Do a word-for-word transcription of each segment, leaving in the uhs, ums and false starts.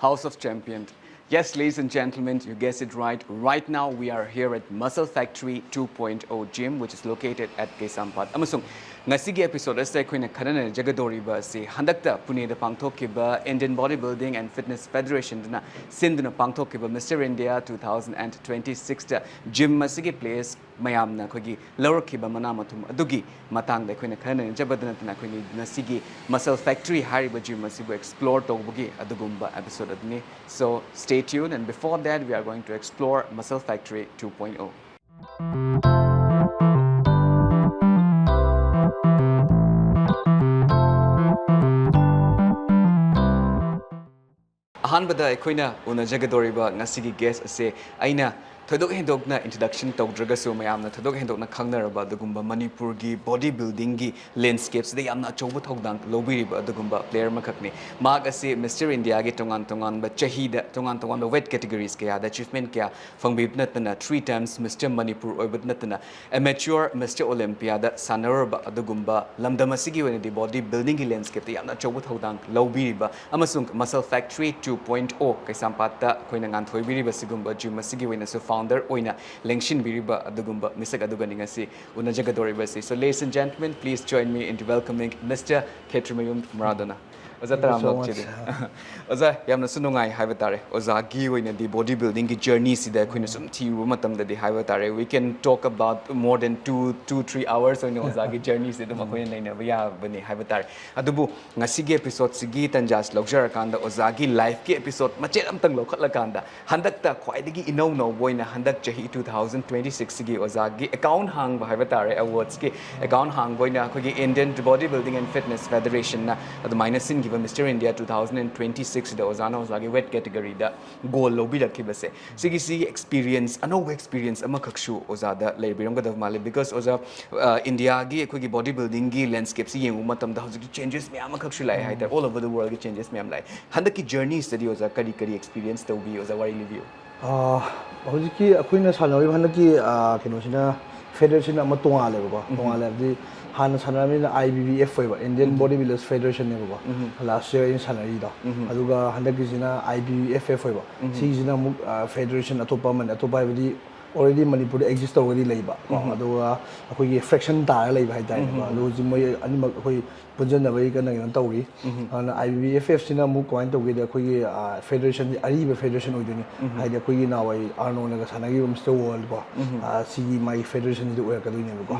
House of Champion. Yes, ladies and gentlemen, you guessed it right. Right now, we are here at Muscle Factory two point oh gym, which is located at Kaisampad. ꯑꯃꯁꯨꯡ ꯉꯁꯤꯒꯤ episode ꯑꯁꯤꯗ ꯑꯩꯈꯣꯏꯅ ꯈꯟꯅꯅꯖꯒꯗꯧꯔꯤꯕ ꯑꯁꯤ ꯍꯟꯗꯛꯇ ꯄꯨꯅꯦꯗ ꯄꯥꯡꯊꯣꯛꯈꯤꯕ Indian Body Building and Fitness Federation ꯗꯨꯅ ꯁꯤꯟꯗꯨꯅ ꯄꯥꯡꯊꯣꯛꯈꯤꯕ Mister India two thousand twenty-six ꯇ gym ꯑꯁꯤꯒꯤ place ꯃꯌꯥꯝꯅ ꯑꯩꯈꯣꯏꯒꯤ ꯂꯧꯔꯛꯈꯤꯕ ꯃꯅꯥ ꯃꯊꯨꯝ ꯑꯗꯨꯒꯤ ꯃꯇꯥꯡꯗ ꯑꯩꯈꯣꯏꯅ ꯈꯟꯅꯅꯖꯕꯗ ꯅꯠꯇꯅ ꯑꯩꯈꯣꯏꯅ ꯉꯁꯤꯒꯤ Muscle Factory ꯍꯥꯏꯔꯤꯕ gym ꯑꯁꯤꯕꯨ explore ꯇꯧꯕꯒꯤ ꯑꯗꯨꯒꯨꯝꯕ episode ꯑꯗꯨꯅꯤ꯫ So stay tuned, and before that, we are going to explore Muscle Factory two point oh. ꯑꯍꯥꯟꯕꯗ ꯑꯩꯈꯣꯏꯅ ꯎꯅꯖꯒꯗꯧꯔꯤꯕ ꯉꯁꯤꯒꯤ guest ꯑꯁꯦ ꯑꯩꯅ ꯊꯣꯏꯗꯣꯛ ꯍꯦꯟꯗꯣꯛꯅ introduction ꯇꯧꯗ꯭ꯔꯒꯁꯨ ꯃꯌꯥꯝꯅ ꯊꯣꯏꯗꯣꯛ ꯍꯦꯟꯗꯣꯛꯅ ꯈꯪꯅꯔꯕ ꯑꯗꯨꯒꯨꯝꯕ ꯃꯅꯤꯄꯨꯔꯒꯤ body building ꯒꯤ landscape ꯁꯤꯗ ꯌꯥꯝꯅ ꯑꯆꯧꯕ ꯊꯧꯗꯥꯡ ꯂꯧꯕꯤꯔꯤꯕ ꯑꯗꯨꯒꯨꯝꯕ player ꯑꯃꯈꯛꯅꯤ꯫ ꯃꯍꯥꯛ ꯑꯁꯤ Mister India ꯒꯤ ꯇꯣꯉꯥꯟ ꯇꯣꯉꯥꯟꯕ ꯆꯍꯤꯗ ꯇꯣꯉꯥꯟ ꯇꯣꯉꯥꯟꯕ weight categories ꯀꯌꯥꯗ achievement ꯀꯌꯥ ꯐꯪꯕꯤꯕ ꯅꯠꯇꯅ three times Mister Manipur ꯑꯣꯏꯕ ꯅꯠꯇꯅ amateur Mister Olympia ꯗ ꯁꯥꯟꯅꯔꯨꯔꯕ ꯑꯗꯨꯒꯨꯝꯕ ꯂꯝꯗꯝ ꯑꯁꯤꯒꯤ ꯑꯣꯏꯅꯗꯤ body building ꯒꯤ landscape ꯇ ꯌꯥꯝꯅ ꯑꯆꯧꯕ ꯊꯧꯗꯥꯡ ꯂꯧꯕꯤꯔꯤꯕ ꯑꯃꯁꯨꯡ Muscle Factory two point oh ꯀꯩꯁꯥꯝꯄꯥꯠꯇ ꯑꯩꯈꯣꯏꯅ ꯉꯥꯟꯊꯣꯏꯕꯤꯔꯤꯕ ꯁꯤꯒꯨꯝꯕ gym ꯑꯁꯤꯒꯤ ꯑꯣꯏꯅꯁꯨ founder ꯑꯣꯏꯅ ꯂꯦꯡꯁꯤꯟꯕꯤꯔꯤꯕ ꯑꯗꯨꯒꯨꯝꯕ ꯃꯤꯁꯛ ꯑꯗꯨꯒꯅꯤ ꯉꯁꯤ ꯎꯅꯖꯒꯗꯧꯔꯤꯕꯁꯤ꯫ So, ladies and gentlemen, please join me in welcoming Mister ꯈꯦꯇ꯭ꯔꯤꯃꯌꯨꯝ ꯃꯔꯥꯗꯣꯅꯥ꯫ ꯑꯣꯖꯥ, ꯇꯔꯥꯝꯅ ꯑꯣꯛꯆꯔꯤ꯫ ꯑꯣꯖꯥ, ꯌꯥꯝꯅꯁꯨ ꯅꯨꯡꯉꯥꯏ ꯍꯥꯏꯕ ꯇꯥꯔꯦ꯫ ꯑꯣꯖꯥꯒꯤ ꯑꯣꯏꯅꯗꯤ body building ꯒꯤ journey ꯁꯤꯗ ꯑꯩꯈꯣꯏꯅ ꯁꯨꯝ ꯊꯤꯔꯨꯕ ꯃꯇꯝꯗꯗꯤ ꯍꯥꯏꯕ ꯇꯥꯔꯦ, we can talk about more than two, two, three hours ꯑꯣꯏꯅ ꯑꯣꯖꯥꯒꯤ journey ꯁꯤ ꯑꯗꯨꯝ ꯑꯩꯈꯣꯏꯅ ꯅꯩꯅꯕ ꯌꯥꯕꯅꯤ ꯍꯥꯏꯕ ꯇꯥꯔꯦ꯫ ꯑꯗꯨꯕꯨ ꯉꯁꯤꯒꯤ episode ꯁꯤꯒꯤ ꯇꯟꯖꯥꯁꯤ ꯂꯧꯖꯔꯀꯥꯟꯗ ꯑꯣꯖꯥꯒꯤ life ꯀꯤ episode ꯃꯆꯦꯠ ꯑꯝꯇꯪ ꯂꯧꯈꯠꯂꯀꯥꯟꯗ ꯍꯟꯗꯛꯇ ꯈ꯭ꯋꯥꯏꯗꯒꯤ ꯏꯅꯧ ꯅꯧꯕ ꯑꯣꯏꯅ ꯍꯟꯗꯛ ꯆꯍꯤ two thousand twenty six ꯁꯤꯒꯤ ꯑꯣꯖꯥꯒꯤ account ꯍꯥꯡꯕ ꯍꯥꯏꯕ ꯇꯥꯔꯦ, awards ꯀꯤ account ꯍꯥꯡꯕ ꯑꯣꯏꯅ ꯑꯩꯈꯣꯏꯒꯤ Indian Body Building and Fitness Federation ꯅ ꯑꯗꯨꯃꯥꯏꯅ ꯁꯤꯟꯈꯤꯕ Mister India two thousand twenty six ꯁꯤꯗ ꯑꯣꯖꯥꯅ ꯑꯣꯖꯥꯒꯤ weight category ꯗ gold ꯂꯧꯕꯤꯔꯛꯈꯤꯕꯁꯦ, ꯁꯤꯒꯤꯁꯤ experience, ꯑꯅꯧꯕ experience ꯑꯃꯈꯛꯁꯨ ꯑꯣꯖꯥꯗ ꯂꯩꯕꯤꯔꯝꯒꯗꯕ ꯃꯥꯜꯂꯤ꯫ Because ꯑꯣꯖꯥ, ꯑ, India ꯒꯤ ꯑꯩꯈꯣꯏꯒꯤ body building ꯒꯤ landscape ꯁꯤ ꯌꯦꯡꯕ ꯃꯇꯝꯗ ꯍꯧꯖꯤꯛꯇꯤ changes ꯃꯌꯥꯝ ꯑꯃꯈꯛꯁꯨ ꯂꯥꯛꯑꯦ ꯍꯥꯏꯇꯥꯔꯦ, all over the world ꯒꯤ changes ꯃꯌꯥꯝ ꯂꯥꯛꯑꯦ꯫ ꯍꯟꯗꯛꯀꯤ journey ꯁꯤꯗꯗꯤ ꯑꯣꯖꯥ ꯀꯔꯤ ꯀꯔꯤ experience ꯇꯧꯕꯤ? ꯑꯣꯖꯥ, ꯋꯥꯔꯤ ꯂꯤꯕꯤꯌꯨ꯫ ꯑꯥ, ꯍꯧꯖꯤꯛꯀꯤ ꯑꯩꯈꯣꯏꯅ ꯁꯥꯟꯅꯔꯤꯕ ꯍꯟꯗꯛꯀꯤ, ꯑꯥ, ꯀꯩꯅꯣꯁꯤꯅ ꯐꯦꯗꯔꯦꯁꯟ ꯑꯃ ꯇꯣꯉꯥꯜꯂꯦꯕꯀꯣ꯫ ꯇꯣꯉꯥꯜꯂꯦ ꯍꯥꯏꯕꯗꯤ ꯍꯥꯟꯅ ꯁꯥꯟꯅꯔꯝꯃꯤꯅ ꯑꯥꯏ ꯕꯤ ꯕꯤ ꯑꯦꯐ ꯑꯣꯏꯕ, ꯏꯟꯗꯤꯌꯟ ꯕꯣꯗꯤ ꯕꯤꯜꯗꯔꯁ ꯐꯦꯗꯔꯦꯁꯟꯅꯦꯕꯀꯣ꯫ ꯂꯥꯁ ꯌꯔ ꯑꯩꯅ ꯁꯥꯟꯅꯔꯤꯗꯣ꯫ ꯑꯗꯨꯒ ꯍꯟꯗꯛꯀꯤꯁꯤꯅ ꯑꯥꯏ ꯕꯤ ꯕꯤ ꯑꯦꯐ ꯑꯦꯐ ꯑꯣꯏꯕ꯫ ꯁꯤꯒꯤꯁꯤꯅ ꯑꯃꯨꯛ ꯐꯦꯗꯔꯦꯁꯟ ꯑꯇꯣꯞꯄ ꯑꯃꯅꯦ꯫ ꯑꯇꯣꯞꯄ ꯍꯥꯏꯕꯗꯤ ꯑꯣꯜꯔꯦꯗꯤ ꯃꯅꯤꯄꯨꯔꯗ ꯑꯦꯛꯖꯤꯁ ꯇꯧꯔꯒꯗꯤ ꯂꯩꯕ ꯀꯣ꯫ ꯑꯗꯨꯒ ꯑꯩꯈꯣꯏꯒꯤ ꯐ꯭ꯔꯦꯛꯁꯟ ꯇꯥꯔꯒ ꯂꯩꯕ ꯍꯥꯏꯇꯥꯔꯦꯀꯣ꯫ ꯑꯗꯣ ꯍꯧꯖꯤꯛ ꯃꯣꯏ ꯑꯅꯤꯃꯛ ꯑꯩꯈꯣꯏ ꯄꯨꯟꯁꯤꯟꯅꯕꯒꯤ ꯀꯟꯅ ꯀꯩꯅꯣ ꯇꯧꯔꯤ꯫ ꯑꯗꯨꯅ ꯑꯥꯏ ꯕꯤ ꯕꯤ ꯑꯦꯐ ꯑꯦꯐꯁꯤꯅ ꯑꯃꯨꯛ ꯀꯃꯥꯏꯅ ꯇꯧꯒꯦꯗ, ꯑꯩꯈꯣꯏꯒꯤ ꯐꯦꯗꯔꯦꯁꯟꯁꯦ ꯑꯔꯤꯕ ꯐꯦꯗꯔꯦꯁꯟ ꯑꯣꯏꯗꯣꯏꯅꯤ꯫ ꯍꯥꯏꯗꯤ ꯑꯩꯈꯣꯏꯒꯤ ꯅꯍꯥꯟꯋꯥꯏ ꯑꯥꯔꯅꯣꯜꯅꯒ ꯁꯥꯟꯅꯈꯤꯕ ꯃꯤꯁꯇꯔ ꯋꯥꯔꯜ ꯀꯣ, ꯁꯤꯒꯤ ꯃꯥꯒꯤ ꯐꯦꯗꯔꯦꯁꯟꯁꯤꯗ ꯑꯣꯏꯔꯛꯀꯗꯣꯏꯅꯦꯕꯀꯣ꯫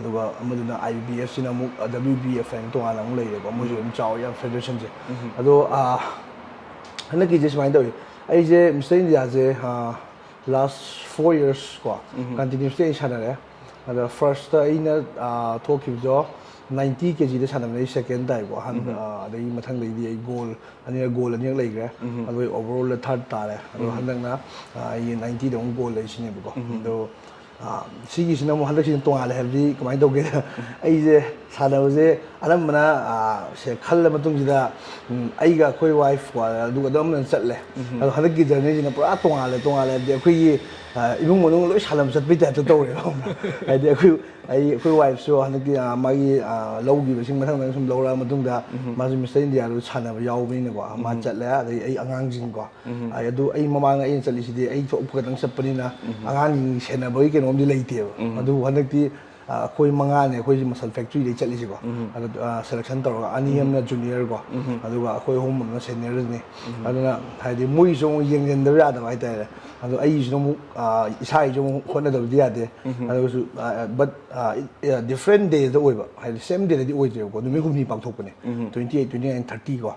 ꯑꯗꯨꯒ ꯑꯃꯗꯨꯅ ꯑꯥꯏ ꯕꯤ ꯕꯤ ꯑꯦꯐꯁꯤꯅ ꯑꯃꯨꯛ ꯗꯕ꯭ꯂꯤꯎ ꯕꯤ ꯑꯦꯐ ꯍꯥꯏꯅ ꯇꯣꯉꯥꯟꯅ ꯑꯃꯨꯛ ꯂꯩꯔꯦꯀꯣ꯫ ꯃꯣꯏꯁꯨ ꯑꯗꯨꯝ ꯆꯥꯎꯋꯤ ꯌꯥꯝ ꯐꯦꯗꯔꯦꯁꯟꯁꯦ꯫ ꯑꯗꯣ ꯍꯟꯗꯛꯀꯤꯁꯦ ꯁꯨꯃꯥꯏꯅ ꯇꯧꯋꯤ, ꯑꯩꯁꯦ ꯃꯤꯁꯇꯔ ꯏꯟꯗꯤꯌꯥꯁꯦ ꯂꯥꯁ ꯐꯣꯔ ꯌꯔꯁ ꯀꯣ, ꯀꯟꯇꯤꯅ꯭ꯌꯨꯁꯂꯤ ꯑꯩ ꯁꯥꯟꯅꯔꯦ꯫ ꯑꯗ ꯐꯥꯔꯁꯇ ꯑꯩꯅ ꯊꯣꯛꯈꯤꯕꯗꯣ ꯅꯥꯏꯟꯇꯤ ꯀꯦ ꯖꯤꯗ ꯁꯥꯟꯅꯕꯅꯦ꯫ ꯑꯩ ꯁꯦꯀꯦꯟ ꯇꯥꯏꯀꯣ ꯑꯍꯥꯟꯕ꯫ ꯑꯗꯒꯤ ꯃꯊꯪꯗꯩꯗꯤ ꯑꯩ ꯒꯣꯜ ꯑꯅꯤꯔꯛ ꯒꯣꯜ ꯑꯅꯤꯔꯛ ꯂꯩꯈ꯭ꯔꯦ꯫ ꯑꯗꯣ ꯑꯩ ꯑꯣꯚꯔꯑꯣꯜꯗ ꯊꯥꯔꯠ ꯇꯥꯔꯦ꯫ ꯑꯗꯣ ꯍꯟꯗꯛꯅ ꯑꯩꯒꯤ ꯅꯥꯏꯟꯇꯤꯗ ꯑꯃꯨꯛ ꯒꯣꯜ ꯂꯩꯁꯤꯅꯦꯕꯀꯣ꯫ ꯑꯗꯣ ꯁꯤꯒꯤꯁꯤꯅ ꯑꯃꯨꯛ ꯍꯟꯗꯛꯁꯤꯅ ꯇꯣꯉꯥꯜꯂꯦ ꯍꯥꯏꯕꯗꯤ ꯀꯃꯥꯏꯅ ꯇꯧꯒꯦꯗ, ꯑꯩꯁꯦ ꯁꯥꯟꯅꯕꯁꯦ ꯑꯅꯝꯕꯅ ꯁꯦ ꯈꯜꯂ ꯃꯇꯨꯡꯁꯤꯗ ꯑꯩꯒ ꯑꯩꯈꯣꯏ ꯋꯥꯏꯐ ꯑꯗꯨꯒ ꯑꯗꯨꯝ ꯆꯠꯂꯦ꯫ ꯑꯗꯣ ꯍꯟꯗꯛꯀꯤ ꯖꯔꯅꯤꯁꯤꯅ ꯄꯨꯔꯥ ꯇꯣꯉꯥꯜꯂꯦ꯫ ꯇꯣꯉꯥꯜꯂꯦ ꯍꯥꯏꯕꯗꯤ ꯑꯩꯈꯣꯏꯒꯤ ꯏꯃꯨꯡ ꯃꯅꯨꯡ ꯂꯣꯏ ꯁꯥꯟꯅꯕ ꯆꯠꯄꯩ ꯇꯥꯏꯞꯇ ꯇꯧꯔꯦꯕ꯫ ꯍꯥꯏꯗꯤ ꯑꯩꯈꯣꯏ ꯑꯩ ꯑꯩꯈꯣꯏ ꯋꯥꯏꯐꯁꯨ ꯍꯟꯗꯛꯀꯤ ꯃꯥꯒꯤ ꯂꯧꯈꯤꯕꯁꯤꯡ ꯃꯊꯪ ꯃꯊꯪ ꯁꯨꯝ ꯂꯧꯔꯛꯑ ꯃꯇꯨꯡꯗ ꯃꯥꯁꯨ ꯃꯤꯁꯇꯔ ꯏꯟꯗꯤꯌꯥꯗꯨ ꯁꯥꯟꯅꯕ ꯌꯥꯎꯕꯅꯤꯅꯀꯣ꯫ ꯃꯥ ꯆꯠꯂꯦ꯫ ꯑꯗꯩ ꯑꯩ ꯑꯉꯥꯡꯁꯤꯡꯀꯣ꯫ ꯑꯗꯨ ꯑꯩ ꯃꯃꯥꯡꯗ ꯑꯩꯅ ꯆꯠꯂꯤꯁꯤꯗꯤ ꯑꯩ ꯊꯣꯛꯄ ꯈꯛꯇꯪ ꯆꯠꯄꯅꯤꯅ ꯑꯉꯥꯡꯁꯤꯡ ꯁꯦꯟꯅꯕꯒꯤ ꯀꯩꯅꯣꯝꯗꯤ ꯂꯩꯇꯦꯕ꯫ ꯑꯗꯨꯕꯨ ꯍꯟꯗꯛꯇꯤ ꯑꯩꯈꯣꯏ ꯃꯉꯥꯅꯦ ꯑꯩꯈꯣꯏꯁꯤ ꯃꯁꯜ ꯐꯦꯛꯇ꯭ꯔꯤꯗꯒꯤ ꯆꯠꯂꯤꯁꯤꯀꯣ꯫ ꯑꯗꯣ ꯁꯦꯂꯦꯛꯁꯟ ꯇꯧꯔꯒ ꯑꯅꯤ ꯑꯃꯅ ꯖꯨꯅꯤꯌꯔꯀꯣ꯫ ꯑꯗꯨꯒ ꯑꯩꯈꯣꯏ ꯑꯍꯨꯝ ꯑꯃꯅ ꯁꯦꯅꯤꯌꯔꯅꯤ꯫ ꯑꯗꯨꯅ ꯍꯥꯏꯗꯤ ꯃꯣꯏꯁꯨ ꯑꯃꯨꯛ ꯌꯦꯡꯁꯤꯟꯗꯕ ꯌꯥꯗꯕ ꯍꯥꯏꯇꯥꯔꯦ꯫ ꯑꯗꯣ ꯑꯩꯒꯤꯁꯨ ꯑꯃꯨꯛ ꯏꯁꯥꯒꯤꯁꯨ ꯑꯃꯨꯛ ꯍꯣꯠꯅꯗꯕꯗꯤ ꯌꯥꯗꯦ꯫ ꯑꯗꯨꯒꯁꯨ ꯕꯠ ꯗꯤꯐ꯭ꯔꯦꯟ ꯗꯦꯗ ꯑꯣꯏꯕ, ꯍꯥꯏꯗꯤ ꯁꯦꯝ ꯗꯦꯗꯗꯤ ꯑꯣꯏꯗ꯭ꯔꯦꯕꯀꯣ꯫ ꯅꯨꯃꯤꯠ ꯍꯨꯝꯅꯤ ꯄꯥꯡꯊꯣꯛꯄꯅꯦ꯫ Twenty eight, twenty nine, thirty ꯀꯣ꯫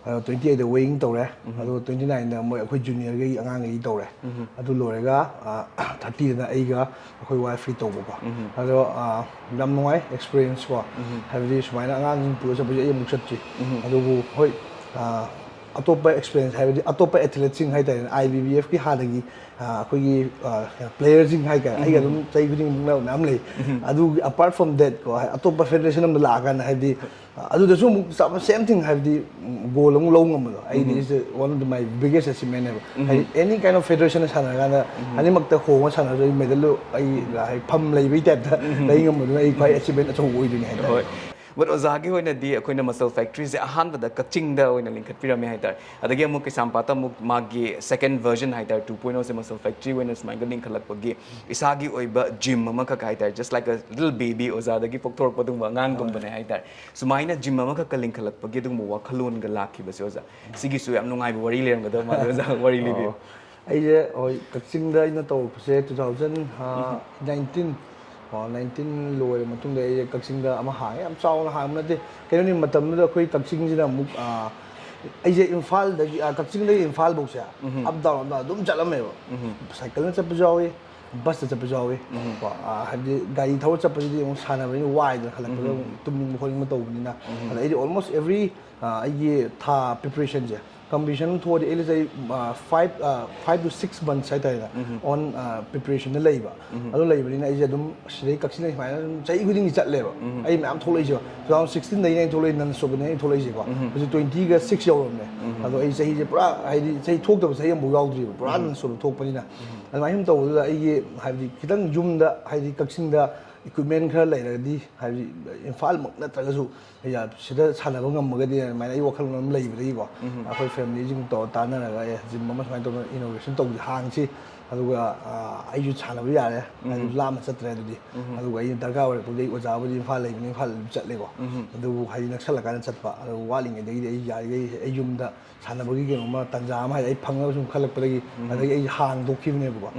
ꯑꯗꯣ ꯇ꯭ꯋꯦꯟꯇꯤ ꯑꯩꯠꯇ ꯋꯦꯌꯤꯡ ꯇꯧꯔꯦ꯫ ꯑꯗꯣ ꯇ꯭ꯋꯦꯟꯇꯤ ꯅꯥꯏꯟꯗ ꯃꯣꯏ ꯑꯩꯈꯣꯏ ꯖꯨꯅꯤꯌꯔꯒꯤ ꯑꯉꯥꯡꯈꯩ ꯇꯧꯔꯦ꯫ ꯑꯗꯨ ꯂꯣꯏꯔꯒ ꯊꯥꯔꯇꯤꯗꯅ ꯑꯩꯒ ꯑꯩꯈꯣꯏ ꯋꯥꯏꯐꯀꯤ ꯇꯧꯕꯀꯣ꯫ ꯑꯗꯣ ꯌꯥꯝ ꯅꯨꯡꯉꯥꯏ ꯑꯦꯛꯁꯄꯤꯔꯤꯌꯦꯟꯁ ꯀꯣ꯫ ꯍꯥꯏꯕꯗꯤ ꯁꯨꯃꯥꯏꯅ ꯑꯉꯥꯡꯁꯤꯡ ꯄꯨꯔ ꯆꯠꯄꯁꯦ ꯑꯩ ꯑꯃꯨꯛ ꯆꯠꯇ꯭ꯔꯤ꯫ ꯑꯗꯨꯕꯨ ꯍꯣꯏ, ꯑꯇꯣꯞꯄ ꯑꯦꯛꯁꯄꯤꯔꯦꯟꯁ ꯍꯥꯏꯕꯗꯤ ꯑꯇꯣꯞꯄ ꯑꯦꯊꯂꯦꯠꯁꯤꯡ ꯍꯥꯏꯇꯥꯔꯦꯅꯦ, ꯑꯥꯏ ꯕꯤ ꯕꯤ ꯑꯦꯐꯀꯤ ꯍꯥꯟꯅꯒꯤ ꯑꯥ, ꯑꯩꯈꯣꯏꯒꯤ ꯄ꯭ꯂꯦꯌꯔꯁꯤꯡ ꯍꯥꯏꯇꯥꯔꯦ, ꯑꯩꯒ ꯑꯗꯨꯝ ꯆꯍꯤ ꯈꯨꯗꯤꯡꯒꯤ ꯃꯨꯛꯅꯕ ꯃꯌꯥꯝ ꯂꯩ꯫ ꯑꯗꯨꯒꯤ ꯑꯄꯥꯔꯠ ꯐ꯭ꯔꯣꯝ ꯗꯦꯠ ꯀꯣ, ꯑꯇꯣꯞꯄ ꯐꯦꯗꯔꯦꯁꯟ ꯑꯃꯗ ꯂꯥꯛꯑꯀꯥꯟꯗ ꯍꯥꯏꯕꯗꯤ ꯑꯗꯨꯗꯁꯨ ꯑꯃꯨꯛ ꯆꯞ ꯁꯦꯝ ꯊꯤꯡ ꯍꯥꯏꯕꯗꯤ ꯒꯣꯜ ꯑꯃꯨꯛ ꯂꯧꯕ ꯉꯝꯕꯗꯣ, ꯑꯩꯗꯤ is one of the my biggest achievement ꯅꯦꯕ꯫ ꯍꯥꯏꯗꯤ ꯑꯦꯅꯤ ꯀꯥꯏꯟ ꯑꯣꯐ ꯐꯦꯗꯔꯦꯁꯟꯗ ꯁꯥꯟꯅꯔꯀꯥꯟꯗ ꯑꯅꯤꯃꯛꯇ ꯍꯣꯡꯉ ꯁꯥꯟꯅꯔꯁꯨ ꯑꯩ ꯃꯦꯗꯜꯗꯣ ꯑꯩ ꯍꯥꯏꯗꯤ ꯐꯝ ꯂꯩꯕꯩ ꯇꯥꯏꯞꯇ ꯂꯩ ꯉꯝꯕꯗꯨꯅ ꯑꯩ ꯈ꯭ꯋꯥꯏ ꯑꯦꯆꯤꯞꯃꯦꯟ ꯑꯆꯧꯕ ꯑꯣꯏꯗꯣꯏꯅꯦ ꯍꯥꯏꯇꯥꯔꯦ꯫ ꯍꯣꯏ꯫ ꯕꯠ ꯑꯣꯖꯥꯒꯤ ꯑꯣꯏꯅꯗꯤ ꯑꯩꯈꯣꯏꯅ ꯃꯁꯜ ꯐꯦꯛꯇ꯭ꯔꯤꯁꯦ ꯑꯍꯥꯟꯕꯗ ꯀꯛꯆꯤꯡꯗ ꯑꯣꯏꯅ ꯂꯤꯡꯈꯠꯄꯤꯔꯝꯃꯦ ꯍꯥꯏꯇꯥꯔꯦ꯫ ꯑꯗꯒꯤ ꯑꯃꯨꯛ ꯀꯩꯁꯥꯝꯄꯥꯠꯇ ꯑꯃꯨꯛ ꯃꯥꯒꯤ ꯁꯦꯀꯦꯟ ꯚꯔꯖꯟ ꯍꯥꯏꯇꯥꯔꯦ, ꯇꯨ ꯄꯣꯏꯟ ꯑꯣꯁꯦ ꯃꯁꯜ ꯐꯦꯛꯇ꯭ꯔꯤ ꯑꯣꯏꯅ ꯁꯨꯃꯥꯏꯅ ꯂꯤꯡꯈꯠꯂꯛꯄꯒꯤ ꯏꯁꯥꯒꯤ ꯑꯣꯏꯕ ꯖꯤꯝ ꯑꯃꯈꯛ ꯍꯥꯏꯇꯥꯔꯦ, just like a little baby, ꯑꯣꯖꯥꯗꯒꯤ ꯄꯣꯛꯊꯣꯔꯛꯄ ꯑꯗꯨꯒꯨꯝꯕ ꯑꯉꯥꯡꯒꯨꯝꯕꯅꯦ ꯍꯥꯏꯇꯥꯔꯦ꯫ ꯁꯨꯃꯥꯏꯅ ꯖꯤꯝ ꯑꯃꯈꯛꯀ ꯂꯤꯡꯈꯠꯂꯛꯄꯒꯤ ꯑꯗꯨꯒꯨꯝꯕ ꯋꯥꯈꯜꯂꯣꯟꯒ ꯂꯥꯛꯈꯤꯕꯁꯦ ꯑꯣꯖꯥ, ꯁꯤꯒꯤꯁꯨ ꯌꯥꯝ ꯅꯨꯡꯉꯥꯏꯕ ꯋꯥꯔꯤ ꯂꯩꯔꯝꯒꯗꯕ ꯃꯥꯜꯂꯦ ꯑꯣꯖꯥ, ꯋꯥꯔꯤ ꯂꯤꯕꯤꯌꯨ꯫ ꯑꯣ, ꯑꯩꯁꯦ ꯍꯣꯏ ꯀꯛꯆꯤꯡꯗ ꯑꯩꯅ ꯇꯧꯔꯛꯄꯁꯦ ꯇꯨ ꯊꯥꯎꯖꯟ ꯅꯥꯏꯟꯇꯤꯟ ꯀꯣ, ꯅꯥꯏꯟꯇꯤꯟ ꯂꯣꯏꯔ ꯃꯇꯨꯡꯗ ꯑꯩꯁꯦ ꯀꯛꯆꯤꯡꯗ ꯑꯃ ꯍꯥꯡꯉꯦ꯫ ꯌꯥꯝ ꯆꯥꯎꯅ ꯍꯥꯡꯕ ꯅꯠꯇꯦ꯫ ꯀꯩꯅꯣꯅꯤ, ꯃꯇꯝꯗꯨꯗ ꯑꯩꯈꯣꯏ ꯀꯛꯆꯤꯡꯁꯤꯅ ꯑꯃꯨꯛ ꯑꯥ, ꯑꯩꯁꯦ ꯏꯝꯐꯥꯜꯗꯒꯤ ꯑꯥ, ꯀꯛꯆꯤꯡꯗꯒꯤ ꯏꯝꯐꯥꯜꯐꯧꯁꯦ ꯑꯞ ꯗꯥꯎꯟ ꯑꯞ ꯗꯥꯎꯟ ꯑꯗꯨꯝ ꯆꯠꯂꯝꯃꯦꯕ꯫ ꯁꯥꯏꯀꯜꯅ ꯆꯠꯄꯁꯨ ꯌꯥꯎꯏ, ꯕꯁꯇ ꯆꯠꯄꯁꯨ ꯌꯥꯎꯏ꯫ ꯀꯣ, ꯑꯥ, ꯍꯥꯏꯕꯗꯤ ꯒꯥꯔꯤ ꯊꯧꯔ ꯆꯠꯄꯁꯤꯗꯤ ꯑꯃꯨꯛ ꯁꯥꯟꯅꯕꯅꯤꯅ ꯋꯥꯏꯗꯅ, ꯍꯜꯂꯛꯄꯗ ꯑꯃꯨꯛ ꯇꯨꯝꯅꯤꯡꯕ ꯈꯣꯠꯅꯤꯡꯕ ꯇꯧꯕꯅꯤꯅ꯫ ꯑꯗ ꯑꯩꯗꯤ ꯑꯣꯜꯃꯣꯁ ꯑꯦꯚ꯭ꯔꯤ ꯑꯩꯒꯤ ꯊꯥ ꯄ꯭ꯔꯤꯄꯦꯔꯦꯁꯟꯁꯦ, ꯀꯝꯄꯤꯇꯤꯁꯟ ꯊꯣꯛꯑꯗꯤ ꯑꯦꯠꯂꯤꯁ ꯑꯩ five five two six months ꯍꯥꯏꯇꯥꯔꯦꯅꯦ, ꯑꯣꯟ ꯄ꯭ꯔꯤꯄꯦꯔꯦꯁꯟꯗ ꯂꯩꯕ꯫ ꯑꯗꯨ ꯂꯩꯕꯅꯤꯅ ꯑꯩꯁꯦ ꯑꯗꯨꯝ ꯁꯤꯗꯩ ꯀꯛꯆꯤꯡꯗ ꯁꯨꯃꯥꯏꯅ ꯑꯗꯨꯝ ꯆꯍꯤ ꯈꯨꯗꯤꯡꯒꯤ ꯆꯠꯂꯦꯕ꯫ ꯑꯩ ꯃꯌꯥꯝ ꯊꯣꯛꯂꯛꯏꯁꯦ ꯇꯨ ꯊꯥꯎꯖꯟ ꯁꯤꯛꯁꯇꯤꯟꯗꯩꯅ ꯑꯩꯅ ꯊꯣꯛꯂꯛꯏ, ꯅꯟ ꯁ꯭ꯇꯣꯞꯇꯅꯦ ꯑꯩꯅ ꯊꯣꯛꯂꯛꯏꯁꯦꯀꯣ꯫ ꯍꯧꯖꯤꯛ ꯇ꯭ꯋꯦꯟꯇꯤꯒ ꯁꯤꯛꯁ ꯌꯧꯔꯕꯅꯦ꯫ ꯑꯗꯣ ꯑꯩ ꯆꯍꯤꯁꯦ ꯄꯨꯔꯥ ꯍꯥꯏꯗꯤ ꯆꯍꯤ ꯊꯣꯛꯇꯕ ꯆꯍꯤ ꯑꯃꯐꯥꯎ ꯌꯥꯎꯗ꯭ꯔꯤꯕ, ꯄꯨꯔꯥ ꯅꯟ ꯁ꯭ꯇꯣꯞꯇ ꯊꯣꯛꯄꯅꯤꯅ꯫ ꯑꯗꯨꯃꯥꯏꯅ ꯁꯨꯝ ꯇꯧꯕꯗꯨꯗ ꯑꯩꯒꯤ ꯍꯥꯏꯕꯗꯤ ꯈꯤꯇꯪ ꯌꯨꯝꯗ ꯍꯥꯏꯗꯤ ꯀꯛꯆꯤꯡꯗ ꯏꯀ꯭ꯋꯤꯞꯃꯦꯟ ꯈꯔ ꯂꯩꯔꯒꯗꯤ ꯍꯥꯏꯕꯗꯤ ꯏꯝꯐꯥꯜꯃꯛ ꯅꯠꯇ꯭ꯔꯒꯁꯨ ꯁꯤꯗ ꯁꯥꯟꯅꯕ ꯉꯝꯃꯒꯗꯤ ꯑꯗꯨꯃꯥꯏꯅ ꯑꯩ ꯋꯥꯈꯜꯂꯣꯟ ꯑꯃ ꯂꯩꯕꯗꯒꯤꯀꯣ, ꯑꯩꯈꯣꯏ ꯐꯦꯃꯤꯂꯤꯁꯤꯡ ꯇꯧꯔ ꯇꯥꯟꯅꯔꯒ ꯑꯦ ꯖꯤꯝ ꯑꯃ ꯁꯨꯃꯥꯏꯅ ꯇꯧꯗꯅ ꯏꯅꯣꯒ꯭ꯔꯦꯁꯟ ꯇꯧꯁꯤ, ꯍꯥꯡꯁꯤ꯫ ꯑꯗꯨꯒ ꯑꯥ, ꯑꯩꯁꯨ ꯁꯥꯟꯅꯕ ꯌꯥꯔꯦ, ꯑꯩꯁꯨ ꯂꯥꯞꯅ ꯆꯠꯇ꯭ꯔꯦ ꯑꯗꯨꯗꯤ꯫ ꯑꯗꯨꯒ ꯑꯩꯅ ꯗꯔꯀꯥꯔ ꯑꯣꯏꯔꯛꯄꯗꯤ ꯑꯩ ꯑꯣꯖꯥꯕꯨꯗꯤ ꯏꯝꯐꯥꯜ ꯂꯩꯕꯅꯤ, ꯏꯝꯐꯥꯜ ꯑꯗꯨꯝ ꯆꯠꯂꯦꯀꯣ꯫ ꯑꯗꯨꯕꯨ ꯍꯥꯏꯗꯤ ꯅꯛꯁꯜꯂꯀꯥꯟꯗ ꯆꯠꯄ, ꯑꯗꯨ ꯋꯥꯠꯂꯤꯉꯩꯗꯒꯤꯗꯤ ꯑꯩ ꯌꯥꯔꯤꯈꯩ ꯑꯩ ꯌꯨꯝꯗ ꯁꯥꯟꯅꯕꯒꯤ ꯀꯩꯅꯣꯝꯃ ꯇꯥꯟꯖꯥ ꯑꯃ ꯍꯥꯏꯗꯤ ꯑꯩ ꯐꯪꯅꯕ ꯁꯨꯝ ꯈꯜꯂꯛꯄꯗꯒꯤ ꯑꯗꯒꯤ ꯑꯩ ꯍꯥꯡꯗꯣꯛꯈꯤꯕꯅꯦꯕꯀꯣ꯫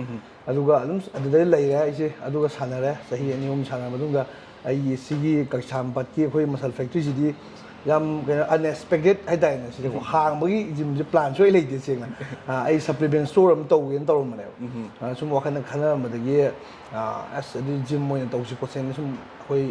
ꯑꯗꯨꯒ ꯑꯗꯨꯝ ꯑꯗꯨꯗ ꯂꯩꯔꯦ ꯑꯩꯁꯦ꯫ ꯑꯗꯨꯒ ꯁꯥꯟꯅꯔꯦ, ꯆꯍꯤ ꯑꯅꯤ ꯑꯍꯨꯝ ꯁꯥꯟꯅꯔ ꯃꯇꯨꯡꯗ ꯑꯩꯒꯤ ꯁꯤꯒꯤ ꯀꯩꯁꯥꯝꯄꯥꯠꯀꯤ ꯑꯩꯈꯣꯏ ꯃꯁꯜ ꯐꯦꯛꯇ꯭ꯔꯤꯁꯤꯗꯤ ꯌꯥꯝ ꯀꯩꯅꯣ ꯑꯟꯑꯦꯛꯁꯄꯦꯛꯇꯦꯠ ꯍꯥꯏꯇꯥꯔꯦꯅꯦ꯫ ꯁꯤꯗꯀꯣ ꯍꯥꯡꯕꯒꯤ ꯖꯤꯝꯁꯦ ꯄ꯭ꯂꯥꯟ ꯁꯣꯏ ꯂꯩꯇꯦ ꯁꯦꯡꯅ꯫ ꯑꯥ, ꯑꯩ ꯁꯄ꯭ꯂꯤꯃꯦꯟ ꯁ꯭ꯇꯣꯔ ꯑꯃ ꯇꯧꯒꯦꯅ ꯇꯧꯔꯝꯕꯅꯦꯕ꯫ ꯑꯥ, ꯁꯨꯝ ꯋꯥꯈꯜꯗ ꯈꯟꯅꯔꯝꯕꯗꯒꯤ ꯑꯥ, ꯑꯁ ꯑꯗꯨꯗꯤ ꯖꯤꯝ ꯑꯣꯏꯅ ꯇꯧꯁꯤ ꯈꯣꯠꯁꯦꯅ ꯁꯨꯝ ꯑꯩꯈꯣꯏ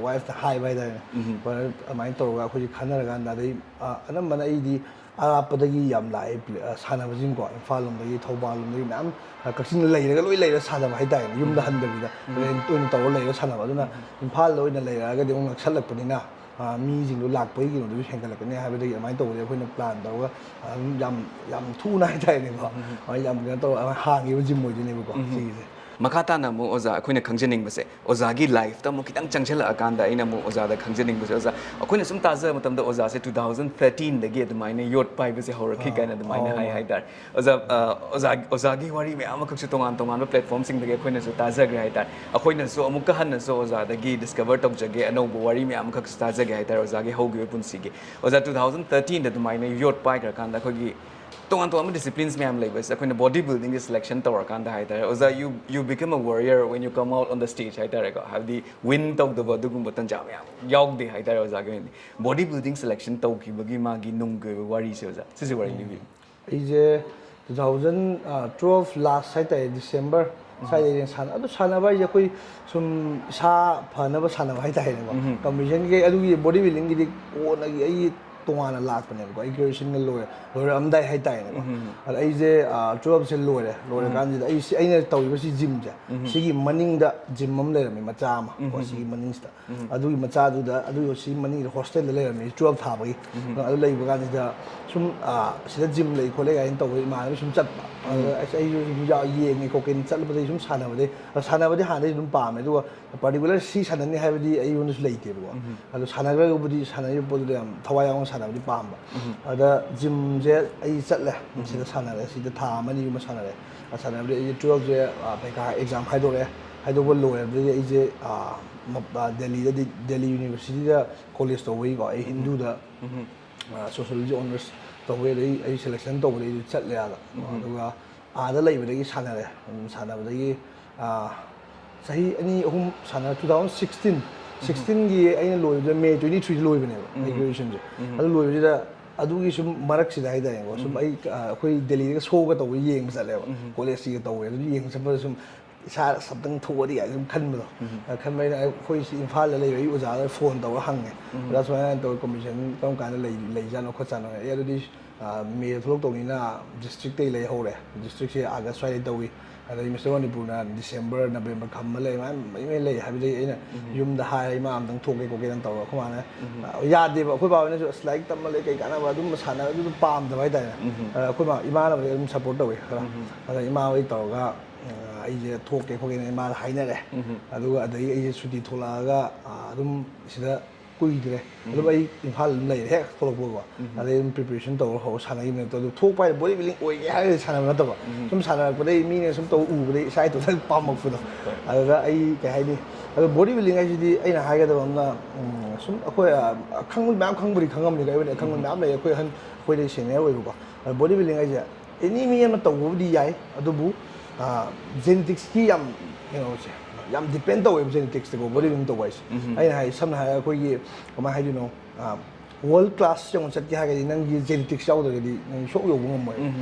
ꯋꯥꯏꯐꯇ ꯍꯥꯏꯕ ꯍꯥꯏꯇꯥꯔꯦꯅꯦ꯫ ꯕ꯭ꯔꯗꯔ, ꯑꯗꯨꯃꯥꯏꯅ ꯇꯧꯔꯒ ꯑꯩꯈꯣꯏꯁꯦ ꯈꯟꯅꯔꯀꯥꯟꯗ ꯑꯗꯩ ꯑꯥ, ꯑꯅꯝꯕꯅ ꯑꯩꯗꯤ ꯑꯔꯥꯞꯄꯗꯒꯤ ꯌꯥꯝ ꯂꯥꯛꯑꯦ ꯄ꯭ꯂꯦ-, ꯑ, ꯁꯥꯟꯅꯕꯁꯤꯡꯀꯣ, ꯏꯝꯐꯥꯜ ꯂꯣꯝꯗꯒꯤ, ꯊꯧꯕꯥꯜ ꯂꯣꯝꯗꯒꯤ ꯃꯌꯥꯝ, ꯑ, ꯀꯛꯆꯤꯡꯗ ꯂꯩꯔꯒ ꯂꯣꯏ ꯂꯩꯔ ꯁꯥꯟꯅꯕ ꯍꯥꯏꯇꯥꯔꯦꯅꯦ, ꯌꯨꯝꯗ ꯍꯟꯗꯕꯤꯗ ꯔꯦꯟꯠ ꯑꯣꯏꯅ ꯇꯧꯔ ꯂꯩꯔ ꯁꯥꯟꯅꯕ꯫ ꯑꯗꯨꯅ ꯏꯝꯐꯥꯜꯗ ꯑꯣꯏꯅ ꯂꯩꯔꯛꯑꯒꯗꯤ ꯑꯃꯨꯛ ꯅꯛꯁꯜꯂꯛꯄꯅꯤꯅ, ꯑ, ꯃꯤꯁꯤꯡꯗꯣ ꯂꯥꯛꯄꯒꯤ ꯀꯩꯅꯣꯗꯨꯁꯨ ꯍꯦꯟꯒꯠꯂꯛꯀꯅꯤ ꯍꯥꯏꯕꯗꯒꯤ ꯑꯗꯨꯃꯥꯏꯅ ꯇꯧꯕꯗꯒꯤ ꯑꯩꯈꯣꯏꯅ ꯄ꯭ꯂꯥꯟ ꯇꯧꯔꯒ, ꯑ, ꯑꯗꯨꯝ ꯌꯥꯝ, ꯌꯥꯝ ꯊꯨꯅ ꯍꯥꯏꯇꯥꯔꯦꯅꯦꯀꯣ, ꯑꯗꯨꯃꯥꯏꯅ ꯌꯥꯝ ꯀꯩꯅꯣ ꯇꯧꯔꯒ ꯍꯥꯡꯉꯤꯕ ꯖꯤꯝ ꯑꯣꯏꯗꯣꯏꯅꯦꯕꯀꯣ ꯁꯤꯒꯤꯁꯦ꯫ ꯃꯈꯥ ꯇꯥꯅ ꯑꯃꯨꯛ ꯑꯣꯖꯥ, ꯑꯩꯈꯣꯏꯅ ꯈꯪꯖꯅꯤꯡꯕꯁꯦ, ꯑꯣꯖꯥꯒꯤ ꯂꯥꯏꯐꯇ ꯑꯃꯨꯛ ꯈꯤꯇꯪ ꯆꯪꯁꯤꯜꯂꯛꯑꯀꯥꯟꯗ ꯑꯩꯅ ꯑꯃꯨꯛ ꯑꯣꯖꯥꯗ ꯈꯪꯖꯅꯤꯡꯕꯁꯦ, ꯑꯣꯖꯥ, ꯑꯩꯈꯣꯏꯅ ꯁꯨꯝ ꯇꯥꯖꯕ ꯃꯇꯝꯗ ꯑꯣꯖꯥꯁꯦ two thousand thirteen ꯗꯒꯤ ꯑꯗꯨꯃꯥꯏꯅ ꯌꯣꯠ ꯄꯥꯏꯕꯁꯦ ꯍꯧꯔꯛꯈꯤ ꯀꯥꯏꯅ ꯑꯗꯨꯃꯥꯏꯅ ꯍꯥꯏ ꯍꯥꯏꯇꯥꯔꯦ꯫ ꯑꯣꯖꯥ, ꯑ, ꯑꯣꯖꯥ, ꯑꯣꯖꯥꯒꯤ ꯋꯥꯔꯤ ꯃꯌꯥꯝ ꯑꯃꯈꯛꯁꯨ ꯇꯣꯉꯥꯟ ꯇꯣꯉꯥꯟꯕ platform ꯁꯤꯡꯗꯒꯤ ꯑꯩꯈꯣꯏꯅꯁꯨ ꯇꯥꯖꯈ꯭ꯔꯦ ꯍꯥꯏꯇꯥꯔꯦ꯫ ꯑꯩꯈꯣꯏꯅꯁꯨ ꯑꯃꯨꯛꯀ ꯍꯟꯅꯁꯨ ꯑꯣꯖꯥꯗꯒꯤ discover ꯇꯧꯖꯒꯦ, ꯑꯅꯧꯕ ꯋꯥꯔꯤ ꯃꯌꯥꯝ ꯑꯃꯈꯛꯁꯨ ꯇꯥꯖꯒꯦ ꯍꯥꯏꯇꯥꯔꯦ ꯑꯣꯖꯥꯒꯤ ꯍꯧꯈꯤꯕ ꯄꯨꯟꯁꯤꯒꯤ꯫ ꯑꯣꯖꯥ, two thousand thirteen ꯗ ꯑꯗꯨꯃꯥꯏꯅ ꯌꯣꯠ ꯄꯥꯏꯈ꯭ꯔꯀꯥꯟꯗ ꯑꯩꯈꯣꯏꯒꯤ ꯇꯣꯉꯥꯟ ꯇꯣꯉꯥꯟꯕ disciplines ꯃꯌꯥꯝ ꯂꯩꯕꯁꯦ ꯑꯩꯈꯣꯏꯅ body building ꯒꯤ selection ꯇꯧꯔꯀꯥꯟꯗ ꯍꯥꯏꯇꯥꯔꯦ ꯑꯣꯖꯥ, you, you become a warrior when you come out on the stage ꯍꯥꯏꯇꯥꯔꯦꯀꯣ, ꯍꯥꯏꯕꯗꯤ win ꯇꯧꯗꯕ ꯑꯗꯨꯒꯨꯝꯕ ꯇꯟꯖꯥ ꯃꯌꯥꯝ ꯌꯥꯎꯗꯦ ꯍꯥꯏꯇꯥꯔꯦ ꯑꯣꯖꯥꯒꯤ ꯑꯣꯏꯅꯗꯤ꯫ Body building selection ꯇꯧꯈꯤꯕꯒꯤ ꯃꯥꯒꯤ ꯅꯨꯡꯒꯤ ꯑꯣꯏꯕ ꯋꯥꯔꯤꯁꯦ ꯑꯣꯖꯥ, ꯁꯤꯁꯦ ꯋꯥꯔꯤ ꯂꯤꯕꯤꯌꯨ꯫ ꯑꯩꯁꯦ two thousand twelve last ꯍꯥꯏꯇꯥꯔꯦ, December ꯁ꯭ꯋꯥꯏꯗꯩ ꯑꯩꯅ ꯁꯥꯟꯅ-, ꯑꯗꯨ ꯁꯥꯟꯅꯕ ꯍꯥꯏꯁꯦ ꯑꯩꯈꯣꯏ ꯁꯨꯝ ꯏꯁꯥ ꯐꯅꯕ ꯁꯥꯟꯅꯕ ꯍꯥꯏꯇꯥꯔꯦꯅꯦꯀꯣ꯫ Competition ꯀꯩ ꯑꯗꯨꯒꯤ body building ꯒꯤꯗꯤ ꯀꯣꯟꯅꯒꯤ ꯑꯩꯒꯤ ꯇꯣꯉꯥꯟꯅ ꯂꯥꯛꯄꯅꯦꯕꯀꯣ, ꯑꯩ graduation ꯒ ꯂꯣꯏꯔ-, ꯂꯣꯏꯔꯛꯑꯝꯗꯥꯏ ꯍꯥꯏꯇꯥꯔꯦꯅꯦꯀꯣ꯫ ꯑꯗ ꯑꯩꯁꯦ twelve ꯁꯦ ꯂꯣꯏꯔꯦ, ꯂꯣꯏꯔꯀꯥꯟꯁꯤꯗ ꯑꯩ ꯁꯤ, ꯑꯩꯅ ꯇꯧꯔꯤꯕ ꯁꯤ ꯖꯤꯝꯁꯦ, ꯁꯤꯒꯤ ꯃꯅꯤꯡꯗ ꯖꯤꯝ ꯑꯃ ꯂꯩꯔꯝꯃꯦ, ꯃꯆꯥ ꯑꯃ ꯀꯣ, ꯁꯤꯒꯤ ꯃꯅꯤꯡꯁꯤꯗ꯫ ꯑꯗꯨꯒꯤ ꯃꯆꯥꯗꯨꯗ, ꯑꯗꯨꯒꯤ ꯁꯤ ꯃꯅꯤꯡꯗ ꯍꯣꯁꯇꯦꯜꯗ ꯂꯩꯔꯝꯃꯤ, twelve ꯊꯥꯕꯒꯤ꯫ ꯑꯗꯨ ꯂꯩꯕ ꯀꯥꯟꯁꯤꯗ ꯁꯨꯝ, ꯑꯥ, ꯁꯤꯗ ꯖꯤꯝ ꯂꯩ ꯈꯣꯠꯂꯦ ꯀꯥꯏꯅ ꯇꯧꯕꯗ ꯏꯃꯥꯟꯅꯕ ꯁꯨꯝ ꯆꯠꯄ꯫ ꯑꯗꯨꯗ ꯑꯁ, ꯑꯩꯁꯨ ꯁꯨꯝ ꯌꯥ-, ꯌꯦꯡꯉꯦ ꯈꯣꯠꯀꯦꯅ ꯆꯠꯄꯗꯒꯤ ꯁꯨꯝ ꯁꯥꯟꯅꯕꯗꯒꯤ, ꯑ, ꯁꯥꯟꯅꯕꯗꯤ ꯍꯥꯟꯅꯗꯒꯤ ꯑꯗꯨꯝ ꯄꯥꯝꯃꯦ꯫ ꯑꯗꯨꯒ particular ꯁꯤ ꯁꯥꯟꯅꯅꯤ ꯍꯥꯏꯕꯗꯤ ꯑꯩꯉꯣꯟꯗꯁꯨ ꯂꯩꯇꯦꯕꯀꯣ꯫ ꯑꯗꯣ ꯁꯥꯟꯅꯈ꯭ꯔꯒꯕꯨꯗꯤ ꯁꯥꯟꯅꯔꯤꯕ ꯄꯣꯠꯇꯨꯗ ꯌꯥꯝ ꯊꯋꯥꯏ ꯌꯥꯎꯅ ꯁꯥꯟꯅꯕꯗꯤ ꯄꯥꯝꯕ꯫ ꯑꯗ ꯖꯤꯝꯁꯦ ꯑꯩ ꯆꯠꯂꯦ, ꯁꯤꯗ ꯁꯥꯟꯅꯔꯦ, ꯁꯤꯗ ꯊꯥ ꯑꯃ ꯑꯅꯤꯒꯨꯝꯕ ꯁꯥꯟꯅꯔꯦ꯫ ꯑ, ꯁꯥꯟꯅꯕꯗꯤ ꯑꯩꯁꯦ twelve ꯁꯦ, ꯑ, ꯄꯩꯈꯥ exam ꯍꯥꯏꯗꯣꯔꯛꯑꯦ꯫ ꯍꯥꯏꯗꯣꯛꯄ ꯂꯣꯏꯔꯕꯗꯒꯤ ꯑꯩꯁꯦ, ꯑ, ꯃ-, ꯑ, ꯗꯦꯜꯂꯤꯗꯗꯤ, ꯗꯦꯜꯂꯤ ꯌꯨꯅꯤꯚꯔꯁꯤꯇꯤꯗ ꯀꯣꯂꯦꯖ ꯇꯧꯕꯒꯤꯀꯣ, ꯑꯩ ꯍꯤꯟꯗꯨꯗ, ꯑ, sociology honours ꯇꯧꯕꯒꯤ, ꯑꯗꯩ ꯑꯩ selection ꯇꯧꯕꯗꯒꯤ ꯑꯩꯁꯨ ꯆꯠꯂꯦ ꯑꯥꯗ꯫ ꯑꯗꯨꯒ ꯑꯥꯗ ꯂꯩꯕꯗꯒꯤ ꯁꯥꯟꯅꯔꯦ꯫ ꯑꯗꯨꯝ ꯁꯥꯟꯅꯕꯗꯒꯤ, ꯑ, ꯆꯍꯤ ꯑꯅꯤ ꯑꯍꯨꯝ ꯁꯥꯟꯅꯔꯦ꯫ Two thousand sixteen, sixteen ꯒꯤ ꯑꯩꯅ ꯂꯣꯏꯕꯗ May twenty three ꯗ ꯂꯣꯏꯕꯅꯦꯕ ꯑꯩ graduation ꯁꯦ꯫ ꯑꯗꯨ ꯂꯣꯏꯕꯁꯤꯗ ꯑꯗꯨꯒꯤ ꯁꯨꯝ ꯃꯔꯛꯁꯤꯗ ꯍꯥꯏꯇꯥꯔꯦꯀꯣ, ꯁꯨꯝ ꯑꯩ, ꯑ, ꯑꯩꯈꯣꯏ ꯗꯦꯜꯂꯤꯗꯒ show ꯒ ꯇꯧꯕ ꯌꯦꯡꯕ ꯆꯠꯂꯦꯕ, ꯀꯣꯂꯦꯖꯀꯤꯒ ꯇꯧꯕ꯫ ꯑꯗꯨ ꯌꯦꯡꯕ ꯆꯠꯄꯗ ꯁꯨꯝ ꯏꯁꯥ ꯑꯝꯇꯪ ꯊꯣꯛꯑꯗꯤ ꯀꯥꯏꯅ ꯁꯨꯝ ꯈꯟꯕꯗꯣ꯫ ꯑ, ꯈꯟꯕ ꯑꯩꯅ ꯑꯩꯈꯣꯏ ꯁꯤ ꯏꯝꯐꯥꯜꯗ ꯂꯩꯕ ꯑꯩ ꯑꯣꯖꯥꯗ phone ꯇꯧꯔꯒ ꯍꯪꯉꯦ, "ꯑꯣꯖꯥ, ꯁꯨꯃꯥꯏꯅ ꯇꯧꯔ competition ꯀꯔꯝ ꯀꯥꯟꯗ ꯂꯩ-, ꯂꯩꯖꯥꯠꯅꯣ ꯈꯣꯠꯆꯥꯠꯅꯣ?" "ꯑꯦ, ꯑꯗꯨꯗꯤ ꯃꯦꯗ ꯊꯣꯛꯂꯛꯇꯧꯅꯤꯅ ꯗꯤꯁꯇ꯭ꯔꯤꯛꯇꯩ ꯂꯩꯍꯧꯔꯦ꯫ ꯗꯤꯁꯇ꯭ꯔꯤꯛꯁꯦ ꯑꯥꯒꯁ ꯁ꯭ꯋꯥꯏꯗ ꯇꯧꯏ꯫ ꯑꯗꯩ ꯃꯤꯁꯇꯔ ꯃꯅꯤꯄꯨꯔꯅ ꯗꯤꯁꯦꯝꯕꯔ, ꯅꯕꯦꯝꯕꯔ ꯈꯝꯕ ꯂꯩ, ꯃꯌꯥꯝ ꯃꯌꯥꯝ ꯂꯩ꯫ ꯍꯥꯏꯕꯗꯤ ꯑꯩꯅ ꯌꯨꯝꯗ ꯍꯥꯏꯔꯦ, "ꯏꯃꯥ ꯑꯝꯇꯪ ꯊꯣꯛꯀꯦ ꯈꯣꯠꯀꯦꯅ" ꯇꯧꯔꯒ꯫ ꯑꯩꯈꯣꯏ ꯃꯥꯅ, ꯑ, ꯌꯥꯗꯦꯕ꯫ ꯑꯩꯈꯣꯏ ꯕꯥ ꯍꯣꯏꯅꯁꯨ, "ꯑꯁ, ꯂꯥꯏꯔꯤꯛ ꯇꯝꯕ ꯂꯩ, ꯀꯩ ꯀꯥꯟꯅꯕ, ꯑꯗꯨꯝ ꯁꯥꯟꯅꯕꯗꯨ ꯑꯗꯨꯝ ꯄꯥꯝꯗꯕ ꯍꯥꯏꯇꯥꯔꯦ"꯫ ꯑ, ꯑꯩꯈꯣꯏ ꯃꯥ, ꯏꯃꯥꯅꯕꯨꯗꯤ ꯑꯗꯨꯝ ꯁꯞꯄꯣꯔꯠ ꯇꯧꯋꯤ ꯈꯔ꯫ ꯑꯗ ꯏꯃꯥ ꯍꯣꯏ ꯇꯧꯔꯒ, ꯑ, ꯑꯩꯁꯦ ꯊꯣꯛꯀꯦ ꯈꯣꯠꯀꯦꯅ ꯏꯃꯥꯗ ꯍꯥꯏꯅꯔꯦ꯫ ꯑꯗꯨꯒ ꯑꯗꯩ ꯑꯩꯁꯦ ꯁꯨꯇꯤ ꯊꯣꯛꯂꯛꯑꯒ, ꯑ, ꯑꯗꯨꯝ ꯁꯤꯗ ꯀꯨꯏꯗ꯭ꯔꯦ꯫ ꯑꯗꯨꯝ ꯑꯩ ꯏꯝꯐꯥꯜ ꯑꯗꯨꯝ ꯂꯩꯔꯦ ꯍꯦꯛ ꯊꯣꯛꯂꯛꯄꯒꯀꯣ꯫ ꯑꯗꯩ ꯑꯗꯨꯝ ꯄ꯭ꯔꯤꯄꯦꯔꯦꯁꯟ ꯇꯧꯔ ꯍꯧꯔ ꯁꯥꯟꯅꯈꯤꯕ ꯅꯠꯇꯦ꯫ ꯑꯗꯨ ꯊꯣꯛꯄ ꯍꯥꯏꯗꯤ ꯕꯣꯗꯤ ꯕꯤꯜꯗꯤꯡ ꯑꯣꯏꯒꯦ ꯍꯥꯏꯔꯒꯗꯤ ꯁꯥꯟꯅꯕ ꯅꯠꯇꯕ꯫ ꯁꯨꯝ ꯁꯥꯟꯅꯔꯛꯄꯗꯩ ꯃꯤꯅ ꯁꯨꯝ ꯇꯧ ꯎꯕꯗꯩ ꯏꯁꯥ ꯏꯇꯣꯝꯇ ꯄꯥꯝꯃꯛꯄꯗꯣ꯫ ꯑꯗꯨꯗ ꯑꯩ ꯀꯩ ꯍꯥꯏꯅꯤ? ꯑꯗꯣ ꯕꯣꯗꯤ ꯕꯤꯜꯗꯤꯡ ꯍꯥꯏꯁꯤꯗꯤ ꯑꯩꯅ ꯍꯥꯏꯒꯗꯕ ꯑꯃꯅ, ꯎꯝ, ꯁꯨꯝ ꯑꯩꯈꯣꯏ, ꯑ, ꯑꯈꯪꯕ ꯃꯌꯥꯝ ꯈꯪꯕꯨꯗꯤ ꯈꯪꯉꯝꯅꯤꯀꯣ꯫ ꯑꯩꯕꯨꯗꯤ ꯑꯈꯪꯕ ꯃꯌꯥꯝ ꯂꯩ, ꯑꯩꯈꯣꯏ ꯑꯍꯟ, ꯑꯩꯈꯣꯏꯗꯩ ꯁꯦꯅꯤꯌꯔ ꯑꯣꯏꯕꯀꯣ꯫ ꯑꯗꯣ ꯕꯣꯗꯤ ꯕꯤꯜꯗꯤꯡ ꯍꯥꯏꯁꯦ ꯑꯦꯅꯤ ꯃꯤ ꯑꯃ ꯇꯧꯕꯕꯨꯗꯤ ꯌꯥꯏ, ꯑꯗꯨꯕꯨ, ꯑ, ꯖꯦꯅꯦꯇꯤꯛꯁꯀꯤ ꯌꯥꯝ, ꯀꯩꯅꯣꯁꯦ, ꯌꯥꯝ ꯗꯤꯄꯦꯟ ꯇꯧꯋꯦꯕ ꯖꯦꯅꯦꯇꯤꯛꯁꯇꯀꯣ, ꯕꯣꯗꯤ ꯕꯤꯜꯗꯤꯡ ꯇꯧꯕ ꯍꯥꯏꯁꯦ꯫ ꯑꯩꯅ ꯍꯥꯏ, ꯁꯝꯅ ꯍꯥꯏꯔꯒ ꯑꯩꯈꯣꯏꯒꯤ, ꯀꯃꯥꯏꯅ ꯍꯥꯏꯗꯣꯏꯅꯣ, ꯋꯥꯔꯜ ꯀ꯭ꯂꯥꯁ ꯌꯧꯅ ꯆꯠꯀꯦ ꯍꯥꯏꯔꯒꯗꯤ ꯅꯪꯒꯤ ꯖꯦꯅꯦꯇꯤꯛꯁ ꯌꯥꯎꯗ꯭ꯔꯒꯗꯤ ꯅꯪ ꯁꯨꯡꯌꯧ ꯌꯧꯕ ꯉꯝꯃꯣꯏ꯫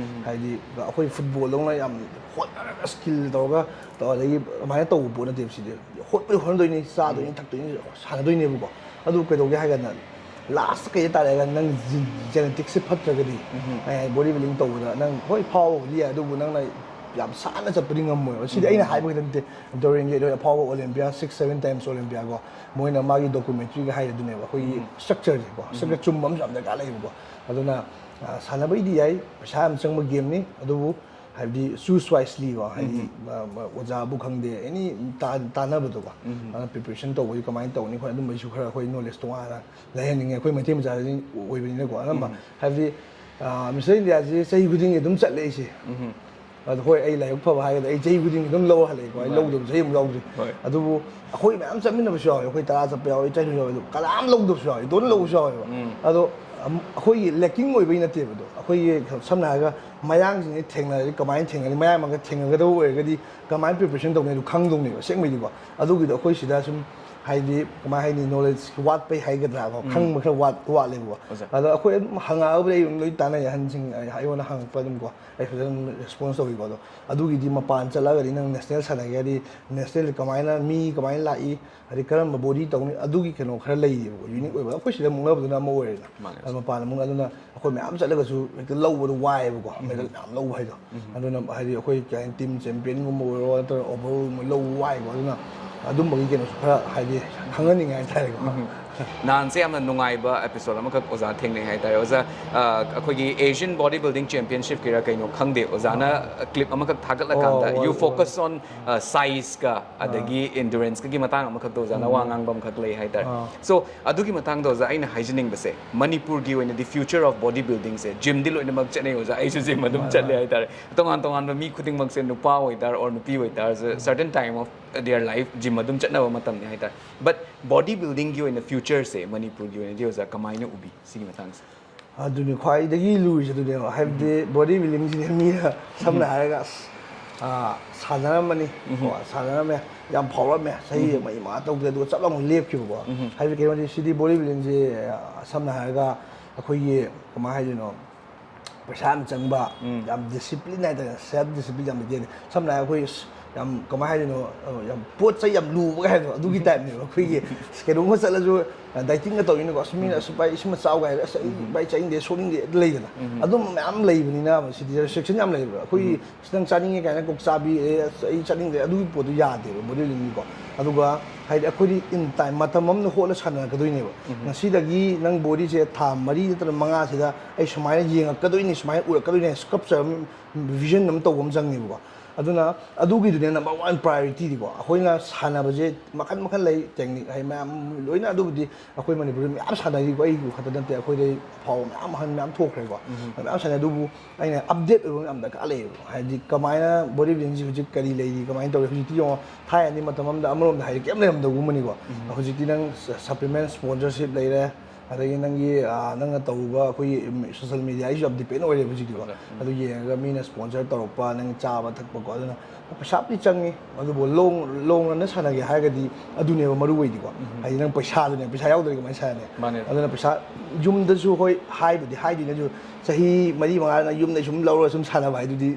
ꯍꯥꯏꯗꯤ ꯑꯩꯈꯣꯏ ꯐꯨꯠꯕꯣꯜꯗꯧꯅ ꯌꯥꯝ ꯍꯣꯠꯅꯔꯒ, ꯁ꯭ꯀꯤꯜ ꯇꯧꯔꯒ, ꯇꯧ-, ꯑꯗꯒꯤ ꯑꯗꯨꯃꯥꯏꯅ ꯇꯧꯕ ꯄꯣꯠ ꯅꯠꯇꯦꯕ ꯁꯤꯗꯤ꯫ ꯍꯣꯠꯄꯩ ꯍꯣꯠꯅꯗꯣꯏꯅꯤ, ꯆꯥꯗꯣꯏꯅꯤ, ꯊꯛꯇꯣꯏꯅꯤ, ꯁꯥꯟꯅꯗꯣꯏꯅꯦꯕꯀꯣ꯫ ꯑꯗꯨ ꯀꯩꯗꯧꯒꯦ ꯍꯥꯏ ꯀꯥꯟꯗ, ꯂꯥꯁꯇ ꯀꯩꯗ ꯇꯥꯔꯦ ꯍꯥꯏ ꯀꯥꯟꯗ, ꯅꯪ ꯖꯤ-, ꯖꯦꯅꯦꯇꯤꯛꯁꯁꯦ ꯐꯠꯇ꯭ꯔꯒꯗꯤ, ꯎꯝ꯫ ꯑꯦ, ꯕꯣꯗꯤ ꯕꯤꯜꯗꯤꯡ ꯇꯧꯕꯗ ꯅꯪ ꯍꯣꯏ ꯐꯥꯎꯕꯕꯨꯗꯤ ꯌꯥꯏ, ꯑꯗꯨꯕꯨ ꯅꯪꯅ ꯌꯥꯝ ꯁꯥꯡꯅ ꯆꯠꯄꯗꯤ ꯉꯝꯃꯣꯏꯕ꯫ ꯁꯤꯗꯤ ꯑꯩꯅ ꯍꯥꯏꯕ ꯈꯛꯇ ꯅꯠꯇꯦ, ꯗꯣꯔꯤꯟꯒꯤ ꯑꯗꯨ ꯑꯐꯥꯎꯕ ꯑꯣꯂꯦꯝꯄꯤꯌꯥ, ꯁꯤꯛꯁ ꯁꯚꯦꯟ ꯇꯥꯏꯝꯁ ꯑꯣꯂꯦꯝꯄꯤꯌꯥꯒꯣ, ꯃꯣꯏꯅ ꯃꯥꯒꯤ ꯗꯣꯀꯨꯃꯦꯟꯇ꯭ꯔꯤꯒ ꯍꯥꯏꯔꯦ ꯑꯗꯨꯅꯦꯕ, ꯑꯩꯈꯣꯏꯒꯤ ꯎꯝ꯫ ꯁ꯭ꯇ꯭ꯔꯛꯆꯔꯁꯦꯀꯣ, ꯎꯝ꯫ ꯁ꯭ꯇ꯭ꯔꯛꯆꯔ ꯆꯨꯝꯕ ꯑꯃꯁꯨ ꯌꯥꯝ ꯗꯔꯀꯥꯔ ꯂꯩꯌꯦꯕꯀꯣ꯫ ꯑꯗꯨꯅ, ꯑ, ꯁꯥꯟꯅꯕꯩꯗꯤ ꯌꯥꯏ, ꯄꯩꯁꯥ ꯌꯥꯝ ꯆꯪꯕ ꯒꯦꯝꯅꯤ, ꯑꯗꯨꯕꯨ ꯍꯥꯏꯕꯗꯤ ꯆꯨꯁ ꯋꯥꯏꯁꯂꯤꯀꯣ, ꯍꯥꯏꯗꯤ, ꯎꯝ꯫ ꯑ, ꯑ, ꯑꯣꯖꯥꯕꯨ ꯈꯪꯗꯦ, ꯑꯦꯅꯤ ꯇꯥ-, ꯇꯥꯟꯅꯕꯗꯣꯀꯣ꯫ ꯎꯝ꯫ ꯑꯗꯨꯅ ꯄ꯭ꯔꯤꯄꯦꯔꯦꯁꯟ ꯇꯧꯕꯒꯤ ꯀꯃꯥꯏꯅ ꯇꯧꯅꯤ ꯈꯣꯠꯅꯤ, ꯑꯗꯨꯝꯕꯩꯁꯨ ꯈꯔ ꯑꯩꯈꯣꯏ ꯅꯣꯂꯦꯖ ꯇꯣꯉꯥꯟꯅ ꯂꯩꯍꯟꯅꯤꯡꯉꯦ, ꯑꯩꯈꯣꯏ ꯃꯩꯇꯩ ꯃꯆꯥꯁꯤꯡ ꯑꯣꯏꯕꯅꯤꯅꯀꯣ꯫ ꯑꯅꯝꯕ ꯎꯝ꯫ ꯍꯥꯏꯕꯗꯤ, ꯑ, ꯃꯤꯁꯇꯔ ꯏꯟꯗꯤꯌꯥꯁꯤ ꯆꯍꯤ ꯈꯨꯗꯤꯡꯒꯤ ꯑꯗꯨꯝ ꯆꯠꯂꯦ ꯑꯩꯁꯦ꯫ ꯎꯝ꯫ ꯑꯗꯣ ꯍꯣꯏ, ꯑꯩ ꯂꯥꯏꯕꯛ ꯐꯕ ꯍꯥꯏꯔꯒꯗꯤ ꯑꯩ ꯆꯍꯤ ꯈꯨꯗꯤꯡꯒꯤ ꯑꯗꯨꯝ ꯂꯧꯔ ꯍꯜꯂꯛꯑꯦꯀꯣ꯫ ꯑꯩ ꯃꯥꯅꯦ꯫ ꯂꯧꯗꯕ ꯆꯍꯤ ꯑꯃ ꯌꯥꯎꯗ꯭ꯔꯤ꯫ ꯍꯣꯏ꯫ ꯑꯗꯨꯕꯨ ꯑꯩꯈꯣꯏ ꯃꯌꯥꯝ ꯆꯠꯃꯤꯟꯅꯕꯁꯨ ꯌꯥꯎꯋꯦ, ꯑꯩꯈꯣꯏ ꯇꯔꯥ ꯆꯠꯄ ꯌꯥꯎꯋꯦ, ꯆꯠꯄꯁꯨ ꯌꯥꯎꯋꯦ, ꯑꯗꯨ ꯀꯅꯥꯝ ꯂꯧꯗꯕꯁꯨ ꯌꯥꯎꯋꯦ, ꯏꯇꯣꯝ ꯂꯧꯕꯁꯨ ꯌꯥꯎꯋꯦꯕ꯫ ꯎꯝ꯫ ꯑꯗꯣ ꯑꯝ-, ꯑꯩꯈꯣꯏꯒꯤ ꯂꯦꯀꯤꯡ ꯑꯣꯏꯕꯩ ꯅꯠꯇꯦꯕ ꯑꯗꯣ, ꯑꯩꯈꯣꯏꯒꯤ ꯁꯝꯅ ꯍꯥꯏꯔꯒ ꯃꯌꯥꯡꯁꯤꯡꯁꯦ ꯊꯦꯡꯅꯔꯗꯤ ꯀꯃꯥꯏꯅ ꯊꯦꯡꯅꯅꯤ, ꯃꯌꯥꯡ ꯑꯃꯒ ꯊꯦꯡꯅꯒꯗꯕ ꯑꯣꯏꯔꯒꯗꯤ ꯀꯃꯥꯏꯅ ꯄ꯭ꯔꯤꯄꯦꯔꯦꯁꯟ ꯇꯧꯅꯤ ꯑꯗꯨ ꯈꯪꯗꯧꯅꯦꯕ ꯑꯁꯦꯡꯕꯩꯗꯤꯀꯣ꯫ ꯑꯗꯨꯒꯤꯗꯣ ꯑꯩꯈꯣꯏ ꯁꯤꯗ ꯁꯨꯝ ꯍꯥꯏꯗꯤ ꯀꯃꯥꯏ ꯍꯥꯏꯅꯤ, ꯅꯣꯂꯦꯖ ꯋꯥꯠꯄꯩ ꯍꯥꯏꯒꯗ꯭ꯔꯥ ꯀꯣ, ꯈꯪꯕ ꯈꯔ ꯋꯥꯠ ꯋꯥꯠꯂꯦꯕꯀꯣ꯫ ꯑꯣꯖꯥ꯫ ꯑꯗꯣ ꯑꯩꯈꯣꯏ ꯑꯗꯨꯝ ꯍꯪꯉꯛꯑꯕꯗꯤ ꯑꯩ ꯑꯗꯨꯝ ꯂꯣꯏ ꯇꯥꯟꯅꯩ, ꯑꯍꯟꯁꯤꯡ ꯑꯩꯉꯣꯟꯗ ꯍꯪꯉꯛꯄ ꯑꯗꯨꯝ ꯀꯣ, ꯑꯩ ꯐꯖꯅ ꯑꯗꯨꯝ ꯔꯦꯁꯄꯣꯟꯁ ꯇꯧꯋꯤꯀꯣ꯫ ꯑꯗꯣ ꯑꯗꯨꯒꯤꯗꯤ ꯃꯄꯥꯟ ꯆꯠꯂꯒꯗꯤ ꯅꯪ ꯅꯦꯁꯅꯦꯜ ꯁꯥꯟꯅꯒꯦ ꯍꯥꯏꯗꯤ ꯅꯦꯁꯅꯦꯜ ꯀꯃꯥꯏꯅ ꯃꯤ ꯀꯃꯥꯏꯅ ꯂꯥꯛꯏ, ꯍꯥꯏꯗꯤ ꯀꯔꯝꯕ ꯕꯣꯗꯤ ꯇꯧꯅꯤ, ꯑꯗꯨꯒꯤ ꯀꯩꯅꯣ ꯈꯔ ꯂꯩꯌꯦꯕꯀꯣ, ꯌꯨꯅꯤꯛ ꯑꯣꯏꯕ꯫ ꯑꯩꯈꯣꯏ ꯁꯤꯗ ꯃꯨꯛꯅꯕꯗꯨꯅ ꯑꯃ ꯑꯣꯏꯔꯦꯗꯅ꯫ ꯃꯥꯅꯦ꯫ ꯑꯗꯣ ꯃꯄꯥꯟ ꯃꯨꯛꯅ ꯑꯗꯨꯅ ꯑꯩꯈꯣꯏ ꯃꯌꯥꯝ ꯆꯠꯂꯒꯁꯨ ꯍꯦꯛꯇ ꯂꯧꯕꯗꯣ ꯋꯥꯏꯑꯦꯕꯀꯣ, ꯃꯦꯗꯜ ꯃꯌꯥꯝ ꯂꯧꯕ ꯍꯥꯏꯗꯣ꯫ ꯑꯗꯨꯅ ꯍꯥꯏꯗꯤ ꯑꯩꯈꯣꯏ ꯀꯩ ꯍꯥꯏꯅꯤ, ꯇꯤꯝ ꯆꯦꯝꯄꯤꯌꯟꯒꯨꯝꯕ ꯑꯣꯏꯔꯣ ꯅꯠꯇ꯭ꯔꯒ ꯑꯣꯚꯔꯑꯣꯜꯒꯨꯝꯕ ꯂꯧꯕ ꯋꯥꯏꯑꯦꯕ꯫ ꯑꯗꯨꯅ ꯑꯗꯨꯝꯕꯒꯤ ꯀꯩꯅꯣꯁꯨ ꯈꯔ ꯍꯥꯏꯗꯤ ꯈꯪꯍꯟꯅꯤꯡꯉꯦ ꯍꯥꯏꯇꯥꯔꯦꯀꯣ꯫ ꯅꯍꯥꯟꯁꯦ ꯌꯥꯝꯅ ꯅꯨꯡꯉꯥꯏꯕ ꯑꯦꯄꯤꯁꯣꯗ ꯑꯃꯈꯛ ꯑꯣꯖꯥ ꯊꯦꯡꯅꯩ ꯍꯥꯏꯇꯥꯔꯦ꯫ ꯑꯣꯖꯥ, ꯑ, ꯑꯩꯈꯣꯏꯒꯤ ꯑꯦꯁꯤꯌꯟ ꯕꯣꯗꯤ ꯕꯤꯜꯗꯤꯡ ꯆꯦꯝꯄꯤꯌꯟꯁꯤꯞꯀꯤꯔ ꯀꯩꯅꯣ ꯈꯪꯗꯦ, ꯑꯣꯖꯥꯅ ꯀ꯭ꯂꯤꯞ ꯑꯃꯈꯛ ꯊꯥꯒꯠꯂꯀꯥꯟꯗ ꯑꯣ, ꯌꯨ ꯑꯣ, ꯐꯣꯀꯁ ꯑꯣꯟ ꯁꯥꯏꯖꯀ ꯑꯗꯒꯤ ꯏꯟꯗꯨꯔꯦꯟꯁꯀꯒꯤ ꯃꯇꯥꯡ ꯑꯃꯈꯛꯇ ꯑꯣꯖꯥꯅ ꯋꯥ ꯉꯥꯡꯕ ꯑꯃꯈꯛ ꯂꯩ ꯍꯥꯏꯇꯥꯔꯦ꯫ ꯑꯥ꯫ ꯁꯣ ꯑꯗꯨꯒꯤ ꯃꯇꯥꯡꯗ ꯑꯣꯖꯥ ꯑꯩꯅ ꯍꯥꯏꯖꯅꯤꯡꯕꯁꯦ, ꯃꯅꯤꯄꯨꯔꯒꯤ ꯑꯣꯏꯅꯗꯤ ꯐ꯭ꯌꯨꯆꯔ ꯑꯣꯐ ꯕꯣꯗꯤ ꯕꯤꯜꯗꯤꯡꯁꯦ ꯖꯤꯝꯗꯤ ꯂꯣꯏꯅꯃꯛ ꯆꯠꯅꯩ ꯑꯣꯖꯥ, ꯑꯩꯁꯨ ꯖꯤꯝ ꯑꯗꯨꯝ ꯆꯠꯂꯦ ꯍꯥꯏꯇꯥꯔꯦ꯫ ꯇꯣꯉꯥꯟ ꯇꯣꯉꯥꯟꯕ ꯃꯤ ꯈꯨꯗꯤꯡꯃꯛꯁꯦ, ꯅꯨꯄꯥ ꯑꯣꯏꯇꯥꯔ ꯑꯣꯔ ꯅꯨꯄꯤ ꯑꯣꯏꯇꯥꯔꯁꯨ, certain time of dear life gym ꯑꯗꯨꯝ ꯆꯠꯅꯕ ꯃꯇꯝꯅꯤ ꯍꯥꯏꯇꯥꯔꯦ꯫ ꯕꯠ ꯕꯣꯗꯤ ꯕꯤꯜꯗꯤꯡꯒꯤ ꯑꯣꯏꯅ ꯐ꯭ꯌꯨꯆꯔꯁꯦ ꯃꯅꯤꯄꯨꯔꯒꯤ ꯑꯣꯏꯅꯗꯤ ꯑꯣꯖꯥ ꯀꯃꯥꯏꯅ ꯎꯕꯤ ꯁꯤꯒꯤ ꯃꯇꯥꯡꯁꯦ? ꯑꯗꯨꯅꯤ ꯈ꯭ꯋꯥꯏꯗꯒꯤ ꯂꯨꯔꯤꯁꯦ ꯑꯗꯨꯅꯦꯕ꯫ ꯍꯥꯏꯕꯗꯤ ꯕꯣꯗꯤ ꯕꯤꯜꯗꯤꯡꯁꯤꯗꯤ ꯃꯤꯅ ꯁꯝꯅ ꯍꯥꯏꯔꯒ ꯑꯁ, ꯑꯥ, ꯁꯥꯟꯅꯔꯝꯕꯅꯤ, ꯀꯣ, ꯁꯥꯟꯅꯔꯝꯃꯦ, ꯌꯥꯝ ꯐꯥꯎꯔꯝꯃꯦ, ꯆꯍꯤ ꯑꯃ ꯑꯅꯤ ꯃꯉꯥ ꯇꯧꯗꯦ, ꯑꯗꯨꯒ ꯆꯞ ꯂꯥꯎꯅ ꯂꯦꯞꯈꯤꯕꯀꯣ꯫ ꯍꯥꯏꯕꯗꯤ ꯀꯩꯅꯣꯗꯤ ꯁꯤꯗꯤ ꯕꯣꯗꯤ ꯕꯤꯜꯗꯤꯡꯁꯦ, ꯑꯥ, ꯁꯝꯅ ꯍꯥꯏꯔꯒ ꯑꯩꯈꯣꯏꯒꯤ ꯀꯃꯥꯏꯅ ꯍꯥꯏꯗꯣꯏꯅꯣ, ꯄꯩꯁꯥ ꯌꯥꯝ ꯆꯪꯕ, ꯌꯥꯝ ꯗꯤꯁꯤꯄ꯭ꯂꯤꯟ ꯍꯥꯏꯇꯥꯔꯦ, ꯁꯦꯜꯐ ꯗꯤꯁꯤꯄ꯭ꯂꯤꯟ ꯌꯥꯝ ꯂꯩꯇꯦ꯫ ꯁꯝꯅ ꯍꯥꯏꯔꯒ ꯑꯩꯈꯣꯏ ꯌꯥꯝ ꯀꯃꯥꯏꯅ ꯍꯥꯏꯗꯣꯏꯅꯣ, ꯌꯥꯝ ꯄꯣꯠ ꯆꯩ ꯌꯥꯝ ꯂꯨꯕꯒ ꯍꯥꯏꯕꯗꯣ ꯑꯗꯨꯒꯤ ꯇꯥꯏꯞꯅꯦꯕ꯫ ꯑꯩꯈꯣꯏꯒꯤ ꯀꯩꯅꯣꯝꯃ ꯆꯠꯂꯁꯨ, ꯗꯥꯏꯇꯤꯡꯒ ꯇꯧꯔꯤꯅꯀꯣ, ꯑꯁ, ꯃꯤꯅ ꯑꯁ, ꯚꯥꯏ, ꯁꯤꯃ ꯆꯥꯎꯒ ꯍꯥꯏꯔꯦ, ꯑꯁ, ꯑꯩ, ꯚꯥꯏ, ꯆꯥꯅꯤꯡꯗꯦ, ꯁꯣꯛꯅꯤꯡꯗꯦ, ꯂꯩꯗꯅ꯫ ꯑꯗꯨꯝꯕ ꯃꯌꯥꯝ ꯂꯩꯕꯅꯤꯅ ꯁꯤꯗꯤ ꯔꯦꯁꯇ꯭ꯔꯤꯛꯁꯟ ꯌꯥꯝ ꯂꯩꯕ꯫ ꯑꯩꯈꯣꯏꯒꯤ ꯁꯤ ꯅꯪ ꯆꯥꯅꯤꯡꯉꯦ ꯀꯥꯏꯅ ꯀꯣꯛ ꯆꯥꯕꯤ, ꯑꯦ, ꯑꯁ, ꯑꯩ ꯆꯥꯅꯤꯡꯗꯦ, ꯑꯗꯨꯒꯤ ꯄꯣꯠꯇꯨ ꯌꯥꯗꯦꯕ ꯕꯣꯗꯤ ꯕꯤꯜꯗꯤꯡꯒꯤꯀꯣ꯫ ꯑꯗꯨꯒ ꯍꯥꯏꯗꯤ ꯑꯩꯈꯣꯏꯗꯤ ꯏꯟ ꯇꯥꯏꯝ, ꯃꯇꯝ ꯑꯃꯗ ꯍꯣꯠꯅ ꯁꯥꯟꯅꯔꯛꯀꯗꯣꯏꯅꯦꯕ꯫ ꯉꯁꯤꯗꯒꯤ ꯅꯪ ꯕꯣꯗꯤꯁꯦ ꯊꯥ ꯃꯔꯤ ꯅꯠꯇ꯭ꯔꯒ ꯃꯉꯥꯁꯤꯗ ꯑꯩ ꯁꯨꯃꯥꯏꯅ ꯌꯦꯡꯉꯛꯀꯗꯣꯏꯅꯤ, ꯁꯨꯃꯥꯏꯅ ꯎꯔꯛꯀꯗꯣꯏꯅꯤ, ꯁ꯭ꯀꯜꯞꯆꯔ ꯑꯃ, ꯚꯤꯖꯟ ꯑꯃ ꯇꯧꯕ ꯑꯃ ꯆꯪꯉꯦꯕꯀꯣ꯫ ꯑꯗꯨꯅ ꯑꯗꯨꯒꯤꯗꯨꯅꯦ ꯅꯝꯕꯔ ꯋꯥꯟ ꯄ꯭ꯔꯥꯏꯌꯣꯔꯤꯇꯤꯗꯤꯀꯣ꯫ ꯑꯩꯈꯣꯏꯅ ꯁꯥꯟꯅꯕꯁꯦ ꯃꯈꯜ ꯃꯈꯜ ꯂꯩ, ꯇꯦꯛꯅꯤꯛ ꯍꯥꯏ ꯃꯌꯥꯝ ꯂꯣꯏꯅ꯫ ꯑꯗꯨꯕꯨꯗꯤ ꯑꯩꯈꯣꯏ ꯃꯅꯤꯄꯨꯔꯗ ꯃꯌꯥꯝ ꯁꯥꯟꯅꯔꯤꯀꯣ, ꯑꯩ ꯈꯛꯇ ꯅꯠꯇꯦ, ꯑꯩꯈꯣꯏꯗꯩ ꯑꯐꯥꯎꯕ ꯃꯌꯥꯝ, ꯑꯍꯟ ꯃꯌꯥꯝ ꯊꯣꯛꯈ꯭ꯔꯦꯀꯣ꯫ ꯃꯌꯥꯝ ꯁꯥꯟꯅꯩ꯫ ꯑꯗꯨꯕꯨ ꯑꯩꯅ ꯑꯞꯗꯦꯠ ꯑꯣꯏꯕ ꯑꯃ ꯌꯥꯝ ꯗꯔꯀꯥꯔ ꯂꯩꯌꯦꯕ꯫ ꯍꯥꯏꯗꯤ ꯀꯃꯥꯏꯅ ꯕꯣꯗꯤ ꯕꯤꯜꯗꯤꯡꯁꯤ ꯍꯧꯖꯤꯛ ꯀꯔꯤ ꯂꯩꯔꯤ, ꯀꯃꯥꯏꯅ ꯇꯧꯔꯤ? ꯍꯧꯖꯤꯛꯇꯤ ꯌꯦꯡꯉꯣ, ꯊꯥꯏꯅꯗꯤ ꯃꯇꯝ ꯑꯃꯗ ꯑꯃꯔꯣꯝꯗ ꯍꯥꯏꯗꯤ ꯀꯩꯝ ꯂꯩꯔꯝꯗꯕꯒꯨꯝꯕꯅꯤꯀꯣ꯫ ꯍꯧꯖꯤꯛꯇꯤ ꯅꯪ ꯁꯄ꯭ꯂꯤꯃꯦꯟ ꯁ꯭ꯄꯣꯟꯁꯔꯁꯤꯞ ꯂꯩꯔꯦ, ꯑꯗꯒꯤ ꯅꯪꯒꯤ ꯑꯥ, ꯅꯪꯅ ꯇꯧꯕ ꯑꯩꯈꯣꯏꯒꯤ ꯁꯣꯁꯦꯜ ꯃꯤꯗꯤꯌꯥꯒꯤꯁꯨ ꯌꯥꯝ ꯗꯤꯄꯦꯟ ꯑꯣꯏꯔꯦꯕ ꯍꯧꯖꯤꯛꯇꯤꯀꯣ꯫ ꯑꯗꯨ ꯌꯦꯡꯉꯒ ꯃꯤꯅ ꯁ꯭ꯄꯣꯟꯁꯔ ꯇꯧꯔꯛꯄ, ꯅꯪ ꯆꯥꯕ ꯊꯛꯄꯀꯣ, ꯑꯗꯨꯅ ꯄꯩꯁꯥꯕꯨꯗꯤ ꯆꯪꯉꯤ, ꯑꯗꯨꯕꯨ ꯂꯣꯡ ꯂꯣꯡ ꯔꯟꯗ ꯁꯥꯟꯅꯒꯦ ꯍꯥꯏꯔꯒꯗꯤ ꯑꯗꯨꯅꯦꯕ ꯃꯔꯨ ꯑꯣꯏꯗꯤꯀꯣ꯫ ꯍꯥꯏꯗꯤ ꯅꯪ ꯄꯩꯁꯥꯗꯨꯅꯦ, ꯄꯩꯁꯥ ꯌꯥꯎꯗ꯭ꯔꯗꯤ ꯀꯃꯥꯏꯅ ꯁꯥꯟꯅꯅꯤ? ꯃꯥꯅꯦ꯫ ꯑꯗꯨꯅ ꯄꯩꯁꯥ ꯌꯨꯝꯗꯁꯨ ꯍꯣꯏ ꯍꯥꯏꯕꯨꯗꯤ ꯍꯥꯏꯗꯣꯏꯅꯦ, ꯑꯗꯨ ꯆꯍꯤ ꯃꯔꯤ ꯃꯉꯥ ꯅꯪ ꯌꯨꯝꯗꯩ ꯁꯨꯝ ꯂꯧꯔꯒ ꯁꯨꯝ ꯁꯥꯟꯅꯕ ꯍꯥꯏꯗꯨꯗꯤ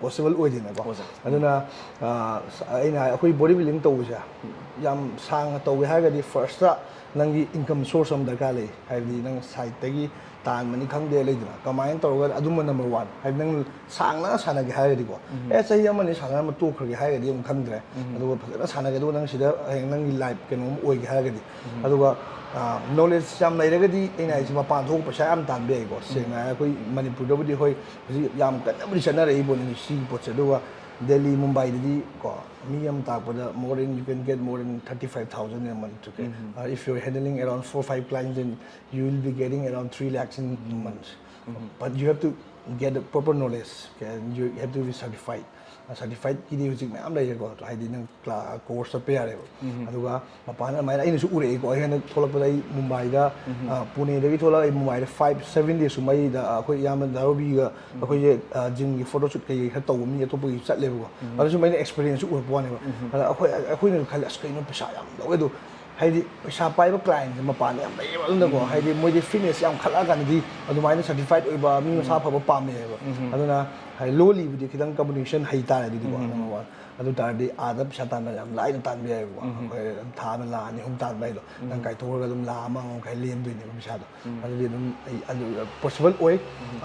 ꯄꯣꯁꯤꯕꯜ ꯑꯣꯏꯗꯦꯅꯀꯣ꯫ ꯑꯣꯖꯥ꯫ ꯑꯗꯨꯅ ꯑ, ꯑꯩꯅ ꯍꯥꯏ, ꯑꯩꯈꯣꯏ ꯕꯣꯗꯤ ꯕꯤꯜꯗꯤꯡ ꯇꯧꯕꯁꯦ ꯌꯥꯝ ꯁꯥꯡꯅ ꯇꯧꯒꯦ ꯍꯥꯏꯔꯒꯗꯤ ꯐꯥꯔꯁꯇ ꯅꯪꯒꯤ ꯏꯟꯀꯝ ꯁꯣꯔꯁ ꯑꯃ ꯗꯔꯀꯥꯔ ꯂꯩ꯫ ꯍꯥꯏꯕꯗꯤ ꯅꯪ ꯁꯥꯏꯠꯇꯒꯤ ꯇꯥꯟꯕꯅꯤ ꯈꯪꯗꯦ, ꯂꯩꯗꯅ, ꯀꯃꯥꯏꯅ ꯇꯧꯔꯒ ꯑꯗꯨꯝꯕ ꯅꯝꯕꯔ ꯋꯥꯟ꯫ ꯍꯥꯏꯗꯤ ꯅꯪ ꯁꯥꯡꯅ ꯁꯥꯟꯅꯒꯦ ꯍꯥꯏꯔꯒꯗꯤꯀꯣ, ꯑꯦ, ꯆꯍꯤ ꯑꯃꯅꯤ ꯁꯥꯟꯅꯔꯝꯃ ꯇꯣꯛꯈ꯭ꯔꯒꯦ ꯍꯥꯏꯔꯒꯗꯤ ꯑꯃꯨꯛ ꯈꯟꯗ꯭ꯔꯦ꯫ ꯑꯗꯨꯒ ꯐꯖꯅ ꯁꯥꯟꯅꯒꯦ, ꯑꯗꯨꯒ ꯅꯪ ꯁꯤꯗ ꯍꯌꯦꯡ ꯅꯪꯒꯤ ꯂꯥꯏꯐ ꯀꯩꯅꯣꯝ ꯑꯣꯏꯒꯦ ꯍꯥꯏꯔꯒꯗꯤ꯫ ꯑꯗꯨꯒ ꯅꯣꯂꯦꯖ ꯌꯥꯝ ꯂꯩꯔꯒꯗꯤ, ꯑꯩꯅ ꯍꯥꯏꯁꯦ, ꯃꯄꯥꯟ ꯊꯣꯛꯑꯒ ꯄꯩꯁꯥ ꯌꯥꯝ ꯇꯥꯟꯕ ꯌꯥꯏꯀꯣ꯫ ꯁꯦꯡꯅ ꯍꯥꯏꯔ ꯑꯩꯈꯣꯏ ꯃꯅꯤꯄꯨꯔꯗꯕꯨꯗꯤ ꯍꯣꯏ ꯍꯧꯖꯤꯛ ꯌꯥꯝ ꯀꯟꯅꯕꯨꯗꯤ ꯆꯠꯅꯔꯛꯏ ꯄꯣꯠꯅꯤ ꯁꯤꯒꯤ ꯄꯣꯠꯁꯦ꯫ ꯑꯗꯨꯒ ꯗꯦꯜꯂꯤ, ꯃꯨꯝꯕꯥꯏꯗꯗꯤ ꯀꯣ, ꯃꯤ ꯑꯃ ꯇꯥꯛꯄꯗ more than, you can get more than thirty five thousand a month, okay? Uh, if you're handling around four, five clients, then you will be getting around three lakhs in months. But you have to get the proper knowledge, okay? And you have to be certified. ꯁꯔꯇꯤꯐꯥꯏꯠꯀꯤꯗꯤ ꯍꯧꯖꯤꯛ ꯃꯌꯥꯝ ꯂꯩꯔꯦꯀꯣ, ꯍꯥꯏꯗꯤ ꯅꯪ ꯀ꯭ꯂꯥ course ꯆꯠꯄ ꯌꯥꯔꯦꯕ꯫ ꯑꯗꯨꯒ ꯃꯄꯥꯟꯗ ꯑꯗꯨꯃꯥꯏꯅ ꯑꯩꯅꯁꯨ ꯎꯔꯛꯑꯦꯀꯣ꯫ ꯑꯩ ꯍꯟꯗꯛ ꯊꯣꯛꯂꯛꯄꯗ ꯑꯩ ꯃꯨꯝꯕꯥꯏꯗ, ꯑ, ꯄꯨꯅꯦꯗꯒꯤ ꯊꯣꯛꯂꯛꯑꯒ ꯑꯩ ꯃꯨꯝꯕꯥꯏꯗ ꯐꯥꯏꯚ ꯁꯚꯦꯟ ꯗꯦꯁ ꯀꯨꯝꯕ ꯑꯩꯗ, ꯑ, ꯑꯩꯈꯣꯏ ꯏꯌꯥꯝꯕ ꯗꯥꯔꯣꯕꯤꯒ ꯑꯩꯈꯣꯏꯁꯦ, ꯑ, ꯖꯤꯝꯒꯤ ꯐꯣꯇꯣ ꯁꯨꯠ ꯀꯩꯀꯩ ꯈꯔ ꯇꯧꯕ ꯃꯤ ꯑꯇꯣꯞꯄꯒꯤ ꯆꯠꯂꯦꯕꯀꯣ꯫ ꯑꯗꯨꯁꯨ ꯑꯩꯅ ꯑꯦꯛꯁꯄꯤꯔꯤꯌꯦꯟꯁꯁꯨ ꯎꯔꯛꯄ ꯋꯥꯅꯦꯕ꯫ ꯑꯗ ꯑꯩꯈꯣꯏ, ꯑꯩꯈꯣꯏꯅ ꯈꯜꯂꯦ, "ꯑꯁ, ꯀꯩꯅꯣ, ꯄꯩꯁꯥ ꯌꯥꯝ ꯂꯧꯋꯦ ꯑꯗꯣ", ꯍꯥꯏꯗꯤ ꯄꯩꯁꯥ ꯄꯥꯏꯕ ꯀ꯭ꯂꯥꯏꯟꯁꯦ ꯃꯄꯥꯟꯗ ꯌꯥꯝ ꯂꯩꯌꯦꯕ꯫ ꯑꯗꯨꯅꯀꯣ, ꯍꯥꯏꯗꯤ ꯃꯣꯏꯗꯤ ꯐꯤꯠꯅꯦꯁ ꯌꯥꯝ ꯈꯜꯂꯛꯑꯀꯥꯟꯗꯗꯤ ꯑꯗꯨꯃꯥꯏꯅ ꯁꯔꯇꯤꯐꯥꯏꯠ ꯑꯣꯏꯕ ꯃꯤ ꯃꯁꯥ ꯐꯕ ꯄꯥꯝꯃꯦꯕ꯫ ꯑꯗꯨꯅ ꯍꯥꯏꯗꯤ ꯂꯣꯜꯂꯤꯕꯨꯗꯤ ꯈꯤꯇꯪ ꯀꯝꯃꯨꯅꯤꯀꯦꯁꯟ ꯍꯩ ꯇꯥꯔꯦ ꯑꯗꯨꯗꯤꯀꯣ, number one꯫ ꯑꯗꯨ ꯇꯥꯔꯗꯤ ꯑꯥꯗ ꯄꯩꯁꯥ ꯇꯥꯟꯕ ꯌꯥꯝ ꯂꯥꯏꯅ ꯇꯥꯟꯕ ꯌꯥꯏꯕꯀꯣ꯫ ꯑꯩꯈꯣꯏ ꯑꯗꯨꯝ ꯊꯥ ꯑꯃ ꯂꯥꯛ ꯑꯅꯤ ꯑꯍꯨꯝ ꯇꯥꯟꯕ ꯍꯥꯏꯗꯣ ꯅꯪ ꯀꯥꯏꯊꯣꯛꯈ꯭ꯔꯒ ꯑꯗꯨꯝ ꯂꯥꯛ ꯑꯃ ꯃꯈꯥꯏ ꯂꯦꯝꯗꯣꯏꯅꯦꯕ ꯄꯩꯁꯥꯗꯣ꯫ ꯑꯗꯨꯗꯤ ꯑꯗꯨꯝ ꯑꯩ ꯑꯗꯨ ꯄꯣꯁꯤꯕꯜ ꯑꯣꯏ꯫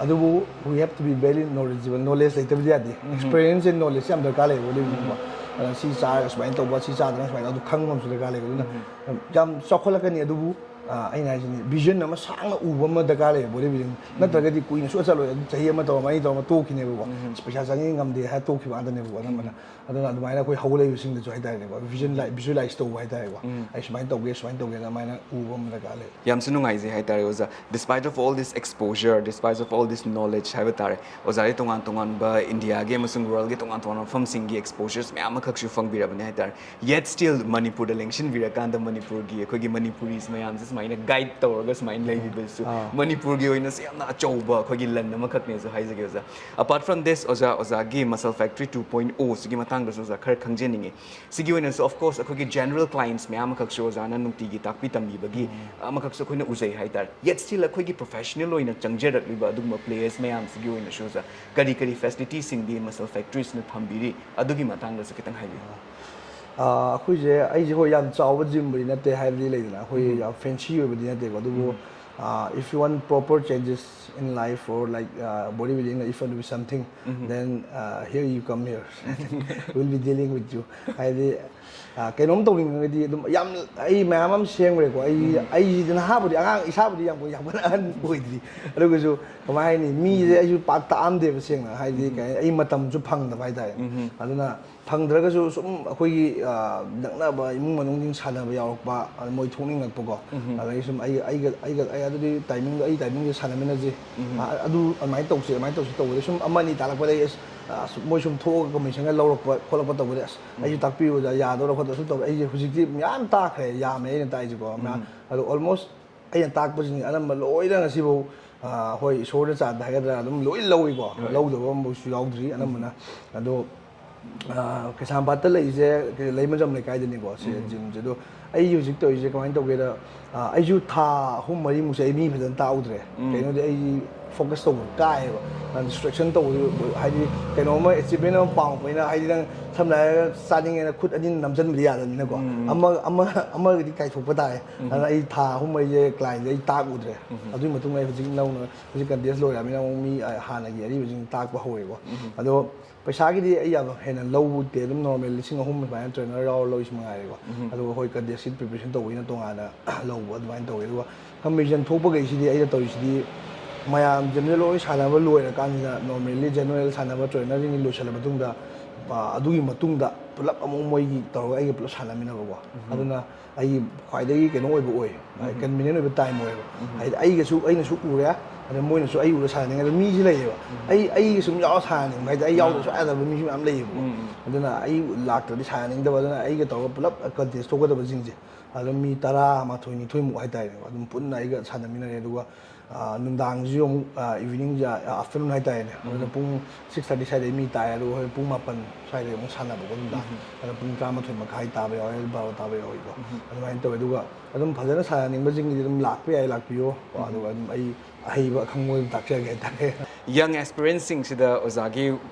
ꯑꯗꯨꯕꯨ we have to be very knowledgeable, knowledge ꯂꯩꯇꯕꯗꯤ ꯌꯥꯗꯦ꯫ ꯑꯦꯛꯁꯄꯤꯔꯤꯌꯦꯟꯁ ꯑꯦꯟ ꯅꯣꯂꯦꯖ ꯌꯥꯝ ꯗꯔꯀꯥꯔ ꯂꯩꯌꯦꯕ ꯕꯣꯗꯤ ꯕꯤꯜꯗꯤꯡꯒꯨꯝꯕ꯫ ꯑꯗ ꯁꯤ ꯆꯥꯔꯒ ꯁꯨꯃꯥꯏꯅ ꯇꯧꯕ, ꯁꯤ ꯆꯥꯗꯅ ꯁꯨꯃꯥꯏꯅ, ꯑꯗꯨ ꯈꯪꯕ ꯑꯃꯁꯨ ꯗꯔꯀꯥꯔ ꯂꯩꯌꯦꯕ꯫ ꯑꯗꯨꯅ ꯌꯥꯝ ꯆꯥꯎꯈꯠꯂꯛꯀꯅꯤ꯫ ꯑꯗꯨꯕꯨ ꯑ, ꯑꯩꯅ ꯍꯥꯏꯁꯤꯅꯤ, ꯚꯤꯖꯟ ꯑꯃ ꯁꯥꯡꯅ ꯎꯕ ꯑꯃ ꯗꯔꯀꯥꯔ ꯂꯩꯌꯦꯕ ꯕꯣꯗꯤ ꯕꯤꯜꯗꯤꯡ꯫ ꯅꯠꯇ꯭ꯔꯒꯗꯤ ꯀꯨꯏꯅ ꯁꯨꯡꯆꯠ ꯆꯠꯂꯣꯏ꯫ ꯑꯗꯨꯝ ꯆꯍꯤ ꯑꯃ ꯇꯧꯔꯝꯃ, ꯑꯅꯤ ꯇꯧꯔꯝꯃ ꯇꯣꯛꯈꯤꯅꯦꯕꯀꯣ꯫ ꯑꯁ, ꯄꯩꯁꯥ ꯆꯪꯉꯤ, ꯉꯝꯗꯦ ꯍꯥꯏꯔ ꯇꯣꯛꯈꯤꯕ ꯉꯥꯛꯇꯅꯦꯕꯀꯣ ꯑꯅꯝꯕꯅ꯫ ꯑꯗꯨꯅ ꯑꯗꯨꯃꯥꯏꯅ ꯑꯩꯈꯣꯏ ꯍꯧꯒꯠꯂꯛꯏꯕꯁꯤꯡꯗꯁꯨ ꯍꯥꯏꯇꯥꯔꯦꯀꯣ, ꯚꯤꯖꯟ ꯂꯥꯏ-, ꯚꯤꯖꯨꯋꯦꯂꯥꯏꯁ ꯇꯧꯕ ꯍꯥꯏꯇꯥꯔꯦꯀꯣ꯫ ꯑꯩ ꯁꯨꯃꯥꯏꯅ ꯇꯧꯒꯦ, ꯁꯨꯃꯥꯏꯅ ꯇꯧꯒꯦꯅ ꯑꯗꯨꯃꯥꯏꯅ ꯎꯕ ꯑꯃ ꯗꯔꯀꯥꯔ ꯂꯩ꯫ ꯌꯥꯝꯁꯨ ꯅꯨꯡꯉꯥꯏꯖꯩ ꯍꯥꯏꯇꯥꯔꯦ ꯑꯣꯖꯥ꯫ Despite of all this exposure, despite of all this knowledge ꯍꯥꯏꯕ ꯇꯥꯔꯦ, ꯑꯣꯖꯥꯗꯤ ꯇꯣꯉꯥꯟ ꯇꯣꯉꯥꯟꯕ ꯏꯟꯗꯤꯌꯥꯒꯤ ꯑꯃꯁꯨꯡ ꯋꯥꯔꯜꯒꯤ ꯇꯣꯉꯥꯟ ꯇꯣꯉꯥꯟꯕ ꯃꯐꯝꯁꯤꯡꯒꯤ exposures ꯃꯌꯥꯝ ꯑꯃꯈꯛꯁꯨ ꯐꯪꯕꯤꯔꯕꯅꯤ ꯍꯥꯏꯇꯥꯔꯦ꯫ Yet still ꯃꯅꯤꯄꯨꯔꯗ ꯂꯦꯡꯁꯤꯟꯕꯤꯔꯀꯥꯟꯗ ꯃꯅꯤꯄꯨꯔꯒꯤ ꯑꯩꯈꯣꯏꯒꯤ ꯃꯅꯤꯄꯨꯔꯤꯁ ꯃꯌꯥꯝꯁꯦ ꯁꯨꯃꯥꯏꯅ ꯒꯥꯏꯗ ꯇꯧꯔꯒ ꯁꯨꯃꯥꯏꯅ ꯂꯩꯕꯤꯕꯁꯨ ꯑꯥ꯫ ꯃꯅꯤꯄꯨꯔꯒꯤ ꯑꯣꯏꯅꯁꯨ ꯌꯥꯝꯅ ꯑꯆꯧꯕ ꯑꯩꯈꯣꯏꯒꯤ ꯂꯟ ꯑꯃꯈꯛꯅꯦꯁꯨ ꯍꯥꯏꯖꯒꯦ ꯑꯣꯖꯥ꯫ Apart from this, ꯑꯣꯖꯥ, ꯑꯣꯖꯥꯒꯤ Muscle Factory two point oh ꯁꯤꯒꯤ ꯃꯇꯥꯡꯗꯁꯨ ꯑꯣꯖꯥ ꯈꯔ ꯈꯪꯖꯅꯤꯡꯉꯤ꯫ ꯁꯤꯒꯤ ꯑꯣꯏꯅꯁꯨ, of course, ꯑꯩꯈꯣꯏꯒꯤ general clients ꯃꯌꯥꯝ ꯑꯃꯈꯛꯁꯨ ꯑꯣꯖꯥꯅ ꯅꯨꯡꯇꯤꯒꯤ ꯇꯥꯛꯄꯤ ꯇꯝꯕꯤꯕꯒꯤ ꯑꯃꯈꯛꯁꯨ ꯑꯩꯈꯣꯏꯅ ꯎꯖꯩ ꯍꯥꯏꯇꯥꯔꯦ꯫ Yet still ꯑꯩꯈꯣꯏꯒꯤ professional ꯑꯣꯏꯅ ꯆꯪꯖꯔꯛꯂꯤꯕ ꯑꯗꯨꯒꯨꯝꯕ players ꯃꯌꯥꯝꯁꯤꯒꯤ ꯑꯣꯏꯅꯁꯨ ꯑꯣꯖꯥ ꯀꯔꯤ ꯀꯔꯤ facility ꯁꯤꯡꯗꯤ Muscle Factory ꯁꯤꯅ ꯊꯝꯕꯤꯔꯤ, ꯑꯗꯨꯒꯤ ꯃꯇꯥꯡꯗꯁꯨ ꯈꯤꯇꯪ ꯍꯥꯏꯕꯤꯌꯨ꯫ ꯑꯥ, ꯑꯩꯈꯣꯏꯁꯦ, ꯑꯩꯁꯦ ꯍꯣꯏ ꯌꯥꯝ ꯆꯥꯎꯕ ꯖꯤꯝꯕꯨꯗꯤ ꯅꯠꯇꯦ, ꯍꯥꯏꯕꯗꯤ ꯂꯩꯗꯅ ꯑꯩꯈꯣꯏ ꯌꯥꯝ fancy ꯑꯣꯏꯕꯗꯤ ꯅꯠꯇꯦꯀꯣ, ꯑꯗꯨꯕꯨ if you want proper changes in life or like body building, if you want to be something, then here you come here, we'll be dealing with you. ꯍꯥꯏꯗꯤ ꯑꯥ, ꯀꯩꯅꯣꯝ ꯇꯧꯅꯤꯡꯉꯒꯗꯤ ꯑꯗꯨꯝ ꯌꯥꯝ, ꯑꯩ ꯃꯌꯥꯝ ꯑꯃ ꯁꯦꯝꯈ꯭ꯔꯦꯀꯣ꯫ ꯑꯩ ꯑꯩꯁꯤꯗꯤ ꯅꯍꯥꯕꯨꯗꯤ, ꯑꯉꯥꯡ ꯏꯁꯥꯕꯨꯗꯤ ꯌꯥꯝ ꯌꯥꯝ ꯀꯟꯅ ꯑꯍꯟ ꯑꯣꯏꯗ꯭ꯔꯤ, ꯑꯗꯨꯒꯁꯨ ꯀꯃꯥꯏ ꯍꯥꯏꯅꯤ, ꯃꯤꯁꯦ ꯑꯩꯁꯨ ꯄꯥꯛ ꯇꯥꯛꯑꯝꯗꯦꯕ ꯁꯦꯡꯅ, ꯍꯥꯏꯗꯤ ꯀꯩ ꯍꯥꯏꯅꯤ, ꯑꯩ ꯃꯇꯝꯁꯨ ꯐꯪꯗꯕ ꯍꯥꯏꯇꯥꯔꯦ꯫ ꯑꯗꯨꯅ ꯐꯪꯗ꯭ꯔꯒꯁꯨ ꯁꯨꯝ ꯑꯩꯈꯣꯏꯒꯤ ꯑꯥ, ꯅꯛꯅꯕ ꯏꯃꯨꯡ ꯃꯅꯨꯡꯁꯤꯡ ꯁꯥꯟꯅꯕ ꯌꯥꯎꯔꯛꯄ, ꯑꯗ ꯃꯣꯏ ꯊꯣꯛꯅꯤꯡꯉꯛꯄꯀꯣ꯫ ꯑꯗꯒꯤ ꯁꯨꯝ ꯑꯩ ꯑꯩꯒ ꯑꯩꯒ ꯑꯩ ꯑꯗꯨꯗꯤ ꯇꯥꯏꯃꯤꯡꯗꯣ, ꯑꯩ ꯇꯥꯏꯃꯤꯡꯁꯦ ꯁꯥꯟꯅꯃꯤꯟꯅꯁꯦ, ꯑꯥ, ꯑꯗꯨ ꯑꯗꯨꯃꯥꯏꯅ ꯇꯧꯁꯦ, ꯑꯗꯨꯃꯥꯏꯅ ꯇꯧꯁꯦ ꯇꯧꯕꯗ ꯁꯨꯝ ꯑꯃ ꯑꯅꯤ ꯇꯥꯛꯂꯛꯄꯗꯒꯤ ꯑꯁ, ꯑꯁ, ꯃꯣꯏ ꯁꯨꯝ ꯊꯣꯛꯑꯒ ꯀꯝꯄꯤꯇꯤꯁꯟꯒ ꯂꯧꯔꯛꯄ ꯈꯣꯠꯂꯛꯄ ꯇꯧꯕꯗ ꯑꯁ, ꯑꯩꯁꯨ ꯇꯥꯛꯄꯤꯌꯨ ꯑꯣꯖꯥ, ꯌꯥꯗꯧꯔꯥ ꯈꯣꯠꯇꯧꯔꯥ ꯁꯨꯝ ꯇꯧꯔꯦ꯫ ꯑꯩꯁꯦ ꯍꯧꯖꯤꯛꯇꯤ ꯃꯌꯥꯝ ꯇꯥꯛꯈ꯭ꯔꯦ, ꯌꯥꯝꯃꯦ ꯑꯩꯅ ꯇꯥꯛꯏꯁꯦꯀꯣ ꯃꯌꯥꯝ꯫ ꯑꯗꯣ almost ꯑꯩꯅ ꯇꯥꯛꯄꯁꯤꯡ ꯑꯅꯝꯕ ꯂꯣꯏꯅ ꯉꯁꯤꯐꯥꯎ, ꯑꯥ, ꯍꯣꯏ, ꯏꯁꯣꯔꯅ ꯆꯥꯟꯕ ꯍꯥꯏꯒꯗ꯭ꯔꯥ, ꯑꯗꯨꯝ ꯂꯣꯏ ꯂꯧꯏꯀꯣ꯫ ꯂꯧꯗꯕ ꯑꯃꯐꯥꯎꯁꯨ ꯌꯥꯎꯗ꯭ꯔꯤ ꯑꯅꯝꯕꯅ꯫ ꯑꯗꯣ ꯑꯥ, ꯀꯩꯁꯥꯝꯄꯥꯠꯇ ꯂꯩꯔꯤꯁꯦ ꯂꯩꯃꯖꯝ ꯂꯩꯀꯥꯏꯗꯅꯤꯀꯣ ꯁꯤ ꯖꯤꯝꯁꯦ꯫ ꯑꯗꯣ ꯑꯩ ꯍꯧꯖꯤꯛ ꯇꯧꯔꯤꯁꯦ ꯀꯃꯥꯏꯅ ꯇꯧꯒꯦꯗ, ꯑꯥ, ꯑꯩꯁꯨ ꯊꯥ ꯑꯍꯨꯝ ꯃꯔꯤꯃꯨꯛꯁꯦ ꯑꯩ ꯃꯤ ꯐꯖꯅ ꯇꯥꯛꯎꯗ꯭ꯔꯦ꯫ ꯀꯩꯅꯣꯗꯤ ꯑꯩ focus ꯇꯧꯕ ꯀꯥꯏꯌꯦꯕ꯫ ꯗꯤꯁꯇ꯭ꯔꯦꯛꯁꯟ ꯇꯧꯕꯗꯨ, ꯍꯥꯏꯗꯤ ꯀꯩꯅꯣꯝꯃ achievement ꯑꯃ ꯄꯥꯝꯃꯛꯄꯅꯤꯅ, ꯍꯥꯏꯗꯤ ꯅꯪ ꯁꯝꯅ ꯍꯥꯏꯔꯒ ꯆꯥꯅꯤꯡꯉꯦꯅ ꯈꯨꯠ ꯑꯅꯤꯅ ꯅꯝꯁꯤꯟꯕꯗꯤ ꯌꯥꯗꯕꯅꯤꯅꯀꯣ꯫ ꯑꯃ ꯑꯃ ꯑꯃꯒꯗꯤ ꯀꯥꯏꯊꯣꯛꯄ ꯇꯥꯔꯦ꯫ ꯑꯗꯨꯅ ꯑꯩ ꯊꯥ ꯑꯍꯨꯝ ꯃꯔꯤꯁꯦ ꯀ꯭ꯂꯥꯏꯟꯁꯦ ꯑꯩ ꯇꯥꯛꯎꯗ꯭ꯔꯦ꯫ ꯑꯗꯨꯒꯤ ꯃꯇꯨꯡꯗ ꯑꯩ ꯍꯧꯖꯤꯛ ꯅꯧꯅ, ꯍꯧꯖꯤꯛ ꯀꯟꯇꯦꯁ ꯂꯣꯏꯔꯕꯅꯤꯅ ꯑꯃꯨꯛ ꯃꯤ ꯍꯥꯟꯅꯒꯤ ꯑꯔꯤꯕꯁꯤꯡ ꯇꯥꯛꯄ ꯍꯧꯔꯦꯀꯣ꯫ ꯑꯗꯣ ꯄꯩꯁꯥꯒꯤꯗꯤ ꯑꯩ ꯌꯥꯝ ꯍꯦꯟꯅ ꯂꯧꯗꯦ, ꯑꯗꯨꯝ ꯅꯣꯔꯃꯦꯜ ꯂꯤꯁꯤꯡ ꯑꯍꯨꯝ ꯁꯨꯃꯥꯏꯅ ꯇ꯭ꯔꯦꯅꯔ ꯌꯥꯎꯔ ꯂꯧꯔꯤꯁꯤ ꯃꯉꯥꯏꯔꯦꯀꯣ꯫ ꯑꯗꯨꯒ ꯍꯣꯏ, ꯀꯟꯇꯦꯁꯀꯤ ꯄ꯭ꯔꯤꯄꯦꯔꯦꯁꯟ ꯇꯧꯕꯒꯤꯅ ꯇꯣꯉꯥꯟꯅ ꯂꯧꯕ ꯑꯗꯨꯃꯥꯏꯅ ꯇꯧꯋꯤ꯫ ꯑꯗꯨꯒ ꯀꯝꯄꯤꯇꯤꯁꯟ ꯊꯣꯛꯄꯈꯩꯁꯤꯗꯤ ꯑꯩꯅ ꯇꯧꯔꯤꯁꯤꯗꯤ ꯃꯌꯥꯝ ꯖꯦꯅꯔꯦꯜ ꯂꯣꯏ ꯁꯥꯟꯅꯕ ꯂꯣꯏꯔꯀꯥꯟꯁꯤꯗ, ꯅꯣꯔꯃꯦꯜꯂꯤ ꯖꯦꯅꯔꯦꯜ ꯁꯥꯟꯅꯕ ꯇ꯭ꯔꯦꯅꯔꯁꯤꯡꯒꯤ ꯂꯣꯏꯁꯤꯜꯂ ꯃꯇꯨꯡꯗ, ꯑꯗꯨꯒꯤ ꯃꯇꯨꯡꯗ ꯄꯨꯂꯞ ꯑꯃꯨꯛ ꯃꯣꯏꯒꯤ ꯇꯧꯔꯒ ꯑꯩꯒ ꯄꯨꯂꯞ ꯁꯥꯟꯅꯃꯤꯟꯅꯕꯀꯣ꯫ ꯑꯗꯨꯅ ꯑꯩꯒꯤ ꯈ꯭ꯋꯥꯏꯗꯒꯤ ꯀꯩꯅꯣ ꯑꯣꯏꯕ ꯑꯣꯏ, ꯀꯟꯚꯤꯅꯤꯌꯦꯟ ꯑꯣꯏꯕ ꯇꯥꯏꯝ ꯑꯣꯏꯌꯦꯕ꯫ ꯍꯥꯏꯗꯤ ꯑꯩꯒꯁꯨ, ꯑꯩꯅꯁꯨ ꯎꯔꯦ, ꯑꯗ ꯃꯣꯏꯅꯁꯨ ꯑꯩ ꯎꯔ ꯁꯥꯟꯅꯅꯤꯡꯉꯦ꯫ ꯑꯗꯣ ꯃꯤꯁꯤ ꯂꯩꯌꯦꯕ, ꯑꯩ ꯑꯩꯒ ꯁꯨꯝ ꯌꯥꯎꯔ ꯁꯥꯟꯅꯅꯤꯡꯕ ꯍꯥꯏꯗꯤ, ꯑꯩ ꯌꯥꯎꯗꯕ ꯁꯨꯡꯌꯥ ꯌꯥꯗꯕ ꯃꯤꯁꯨ ꯃꯌꯥꯝ ꯂꯩꯌꯦꯕꯀꯣ꯫ ꯑꯗꯨꯅ ꯑꯩ ꯂꯥꯛꯇ꯭ꯔꯗꯤ ꯁꯥꯟꯅꯅꯤꯡꯗꯕ꯫ ꯑꯗꯨꯅ ꯑꯩꯒ ꯇꯧꯔꯒ ꯄꯨꯂꯞ ꯀꯟꯇꯦꯁ ꯊꯣꯛꯀꯗꯕꯁꯤꯡꯁꯦ ꯑꯗꯨꯝ ꯃꯤ ꯇꯔꯥ ꯃꯥꯊꯣꯏ ꯅꯤꯊꯣꯏꯃꯨꯛ ꯍꯥꯏꯇꯥꯔꯦꯅꯦꯀꯣ, ꯑꯗꯨꯝ ꯄꯨꯟꯅ ꯑꯩꯒ ꯁꯥꯟꯅꯃꯤꯟꯅꯔꯦ꯫ ꯑꯗꯨꯒ ꯑꯥ, ꯅꯨꯡꯗꯥꯡꯁꯨ ꯑꯃꯨꯛ, ꯑꯥ, evening, ꯑꯥ, afternoon ꯍꯥꯏꯇꯥꯔꯦꯅꯦ, ꯑꯗꯨꯅ ꯄꯨꯡ six thirty ꯁ꯭ꯋꯥꯏꯗꯩ ꯃꯤ ꯇꯥꯏ, ꯑꯗꯨꯒ ꯍꯣꯔꯦꯟ ꯄꯨꯡ ꯃꯥꯄꯟ ꯁ꯭ꯋꯥꯏꯗꯩ ꯑꯃꯨꯛ ꯁꯥꯟꯅꯕꯀꯣ ꯅꯨꯡꯗꯥꯡ꯫ ꯑꯗꯣ ꯄꯨꯡ ꯇꯔꯥꯃꯥꯊꯣꯏ ꯃꯈꯥꯏ ꯇꯥꯕ ꯌꯥꯎꯋꯦ, ꯕꯥꯔꯣ ꯇꯥꯕ ꯌꯥꯎꯋꯤꯀꯣ꯫ ꯑꯗꯨꯃꯥꯏꯅ ꯇꯧꯋꯦ꯫ ꯑꯗꯨꯒ ꯑꯗꯨꯝ ꯐꯖꯅ ꯁꯥꯟꯅꯅꯤꯡꯕꯁꯤꯡꯒꯤꯗꯤ ꯑꯗꯨꯝ ꯂꯥꯛꯄ ꯌꯥꯏ, ꯂꯥꯛꯄꯤꯌꯣ꯫ ꯑꯗꯨꯒ ꯑꯗꯨꯝ ꯑꯩ ꯑꯍꯩꯕ ꯑꯈꯪꯕ ꯑꯗꯨꯝ ꯇꯥꯛꯆꯒꯦ ꯍꯥꯏꯇꯥꯔꯦ꯫ Young aspirantꯁꯤꯡꯁꯤꯗ ꯑꯣꯖꯥꯒꯤ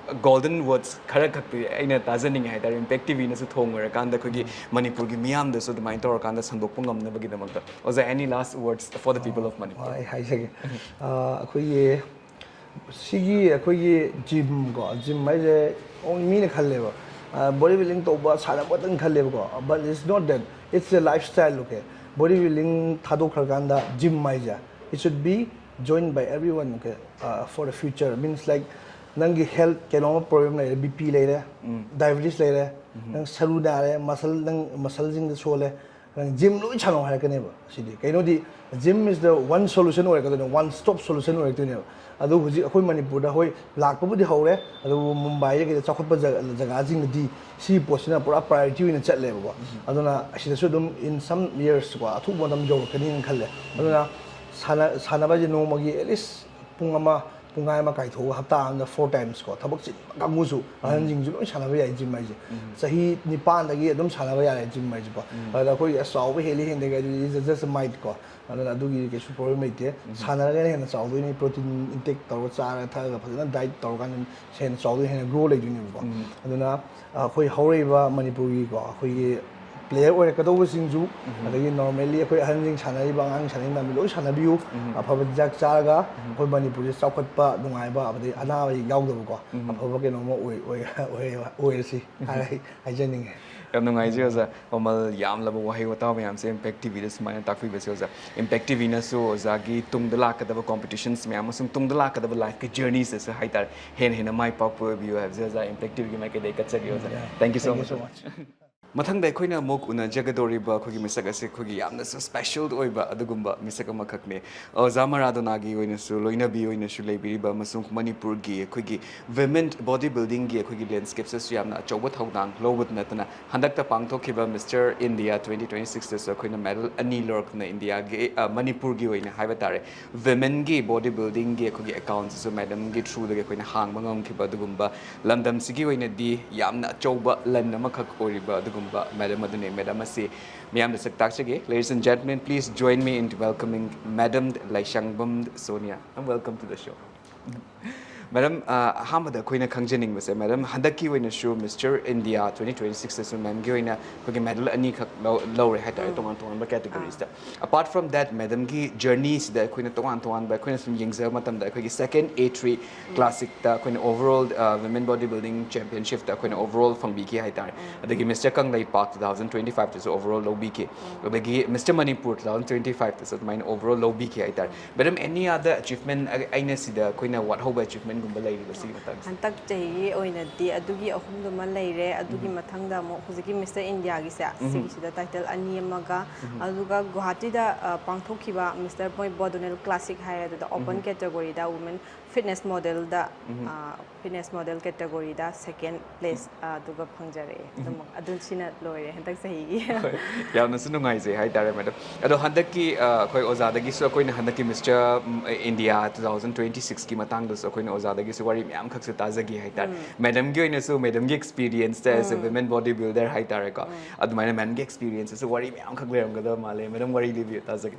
golden words ꯈꯔ ꯈꯛꯇꯤ ꯑꯩꯅ ꯇꯥꯖꯅꯤꯡꯉꯦ ꯍꯥꯏꯇꯥꯔꯦ꯫ Impact TVꯅꯁꯨ ꯊꯣꯡ ꯑꯣꯏꯔꯀꯥꯟꯗ ꯑꯩꯈꯣꯏꯒꯤ ꯃꯅꯤꯄꯨꯔꯒꯤ ꯃꯤꯌꯥꯝꯗꯁꯨ ꯑꯗꯨꯃꯥꯏꯅ ꯇꯧꯔꯀꯥꯟꯗ ꯁꯟꯗꯣꯛꯄ ꯉꯝꯅꯕꯒꯤꯗꯃꯛꯇ꯫ ꯑꯣꯖꯥ, any last words for the people of Manipur? ꯑꯩ ꯍꯥꯏꯖꯒꯦ꯫ ꯑꯥ, ꯑꯩꯈꯣꯏꯒꯤ ꯁꯤꯒꯤ ꯑꯩꯈꯣꯏꯒꯤ gym ꯀꯣ, gym ꯍꯥꯏꯁꯦ only ꯃꯤꯅ ꯈꯜꯂꯦꯕ, body building ꯇꯧꯕ, ꯁꯥꯟꯅꯕ ꯈꯛꯇꯪ ꯈꯜꯂꯦꯕꯀꯣ, but it's not that, it's a lifestyle, okay? Body building ꯊꯥꯗꯣꯛꯈ꯭ꯔꯀꯥꯟꯗ gym ꯍꯥꯏꯁꯦ, it should be joined by everyone, okay? Uh, for the future, means like ꯅꯪꯒꯤ health ꯀꯩꯅꯣꯝꯃ problem ꯂꯩꯔꯦ, BP ꯂꯩꯔꯦ, diabetes ꯂꯩꯔꯦ, ꯅꯪ ꯁꯔꯨ ꯅꯥꯔꯦ, muscle, ꯅꯪ muscleꯁꯤꯡꯗ ꯁꯣꯜꯂꯦ, ꯅꯪ gym ꯂꯣꯏ ꯁꯥꯟꯅꯧ ꯍꯥꯏꯔꯛꯀꯅꯦꯕ꯫ ꯁꯤꯗꯤ ꯀꯩꯅꯣꯗꯤ, gym is the one solution ꯑꯣꯏꯔꯛꯀꯗꯣꯏꯅꯦ, one stop solution ꯑꯣꯏꯔꯛꯇꯣꯏꯅꯦꯕ꯫ ꯑꯗꯣ ꯍꯧꯖꯤꯛ ꯑꯩꯈꯣꯏ ꯃꯅꯤꯄꯨꯔꯗ, ꯍꯣꯏ, ꯂꯥꯛꯄꯕꯨꯗꯤ ꯍꯧꯔꯦ, ꯑꯗꯨꯕꯨ ꯃꯨꯝꯕꯥꯏꯗ ꯀꯩꯗ ꯆꯥꯎꯈꯠꯄ ꯖꯒ-, ꯖꯒꯥꯁꯤꯡꯗꯗꯤ ꯁꯤꯒꯤ ꯄꯣꯠꯁꯤꯅ ꯄꯨꯔꯥ priority ꯑꯣꯏꯅ ꯆꯠꯂꯦꯕꯀꯣ꯫ ꯑꯗꯨꯅ ꯑꯁꯤꯗꯁꯨ ꯑꯗꯨꯝ in some years ꯀꯣ, ꯑꯊꯨꯕ ꯃꯇꯝ ꯌꯧꯔꯛꯀꯅꯤꯅ ꯈꯜꯂꯦ꯫ ꯑꯗꯨꯅ ꯁꯥꯟꯅ-, ꯁꯥꯟꯅꯕꯁꯦ ꯅꯣꯡꯃꯒꯤ at least ꯄꯨꯡ ꯑꯃ, ꯄꯨꯡꯈꯥꯏ ꯑꯃ ꯀꯥꯏꯊꯣꯛꯑꯒ ꯍꯞꯇꯥ ꯑꯃꯗ four times ꯀꯣ, ꯊꯕꯛ ꯆꯤꯟꯕ ꯀꯥꯡꯕꯨꯁꯨ, ꯑꯍꯟꯁꯤꯡꯁꯨ ꯂꯣꯏ ꯁꯥꯟꯅꯕ ꯌꯥꯏ gym ꯍꯥꯏꯁꯦ꯫ ꯆꯍꯤ ꯅꯤꯄꯥꯟꯗꯒꯤ ꯑꯗꯨꯝ ꯁꯥꯟꯅꯕ ꯌꯥꯔꯦ gym ꯍꯥꯏꯁꯦꯀꯣ꯫ ꯑꯗ ꯑꯩꯈꯣꯏ ꯑꯁ ꯆꯥꯎꯕ ꯍꯦꯜꯂꯤ ꯍꯦꯟꯗꯦ ꯍꯥꯏꯗꯨꯗꯤ, it's just a myth ꯀꯣ꯫ ꯑꯗꯨꯅ ꯑꯗꯨꯒꯤ ꯀꯩꯁꯨ problem ꯂꯩꯇꯦ꯫ ꯁꯥꯟꯅꯔꯒꯅ ꯍꯦꯟꯅ ꯆꯥꯎꯗꯣꯏꯅꯤ, protein intake ꯇꯧꯔꯒ ꯆꯥꯔꯒ ꯊꯛꯑꯒ ꯐꯖꯅ diet ꯇꯧꯔꯀꯥꯟꯗ ꯍꯦꯟꯅ ꯆꯥꯎꯗꯣꯏꯅꯤ, ꯍꯦꯟꯅ grow ꯂꯩꯗꯣꯏꯅꯦꯕꯀꯣ꯫ ꯑꯗꯨꯅ ꯑꯩꯈꯣꯏ ꯍꯧꯔꯛꯏꯕ ꯃꯅꯤꯄꯨꯔꯒꯤꯀꯣ, ꯑꯩꯈꯣꯏꯒꯤ player ꯑꯣꯏꯔꯛꯀꯗꯧꯕꯁꯤꯡꯁꯨ, ꯑꯗꯒꯤ normally ꯑꯩꯈꯣꯏ ꯑꯍꯟꯁꯤꯡ ꯁꯥꯟꯅꯔꯤꯕ, ꯑꯉꯥꯡ ꯁꯥꯟꯅꯔꯤ ꯃꯌꯥꯝ ꯂꯣꯏ ꯁꯥꯟꯅꯕꯤꯌꯨ꯫ ꯑꯐꯕ ꯆꯤꯟꯖꯥꯛ ꯆꯥꯔꯒ ꯑꯩꯈꯣꯏ ꯃꯅꯤꯄꯨꯔꯁꯦ ꯆꯥꯎꯈꯠꯄ, ꯅꯨꯡꯉꯥꯏꯕ, ꯑꯗꯩ ꯑꯅꯥꯕ ꯌꯥꯎꯗꯕꯀꯣ, ꯑꯐꯕ ꯀꯩꯅꯣꯝꯃ ꯑꯣꯏ-, ꯑꯣꯏ-, ꯑꯣꯏꯔꯁꯤ ꯍꯥꯏꯅ ꯍꯥꯏꯖꯅꯤꯡꯉꯦ꯫ ꯌꯥꯝ ꯅꯨꯡꯉꯥꯏꯖꯩ ꯑꯣꯖꯥ, ꯃꯃꯜ ꯌꯥꯝꯂꯕ ꯋꯥꯍꯩ ꯋꯥꯇꯥ ꯃꯌꯥꯝꯁꯦ Impact TVꯗ ꯁꯨꯃꯥꯏꯅ ꯇꯥꯛꯄꯤꯕꯁꯦ ꯑꯣꯖꯥ꯫ Impact TVꯅꯁꯨ ꯑꯣꯖꯥꯒꯤ ꯇꯨꯡꯗ ꯂꯥꯛꯀꯗꯕ competitions ꯃꯌꯥꯝ ꯑꯃꯁꯨꯡ ꯇꯨꯡꯗ ꯂꯥꯛꯀꯗꯕ lifeꯀꯤ journeyꯁꯦ ꯍꯥꯏꯇꯥꯔꯦ, ꯍꯦꯟꯅ ꯍꯦꯟꯅ ꯃꯥꯏ ꯄꯥꯛꯄ ꯑꯣꯏꯕꯤꯌꯨ ꯍꯥꯏꯕꯁꯦ ꯑꯣꯖꯥ, Impact TVꯒꯤ ꯃꯥꯏꯀꯩꯗꯒꯤ ꯀꯠꯆꯒꯦ ꯑꯣꯖꯥ꯫ Thank you so much꯫ ꯃꯊꯪꯗ ꯑꯩꯈꯣꯏꯅ ꯑꯃꯨꯛ ꯎꯅꯖꯒꯗꯧꯔꯤꯕ ꯑꯩꯈꯣꯏꯒꯤ ꯃꯤꯁꯛ ꯑꯁꯤ ꯑꯩꯈꯣꯏꯒꯤ ꯌꯥꯝꯅꯁꯨ ꯁ꯭ꯄꯦꯁꯦꯜ ꯑꯣꯏꯕ ꯑꯗꯨꯒꯨꯝꯕ ꯃꯤꯁꯛ ꯑꯃꯈꯛꯅꯤ꯫ ꯑꯣꯖꯥ ꯃꯔꯥꯗꯣꯅꯥꯒꯤ ꯑꯣꯏꯅꯁꯨ ꯂꯣꯏꯅꯕꯤ ꯑꯣꯏꯅꯁꯨ ꯂꯩꯕꯤꯔꯤꯕ ꯑꯃꯁꯨꯡ ꯃꯅꯤꯄꯨꯔꯒꯤ ꯑꯩꯈꯣꯏꯒꯤ ꯋꯤꯃꯦꯟ ꯕꯣꯗꯤ ꯕꯤꯜꯗꯤꯡꯒꯤ ꯑꯩꯈꯣꯏꯒꯤ ꯂꯦꯟꯁ꯭ꯀꯦꯞꯁꯤꯗꯁꯨ ꯌꯥꯝꯅ ꯑꯆꯧꯕ ꯊꯧꯗꯥꯡ ꯂꯧꯕꯗ ꯅꯠꯇꯅ ꯍꯟꯗꯛꯇ ꯄꯥꯡꯊꯣꯛꯈꯤꯕ ꯃꯤꯁꯇꯔ ꯏꯟꯗꯤꯌꯥ ꯇ꯭ꯋꯦꯟꯇꯤ ꯇ꯭ꯋꯦꯟꯇꯤ ꯁꯤꯛꯁꯇꯁꯨ ꯑꯩꯈꯣꯏꯅ ꯃꯦꯗꯜ ꯑꯅꯤ ꯂꯧꯔꯛꯇꯨꯅ ꯏꯟꯗꯤꯌꯥꯒꯤ, ꯑ, ꯃꯅꯤꯄꯨꯔꯒꯤ ꯑꯣꯏꯅ ꯍꯥꯏꯕ ꯇꯥꯔꯦ, ꯋꯤꯃꯦꯟꯒꯤ ꯕꯣꯗꯤ ꯕꯤꯜꯗꯤꯡꯒꯤ ꯑꯩꯈꯣꯏꯒꯤ ꯑꯦꯀꯥꯎꯟꯁꯤꯁꯨ ꯃꯦꯗꯝꯒꯤ ꯊ꯭ꯔꯨꯗꯒꯤ ꯑꯩꯈꯣꯏꯅ ꯍꯥꯡꯕ ꯉꯝꯈꯤꯕ ꯑꯗꯨꯒꯨꯝꯕ ꯂꯝꯗꯝꯁꯤꯒꯤ ꯑꯣꯏꯅꯗꯤ ꯌꯥꯝꯅ ꯑꯆꯧꯕ ꯂꯟ ꯑꯃꯈꯛ ꯑꯣꯏꯔꯤꯕ ꯑꯗꯨꯒꯨꯝꯕ ꯃꯦꯗꯝ ꯑꯗꯨꯅꯤ꯫ ꯃꯦꯗꯝ ꯑꯁꯤ ꯃꯤꯌꯥꯝꯗ ꯁꯛ ꯇꯥꯛꯆꯒꯦ꯫ Ladies and gentlemen, please join me in welcoming Madam Leishangbam Sonia. Madam, welcome to the show. Madam, ꯑ, ꯑꯍꯥꯟꯕꯗ ꯑꯩꯈꯣꯏꯅ ꯈꯪꯖꯅꯤꯡꯕꯁꯦ, ꯃꯦꯗꯝ, ꯍꯟꯗꯛꯀꯤ ꯑꯣꯏꯅꯁꯨ ꯃꯤꯁꯇꯔ ꯏꯟꯗꯤꯌꯥ ꯇ꯭ꯋꯦꯟꯇꯤ ꯇ꯭ꯋꯦꯟꯇꯤ ꯁꯤꯛꯁꯇꯁꯨ ꯃꯦꯝꯒꯤ ꯑꯣꯏꯅ ꯑꯩꯈꯣꯏꯒꯤ ꯃꯦꯗꯜ ꯑꯅꯤꯈꯛ ꯂꯧ-, ꯂꯧꯔꯦ ꯍꯥꯏꯇꯥꯔꯦ, ꯎꯝ꯫ ꯇꯣꯉꯥꯟ ꯇꯣꯉꯥꯟꯕ ꯀꯦꯇꯒꯣꯔꯤꯁꯇ꯫ ꯑꯥ꯫ Apart from that, ꯃꯦꯗꯝꯒꯤ ꯖꯔꯅꯤꯁꯤꯗ ꯑꯩꯈꯣꯏꯅ ꯇꯣꯉꯥꯟ ꯇꯣꯉꯥꯟꯕ, ꯑꯩꯈꯣꯏꯅ ꯁꯨꯝ ꯌꯦꯡꯖꯕ ꯃꯇꯝꯗ, ꯑꯩꯈꯣꯏꯒꯤ ꯁꯦꯀꯦꯟ ꯑꯦ ꯊ꯭ꯔꯤ ꯎꯝ꯫ ꯀ꯭ꯂꯥꯁꯤꯛꯇ ꯑꯩꯈꯣꯏꯅ ꯑꯣꯚꯔꯑꯣꯜ, ꯑ, ꯋꯤꯃꯦꯟ ꯕꯣꯗꯤ ꯕꯤꯜꯗꯤꯡ ꯆꯦꯝꯄꯤꯌꯟꯁꯤꯞꯇ ꯑꯩꯈꯣꯏꯅ ꯎꯝ꯫ ꯑꯣꯚꯔꯑꯣꯜ ꯐꯪꯕꯤꯈꯤ ꯍꯥꯏꯇꯥꯔꯦ꯫ ꯎꯝ꯫ ꯑꯗꯒꯤ mister Kangleipak two thousand twenty ꯐꯥꯏꯚꯇꯁꯨ ꯑꯣꯚꯔꯑꯣꯜ ꯂꯧꯕꯤꯈꯤ꯫ ꯎꯝ꯫ ꯑꯗꯒꯤ mister Manipur two thousand twenty ꯐꯥꯏꯚꯇꯁꯨ ꯑꯗꯨꯃꯥꯏꯅ ꯑꯣꯚꯔꯑꯣꯜ ꯂꯧꯕꯤꯈꯤ ꯍꯥꯏꯇꯥꯔꯦ꯫ ꯎꯝ꯫ ꯃꯦꯗꯝ, any other achievement, ꯑ-, ꯑꯩꯅ ꯁꯤꯗ ꯑꯩꯈꯣꯏꯅ ꯋꯥꯠꯍꯧꯕ ꯑꯦꯆꯤꯞꯃꯦꯟꯒꯨꯝꯕ ꯂꯩꯔꯤꯕ ꯁꯤꯒꯤ ꯃꯇꯥꯡꯁꯦ? ꯍꯟꯗꯛ ꯆꯍꯤꯒꯤ ꯑꯣꯏꯅꯗꯤ ꯑꯗꯨꯒꯤ ꯑꯍꯨꯝꯗꯨꯃ ꯂꯩꯔꯦ꯫ ꯑꯗꯨꯒꯤ ꯎꯝ꯫ ꯃꯊꯪꯗ ꯑꯃꯨꯛ ꯍꯧꯖꯤꯛꯀꯤ ꯃꯤꯁꯇꯔ ꯏꯟꯗꯤꯌꯥꯒꯤꯁꯦ, ꯎꯝ꯫ ꯁꯤꯒꯤꯁꯤꯗ ꯇꯥꯏꯇꯜ ꯑꯅꯤ ꯑꯃꯒ, ꯎꯝ꯫ ꯑꯗꯨꯒ ꯒꯨꯋꯥꯍꯥꯇꯤꯗ, ꯑ, ꯄꯥꯡꯊꯣꯛꯈꯤꯕ ꯃꯤꯁꯇꯔ ꯃꯣꯏ ꯕꯣꯗꯣꯅꯦꯜ ꯀ꯭ꯂꯥꯁꯤꯛ ꯍꯥꯏ, ꯑꯗꯨꯗ ꯑꯣꯄꯟ ꯎꯝ꯫ ꯀꯦꯇꯒꯣꯔꯤꯗ ꯋꯨꯃꯦꯟ ꯐꯤꯠꯅꯦꯁ ꯃꯣꯗꯦꯜꯗ, ꯎꯝ꯫ ꯑ, ꯐꯤꯠꯅꯦꯁ ꯃꯣꯗꯦꯜ ꯀꯦꯇꯒꯣꯔꯤꯗ ꯁꯦꯀꯦꯟ ꯄ꯭ꯂꯦꯁ, ꯑ, ꯑꯗꯨꯒ ꯐꯪꯖꯔꯛꯑꯦ꯫ ꯎꯝ꯫ ꯑꯗꯨꯃꯛ, ꯑꯗꯨ ꯁꯤꯅ ꯂꯣꯏꯔꯦ ꯍꯟꯗꯛ ꯆꯍꯤꯒꯤ꯫ ꯍꯣꯏ, ꯌꯥꯝꯅꯁꯨ ꯅꯨꯡꯉꯥꯏꯖꯩ ꯍꯥꯏꯇꯥꯔꯦ, ꯃꯦꯗꯝ꯫ ꯑꯗꯣ ꯍꯟꯗꯛꯀꯤ, ꯑ, ꯑꯩꯈꯣꯏ ꯑꯣꯖꯥꯗꯒꯤꯁꯨ ꯑꯩꯈꯣꯏꯅ ꯍꯟꯗꯛꯀꯤ ꯃꯤꯁꯇꯔ, ꯎꯝ, ꯏꯟꯗꯤꯌꯥ ꯇꯨ ꯊꯥꯎꯖꯟ ꯇ꯭ꯋꯦꯟꯇꯤ ꯁꯤꯛꯁꯀꯤ ꯃꯇꯥꯡꯗꯁꯨ ꯑꯩꯈꯣꯏꯅ ꯑꯣꯖꯥꯗꯒꯤꯁꯨ ꯋꯥꯔꯤ ꯃꯌꯥꯝꯈꯛꯁꯨ ꯇꯥꯖꯈꯤ ꯍꯥꯏꯇꯥꯔꯦ꯫ ꯎꯝ꯫ ꯃꯦꯗꯝꯒꯤ ꯑꯣꯏꯅꯁꯨ, ꯃꯦꯗꯝꯒꯤ ꯑꯦꯛꯁꯄꯤꯔꯤꯌꯦꯟꯁꯇ as a um. Women body builder ꯍꯥꯏꯇꯥꯔꯦꯀꯣ, ꯎꯝ꯫ ꯑꯗꯨꯃꯥꯏꯅ ꯃꯦꯝꯒꯤ ꯑꯦꯛꯁꯄꯤꯔꯤꯌꯦꯟꯁꯇꯁꯨ ꯋꯥꯔꯤ ꯃꯌꯥꯝꯈꯛ ꯂꯩꯔꯝꯒꯗꯕ ꯃꯥꯜꯂꯦ꯫ ꯃꯦꯗꯝ, ꯋꯥꯔꯤ ꯂꯤꯕꯤꯌꯨ, ꯇꯥꯖꯒꯦ꯫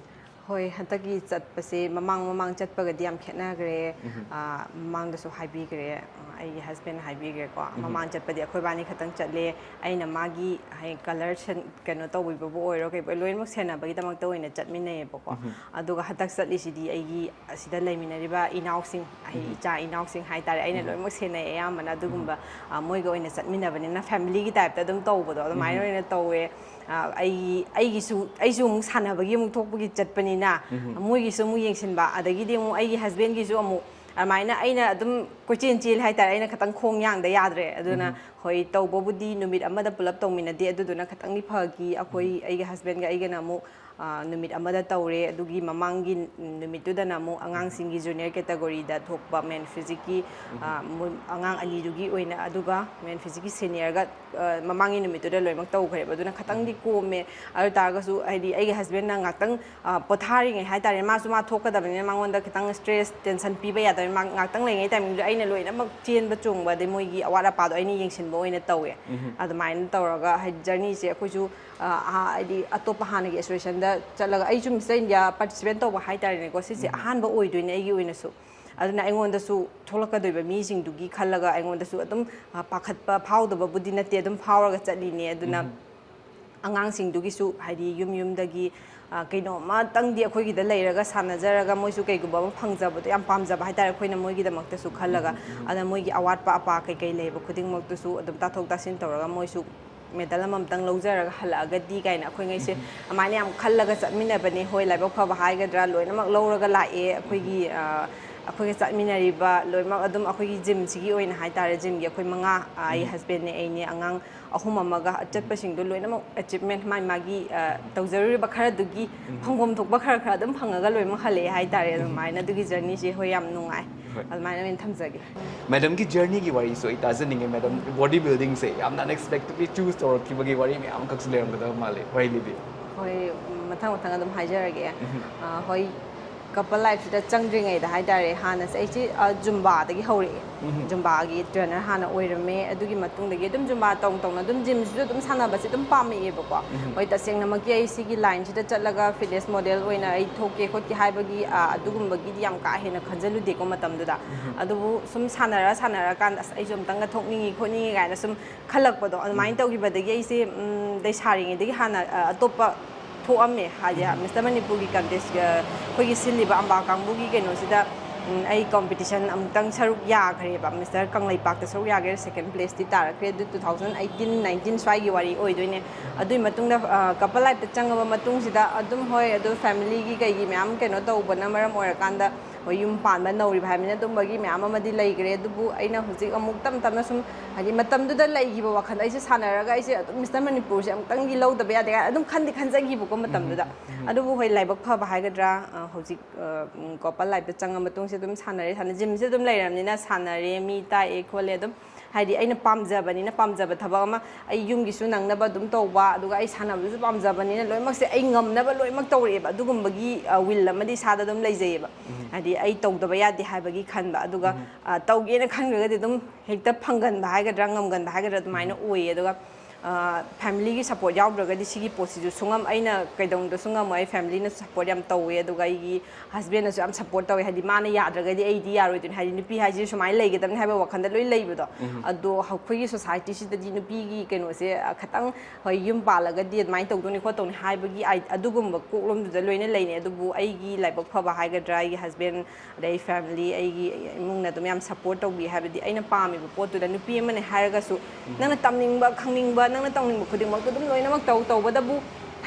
ꯍꯣꯏ, ꯍꯟꯗꯛꯀꯤ ꯆꯠꯄꯁꯦ ꯃꯃꯥꯡ, ꯃꯃꯥꯡ ꯆꯠꯄꯒꯗꯤ ꯌꯥꯝ ꯈꯦꯠꯅꯈ꯭ꯔꯦ꯫ ꯎꯝ꯫ ꯑ, ꯃꯃꯥꯡꯗꯁꯨ ꯍꯥꯏꯕꯤꯈ꯭ꯔꯦ, ꯑ, ꯑꯩꯒꯤ ꯍꯁꯕꯦꯟꯅ ꯍꯥꯏꯕꯤꯈ꯭ꯔꯦꯀꯣ꯫ ꯎꯝ꯫ ꯃꯃꯥꯡ ꯆꯠꯄꯗꯤ ꯑꯩꯈꯣꯏ ꯏꯕꯥꯅꯤ ꯈꯛꯇꯪ ꯆꯠꯂꯦ꯫ ꯑꯩꯅ ꯃꯥꯒꯤ, ꯍꯥꯏ, ꯀꯂꯔ ꯁꯦꯟ-, ꯀꯩꯅꯣ ꯇꯧꯕꯤꯕꯕꯨ ꯑꯣꯏꯔꯣ, ꯀꯩꯕꯨ ꯑꯣꯏꯔꯣ, ꯂꯣꯏꯅꯃꯛ ꯁꯦꯟꯅꯕꯒꯤꯗꯃꯛꯇ ꯑꯣꯏꯅ ꯆꯠꯃꯤꯟꯅꯩꯌꯦꯕꯀꯣ꯫ ꯎꯝ꯫ ꯑꯗꯨꯒ ꯍꯟꯗꯛ ꯆꯠꯂꯤꯁꯤꯗꯤ ꯑꯩꯒꯤ ꯑꯁꯤꯗ ꯂꯩꯃꯤꯟꯅꯔꯤꯕ ꯏꯅꯥꯎꯁꯤꯡ, ꯑꯩ ꯎꯝ꯫ ꯏꯆꯥ ꯏꯅꯥꯎꯁꯤꯡ ꯍꯥꯏꯇꯥꯔꯦ, ꯑꯩꯅ ꯎꯝ꯫ ꯂꯣꯏꯅꯃꯛ ꯁꯦꯟꯅꯩ ꯑꯌꯥꯝꯕꯅ꯫ ꯎꯝ꯫ ꯑꯗꯨꯒꯨꯝꯕ, ꯑ, ꯃꯣꯏꯒ ꯑꯣꯏꯅ ꯆꯠꯃꯤꯟꯅꯕꯅꯤꯅ ꯐꯦꯃꯤꯂꯤꯒꯤ ꯇꯥꯏꯞꯇ ꯑꯗꯨꯝ ꯇꯧꯕꯗꯣ ꯑꯗꯨꯃꯥꯏꯅ ꯎꯝ꯫ ꯑꯣꯏꯅ ꯇꯧꯋꯦ꯫ ꯑ, ꯑꯩ, ꯑꯩꯒꯤꯁꯨ, ꯑꯩꯁꯨ ꯑꯃꯨꯛ ꯁꯥꯟꯅꯕꯒꯤ ꯑꯃꯨꯛ ꯊꯣꯛꯄꯒꯤ ꯆꯠꯄꯅꯤꯅ, ꯎꯝ꯫ ꯃꯣꯏꯒꯤꯁꯨ ꯑꯃꯨꯛ ꯌꯦꯡꯁꯤꯟꯕ, ꯑꯗꯒꯤꯗꯤ ꯑꯃꯨꯛ ꯑꯩꯒꯤ ꯍꯁꯕꯦꯟꯒꯤꯁꯨ ꯑꯃꯨꯛ, ꯑꯗꯨꯃꯥꯏꯅ ꯑꯩꯅ ꯑꯗꯨꯝ ꯀꯣꯏꯆꯦꯟ ꯆꯦꯜꯂꯦ ꯍꯥꯏꯇꯥꯔꯦ꯫ ꯑꯩꯅ ꯈꯤꯇꯪ ꯈꯣꯡ ꯌꯥꯡꯗ ꯌꯥꯗ꯭ꯔꯦ꯫ ꯑꯗꯨꯅ ꯍꯣꯏ, ꯇꯧꯕꯕꯨꯗꯤ ꯅꯨꯃꯤꯠ ꯑꯃꯗ ꯄꯨꯂꯞ ꯇꯧꯃꯤꯟꯅꯗꯦ꯫ ꯑꯗꯨꯗꯨꯅ ꯈꯤꯇꯪꯗꯤ ꯐꯈꯤ꯫ ꯑꯩꯈꯣꯏ, ꯑꯩꯒꯤ ꯍꯁꯕꯦꯟꯒ ꯑꯩꯒꯅ ꯑꯃꯨꯛ, ꯑ, ꯅꯨꯃꯤꯠ ꯑꯃꯗ ꯇꯧꯔꯦ꯫ ꯑꯗꯨꯒꯤ ꯃꯃꯥꯡꯒꯤ ꯅꯨꯃꯤꯠꯇꯨꯗꯅ ꯑꯃꯨꯛ ꯑꯉꯥꯡꯁꯤꯡꯒꯤ ꯖꯨꯅꯤꯌꯔ ꯀꯦꯇꯥꯒꯣꯔꯤꯗ ꯊꯣꯛꯄ ꯃꯦꯟ ꯐꯤꯖꯤꯛꯀꯤ, ꯑ, ꯃꯣꯏ ꯑꯉꯥꯡ ꯑꯅꯤꯗꯨꯒꯤ ꯑꯣꯏꯅ, ꯑꯗꯨꯒ ꯃꯦꯟ ꯐꯤꯖꯤꯛꯀꯤ ꯁꯦꯅꯤꯌꯔꯒ, ꯑ, ꯃꯃꯥꯡꯒꯤ ꯅꯨꯃꯤꯠꯇꯨꯗ ꯂꯣꯏꯅꯃꯛ ꯇꯧꯈ꯭ꯔꯦꯕ꯫ ꯑꯗꯨꯅ ꯈꯤꯇꯪꯗꯤ ꯀꯣꯝꯃꯦ꯫ ꯑꯗꯨ ꯇꯥꯔꯒꯁꯨ, ꯍꯥꯏꯗꯤ, ꯑꯩꯒꯤ ꯍꯁꯕꯦꯟꯅ ꯉꯥꯛꯇꯪ, ꯑ, ꯄꯣꯊꯥꯔꯤꯉꯩ ꯍꯥꯏꯇꯥꯔꯦ, ꯃꯥꯁꯨ ꯃꯥ ꯊꯣꯛꯀꯗꯕꯅꯤꯅ ꯃꯉꯣꯟꯗ ꯈꯤꯇꯪ ꯁ꯭ꯇ꯭ꯔꯦꯁ, ꯇꯦꯟꯁꯟ ꯄꯤꯕ ꯌꯥꯗꯕꯅꯤꯅ ꯃꯥ ꯉꯥꯛꯇꯪ ꯂꯩꯔꯤꯉꯩ ꯇꯥꯏꯃꯤꯡꯗꯨꯗ ꯑꯩꯅ ꯂꯣꯏꯅꯃꯛ ꯆꯦꯟꯕ ꯆꯣꯡꯕ, ꯑꯗꯩ ꯃꯣꯏꯒꯤ ꯑꯋꯥꯠ ꯑꯄꯥꯗꯣ ꯑꯩꯅ ꯌꯦꯡꯁꯤꯟꯕ ꯑꯣꯏꯅ ꯇꯧꯋꯦ꯫ ꯑꯗꯨꯃꯥꯏꯅ ꯇꯧꯔꯒ, ꯍꯥꯏꯗꯤ, ꯖꯔꯅꯤꯁꯦ ꯑꯩꯈꯣꯏꯁꯨ, ꯑ, ꯑꯍꯥ-, ꯍꯥꯏꯗꯤ, ꯑꯇꯣꯞꯄ ꯍꯥꯟꯅꯒꯤ ꯑꯦꯁꯣꯁꯤꯌꯦꯁꯟꯗ ꯆꯠꯂꯒ, ꯑꯩꯁꯨ ꯃꯤꯁꯇꯔ ꯏꯟꯗꯤꯌꯥ ꯄꯥꯔꯇꯤꯁꯤꯄꯦꯠ ꯇꯧꯕ ꯍꯥꯏꯇꯥꯔꯦꯅꯦꯀꯣ, ꯁꯤꯁꯦ ꯑꯍꯥꯟꯕ ꯑꯣꯏꯗꯣꯏꯅꯦ ꯑꯩꯒꯤ ꯑꯣꯏꯅꯁꯨ꯫ ꯑꯗꯨꯅ ꯑꯩꯉꯣꯟꯗꯁꯨ ꯊꯣꯛꯂꯛꯀꯗꯣꯏꯕ ꯃꯤꯁꯤꯡꯗꯨꯒꯤ ꯈꯜꯂꯒ ꯑꯩꯉꯣꯟꯗꯁꯨ ꯑꯗꯨꯝ, ꯑ, ꯄꯥꯈꯠꯄ ꯐꯥꯎꯗꯕꯕꯨꯗꯤ ꯅꯠꯇꯦ, ꯑꯗꯨꯝ ꯐꯥꯎꯔꯒ ꯆꯠꯂꯤꯅꯦ꯫ ꯑꯗꯨꯅ ꯑꯉꯥꯡꯁꯤꯡꯗꯨꯒꯤꯁꯨ, ꯍꯥꯏꯗꯤ, ꯌꯨꯝ ꯌꯨꯝꯗꯒꯤ, ꯑ, ꯀꯩꯅꯣꯝꯃꯇꯪꯗꯤ ꯑꯩꯈꯣꯏꯒꯤꯗ ꯂꯩꯔꯒ ꯁꯥꯟꯅꯖꯔꯒ, ꯃꯣꯏꯁꯨ ꯀꯩꯒꯨꯝꯕ ꯑꯃ ꯐꯪꯖꯕꯗꯣ ꯌꯥꯝ ꯄꯥꯝꯖꯕ ꯍꯥꯏꯇꯥꯔꯦ, ꯑꯩꯈꯣꯏꯅ ꯃꯣꯏꯒꯤꯗꯃꯛꯇꯁꯨ ꯈꯜꯂꯒ꯫ ꯑꯗ ꯃꯣꯏꯒꯤ ꯑꯋꯥꯠꯄ ꯑꯄꯥ ꯀꯩꯀꯩ ꯂꯩꯕ ꯈꯨꯗꯤꯡꯃꯛꯇꯨꯁꯨ ꯑꯗꯨꯝ ꯇꯥꯊꯣꯛ ꯇꯥꯁꯤꯟ ꯇꯧꯔꯒ, ꯃꯣꯏꯁꯨ ꯃꯦꯗꯜ ꯑꯃꯃꯝꯇꯪ ꯂꯧꯖꯔꯒ ꯍꯜꯂꯛꯑꯒꯗꯤ ꯀꯥꯏꯅ ꯑꯩꯈꯣꯏꯉꯩꯁꯦ ꯑꯗꯨꯃꯥꯏꯅ ꯌꯥꯝ ꯈꯜꯂꯒ ꯆꯠꯃꯤꯟꯅꯕꯅꯦ꯫ ꯍꯣꯏ, ꯂꯥꯏꯕꯛ ꯐꯕ ꯍꯥꯏꯒꯗ꯭ꯔꯥ, ꯂꯣꯏꯅꯃꯛ ꯂꯧꯔꯒ ꯂꯥꯛꯑꯦ꯫ ꯑꯩꯈꯣꯏꯒꯤ, ꯑ, ꯑꯩꯈꯣꯏꯒ ꯆꯠꯃꯤꯟꯅꯔꯤꯕ ꯂꯣꯏꯅꯃꯛ ꯑꯗꯨꯝ ꯑꯩꯈꯣꯏꯒꯤ ꯖꯤꯝꯁꯤꯒꯤ ꯑꯣꯏꯅ ꯍꯥꯏꯇꯥꯔꯦ, ꯖꯤꯝꯒꯤ ꯑꯩꯈꯣꯏ ꯃꯉꯥ, ꯑ, ꯑꯩ ꯍꯁꯕꯦꯟꯅꯦ, ꯑꯩꯅꯦ, ꯑꯉꯥꯡ ꯑꯍꯨꯝ ꯑꯃꯒ ꯆꯠꯄꯁꯤꯡꯗꯣ ꯂꯣꯏꯅꯃꯛ ꯑꯦꯆꯤꯞꯃꯦꯟ ꯃꯥꯒꯤ ꯃꯥꯒꯤ, ꯑ, ꯇꯧꯖꯔꯨꯔꯤꯕ ꯈꯔꯗꯨꯒꯤ ꯐꯪꯐꯝ ꯊꯣꯛꯄ ꯈꯔ ꯈꯔ ꯑꯗꯨꯝ ꯐꯪꯉꯒ ꯂꯣꯏꯅꯃꯛ ꯍꯜꯂꯛꯑꯦ ꯍꯥꯏꯇꯥꯔꯦ꯫ ꯑꯗꯨꯃꯥꯏꯅ ꯑꯗꯨꯒꯤ ꯖꯔꯅꯤꯁꯦ, ꯍꯣꯏ, ꯌꯥꯝ ꯅꯨꯡꯉꯥꯏ꯫ ꯍꯣꯏ꯫ ꯑꯗꯨꯃꯥꯏꯅ ꯑꯣꯏꯅ ꯊꯝꯖꯒꯦ꯫ ꯃꯦꯗꯝꯒꯤ ꯖꯔꯅꯤꯒꯤ ꯋꯥꯔꯤꯁꯨ ꯑꯩ ꯇꯥꯖꯅꯤꯡꯉꯦ꯫ ꯃꯦꯗꯝ, ꯕꯣꯗꯤ ꯕꯤꯜꯗꯤꯡꯁꯦ ꯌꯥꯝꯅ ꯑꯟꯑꯦꯛꯁꯄꯦꯛꯇꯦꯗꯂꯤ ꯆꯨꯁ ꯇꯧꯔꯛꯈꯤꯕꯒꯤ ꯋꯥꯔꯤ ꯃꯌꯥꯝ ꯑꯃꯈꯛꯁꯨ ꯂꯩꯔꯝꯒꯗꯕ ꯃꯥꯜꯂꯦ꯫ ꯋꯥꯔꯤ ꯂꯤꯕꯤꯌꯨ꯫ ꯍꯣꯏ, ꯃꯊꯪ ꯃꯊꯪ ꯑꯗꯨꯝ ꯍꯥꯏꯖꯔꯒꯦ꯫ ꯑ, ꯍꯣꯏ, ꯀꯄꯜ ꯂꯥꯏꯐꯁꯤꯗ ꯆꯪꯗ꯭ꯔꯤꯉꯩꯗ ꯍꯥꯏꯇꯥꯔꯦ, ꯍꯥꯟꯅꯁꯦ ꯑꯩꯁꯦ, ꯑ, ꯖꯨꯝꯕꯥꯗꯒꯤ ꯍꯧꯔꯛꯑꯦ꯫ ꯖꯨꯝꯕꯥꯒꯤ ꯇ꯭ꯔꯦꯅꯔ ꯍꯥꯟꯅ ꯑꯣꯏꯔꯝꯃꯦ꯫ ꯑꯗꯨꯒꯤ ꯃꯇꯨꯡꯗꯒꯤ ꯑꯗꯨꯝ ꯖꯨꯝꯕꯥ ꯇꯧꯅ ꯇꯧꯅ ꯑꯗꯨꯝ ꯖꯤꯝꯁꯤꯁꯨ ꯑꯗꯨꯝ ꯁꯥꯟꯅꯕꯁꯦ ꯑꯗꯨꯝ ꯄꯥꯝꯃꯛꯑꯦꯕꯀꯣ꯫ ꯍꯣꯏ, ꯇꯁꯦꯡꯅꯃꯛꯀꯤ ꯑꯩ ꯁꯤꯒꯤ ꯂꯥꯏꯟꯁꯤꯗ ꯆꯠꯂꯒ ꯐꯤꯠꯅꯦꯁ ꯃꯣꯗꯦꯜ ꯑꯣꯏꯅ ꯑꯩ ꯊꯣꯛꯀꯦ ꯈꯣꯠꯀꯦ ꯍꯥꯏꯕꯒꯤ, ꯑ, ꯑꯗꯨꯒꯨꯝꯕꯒꯤꯗꯤ ꯌꯥꯝ ꯀꯥ ꯍꯦꯟꯅ ꯈꯟꯖꯜꯂꯨꯗꯦꯀꯣ ꯃꯇꯝꯗꯨꯗ꯫ ꯑꯗꯨꯕꯨ ꯁꯨꯝ ꯁꯥꯟꯅꯔ ꯁꯥꯟꯅꯔꯀꯥꯟꯗ, "ꯑꯁ, ꯑꯩꯁꯨ ꯑꯝꯇꯪꯒ ꯊꯣꯛꯅꯤꯡꯉꯤ ꯈꯣꯠꯅꯤꯡꯉꯤ" ꯀꯥꯏꯅ ꯁꯨꯝ ꯈꯜꯂꯛꯄꯗꯣ, ꯑꯗꯨꯃꯥꯏꯅ ꯇꯧꯈꯤꯕꯗꯒꯤ ꯑꯩꯁꯦ, ꯎꯝ, ꯂꯩꯁꯥꯔꯤꯉꯩꯗꯒꯤ ꯍꯥꯟꯅ, ꯑ, ꯑꯇꯣꯞꯄ ꯊꯣꯛꯑꯝꯃꯦ꯫ ꯍꯥꯏꯗꯤ, ꯃꯤꯁꯇꯔ ꯃꯅꯤꯄꯨꯔꯒꯤ ꯀꯟꯇꯦꯁ, ꯑ, ꯑꯩꯈꯣꯏꯒꯤ ꯁꯤꯜꯂꯤꯕ ꯑꯝꯕꯥ ꯀꯥꯡꯕꯨꯒꯤ ꯀꯩꯅꯣꯁꯤꯗ, ꯎꯝ, ꯑꯩ ꯀꯝꯄꯤꯇꯤꯁꯟ ꯑꯃꯨꯛꯇꯪ ꯁꯔꯨꯛ ꯌꯥꯈ꯭ꯔꯦꯕ꯫ ꯃꯤꯁꯇꯔ ꯀꯪꯂꯩꯄꯥꯛꯇ ꯁꯔꯨꯛ ꯌꯥꯈ꯭ꯔꯦ, ꯁꯦꯀꯦꯟ ꯄ꯭ꯂꯦꯁꯇꯤ ꯇꯥꯔꯛꯈ꯭ꯔꯦ꯫ ꯑꯗꯨ two thousand eighteen nineteen ꯁ꯭ꯋꯥꯏꯒꯤ ꯋꯥꯔꯤ ꯑꯣꯏꯗꯣꯏꯅꯦ꯫ ꯑꯗꯨꯒꯤ ꯃꯇꯨꯡꯗ, ꯑ, ꯀꯄꯜ ꯂꯥꯏꯐꯇ ꯆꯪꯉꯕ ꯃꯇꯨꯡꯁꯤꯗ ꯑꯗꯨꯝ, ꯍꯣꯏ, ꯑꯗꯨ ꯐꯦꯃꯤꯂꯤꯒꯤ ꯀꯩꯒꯤ ꯃꯌꯥꯝ ꯀꯩꯅꯣ ꯇꯧꯕꯅ ꯃꯔꯝ ꯑꯣꯏꯔꯀꯥꯟꯗ, ꯑꯩꯈꯣꯏ ꯌꯨꯝ ꯄꯥꯟꯕ ꯅꯧꯔꯤꯕ ꯍꯥꯏꯕꯅꯤꯅ ꯑꯗꯨꯝꯕꯒꯤ ꯃꯌꯥꯝ ꯑꯃꯗꯤ ꯂꯩꯈ꯭ꯔꯦ꯫ ꯑꯗꯨꯕꯨ ꯑꯩꯅ ꯍꯧꯖꯤꯛ ꯑꯃꯨꯛ ꯇꯞ ꯇꯞꯅ ꯁꯨꯝ, ꯍꯥꯏꯗꯤ, ꯃꯇꯝꯗꯨꯗ ꯂꯩꯈꯤꯕ ꯋꯥꯈꯜꯗ ꯑꯩꯁꯦ ꯁꯥꯟꯅꯔꯒ ꯑꯩꯁꯦ ꯑꯗꯨꯝ ꯃꯤꯁꯇꯔ ꯃꯅꯤꯄꯨꯔꯁꯦ ꯑꯃꯨꯛꯇꯪꯗꯤ ꯂꯧꯗꯕ ꯌꯥꯗꯦ ꯀꯥꯏꯅ ꯑꯗꯨꯝ ꯈꯟꯗꯤ ꯈꯟꯖꯈꯤꯕꯀꯣ ꯃꯇꯝꯗꯨꯗ꯫ ꯑꯗꯨꯕꯨ ꯍꯣꯏ, ꯂꯥꯏꯕꯛ ꯐꯕ ꯍꯥꯏꯒꯗ꯭ꯔꯥ, ꯑ, ꯍꯧꯖꯤꯛ, ꯑ, ꯎꯝ, ꯀꯣꯄꯜ ꯂꯥꯏꯐꯇ ꯆꯪꯉ ꯃꯇꯨꯡꯁꯦ ꯑꯗꯨꯝ ꯁꯥꯟꯅꯔꯦ, ꯁꯥꯟꯅ-, ꯖꯤꯝꯁꯦ ꯑꯗꯨꯝ ꯂꯩꯔꯕꯅꯤꯅ ꯁꯥꯟꯅꯔꯦ, ꯃꯤ ꯇꯥꯛꯑꯦ ꯈꯣꯠꯂꯦ, ꯑꯗꯨꯝ, ꯍꯥꯏꯗꯤ, ꯑꯩꯅ ꯄꯥꯝꯖꯕꯅꯤꯅ, ꯄꯥꯝꯖꯕ ꯊꯕꯛ ꯑꯃ, ꯑꯩ ꯌꯨꯝꯒꯤꯁꯨ ꯅꯪꯅꯕ ꯑꯗꯨꯝ ꯇꯧꯕ, ꯑꯗꯨꯒ ꯑꯩ ꯁꯥꯟꯅꯕꯗꯨꯁꯨ ꯄꯥꯝꯖꯕꯅꯤꯅ ꯂꯣꯏꯅꯃꯛꯁꯦ ꯑꯩ ꯉꯝꯅꯕ ꯂꯣꯏꯅꯃꯛ ꯇꯧꯔꯛꯑꯦꯕ꯫ ꯑꯗꯨꯒꯨꯝꯕꯒꯤ, ꯑ, ꯋꯤꯜ ꯑꯃꯗꯤ ꯏꯁꯥꯗ ꯑꯗꯨꯝ ꯂꯩꯖꯩꯌꯦꯕ꯫ ꯍꯥꯏꯗꯤ, ꯑꯩ ꯇꯧꯗꯕ ꯌꯥꯗꯦ ꯍꯥꯏꯕꯒꯤ ꯈꯟꯕ, ꯑꯗꯨꯒ, ꯑ, ꯇꯧꯒꯦꯅ ꯈꯟꯈ꯭ꯔꯒꯗꯤ ꯑꯗꯨꯝ ꯍꯦꯛꯇ ꯐꯪꯒꯟꯕ ꯍꯥꯏꯒꯗ꯭ꯔꯥ, ꯉꯝꯒꯟꯕ ꯍꯥꯏꯒꯗ꯭ꯔꯥ, ꯑꯗꯨꯃꯥꯏꯅ ꯑꯣꯏꯌꯦ꯫ ꯑꯗꯨꯒ, ꯑ, ꯐꯦꯃꯤꯂꯤꯒꯤ ꯁꯞꯄꯣꯔꯠ ꯌꯥꯎꯗ꯭ꯔꯒꯗꯤ ꯁꯤꯒꯤ ꯄꯣꯠꯁꯤꯁꯨ ꯁꯨꯡꯉꯝ-, ꯑꯩꯅ ꯀꯩꯗꯧꯅꯨꯡꯗꯁꯨ ꯉꯝꯃꯣꯏ꯫ ꯑꯩ ꯐꯦꯃꯤꯂꯤꯅꯁꯨ ꯁꯞꯄꯣꯔꯠ ꯌꯥꯝ ꯇꯧꯋꯦ, ꯑꯗꯨꯒ ꯑꯩꯒꯤ ꯍꯁꯕꯦꯟꯅꯁꯨ ꯌꯥꯝ ꯁꯞꯄꯣꯔꯠ ꯇꯧꯋꯦ꯫ ꯍꯥꯏꯗꯤ, ꯃꯥꯅ ꯌꯥꯗ꯭ꯔꯒꯗꯤ ꯑꯩꯗꯤ ꯌꯥꯔꯣꯏꯗꯣꯏꯅꯤ, ꯍꯥꯏꯗꯤ, ꯅꯨꯄꯤ ꯍꯥꯏꯁꯤꯗꯤ ꯁꯨꯃꯥꯏꯅ ꯂꯩꯒꯗꯕꯅꯤ ꯍꯥꯏꯕ ꯋꯥꯈꯜꯗ ꯂꯣꯏ ꯂꯩꯕꯗꯣ꯫ ꯑꯗꯣ ꯑꯩꯈꯣꯏꯒꯤ ꯁꯣꯁꯥꯏꯇꯤꯁꯤꯗꯗꯤ ꯅꯨꯄꯤꯒꯤ ꯀꯩꯅꯣꯁꯦ, ꯑ, ꯈꯇꯪ, ꯍꯣꯏ, ꯌꯨꯝ ꯄꯥꯜꯂꯒꯗꯤ ꯑꯗꯨꯃꯥꯏꯅ ꯇꯧꯗꯣꯏꯅꯤ ꯈꯣꯠꯇꯧꯅꯤ ꯍꯥꯏꯕꯒꯤ ꯑꯥꯏ-, ꯑꯗꯨꯒꯨꯝꯕ ꯀꯣꯛꯂꯣꯝꯗꯨꯗ ꯂꯣꯏꯅ ꯂꯩꯅꯩ꯫ ꯑꯗꯨꯕꯨ ꯑꯩꯒꯤ ꯂꯥꯏꯕꯛ ꯐꯕ ꯍꯥꯏꯒꯗ꯭ꯔꯥ, ꯑꯩꯒꯤ ꯍꯁꯕꯦꯟ, ꯑꯗꯩ ꯐꯦꯃꯤꯂꯤ, ꯑꯩꯒꯤ ꯏꯃꯨꯡꯅ ꯑꯗꯨꯝ ꯌꯥꯝ ꯁꯞꯄꯣꯔꯠ ꯇꯧꯕꯤ꯫ ꯍꯥꯏꯕꯗꯤ, ꯑꯩꯅ ꯄꯥꯝꯃꯤꯕ ꯄꯣꯠꯇꯨꯗ ꯅꯨꯄꯤ ꯑꯃꯅꯦ ꯍꯥꯏꯔꯒꯁꯨ, ꯅꯪꯅ ꯇꯝꯅꯤꯡꯕ, ꯈꯪꯅꯤꯡꯕ, ꯅꯪꯅ ꯇꯧꯅꯤꯡꯕ ꯈꯨꯗꯤꯡꯃꯛꯇꯣ ꯑꯗꯨꯝ ꯂꯣꯏꯅꯃꯛ ꯇꯧ꯫ ꯇꯧꯕꯗꯕꯨ,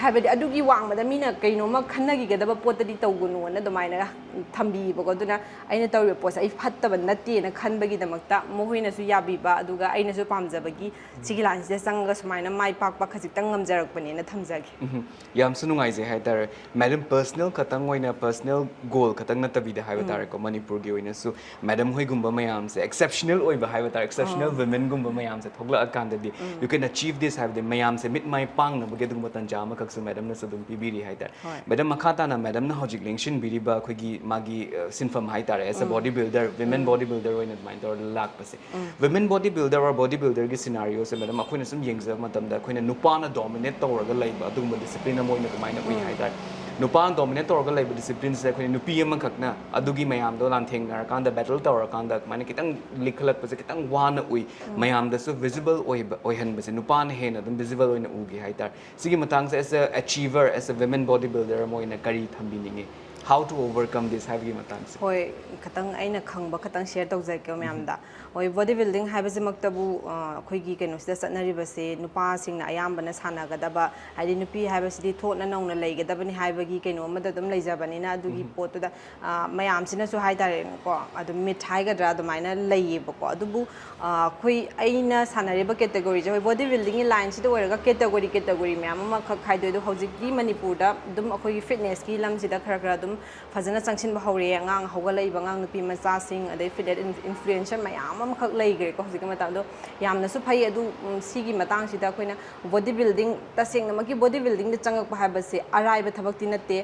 ꯍꯥꯏꯕꯗꯤ, ꯑꯗꯨꯒꯤ ꯋꯥꯡꯃꯗ ꯃꯤꯅ ꯀꯩꯅꯣꯝꯃ ꯈꯟꯅꯈꯤꯒꯗꯕ ꯄꯣꯠꯇꯗꯤ ꯇꯧꯒꯅꯨꯅ ꯑꯗꯨꯃꯥꯏꯅ ꯊꯝꯕꯤꯌꯦꯕꯀꯣ꯫ ꯑꯗꯨꯅ ꯑꯩꯅ ꯇꯧꯔꯤꯕ ꯄꯣꯠꯁꯦ ꯑꯩ ꯐꯠꯇꯕ ꯅꯠꯇꯦꯅ ꯈꯟꯕꯒꯤꯗꯃꯛꯇ ꯃꯈꯣꯏꯅꯁꯨ ꯌꯥꯕꯤꯕ, ꯑꯗꯨꯒ ꯑꯩꯅꯁꯨ ꯄꯥꯝꯖꯕꯒꯤ ꯁꯤꯒꯤ ꯂꯥꯏꯟꯁꯤꯗ ꯆꯪꯉꯒ ꯁꯨꯃꯥꯏꯅ ꯃꯥꯏ ꯄꯥꯛꯄ ꯈꯖꯤꯛꯇꯪ ꯉꯝꯖꯔꯛꯄꯅꯦꯅ ꯊꯝꯖꯒꯦ꯫ ꯎꯝ, ꯌꯥꯝꯁꯨ ꯅꯨꯡꯉꯥꯏꯖꯩ ꯍꯥꯏꯇꯥꯔꯦ꯫ ꯃꯦꯗꯝ, ꯄꯔꯁꯅꯦꯜ ꯈꯛꯇꯪ ꯑꯣꯏꯅ, ꯄꯔꯁꯅꯦꯜ ꯒꯣꯜ ꯈꯛꯇꯪ ꯅꯠꯇꯕꯤꯗ ꯍꯥꯏꯕ ꯇꯥꯔꯦꯀꯣ, ꯃꯅꯤꯄꯨꯔꯒꯤ ꯑꯣꯏꯅꯁꯨ ꯃꯦꯗꯝ ꯍꯣꯏꯒꯨꯝꯕ ꯃꯌꯥꯝꯁꯦ, ꯑꯦꯛꯁꯦꯞꯁꯅꯦꯜ ꯑꯣꯏꯕ ꯍꯥꯏꯕ ꯇꯥꯔꯦ, ꯑꯦꯛꯁꯦꯞꯁꯅꯦꯜ ꯋꯤꯃꯦꯟꯒꯨꯝꯕ ꯃꯌꯥꯝꯁꯦ ꯊꯣꯛꯂꯛꯑꯀꯥꯟꯗꯗꯤ, you can achieve this ꯍꯥꯏꯕꯗꯤ ꯃꯌꯥꯝꯁꯦ ꯃꯤꯠ ꯃꯥꯏ ꯄꯥꯡꯅꯕꯒꯤ ꯑꯗꯨꯒꯨꯝꯕ ꯇꯥꯟꯖꯥ ꯑꯃꯈꯛꯁꯨ ꯃꯦꯗꯝꯅꯁꯨ ꯑꯗꯨꯝ ꯄꯤꯕꯤꯔꯤ ꯍꯥꯏꯇꯥꯔꯦ꯫ ꯍꯣꯏ꯫ ꯃꯦꯗꯝ, ꯃꯈꯥ ꯇꯥꯅ ꯃꯦꯗꯝꯅ ꯍꯧꯖꯤꯛ ꯂꯦꯡꯁꯤꯟꯕꯤꯔꯤꯕ ꯑꯩꯈꯣꯏꯒꯤ ꯃꯥꯒꯤ, ꯑ, ꯁꯤꯟꯐꯝ ꯍꯥꯏꯇꯥꯔꯦ, as a body builder, women body builder ꯑꯣꯏꯅ ꯑꯗꯨꯃꯥꯏꯅ ꯇꯧꯔꯒ ꯂꯥꯛꯄꯁꯦ, women body builder or body ꯕꯤꯜꯗꯔꯒꯤ ꯁꯤꯅꯥꯔꯤꯑꯣꯁꯦ, ꯃꯦꯗꯝ, ꯑꯩꯈꯣꯏꯅ ꯁꯨꯝ ꯌꯦꯡꯖꯕ ꯃꯇꯝꯗ ꯑꯩꯈꯣꯏꯅ ꯅꯨꯄꯥꯅ ꯗꯣꯃꯤꯅꯦꯠ ꯇꯧꯔꯒ ꯂꯩꯕ ꯑꯗꯨꯒꯨꯝꯕ ꯗꯤꯁꯤꯄ꯭ꯂꯤꯟ ꯑꯃ ꯑꯣꯏꯅ ꯑꯗꯨꯃꯥꯏꯅ ꯎꯏ ꯍꯥꯏꯇꯥꯔꯦ꯫ ꯅꯨꯄꯥꯅ ꯗꯣꯃꯤꯅꯦꯠ ꯇꯧꯔꯒ ꯂꯩꯕ ꯗꯤꯁꯤꯄ꯭ꯂꯤꯟꯁꯦ ꯑꯩꯈꯣꯏꯅ ꯅꯨꯄꯤ ꯑꯃꯈꯛꯅ ꯑꯗꯨꯒꯤ ꯃꯌꯥꯝꯗꯣ ꯂꯥꯟꯊꯦꯡꯅꯔꯀꯥꯟꯗ, ꯕꯦꯇꯜ ꯇꯧꯔꯀꯥꯟꯗ ꯑꯗꯨꯃꯥꯏꯅ ꯈꯤꯇꯪ ꯂꯤꯈꯠꯂꯛꯄꯁꯦ ꯈꯤꯇꯪ ꯋꯥꯅ ꯎꯏ꯫ ꯃꯌꯥꯝꯗꯁꯨ ꯚꯤꯖꯤꯕꯜ ꯑꯣꯏꯕ, ꯑꯣꯏꯍꯟꯕꯁꯦ ꯅꯨꯄꯥꯅ ꯍꯦꯟꯅ ꯑꯗꯨꯝ ꯚꯤꯖꯤꯕꯜ ꯑꯣꯏꯅ ꯎꯒꯦ ꯍꯥꯏꯇꯥꯔꯦ꯫ ꯁꯤꯒꯤ ꯃꯇꯥꯡꯁꯦ, as a achiever, as a women body builder ꯑꯃ ꯑꯣꯏꯅ ꯀꯔꯤ ꯊꯝꯕꯤꯅꯤꯡꯉꯤ? How to overcome this ꯍꯥꯏꯕꯒꯤ ꯃꯇꯥꯡꯁꯦ꯫ ꯍꯣꯏ, ꯈꯤꯇꯪ ꯑꯩꯅ ꯈꯪꯕ ꯈꯤꯇꯪ ꯁꯤꯌꯔ ꯇꯧꯖꯒꯦ ꯃꯌꯥꯝꯗ꯫ ꯍꯣꯏ, ꯕꯣꯗꯤ ꯕꯤꯜꯗꯤꯡ ꯍꯥꯏꯕꯁꯤꯃꯛꯇꯕꯨ ꯑ, ꯑꯩꯈꯣꯏꯒꯤ ꯀꯩꯅꯣꯁꯤꯗ ꯆꯠꯅꯔꯤꯕꯁꯦ ꯅꯨꯄꯥꯁꯤꯡꯅ ꯑꯌꯥꯝꯕꯅ ꯁꯥꯟꯅꯒꯗꯕ, ꯍꯥꯏꯗꯤ ꯅꯨꯄꯤ ꯍꯥꯏꯕꯁꯤꯗꯤ ꯊꯣꯠꯅ ꯅꯧꯅ ꯂꯩꯒꯗꯕꯅꯤ ꯍꯥꯏꯕꯒꯤ ꯀꯩꯅꯣ ꯑꯃꯗ ꯑꯗꯨꯝ ꯂꯩꯖꯕꯅꯤꯅ, ꯑꯗꯨꯒꯤ ꯄꯣꯠꯇꯨꯗ ꯑ, ꯃꯌꯥꯝꯁꯤꯅꯁꯨ ꯍꯥꯏꯇꯥꯔꯦꯅꯦꯀꯣ, ꯑꯗꯨꯝ ꯃꯤꯠ ꯍꯥꯏꯒꯗ꯭ꯔꯥ ꯑꯗꯨꯃꯥꯏꯅ ꯂꯩꯌꯦꯕꯀꯣ꯫ ꯑꯗꯨꯕꯨ ꯑ, ꯑꯩꯈꯣꯏ, ꯑꯩꯅ ꯁꯥꯟꯅꯔꯤꯕ ꯀꯦꯇꯒꯣꯔꯤꯁꯦ, ꯍꯣꯏ, ꯕꯣꯗꯤ ꯕꯤꯜꯗꯤꯡꯒꯤ ꯂꯥꯏꯟꯁꯤꯗ ꯑꯣꯏꯔꯒ ꯀꯦꯇꯒꯣꯔꯤ ꯀꯦꯇꯒꯣꯔꯤ ꯃꯌꯥꯝ ꯑꯃꯈꯛ ꯈꯥꯏꯗꯣꯛꯑꯦ꯫ ꯑꯗꯣ ꯍꯧꯖꯤꯛꯇꯤ ꯃꯅꯤꯄꯨꯔꯗ ꯑꯗꯨꯝ ꯑꯩꯈꯣꯏꯒꯤ ꯐꯤꯠꯅꯦꯁꯀꯤ ꯂꯝꯁꯤꯗ ꯈꯔ ꯈꯔ ꯑꯗꯨꯝ ꯐꯖꯅ ꯆꯪꯁꯤꯟꯕ ꯍꯧꯔꯛꯑꯦ꯫ ꯑꯉꯥꯡ ꯍꯧꯒꯠꯂꯛꯏꯕ ꯑꯉꯥꯡ ꯅꯨꯄꯤ ꯃꯆꯥꯁꯤꯡ, ꯑꯗꯩ ꯐꯤꯠꯅꯦꯁ ꯏꯟꯐ꯭ꯂꯨꯌꯦꯟꯁꯔ ꯃꯌꯥꯝ ꯑꯃꯈꯛ ꯂꯩꯈ꯭ꯔꯦꯀꯣ ꯍꯧꯖꯤꯛꯀꯤ ꯃꯇꯝꯗꯣ꯫ ꯌꯥꯝꯅꯁꯨ ꯐꯩ꯫ ꯑꯗꯨ ꯎꯝ, ꯁꯤꯒꯤ ꯃꯇꯥꯡꯁꯤꯗ ꯑꯩꯈꯣꯏꯅ ꯕꯣꯗꯤ ꯕꯤꯜꯗꯤꯡ, ꯇꯁꯦꯡꯅꯃꯛꯀꯤ ꯕꯣꯗꯤ ꯕꯤꯜꯗꯤꯡꯗ ꯆꯪꯉꯛꯄ ꯍꯥꯏꯕꯁꯦ ꯑꯔꯥꯏꯕ ꯊꯕꯛꯇꯤ ꯅꯠꯇꯦ꯫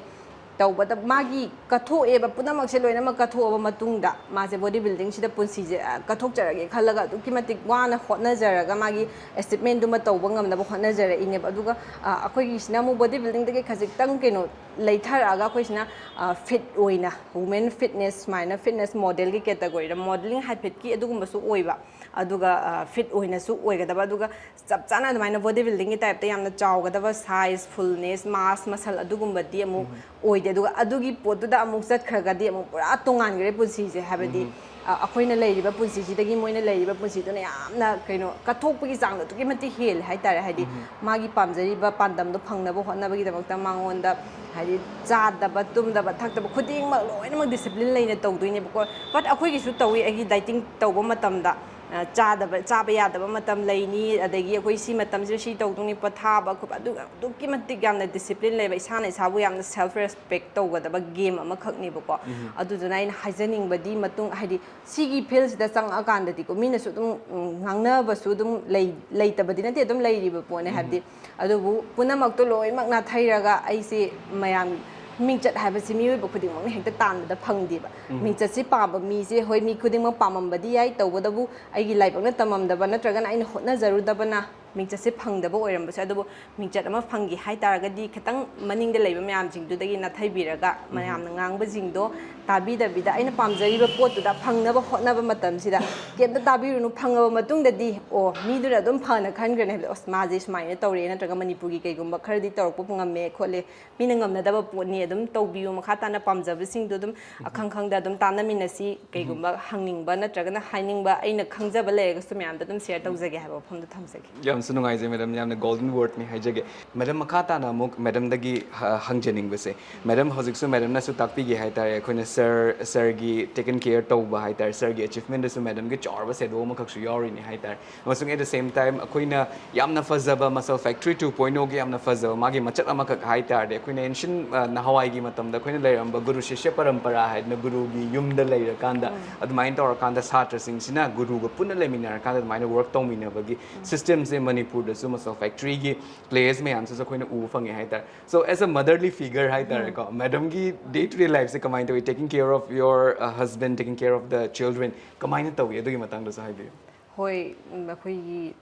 ꯇꯧꯕꯗ ꯃꯥꯒꯤ ꯀꯠꯊꯣꯛꯑꯦꯕ, ꯄꯨꯝꯅꯃꯛꯁꯦ ꯂꯣꯏꯅꯃꯛ ꯀꯠꯊꯣꯛꯑꯕ ꯃꯇꯨꯡꯗ ꯃꯥꯁꯦ ꯕꯣꯗꯤ ꯕꯤꯜꯗꯤꯡꯁꯤꯗ ꯄꯨꯟꯁꯤꯁꯦ ꯑ, ꯀꯠꯊꯣꯛꯆꯔꯒꯦ ꯈꯜꯂꯒ ꯑꯗꯨꯛꯀꯤ ꯃꯇꯤꯛ ꯋꯥꯅ ꯍꯣꯠꯅꯖꯔꯒ ꯃꯥꯒꯤ ꯑꯦꯆꯤꯞꯃꯦꯟꯗꯨꯃ ꯇꯧꯕ ꯉꯝꯅꯕ ꯍꯣꯠꯅꯖꯔꯛꯏꯅꯦꯕ꯫ ꯑꯗꯨꯒ ꯑ, ꯑꯩꯈꯣꯏꯒꯤꯁꯤꯅ ꯑꯃꯨꯛ ꯕꯣꯗꯤ ꯕꯤꯜꯗꯤꯡꯗꯒꯤ ꯈꯖꯤꯛꯇꯪ ꯀꯩꯅꯣ ꯂꯩꯊꯔꯛꯑꯒ ꯑꯩꯈꯣꯏꯁꯤꯅ ꯐꯤꯠ ꯑꯣꯏꯅ, ꯋꯨꯃꯦꯟ ꯐꯤꯠꯅꯦꯁ ꯁꯨꯃꯥꯏꯅ ꯐꯤꯠꯅꯦꯁ ꯃꯣꯗꯦꯜꯒꯤ ꯀꯦꯇꯒꯣꯔꯤꯗ, ꯃꯣꯗꯦꯂꯤꯡ ꯍꯥꯏꯐꯦꯠꯀꯤ ꯑꯗꯨꯒꯨꯝꯕꯁꯨ ꯑꯣꯏꯕ, ꯑꯗꯨꯒ ꯐꯤꯠ ꯑꯣꯏꯅꯁꯨ ꯑꯣꯏꯒꯗꯕ, ꯑꯗꯨꯒ ꯆꯞ ꯆꯥꯅ ꯑꯗꯨꯃꯥꯏꯅ ꯕꯣꯗꯤ ꯕꯤꯜꯗꯤꯡꯒꯤ ꯇꯥꯏꯞꯇ ꯌꯥꯝꯅ ꯆꯥꯎꯒꯗꯕ ꯁꯥꯏꯖ, ꯐꯨꯜꯅꯦꯁ, ꯃꯥꯁ ꯃꯁꯜ ꯑꯗꯨꯒꯨꯝꯕꯗꯤ ꯑꯃꯨꯛ ꯑꯣꯏꯗꯦ꯫ ꯑꯗꯨꯒ ꯑꯗꯨꯒꯤ ꯄꯣꯠꯇꯨꯗ ꯑꯃꯨꯛ ꯆꯠꯈ꯭ꯔꯒꯗꯤ ꯑꯃꯨꯛ ꯄꯨꯔꯥ ꯇꯣꯉꯥꯟꯈ꯭ꯔꯦ ꯄꯨꯟꯁꯤꯁꯦ꯫ ꯍꯥꯏꯕꯗꯤ ꯑ, ꯑꯩꯈꯣꯏꯅ ꯂꯩꯔꯤꯕ ꯄꯨꯟꯁꯤꯁꯤꯗꯒꯤ ꯃꯣꯏꯅ ꯂꯩꯔꯤꯕ ꯄꯨꯟꯁꯤꯗꯨꯅ ꯌꯥꯝꯅ ꯀꯩꯅꯣ ꯀꯠꯊꯣꯛꯄꯒꯤ ꯆꯥꯡꯗꯣ ꯑꯗꯨꯛꯀꯤ ꯃꯇꯤꯛ ꯍꯦꯜꯂꯦ ꯍꯥꯏꯇꯥꯔꯦ꯫ ꯍꯥꯏꯗꯤ ꯃꯥꯒꯤ ꯄꯥꯝꯖꯔꯤꯕ ꯄꯥꯟꯗꯝꯗꯣ ꯐꯪꯅꯕ ꯍꯣꯠꯅꯕꯒꯤꯗꯃꯛꯇ ꯃꯉꯣꯟꯗ ꯍꯥꯏꯗꯤ ꯆꯥꯗꯕ ꯇꯨꯝꯗꯕ ꯊꯛꯇꯕ ꯈꯨꯗꯤꯡꯃꯛ ꯂꯣꯏꯅꯃꯛ ꯗꯤꯁꯤꯄ꯭ꯂꯤꯟ ꯂꯩꯅ ꯇꯧꯗꯣꯏꯅꯦꯕꯀꯣ꯫ ꯕꯠ ꯑꯩꯈꯣꯏꯒꯤꯁꯨ ꯇꯧꯏ꯫ ꯑꯩꯒꯤ ꯗꯥꯏꯇꯤꯡ ꯇꯧꯕ ꯃꯇꯝꯗ ꯑ, ꯆꯥꯗꯕ, ꯆꯥꯕ ꯌꯥꯗꯕ ꯃꯇꯝ ꯂꯩꯅꯤ, ꯑꯗꯒꯤ ꯑꯩꯈꯣꯏ ꯁꯤ ꯃꯇꯝꯁꯤꯗ ꯁꯤ ꯇꯧꯗꯣꯏꯅꯤ, ꯄꯣꯊꯥꯕ ꯈꯣꯠꯄ, ꯑꯗꯨ ꯑꯗꯨꯛꯀꯤ ꯃꯇꯤꯛ ꯌꯥꯝꯅ ꯗꯤꯁꯤꯄ꯭ꯂꯤꯟ ꯂꯩꯕ, ꯏꯁꯥꯅ ꯏꯁꯥꯕꯨ ꯌꯥꯝꯅ ꯁꯦꯜꯐ ꯔꯦꯁꯄꯦꯛ ꯇꯧꯒꯗꯕ ꯒꯦꯝ ꯑꯃꯈꯛꯅꯦꯕꯀꯣ꯫ ꯑꯗꯨꯗꯨꯅ ꯑꯩꯅ ꯍꯥꯏꯖꯅꯤꯡꯕꯗꯤ, ꯃꯇꯨꯡ ꯍꯥꯏꯗꯤ ꯁꯤꯒꯤ ꯐꯤꯜꯁꯤꯗ ꯆꯪꯉꯛꯑꯀꯥꯟꯗꯗꯤꯀꯣ, ꯃꯤꯅꯁꯨ ꯑꯗꯨꯝ ꯎꯝ, ꯉꯥꯡꯅꯕꯁꯨ ꯑꯗꯨꯝ ꯂꯩ, ꯂꯩꯇꯕꯗꯤ ꯅꯠꯇꯦ, ꯑꯗꯨꯝ ꯂꯩꯔꯤꯕ ꯄꯣꯠꯅꯦ꯫ ꯍꯥꯏꯕꯗꯤ ꯑꯗꯨꯕꯨ ꯄꯨꯝꯅꯃꯛꯇꯣ ꯂꯣꯏꯅꯃꯛ ꯅꯥꯊꯩꯔꯒ ꯑꯩꯁꯦ ꯃꯌꯥꯝ ꯃꯤꯡꯆꯠ ꯍꯥꯏꯕꯁꯤ ꯃꯤꯑꯣꯏꯕ ꯈꯨꯗꯤꯡꯃꯛꯅ ꯍꯦꯛꯇ ꯇꯥꯟꯕꯗ ꯐꯪꯗꯦꯕ꯫ ꯃꯤꯡꯆꯠꯁꯤ ꯄꯥꯝꯕ ꯃꯤꯁꯦ, ꯍꯣꯏ, ꯃꯤ ꯈꯨꯗꯤꯡꯃꯛ ꯄꯥꯝꯃꯝꯕꯗꯤ ꯌꯥꯏ, ꯇꯧꯕꯇꯕꯨ ꯑꯩꯒꯤ ꯂꯥꯏꯕꯛꯅ ꯇꯝꯃꯝꯗꯕ ꯅꯠꯇ꯭ꯔꯒꯅ ꯑꯩꯅ ꯍꯣꯠꯅꯖꯔꯨꯗꯕꯅ ꯃꯤꯡꯆꯠꯁꯦ ꯐꯪꯗꯕ ꯑꯣꯏꯔꯝꯕꯁꯨ ꯌꯥꯏ, ꯑꯗꯨꯕꯨ ꯃꯤꯡꯆꯠ ꯑꯃ ꯐꯪꯒꯦ ꯍꯥꯏꯇꯥꯔꯒꯗꯤ ꯈꯤꯇꯪ ꯃꯅꯤꯡꯗ ꯂꯩꯕ ꯃꯌꯥꯝꯁꯤꯡꯗꯨꯗꯒꯤ ꯅꯥꯊꯩꯕꯤꯔꯒ ꯃꯌꯥꯝꯅ ꯉꯥꯡꯕꯁꯤꯡꯗꯣ ꯇꯥꯕꯤꯗꯕꯤꯗ ꯑꯩꯅ ꯄꯥꯝꯖꯔꯤꯕ ꯄꯣꯠꯇꯨꯗ ꯐꯪꯅꯕ ꯍꯣꯠꯅꯕ ꯃꯇꯝꯁꯤꯗ ꯀꯩꯝꯇ ꯇꯥꯕꯤꯔꯨꯅꯨ꯫ ꯐꯪꯉꯕ ꯃꯇꯨꯡꯗꯗꯤ ꯑꯣ ꯃꯤꯗꯨꯅ ꯑꯗꯨꯝ ꯐꯅ ꯈꯟꯈ꯭ꯔꯅꯤ ꯍꯥꯏꯕꯗꯤ ꯑꯁ ꯃꯥꯁꯦ ꯁꯨꯃꯥꯏꯅ ꯇꯧꯔꯦ ꯅꯠꯇ꯭ꯔꯒ ꯃꯅꯤꯄꯨꯔꯒꯤ ꯀꯩꯒꯨꯝꯕ ꯈꯔꯗꯤ ꯇꯧꯔꯛꯄ ꯉꯝꯃꯦ ꯈꯣꯠꯂꯦ, ꯃꯤꯅ ꯉꯝꯅꯗꯕ ꯄꯣꯠꯅꯤ, ꯑꯗꯨꯝ ꯇꯧꯕꯤꯌꯨ, ꯃꯈꯥ ꯇꯥꯅ ꯄꯥꯝꯖꯕꯁꯤꯡꯗꯣ ꯑꯗꯨꯝ ꯑꯈꯪ ꯈꯪꯗ ꯑꯗꯨꯝ ꯇꯥꯟꯅꯃꯤꯟꯅꯁꯤ꯫ ꯀꯩꯒꯨꯝꯕ ꯍꯪꯅꯤꯡꯕ ꯅꯠꯇ꯭ꯔꯒꯅ ꯍꯥꯏꯅꯤꯡꯕ ꯑꯩꯅ ꯈꯪꯖꯕ ꯂꯩꯔꯒꯁꯨ ꯃꯌꯥꯝꯗ ꯑꯗꯨꯝ ꯁꯤꯌꯔ ꯇꯧꯖꯒꯦ ꯍꯥꯏꯕ ꯋꯥꯐꯝꯗꯣ ꯊꯝꯖꯒꯦ꯫ ꯌꯥꯝꯁꯨ ꯅꯨꯡꯉꯥꯏꯖꯩ ꯃꯦꯗꯝ, ꯌꯥꯝꯅ ꯒꯣꯜꯗꯟ ꯋꯥꯔꯗꯅꯤ ꯍꯥꯏꯖꯒꯦ꯫ ꯃꯦꯗꯝ, ꯃꯈꯥ ꯇꯥꯅ ꯑꯃꯨꯛ ꯃꯦꯗꯝꯗꯒꯤ ꯍ- ꯍꯪꯖꯅꯤꯡꯕꯁꯦ, ꯃꯦꯗꯝ ꯍꯧꯖꯤꯛꯁꯨ ꯃꯦꯗꯝꯅꯁꯨ ꯇꯥꯛꯄꯤꯒꯦ ꯍꯥꯏꯇꯥꯔꯦ, ꯑꯩꯈꯣꯏꯅ ꯁꯔ ꯁꯔꯒꯤ ꯇꯦꯀꯟ ꯀꯦꯌꯔ ꯇꯧꯕ ꯍꯥꯏꯇꯥꯔꯦ, ꯁꯔꯒꯤ ꯑꯦꯆꯤꯞꯃꯦꯟꯗꯁꯨ ꯃꯦꯗꯝꯒꯤ ꯆꯥꯎꯔꯕ ꯁꯦꯗꯣ ꯑꯃꯈꯛꯁꯨ ꯌꯥꯎꯔꯤꯅꯤ ꯍꯥꯏꯇꯥꯔꯦ꯫ ꯑꯃꯁꯨꯡ at the same time ꯑꯩꯈꯣꯏꯅ ꯌꯥꯝꯅ ꯐꯖꯕ Muscle Factory two point oꯒꯤ ꯌꯥꯝꯅ ꯐꯖꯕ ꯃꯥꯒꯤ ꯃꯆꯠ ꯑꯃꯈꯛ ꯍꯥꯏ ꯇꯥꯔꯗꯤ, ꯑꯩꯈꯣꯏꯅ ancient, ꯑ, ꯅꯍꯥꯟꯋꯥꯏꯒꯤ ꯃꯇꯝꯗ ꯑꯩꯈꯣꯏꯅ ꯂꯩꯔꯝꯕ ꯒꯨꯔꯨ ꯁꯤꯁ꯭ꯌ ꯄꯔꯝꯄꯔꯥ ꯍꯥꯏꯗꯅ ꯒꯨꯔꯨꯒꯤ ꯌꯨꯝꯗ ꯂꯩꯔꯀꯥꯟꯗ ꯑꯗꯨꯃꯥꯏꯅ ꯇꯧꯔꯀꯥꯟꯗ ꯁꯥꯇ꯭ꯔꯁꯤꯡꯁꯤꯅ ꯒꯨꯔꯨꯒ ꯄꯨꯟꯅ ꯂꯩꯃꯤꯟꯅꯔꯀꯥꯟꯗ ꯑꯗꯨꯃꯥꯏꯅ ꯋꯥꯔꯛ ꯇꯧꯃꯤꯟꯅꯕꯒꯤ ꯁꯤꯁꯇꯦꯝꯁꯦ ꯃꯅꯤꯄꯨꯔꯗꯁꯨ Muscle Factoryꯒꯤ ꯄ꯭ꯂꯦꯁ ꯃꯌꯥꯝꯁꯤꯁꯨ ꯑꯩꯈꯣꯏꯅ ꯎꯕ ꯐꯪꯉꯦ ꯍꯥꯏꯇꯥꯔꯦ꯫ So as a motherly figure ꯍꯥꯏꯇꯥꯔꯦꯀꯣ, ꯃꯦꯗꯝꯒꯤ day to day lifeꯁꯦ ꯀꯃꯥꯏꯅ ꯇꯧꯏ? Taking care of your, uh, husband, taking care of the children ꯀꯃꯥꯏꯅ ꯇꯧꯏ? ꯑꯗꯨꯒꯤ ꯃꯇꯥꯡꯗꯁꯨ ꯍꯥꯏꯕꯤꯌꯨ꯫ ꯍꯣꯏ, ꯎꯝ, ꯑꯩꯈꯣꯏꯒꯤ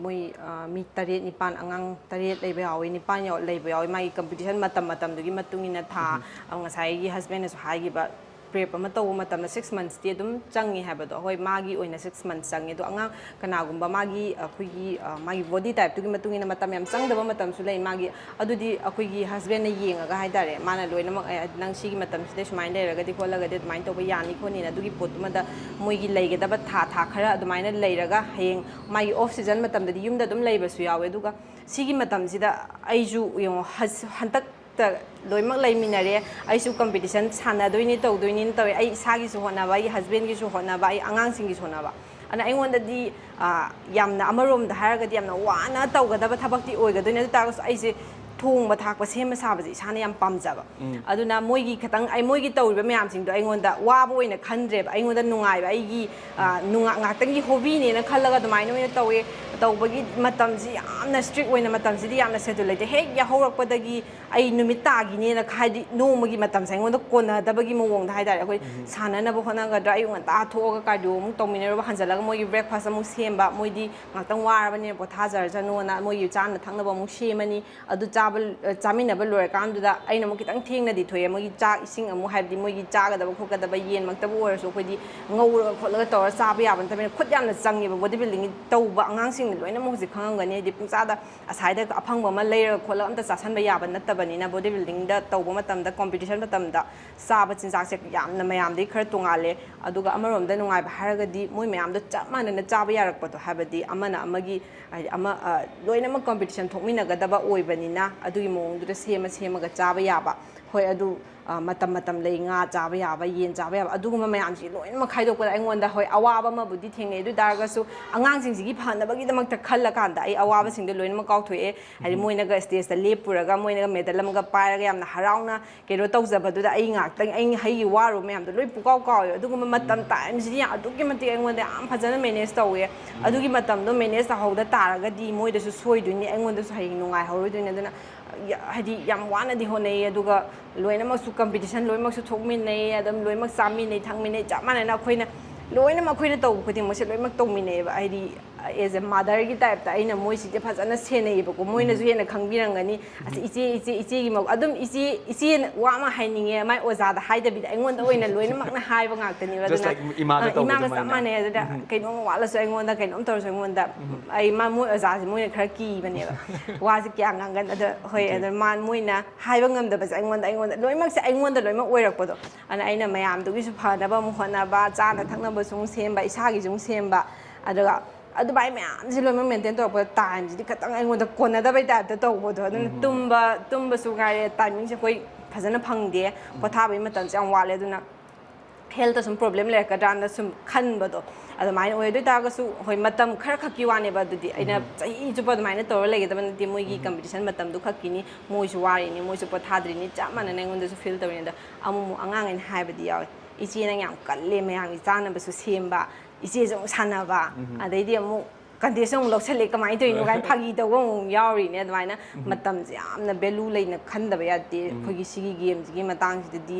ꯃꯣꯏ, ꯑ, ꯃꯤ ꯇꯔꯦꯠ ꯅꯤꯄꯥꯟ, ꯑꯉꯥꯡ ꯇꯔꯦꯠ ꯂꯩꯕ ꯌꯥꯎꯋꯤ, ꯅꯤꯄꯥꯟ ꯌꯥꯎ- ꯂꯩꯕ ꯌꯥꯎꯋꯤ꯫ ꯃꯥꯒꯤ ꯀꯝꯄꯤꯇꯤꯁꯟ ꯃꯇꯝ ꯃꯇꯝꯗꯨꯒꯤ ꯃꯇꯨꯡ ꯏꯟꯅ ꯊꯥ, ꯑ, ꯉꯁꯥꯏꯒꯤ ꯍꯁꯕꯦꯟꯅꯁꯨ ꯍꯥꯏꯈꯤꯕ, ꯄ꯭ꯔꯦꯞ ꯑꯃ ꯇꯧꯕ ꯃꯇꯝꯗ ꯁꯤꯛꯁ ꯃꯟꯁꯇꯤ ꯑꯗꯨꯝ ꯆꯪꯉꯤ ꯍꯥꯏꯕꯗꯣ꯫ ꯍꯣꯏ, ꯃꯥꯒꯤ ꯑꯣꯏꯅ ꯁꯤꯛꯁ ꯃꯟꯁ ꯆꯪꯉꯤ꯫ ꯑꯗꯣ ꯑꯉꯥꯡ ꯀꯅꯥꯒꯨꯝꯕ ꯃꯥꯒꯤ, ꯑꯩꯈꯣꯏꯒꯤ, ꯑ, ꯃꯥꯒꯤ ꯕꯣꯗꯤ ꯇꯥꯏꯞꯇꯨꯒꯤ ꯃꯇꯨꯡ ꯏꯟꯅ ꯃꯇꯝ ꯌꯥꯝ ꯆꯪꯗꯕ ꯃꯇꯝꯁꯨ ꯂꯩ꯫ ꯃꯥꯒꯤ ꯑꯗꯨꯗꯤ ꯑꯩꯈꯣꯏꯒꯤ ꯍꯁꯕꯦꯟꯅ ꯌꯦꯡꯉꯒ ꯍꯥꯏꯇꯥꯔꯦ, ꯃꯥꯅ ꯂꯣꯏꯅꯃꯛ, "ꯑꯦ, ꯅꯪ ꯁꯤꯒꯤ ꯃꯇꯝꯁꯤꯗ ꯁꯨꯃꯥꯏꯅ ꯂꯩꯔꯒꯗꯤ ꯈꯣꯠꯂꯒꯗꯤ ꯑꯗꯨꯃꯥꯏꯅ ꯇꯧꯕ ꯌꯥꯅꯤ ꯈꯣꯠꯅꯤꯅ" ꯑꯗꯨꯒꯤ ꯄꯣꯠꯇꯨꯃꯗ ꯃꯣꯏꯒꯤ ꯂꯩꯒꯗꯕ ꯊꯥ, ꯊꯥ ꯈꯔ ꯑꯗꯨꯃꯥꯏꯅ ꯂꯩꯔꯒ ꯍꯌꯦꯡ ꯃꯥꯒꯤ ꯑꯣꯐ ꯁꯤꯖꯟ ꯃꯇꯝꯗꯗꯤ ꯌꯨꯝꯗ ꯑꯗꯨꯝ ꯂꯩꯕꯁꯨ ꯌꯥꯎꯋꯦ꯫ ꯑꯗꯨꯒ ꯁꯤꯒꯤ ꯃꯇꯝꯁꯤꯗ ꯑꯩꯁꯨ ꯌꯦꯡꯉꯣ, ꯍꯁ-, ꯍꯟꯗꯛꯇ ꯂꯣꯏꯅꯃꯛ ꯂꯩꯃꯤꯟꯅꯔꯦ, ꯑꯩꯁꯨ ꯀꯝꯄꯤꯇꯤꯁꯟ ꯁꯥꯟꯅꯗꯣꯏꯅꯤ, ꯇꯧꯗꯣꯏꯅꯤꯅ ꯇꯧꯋꯦ꯫ ꯑꯩ ꯏꯁꯥꯒꯤꯁꯨ ꯍꯣꯠꯅꯕ, ꯑꯩꯒꯤ ꯍꯁꯕꯦꯟꯒꯤꯁꯨ ꯍꯣꯠꯅꯕ, ꯑꯩ ꯑꯉꯥꯡꯁꯤꯡꯒꯤꯁꯨ ꯍꯣꯠꯅꯕ꯫ ꯑꯗꯨꯅ ꯑꯩꯉꯣꯟꯗꯗꯤ, ꯑ, ꯌꯥꯝꯅ ꯑꯃꯔꯣꯝꯗ ꯍꯥꯏꯔꯒꯗꯤ ꯌꯥꯝꯅ ꯋꯥꯅ ꯇꯧꯒꯗꯕ ꯊꯕꯛꯇꯤ ꯑꯣꯏꯒꯗꯣꯏꯅꯦ꯫ ꯑꯗꯨ ꯇꯥꯔꯒꯁꯨ ꯑꯩꯁꯦ ꯊꯣꯡꯕ ꯊꯥꯛꯄ, ꯁꯦꯝꯕ ꯁꯥꯕꯁꯦ ꯏꯁꯥꯅ ꯌꯥꯝ ꯄꯥꯝꯖꯕ꯫ ꯑꯗꯨꯅ ꯃꯣꯏꯒꯤ ꯈꯤꯇꯪ, ꯑꯩ ꯃꯣꯏꯒꯤ ꯇꯧꯔꯤꯕ ꯃꯌꯥꯝꯁꯤꯡꯗꯣ ꯑꯩꯉꯣꯟꯗ ꯋꯥꯕ ꯑꯣꯏꯅ ꯈꯟꯗ꯭ꯔꯦꯕ, ꯑꯩꯉꯣꯟꯗ ꯅꯨꯡꯉꯥꯏꯕ, ꯑꯩꯒꯤ, ꯑ, ꯅꯨꯡꯉꯥ-, ꯉꯥꯛꯇꯪꯒꯤ ꯍꯣꯕꯤꯅꯦꯅ ꯈꯜꯂꯒ ꯑꯗꯨꯃꯥꯏꯅ ꯑꯣꯏꯅ ꯇꯧꯋꯦ꯫ ꯇꯧꯕꯒꯤ ꯃꯇꯝꯁꯤ ꯌꯥꯝꯅ ꯏꯁꯇ꯭ꯔꯤꯛ ꯑꯣꯏꯅ, ꯃꯇꯝꯁꯤꯗꯤ ꯌꯥꯝꯅ ꯁꯦꯗꯨꯜ ꯂꯩꯇꯦ꯫ ꯍꯦꯛ ꯌꯥꯍꯧꯔꯛꯄꯗꯒꯤ ꯑꯩ ꯅꯨꯃꯤꯠ ꯇꯥꯈꯤꯅꯦꯅ, ꯍꯥꯏꯗꯤ ꯅꯣꯡꯃꯒꯤ ꯃꯇꯝꯁꯦ ꯑꯩꯉꯣꯟꯗ ꯀꯣꯟꯅꯗꯕꯒꯤ ꯃꯑꯣꯡꯗ ꯍꯥꯏꯇꯥꯔꯦ꯫ ꯑꯩꯈꯣꯏ ꯁꯥꯟꯅꯅꯕ ꯍꯣꯠꯅꯒꯗ꯭ꯔꯥ, ꯑꯌꯨꯛ ꯉꯟꯇꯥ ꯊꯣꯛꯑꯒ ꯀꯥꯔꯗꯤꯑꯣ ꯑꯃꯨꯛ ꯇꯧꯃꯤꯟꯅꯔꯨꯕ, ꯍꯟꯖꯤꯜꯂꯒ ꯃꯣꯏꯒꯤ ꯕ꯭ꯔꯦꯛꯐꯥꯁ ꯑꯃꯨꯛ ꯁꯦꯝꯕ, ꯃꯣꯏꯗꯤ ꯉꯥꯛꯇꯪ ꯋꯥꯔꯕꯅꯤꯅ ꯄꯣꯊꯥꯖꯔꯖꯅꯣꯅ ꯃꯣꯏꯒꯤ ꯆꯥꯅ ꯊꯛꯅꯕ ꯑꯃꯨꯛ ꯁꯦꯝꯃꯅꯤ꯫ ꯑꯗꯨ ꯆꯥꯕ, ꯆꯥꯃꯤꯟꯅꯕ ꯂꯣꯏꯔꯀꯥꯟꯗꯨꯗ ꯑꯩꯅ ꯑꯃꯨꯛ ꯈꯤꯇꯪ ꯊꯦꯡꯅꯗꯤ ꯊꯣꯛꯑꯦ꯫ ꯃꯣꯏꯒꯤ ꯆꯥꯛ ꯏꯁꯤꯡ ꯑꯃꯨꯛ, ꯍꯥꯏꯕꯗꯤ ꯃꯣꯏꯒꯤ ꯆꯥꯒꯗꯕ ꯈꯣꯠꯀꯗꯕ ꯌꯦꯟꯃꯛꯇꯕꯨ ꯑꯣꯏꯔꯁꯨ ꯑꯩꯈꯣꯏꯗꯤ ꯉꯧꯔꯒ ꯈꯣꯠꯂꯒ ꯇꯧꯔ ꯆꯥꯕ ꯌꯥꯕ ꯅꯠꯇꯕꯅꯤꯅ, ꯈꯨꯠ ꯌꯥꯝꯅ ꯆꯪꯉꯦꯕ ꯕꯣꯗꯤ ꯕꯤꯜꯗꯤꯡꯒꯤ ꯇꯧꯕ ꯑꯉꯥꯡꯁꯤꯡꯅ ꯂꯣꯏꯅꯃꯛ ꯍꯧꯖꯤꯛ ꯈꯪꯉꯝꯒꯅꯤ꯫ ꯍꯥꯏꯗꯤ ꯄꯨꯡꯆꯥꯗ ꯑꯁꯥꯏꯗ ꯑꯐꯪꯕ ꯑꯃ ꯂꯩꯔꯒ ꯈꯣꯠꯂꯒ ꯑꯝꯇ ꯆꯥꯁꯟꯕ ꯌꯥꯕ ꯅꯠꯇꯕꯅꯤꯅ, ꯕꯣꯗꯤ ꯕꯤꯜꯗꯤꯡꯗ ꯇꯧꯕ ꯃꯇꯝꯗ, ꯀꯣꯝꯄꯤꯇꯤꯁꯟ ꯃꯇꯝꯗ ꯆꯥꯕ ꯆꯤꯟꯖꯥꯛꯁꯦ ꯌꯥꯝꯅ ꯃꯌꯥꯝꯗꯒꯤ ꯈꯔ ꯇꯣꯡꯉꯥꯜꯂꯦ꯫ ꯑꯗꯨꯒ ꯑꯃꯔꯣꯝꯗ ꯅꯨꯡꯉꯥꯏꯕ ꯍꯥꯏꯔꯒꯗꯤ ꯃꯣꯏ ꯃꯌꯥꯝꯗꯣ ꯆꯞ ꯃꯥꯟꯅꯅ ꯆꯥꯕ ꯌꯥꯔꯛꯄꯗꯣ, ꯍꯥꯏꯕꯗꯤ ꯑꯃꯅ ꯑꯃꯒꯤ, ꯍꯥꯏꯗꯤ ꯑꯃ, ꯑ, ꯂꯣꯏꯅꯃꯛ ꯀꯣꯝꯄꯤꯇꯤꯁꯟ ꯊꯣꯛꯃꯤꯟꯅꯒꯗꯕ ꯑꯣꯏꯕꯅꯤꯅ, ꯑꯗꯨꯒꯤ ꯃꯑꯣꯡꯗꯨꯗ ꯁꯦꯝꯃ ꯁꯦꯝꯃꯒ ꯆꯥꯕ ꯌꯥꯕ꯫ ꯍꯣꯏ, ꯑꯗꯨ, ꯑ, ꯃꯇꯝ ꯃꯇꯝ ꯂꯩ, ꯉꯥ ꯆꯥꯕ ꯌꯥꯕ, ꯌꯦꯟ ꯆꯥꯕ ꯌꯥꯕ, ꯑꯗꯨꯒꯨꯝꯕ ꯃꯌꯥꯝꯁꯤ ꯂꯣꯏꯅꯃꯛ ꯈꯥꯏꯗꯣꯛꯄꯗ ꯑꯩꯉꯣꯟꯗ, ꯍꯣꯏ, ꯑꯋꯥꯕ ꯑꯃꯕꯨꯗꯤ ꯊꯦꯡꯅꯩ꯫ ꯑꯗꯨ ꯑꯣꯏ ꯇꯥꯔꯒꯁꯨ ꯑꯉꯥꯡꯁꯤꯡꯁꯤꯒꯤ ꯐꯅꯕꯒꯤꯗꯃꯛꯇ ꯈꯜꯂꯀꯥꯟꯗ ꯑꯩ ꯑꯋꯥꯕꯁꯤꯡꯗꯣ ꯂꯣꯏꯅꯃꯛ ꯀꯥꯎꯊꯣꯛꯑꯦ꯫ ꯍꯥꯏꯗꯤ ꯃꯣꯏꯅꯒ ꯁ꯭ꯇꯦꯖꯇ ꯂꯦꯞꯄꯨꯔꯒ ꯃꯣꯏꯅꯒ ꯃꯦꯗꯜ ꯑꯃꯒ ꯄꯥꯏꯔꯒ ꯌꯥꯝꯅ ꯍꯔꯥꯎꯅ ꯀꯩꯅꯣ ꯇꯧꯖꯕꯗꯨꯗ ꯑꯩ ꯉꯥꯛꯇꯪ, ꯑꯩ, ꯑꯩꯒꯤ ꯋꯥꯔꯨꯕ ꯃꯌꯥꯝꯗꯣ ꯂꯣꯏ ꯄꯨꯀꯥꯎ ꯀꯥꯎꯋꯦ꯫ ꯑꯗꯨꯒꯨꯝꯕ ꯃꯇꯝ ꯇꯥꯏꯝꯁꯤꯗꯤ ꯌꯥꯝ, ꯑꯗꯨꯛꯀꯤ ꯃꯇꯤꯛ ꯑꯩꯉꯣꯟꯗ ꯌꯥꯝ ꯐꯖꯅ ꯃꯦꯅꯦꯖ ꯇꯧꯋꯦ꯫ ꯑꯗꯨꯒꯤ ꯃꯇꯝꯗꯣ ꯃꯦꯅꯦꯖ ꯇꯧꯍꯧꯗ ꯇꯥꯔꯒꯗꯤ ꯃꯣꯏꯗꯁꯨ ꯁꯣꯏꯗꯣꯏꯅꯤ, ꯑꯩꯉꯣꯟꯗꯁꯨ ꯍꯌꯦꯡ ꯅꯨꯡꯉꯥꯏꯍꯧꯔꯣꯏꯗꯣꯏꯅꯤ꯫ ꯑꯗꯨꯅ ꯌꯥ-, ꯍꯥꯏꯗꯤ ꯌꯥꯝ ꯋꯥꯅꯗꯤ ꯍꯣꯠꯅꯩ, ꯑꯗꯨꯒ ꯂꯣꯏꯅꯃꯛꯁꯨ ꯀꯝꯄꯤꯇꯤꯁꯟ ꯂꯣꯏꯅꯃꯛꯁꯨ ꯊꯣꯛꯃꯤꯟꯅꯩ, ꯑꯗꯨꯝ ꯂꯣꯏꯅꯃꯛ ꯆꯥꯃꯤꯟꯅꯩ ꯊꯛꯃꯤꯟꯅꯩ, ꯆꯞ ꯃꯥꯟꯅꯅ ꯑꯩꯈꯣꯏꯅ ꯂꯣꯏꯅꯃꯛ ꯑꯩꯈꯣꯏꯅ ꯇꯧꯕ ꯈꯨꯗꯤꯡꯃꯛꯁꯦ ꯂꯣꯏꯅꯃꯛ ꯇꯧꯃꯤꯟꯅꯩꯌꯦꯕ꯫ ꯍꯥꯏꯗꯤ ꯑꯦꯖ ꯑꯦ ꯃꯥꯗꯔꯒꯤ ꯇꯥꯏꯞꯇ ꯑꯩꯅ ꯃꯣꯏꯁꯤꯡꯁꯦ ꯐꯖꯅ ꯁꯦꯟꯅꯩꯌꯦꯕꯀꯣ꯫ ꯃꯣꯏꯅꯁꯨ ꯍꯦꯟꯅ ꯈꯪꯕꯤꯔꯝꯒꯅꯤ꯫ ꯑꯁ, ꯏꯆꯦ, ꯏꯆꯦ, ꯏꯆꯦꯒꯤ ꯃꯧ-, ꯑꯗꯨꯝ ꯏꯆꯦ, ꯏꯆꯦ ꯋꯥ ꯑꯃ ꯍꯥꯏꯅꯤꯡꯉꯦ, ꯃꯥꯏ ꯑꯣꯖꯥꯗ ꯍꯥꯏꯗꯕꯤꯗ ꯑꯩꯉꯣꯟꯗ ꯑꯣꯏꯅ ꯂꯣꯏꯅꯃꯛꯅ ꯍꯥꯏꯕ ꯉꯥꯛꯇꯅꯦꯕ꯫ Just ꯑꯗꯨꯅ, like ꯏꯃꯥꯗ ꯑ, ꯇꯧꯕ ꯏꯃꯥꯒ ꯆꯞ ꯑꯗꯨꯃꯥꯏꯅ꯫ ꯃꯥꯟꯅꯩ꯫ ꯑꯗꯨꯗ ꯀꯩꯅꯣꯝ ꯋꯥꯠꯂꯁꯨ ꯑꯩꯉꯣꯟꯗ, ꯀꯩꯅꯣꯝ ꯇꯧꯔꯁꯨ ꯑꯩꯉꯣꯟꯗ, ꯑꯩ, ꯃꯥ, ꯃꯣꯏ ꯑꯣꯖꯥꯁꯦ ꯃꯣꯏꯅ ꯈꯔ ꯀꯤꯕꯅꯦꯕ꯫ ꯋꯥꯁꯦ ꯀꯌꯥ ꯉꯥꯡꯒꯟ-, ꯑꯗ ꯍꯣꯏ, ꯑꯗ ꯃꯥ, ꯃꯣꯏꯅ ꯍꯥꯏꯕ ꯉꯝꯗꯕꯁꯦ ꯑꯩꯉꯣꯟꯗ, ꯑꯩꯉꯣꯟꯗ ꯂꯣꯏꯅꯃꯛꯁꯦ ꯑꯩꯉꯣꯟꯗ ꯂꯣꯏꯅꯃꯛ ꯑꯣꯏꯔꯛꯄꯗꯣ꯫ ꯑꯗꯨꯅ ꯑꯩꯅ ꯃꯌꯥꯝꯗꯨꯒꯤꯁꯨ ꯐꯅꯕ ꯑꯃꯨꯛ ꯍꯣꯠꯅꯕ, ꯆꯥꯅ ꯊꯛꯅꯕꯁꯨ ꯑꯃꯨꯛ ꯁꯦꯝꯕ, ꯏꯁꯥꯒꯤꯁꯨ ꯑꯃꯨꯛ ꯁꯦꯝꯕ, ꯑꯗꯨꯒ ꯑꯗꯨꯃꯥꯏꯅ ꯃꯌꯥꯝꯁꯦ ꯂꯣꯏꯅꯃꯛ ꯃꯦꯟꯇꯦꯟ ꯇꯧꯔꯛꯄꯗ ꯇꯥꯏꯝꯁꯤꯗꯤ ꯈꯤꯇꯪ ꯑꯩꯉꯣꯟꯗ ꯀꯣꯟꯅꯗꯕꯩ ꯇꯥꯏꯞꯇ ꯇꯧꯕꯗꯣ꯫ ꯑꯗꯨꯅ ꯇꯨꯝꯕ, ꯇꯨꯝꯕꯁꯨ ꯉꯥꯏꯔꯦ, ꯇꯥꯏꯃꯤꯡꯁꯦ ꯑꯩꯈꯣꯏ ꯐꯖꯅ ꯐꯪꯗꯦ, ꯄꯣꯊꯥꯕꯒꯤ ꯃꯇꯝꯁꯦ ꯌꯥꯝ ꯋꯥꯠꯂꯦ꯫ ꯑꯗꯨꯅ ꯍꯦꯜꯠꯇ ꯁꯨꯝ ꯄ꯭ꯔꯣꯕ꯭ꯂꯦꯝ ꯂꯩꯔꯛꯀꯗ꯭ꯔꯥꯅ ꯁꯨꯝ ꯈꯟꯕꯗꯣ ꯑꯗꯨꯃꯥꯏꯅ ꯑꯣꯏ꯫ ꯑꯗꯨ ꯑꯣꯏ ꯇꯥꯔꯒꯁꯨ, ꯍꯣꯏ, ꯃꯇꯝ ꯈꯔ ꯈꯛꯀꯤ ꯋꯥꯅꯦꯕ꯫ ꯑꯗꯨꯗꯤ ꯑꯩꯅ ꯆꯍꯤ ꯆꯨꯞꯄ ꯑꯗꯨꯃꯥꯏꯅ ꯇꯧꯔ ꯂꯩꯒꯗꯕ ꯅꯠꯇꯦ꯫ ꯃꯣꯏꯒꯤ ꯀꯝꯄꯤꯇꯤꯁꯟ ꯃꯇꯝꯗꯨ ꯈꯛꯀꯤꯅꯤ, ꯃꯣꯏꯁꯨ ꯋꯥꯔꯤꯅꯤ, ꯃꯣꯏꯁꯨ ꯄꯣꯊꯥꯗ꯭ꯔꯤꯅꯤ, ꯆꯞ ꯃꯥꯟꯅꯅ ꯑꯩꯉꯣꯟꯗꯁꯨ ꯐꯤꯜ ꯇꯧꯔꯤꯅꯤ꯫ ꯑꯗ ꯑꯃꯨꯛ ꯑꯃꯨꯛ ꯑꯉꯥꯡ ꯑꯩꯅ ꯍꯥꯏꯕꯗꯤ ꯌꯥꯎꯋꯦ, "ꯏꯆꯦ, ꯅꯪ ꯌꯥꯝ ꯀꯜꯂꯦ, ꯃꯌꯥꯝꯒꯤ ꯆꯥꯅꯕꯁꯨ ꯁꯦꯝꯕ, ꯏꯆꯦꯁꯨ ꯑꯃꯨꯛ ꯁꯥꯟꯅꯕ, ꯑꯗꯩꯗꯤ ꯑꯃꯨꯛ ꯀꯟꯇꯦꯁ ꯑꯃꯨꯛ ꯂꯧꯁꯜꯂꯦ, ꯀꯃꯥꯏꯅ ꯇꯧꯔꯤꯅꯣ ꯀꯥꯏꯅ ꯐꯥꯒꯤ ꯇꯧꯕ ꯑꯃꯨꯛ ꯌꯥꯎꯔꯤꯅꯦ꯫ ꯑꯗꯨꯃꯥꯏꯅ ꯃꯇꯝꯁꯦ ꯌꯥꯝꯅ ꯚꯦꯂꯨ ꯂꯩꯅ ꯈꯟꯗꯕ ꯌꯥꯗꯦ꯫ ꯑꯩꯈꯣꯏꯒꯤ ꯁꯤꯒꯤ ꯒꯦꯝꯁꯤꯒꯤ ꯃꯇꯥꯡꯁꯤꯗꯗꯤ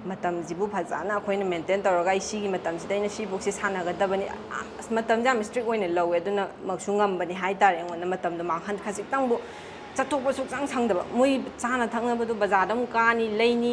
ꯃꯇꯝꯁꯤꯕꯨ ꯐꯖꯅ ꯑꯩꯈꯣꯏꯅ ꯃꯦꯟꯇꯦꯟ ꯇꯧꯔꯒ, ꯑꯩ ꯁꯤꯒꯤ ꯃꯇꯝꯁꯤꯗ ꯑꯩꯅ ꯁꯤꯐꯧꯁꯤ ꯁꯥꯟꯅꯒꯗꯕꯅꯤ꯫ ꯑꯁ, ꯃꯇꯝꯁꯦ ꯌꯥꯝ ꯏꯁꯇ꯭ꯔꯤꯛ ꯑꯣꯏꯅ ꯂꯧꯋꯦ, ꯑꯗꯨꯅꯃꯛꯁꯨ ꯉꯝꯕꯅꯤ ꯍꯥꯏꯇꯥꯔꯦ꯫ ꯑꯩꯉꯣꯟꯗ ꯃꯇꯝꯗꯣ ꯃꯥꯡꯍꯟ ꯈꯖꯤꯛꯇꯪꯕꯨ ꯆꯠꯊꯣꯛꯄ ꯁꯨꯛꯆꯪ ꯁꯪꯗꯕ꯫ ꯃꯣꯏ ꯆꯥꯅ ꯊꯛꯅꯕꯗꯣ ꯕꯖꯥꯔꯗ ꯑꯃꯨꯛ ꯀꯥꯅꯤ, ꯂꯩꯅꯤ,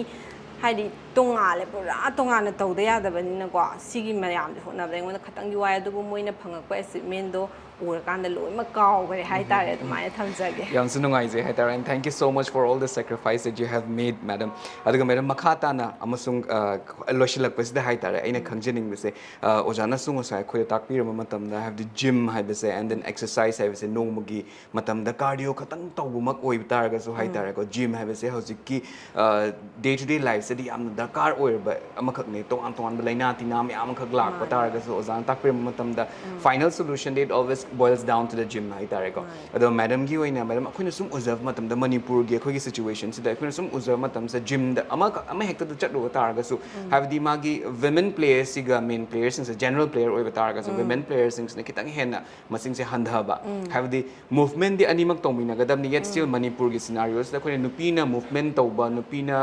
ꯍꯥꯏꯗꯤ ꯇꯣꯉꯥꯜꯂꯦ, ꯄꯨꯔꯥ ꯇꯣꯉꯥꯟꯅ ꯇꯧꯗ ꯌꯥꯗꯕꯅꯤꯅꯀꯣ꯫ ꯁꯤꯒꯤ ꯃꯌꯥꯝꯁꯦ ꯍꯣꯠꯅꯕꯗ ꯑꯩꯉꯣꯟꯗ ꯈꯇꯪꯗꯤ ꯋꯥꯏ, ꯑꯗꯨꯕꯨ ꯃꯣꯏꯅ ꯐꯪꯉꯛꯄ ꯑꯦꯆꯤꯞꯃꯦꯟꯗꯣ ꯎꯔꯀꯥꯟꯗ ꯂꯣꯏꯅꯃꯛ ꯀꯥꯎꯈ꯭ꯔꯦ ꯍꯥꯏꯇꯥꯔꯦ꯫ ꯑꯗꯨꯃꯥꯏꯅ ꯊꯝꯖꯒꯦ꯫ ꯌꯥꯝꯁꯨ ꯅꯨꯡꯉꯥꯏꯖꯩ ꯍꯥꯏꯇꯥꯔꯦ, and thank you so much for all the sacrifice that you have made, madam. ꯑꯗꯨꯒ madam, ꯃꯈꯥ ꯇꯥꯅ ꯑꯃꯁꯨꯡ ꯑ, ꯂꯣꯏꯁꯤꯜꯂꯛꯄꯁꯤꯗ ꯍꯥꯏꯇꯥꯔꯦ, ꯑꯩꯅ ꯈꯪꯖꯅꯤꯡꯕꯁꯦ, ꯑ, ꯑꯣꯖꯥꯅꯁꯨ ꯉꯁꯥꯏ ꯑꯩꯈꯣꯏꯗ ꯇꯥꯛꯄꯤꯔꯕ ꯃꯇꯝꯗ, ꯍꯥꯏꯕꯗꯤ ꯖꯤꯝ ꯍꯥꯏꯕꯁꯦ and then exercise ꯍꯥꯏꯕꯁꯦ ꯅꯣꯡꯃꯒꯤ ꯃꯇꯝꯗ cardio ꯈꯛꯇꯪ ꯇꯧꯕꯃꯛ ꯑꯣꯏꯕ ꯇꯥꯔꯒꯁꯨ ꯍꯥꯏꯇꯥꯔꯦꯀꯣ, ꯖꯤꯝ ꯍꯥꯏꯕꯁꯦ ꯍꯧꯖꯤꯛꯀꯤ day to day lifeꯁꯤꯗꯤ ꯌꯥꯝꯅ ꯗꯔꯀꯥꯔ ꯑꯣꯏꯔꯕ ꯑꯃꯈꯛꯅꯦ꯫ ꯇꯣꯉꯥꯟ ꯇꯣꯉꯥꯟꯕ ꯂꯥꯏꯅꯥ ꯇꯤꯟꯅꯥ ꯃꯌꯥꯝ ꯑꯃꯈꯛ ꯂꯥꯛꯄ ꯇꯥꯔꯒꯁꯨ, ꯑꯣꯖꯥꯅ ꯇꯥꯛꯄꯤꯔꯝꯕ ꯃꯇꯝꯗ, final solution, it always boils down to the gym ꯍꯥꯏꯇꯥꯔꯦꯀꯣ꯫ ꯑꯗꯣ madamꯒꯤ ꯑꯣꯏꯅ, madam, ꯑꯩꯈꯣꯏꯅ ꯁꯨꯝ ꯎꯖꯕ ꯃꯇꯝꯗ, ꯃꯅꯤꯄꯨꯔꯒꯤ ꯑꯩꯈꯣꯏꯒꯤ situationꯁꯤꯗ ꯑꯩꯈꯣꯏꯅ ꯁꯨꯝ ꯎꯖꯕ ꯃꯇꯝꯁꯤꯗ, ꯖꯤꯝꯗ ꯑꯃꯈꯛ, ꯑꯃ ꯍꯦꯛꯇꯗ ꯆꯠꯂꯨꯕ ꯇꯥꯔꯒꯁꯨ, ꯍꯥꯏꯕꯗꯤ ꯃꯥꯒꯤ women playerꯁꯤꯒ men playerꯁꯤꯡꯁꯦ, general player ꯑꯣꯏꯕ ꯇꯥꯔꯒꯁꯨ, women playerꯁꯤꯡꯁꯤꯅ ꯈꯤꯇꯪ ꯍꯦꯟꯅ ꯃꯁꯤꯡꯁꯦ ꯍꯟꯊꯕ꯫ ꯍꯥꯏꯕꯗꯤ movementꯗꯤ ꯑꯅꯤꯃꯛ ꯇꯧꯃꯤꯟꯅꯒꯗꯕꯅꯤ, yet still ꯃꯅꯤꯄꯨꯔꯒꯤ scenarioꯁꯤꯗ ꯑꯩꯈꯣꯏꯅ ꯅꯨꯄꯤꯅ movement ꯇꯧꯕ, ꯅꯨꯄꯤꯅ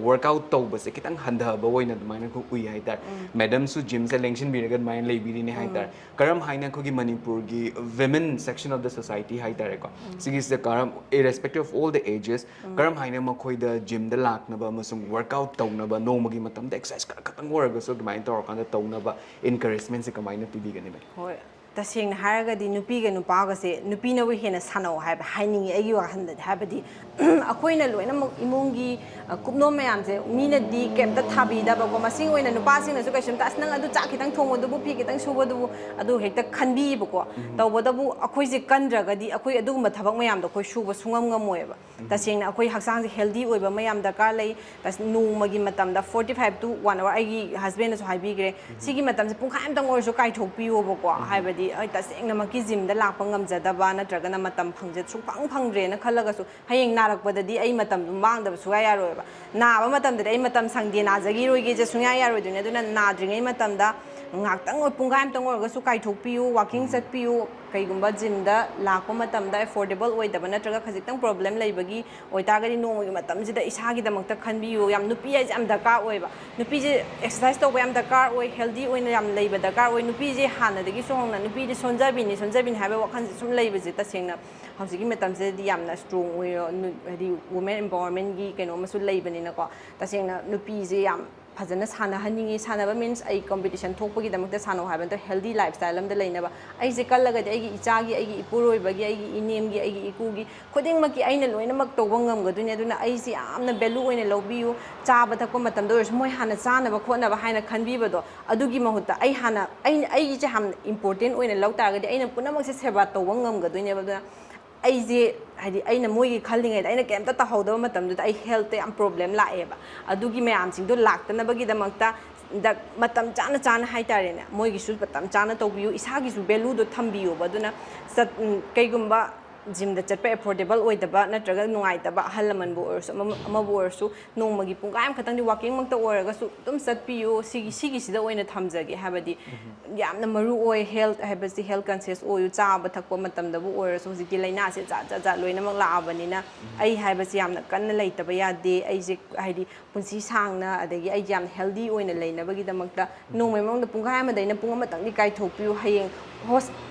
workout ꯇꯧꯕꯁꯦ ꯈꯤꯇꯪ ꯍꯟꯊꯕ ꯑꯣꯏꯅ ꯑꯗꯨꯃꯥꯏꯅ ꯑꯩꯈꯣꯏ ꯎꯏ ꯍꯥꯏꯇꯥꯔꯦ꯫ Madamꯁꯨ ꯖꯤꯝꯁꯦ ꯂꯦꯡꯁꯤꯟꯕꯤꯔꯒ ꯑꯗꯨꯃꯥꯏꯅ ꯂꯩꯕꯤꯔꯤꯅꯦ ꯍꯥꯏꯇꯥꯔꯦ꯫ ꯀꯔꯝ ꯍꯥꯏꯅ ꯑꯩꯈꯣꯏꯒꯤ ꯃꯅꯤꯄꯨꯔꯒꯤ women section of the society ꯍꯥꯏꯇꯥꯔꯦꯀꯣ, ꯁꯤꯒꯤꯁꯤꯗ ꯀꯔꯝ, irrespective of all the ages, ꯀꯔꯝ ꯍꯥꯏꯅ ꯃꯈꯣꯏꯗ ꯖꯤꯝꯗ ꯂꯥꯛꯅꯕ ꯑꯃꯁꯨꯡ workout ꯇꯧꯅꯕ, ꯅꯣꯡꯃꯒꯤ ꯃꯇꯝꯗ exercise ꯈꯔ ꯈꯛꯇꯪ ꯑꯣꯏꯔꯒꯁꯨ ꯑꯗꯨꯃꯥꯏꯅ ꯇꯧꯔꯀꯥꯟꯗ ꯇꯧꯅꯕ encouragementꯁꯦ ꯀꯃꯥꯏꯅ ꯄꯤꯕꯤꯒꯅꯤ, madam? ꯍꯣꯏ, ꯇꯁꯦꯡꯅ ꯍꯥꯏꯔꯒꯗꯤ ꯅꯨꯄꯤꯒ ꯅꯨꯄꯥꯒꯁꯦ, ꯅꯨꯄꯤꯅꯕꯨ ꯍꯦꯟꯅ ꯁꯥꯟꯅꯧ ꯍꯥꯏꯕ ꯍꯥꯏꯅꯤꯡꯉꯤ ꯑꯩꯒꯤ ꯋꯥꯈꯜꯗꯗꯤ꯫ ꯍꯥꯏꯕꯗꯤ ꯑꯩꯈꯣꯏꯅ ꯂꯣꯏꯅꯃꯛ ꯏꯃꯨꯡꯒꯤ, ꯑ, ꯀꯨꯞꯅꯣꯝ ꯃꯌꯥꯝꯁꯦ ꯃꯤꯅꯗꯤ ꯀꯩꯝꯇ ꯊꯥꯕꯤꯗꯕꯀꯣ꯫ ꯃꯁꯤꯡ ꯑꯣꯏꯅ ꯅꯨꯄꯥꯁꯤꯡꯅꯁꯨ ꯀꯩꯁꯨꯝꯇ, "ꯑꯁ, ꯅꯪ ꯑꯗꯨ ꯆꯥꯛ ꯈꯤꯇꯪ ꯊꯣꯡꯕꯗꯨꯕꯨ, ꯐꯤ ꯈꯤꯇꯪ ꯁꯨꯕꯗꯨꯕꯨ", ꯑꯗꯨ ꯍꯦꯛꯇ ꯈꯟꯕꯤꯌꯦꯕꯀꯣ꯫ ꯇꯧꯕꯇꯕꯨ ꯑꯩꯈꯣꯏꯁꯦ ꯀꯟꯗ꯭ꯔꯒꯗꯤ ꯑꯩꯈꯣꯏ ꯑꯗꯨꯒꯨꯝꯕ ꯊꯕꯛ ꯃꯌꯥꯝꯗꯣ ꯑꯩꯈꯣꯏ ꯁꯨꯕ ꯁꯨꯡꯉꯝ ꯉꯝꯃꯣꯏꯕ꯫ ꯇꯁꯦꯡꯅ ꯑꯩꯈꯣꯏ ꯍꯛꯆꯥꯡꯁꯦ healthy ꯑꯣꯏꯕ ꯑꯃ ꯌꯥꯝ ꯗꯔꯀꯥꯔ ꯂꯩ꯫ ꯇꯁ-, ꯅꯣꯡꯃꯒꯤ ꯃꯇꯝꯗ forty five to one hour, ꯑꯩꯒꯤ husbandꯅꯁꯨ ꯍꯥꯏꯕꯤꯈ꯭ꯔꯦ, "ꯁꯤꯒꯤ ꯃꯇꯝꯁꯦ ꯄꯨꯡꯈꯥꯏ ꯑꯃꯇꯪ ꯑꯣꯏꯔꯁꯨ ꯀꯥꯏꯊꯣꯛꯄꯤꯌꯣꯕꯀꯣ", ꯍꯥꯏꯕꯗꯤ ꯍꯣꯏ, ꯇꯁꯦꯡꯅꯃꯛꯀꯤ ꯖꯤꯝꯗ ꯂꯥꯛꯄ ꯉꯝꯖꯗꯕ ꯅꯠꯇ꯭ꯔꯒꯅ ꯃꯇꯝ ꯐꯪꯖ ꯁꯨꯡꯐꯪ ꯐꯪꯗ꯭ꯔꯦꯅ ꯈꯜꯂꯒꯁꯨ, ꯍꯌꯦꯡ ꯅꯥꯔꯛꯄꯗꯗꯤ ꯑꯩ ꯃꯇꯝꯗꯨ ꯃꯥꯡꯗꯕ ꯁꯨꯡꯌꯥ ꯌꯥꯔꯣꯏꯕ꯫ ꯅꯥꯕ ꯃꯇꯝꯗꯗꯤ ꯑꯩ ꯃꯇꯝ ꯁꯪꯗꯦ, ꯅꯥꯖꯈꯤꯔꯣꯏꯒꯦꯁꯦ ꯁꯨꯡꯌꯥ ꯌꯥꯔꯣꯏꯗꯣꯏꯅꯦ꯫ ꯑꯗꯨꯅ ꯅꯥꯗ꯭ꯔꯤꯉꯩ ꯃꯇꯝꯗ ꯉꯥꯏꯍꯥꯛꯇꯪ ꯑꯣꯏ-, ꯄꯨꯡꯈꯥꯏ ꯑꯃꯇꯪ ꯑꯣꯏꯔꯒꯁꯨ ꯀꯥꯏꯊꯣꯛꯄꯤꯌꯨ, ꯋꯥꯀꯤꯡ ꯆꯠꯄꯤꯌꯨ꯫ ꯀꯩꯒꯨꯝꯕ ꯖꯤꯝꯗ ꯂꯥꯛꯄ ꯃꯇꯝꯗ ꯑꯦꯐꯣꯔꯗꯦꯕꯜ ꯑꯣꯏꯗꯕ ꯅꯠꯇ꯭ꯔꯒ ꯈꯖꯤꯛꯇꯪ ꯄ꯭ꯔꯣꯕ꯭ꯂꯦꯝ ꯂꯩꯕꯒꯤ ꯑꯣꯏꯇꯥꯔꯒꯗꯤ, ꯅꯣꯡꯃꯒꯤ ꯃꯇꯝꯁꯤꯗ ꯏꯁꯥꯒꯤꯗꯃꯛꯇ ꯈꯟꯕꯤꯌꯨ꯫ ꯌꯥꯝ, ꯅꯨꯄꯤ ꯍꯥꯏꯁꯦ ꯌꯥꯝ ꯗꯔꯀꯥꯔ ꯑꯣꯏꯌꯦꯕ꯫ ꯅꯨꯄꯤꯁꯦ ꯑꯦꯛꯁꯔꯁꯥꯏꯁ ꯇꯧꯕ ꯌꯥꯝ ꯗꯔꯀꯥꯔ ꯑꯣꯏ, ꯍꯦꯜꯗꯤ ꯑꯣꯏꯅ ꯌꯥꯝ ꯂꯩꯕ ꯗꯔꯀꯥꯔ ꯑꯣꯏ꯫ ꯅꯨꯄꯤꯁꯦ ꯍꯥꯟꯅꯗꯒꯤꯁꯨ ꯍꯧꯅ ꯅꯨꯄꯤꯁꯦ ꯁꯣꯟꯖꯕꯤꯅꯤ, ꯁꯣꯟꯖꯕꯤꯅꯤ ꯍꯥꯏꯕ ꯋꯥꯈꯜꯁꯦ ꯁꯨꯝ ꯂꯩꯕꯁꯦ, ꯇꯁꯦꯡꯅ ꯍꯧꯖꯤꯛꯀꯤ ꯃꯇꯝꯁꯤꯗꯗꯤ ꯌꯥꯝꯅ ꯁ꯭ꯇꯔꯣꯡ ꯑꯣꯏꯔꯣ, ꯅꯨ-, ꯍꯥꯏꯗꯤ ꯋꯨꯃꯦꯟ ꯑꯦꯝꯄꯥꯋꯔꯃꯦꯟꯒꯤ ꯀꯩꯅꯣ ꯑꯃꯁꯨ ꯂꯩꯕꯅꯤꯅꯀꯣ, ꯇꯁꯦꯡꯅ ꯅꯨꯄꯤꯁꯦ ꯌꯥꯝ ꯐꯖꯅ ꯁꯥꯟꯅꯍꯟꯅꯤꯡꯉꯤ꯫ ꯁꯥꯟꯅꯕ ꯃꯤꯟꯁ ꯑꯩ ꯀꯝꯄꯤꯇꯤꯁꯟ ꯊꯣꯛꯄꯒꯤꯗꯃꯛꯇ ꯁꯥꯟꯅꯧ ꯍꯥꯏꯕ ꯅꯠꯇꯦ, ꯍꯦꯜꯗꯤ ꯂꯥꯏꯐ ꯁ꯭ꯇꯥꯏꯜ ꯑꯃꯗ ꯂꯩꯅꯕ꯫ ꯑꯩꯁꯦ ꯀꯜꯂꯒꯗꯤ ꯑꯩꯒꯤ ꯏꯆꯥꯒꯤ, ꯑꯩꯒꯤ ꯏꯄꯨꯔꯣꯏꯕꯒꯤ, ꯑꯩꯒꯤ ꯏꯅꯦꯝꯒꯤ, ꯑꯩꯒꯤ ꯏꯀꯨꯒꯤ ꯈꯨꯗꯤꯡꯃꯛꯀꯤ ꯑꯩꯅ ꯂꯣꯏꯅꯃꯛ ꯇꯧꯕ ꯉꯝꯒꯗꯣꯏꯅꯦ꯫ ꯑꯗꯨꯅ ꯑꯩꯁꯦ ꯌꯥꯝꯅ ꯚꯦꯂꯨ ꯑꯣꯏꯅ ꯂꯧꯕꯤꯌꯨ꯫ ꯆꯥꯕ ꯊꯛꯄ ꯃꯇꯝꯗ ꯑꯣꯏꯔꯁꯨ ꯃꯣꯏ ꯍꯥꯟꯅ ꯆꯥꯅꯕ ꯈꯣꯠꯅꯕ ꯍꯥꯏꯅ ꯈꯟꯕꯤꯕꯗꯣ, ꯑꯗꯨꯒꯤ ꯃꯍꯨꯠꯇ ꯑꯩ ꯍꯥꯟꯅ, ꯑꯩ, ꯑꯩꯁꯦ ꯌꯥꯝꯅ ꯏꯝꯄꯣꯔꯇꯦꯟ ꯑꯣꯏꯅ ꯂꯧ ꯇꯥꯔꯒꯗꯤ ꯑꯩꯅ ꯄꯨꯝꯅꯃꯛꯁꯦ ꯁꯦꯕꯥ ꯇꯧꯕ ꯉꯝꯒꯗꯣꯏꯅꯦꯕ꯫ ꯑꯗꯨꯅ ꯑꯩꯁꯦ, ꯍꯥꯏꯗꯤ, ꯑꯩꯅ ꯃꯣꯏꯒꯤ ꯈꯜꯂꯤꯉꯩꯗ ꯑꯩꯅ ꯀꯩꯝꯇ ꯇꯧꯍꯧꯗꯕ ꯃꯇꯝꯗꯨꯗ ꯑꯩ ꯍꯦꯜꯠꯇ ꯌꯥꯝ ꯄ꯭ꯔꯣꯕ꯭ꯂꯦꯝ ꯂꯥꯛꯑꯦꯕ꯫ ꯑꯗꯨꯒꯤ ꯃꯌꯥꯝꯁꯤꯡꯗꯣ ꯂꯥꯛꯇꯅꯕꯒꯤꯗꯃꯛꯇ ꯗ-, ꯃꯇꯝ ꯆꯥꯅ ꯆꯥꯅ ꯍꯥꯏꯇꯥꯔꯦꯅꯦ, ꯃꯣꯏꯒꯤꯁꯨ ꯃꯇꯝ ꯆꯥꯅ ꯇꯧꯕꯤꯌꯨ, ꯏꯁꯥꯒꯤꯁꯨ ꯚꯦꯂꯨꯗꯣ ꯊꯝꯕꯤꯌꯣꯕ꯫ ꯑꯗꯨꯅ ꯆꯠ-, ꯎꯝ, ꯀꯩꯒꯨꯝꯕ ꯖꯤꯝꯗ ꯆꯠꯄ ꯑꯦꯐꯣꯔꯗꯦꯕꯜ ꯑꯣꯏꯗꯕ ꯅꯠꯇ꯭ꯔꯒ ꯅꯨꯡꯉꯥꯏꯇꯕ ꯑꯍꯜ ꯂꯃꯟꯕꯨ ꯑꯣꯏꯔꯁꯨ, ꯑꯃ-, ꯑꯃꯕꯨ ꯑꯣꯏꯔꯁꯨ, ꯅꯣꯡꯃꯒꯤ ꯄꯨꯡꯈꯥꯏ ꯑꯃꯈꯛꯇꯪꯗꯤ ꯋꯥꯀꯤꯡꯃꯛꯇ ꯑꯣꯏꯔꯒꯁꯨ ꯑꯗꯨꯝ ꯆꯠꯄꯤꯌꯨ꯫ ꯁꯤꯒꯤ, ꯁꯤꯒꯤꯁꯤꯗ ꯑꯣꯏꯅ ꯊꯝꯖꯒꯦ꯫ ꯍꯥꯏꯕꯗꯤ ꯌꯥꯝꯅ ꯃꯔꯨ ꯑꯣꯏ, ꯍꯦꯜꯠ ꯍꯥꯏꯕꯁꯤ, ꯍꯦꯜꯠ ꯀꯟꯁꯤꯌꯁ ꯑꯣꯏꯌꯨ꯫ ꯆꯥꯕ ꯊꯛꯄ ꯃꯇꯝꯗꯕꯨ ꯑꯣꯏꯔꯁꯨ, ꯍꯧꯖꯤꯛꯇꯤ ꯂꯥꯏꯅꯥꯁꯦ ꯖꯥꯠ ꯖꯥꯠ ꯖꯥꯠ ꯂꯣꯏꯅꯃꯛ ꯂꯥꯛꯑꯕꯅꯤꯅ, ꯑꯩ ꯍꯥꯏꯕꯁꯤ ꯌꯥꯝꯅ ꯀꯟꯅ ꯂꯩꯇꯕ ꯌꯥꯗꯦ꯫ ꯑꯩꯁꯦ, ꯍꯥꯏꯗꯤ, ꯄꯨꯟꯁꯤ ꯁꯥꯡꯅ, ꯑꯗꯒꯤ ꯑꯩꯁꯦ ꯌꯥꯝ ꯍꯦꯜꯗꯤ ꯑꯣꯏꯅ ꯂꯩꯅꯕꯒꯤꯗꯃꯛꯇ ꯅꯣꯡꯃꯩ ꯃꯅꯨꯡꯗ ꯄꯨꯡꯈꯥꯏ ꯑꯃꯗꯩꯅ ꯄꯨꯡ ꯑꯃꯇꯪꯗꯤ ꯀꯥꯏꯊꯣꯛꯄꯤꯌꯨ꯫ ꯍꯌꯦꯡ ꯍꯣꯁ-,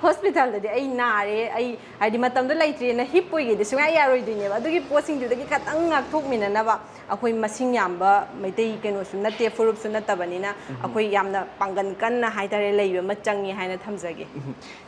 ꯍꯣꯁꯄꯤꯇꯥꯜꯗꯗꯤ ꯑꯩ ꯅꯥꯔꯦ, ꯑꯩ, ꯍꯥꯏꯗꯤ, ꯃꯇꯝꯗꯣ ꯂꯩꯇ꯭ꯔꯦꯅ ꯍꯤꯞ ꯑꯣꯏꯒꯦꯗꯤ ꯁꯨꯡꯌꯥ ꯌꯥꯔꯣꯏꯗꯣꯏꯅꯦꯕ꯫ ꯑꯗꯨꯒꯤ ꯄꯣꯠꯁꯤꯡꯗꯨꯗꯒꯤ ꯈꯇꯪ ꯉꯥꯛꯊꯣꯛꯃꯤꯟꯅꯅꯕ, ꯑꯩꯈꯣꯏ ꯃꯁꯤꯡ ꯌꯥꯝꯕ ꯃꯩꯇꯩ ꯀꯩꯅꯣꯁꯨ ꯅꯠꯇꯦ, ꯐꯨꯔꯨꯞꯁꯨ ꯅꯠꯇꯕꯅꯤꯅ, ꯑꯩꯈꯣꯏ ꯌꯥꯝꯅ ꯄꯥꯡꯒꯟ ꯀꯟꯅ ꯍꯥꯏꯇꯥꯔꯦ, ꯂꯩꯕ ꯑꯃ ꯆꯪꯉꯤ ꯍꯥꯏꯅ ꯊꯝꯖꯒꯦ꯫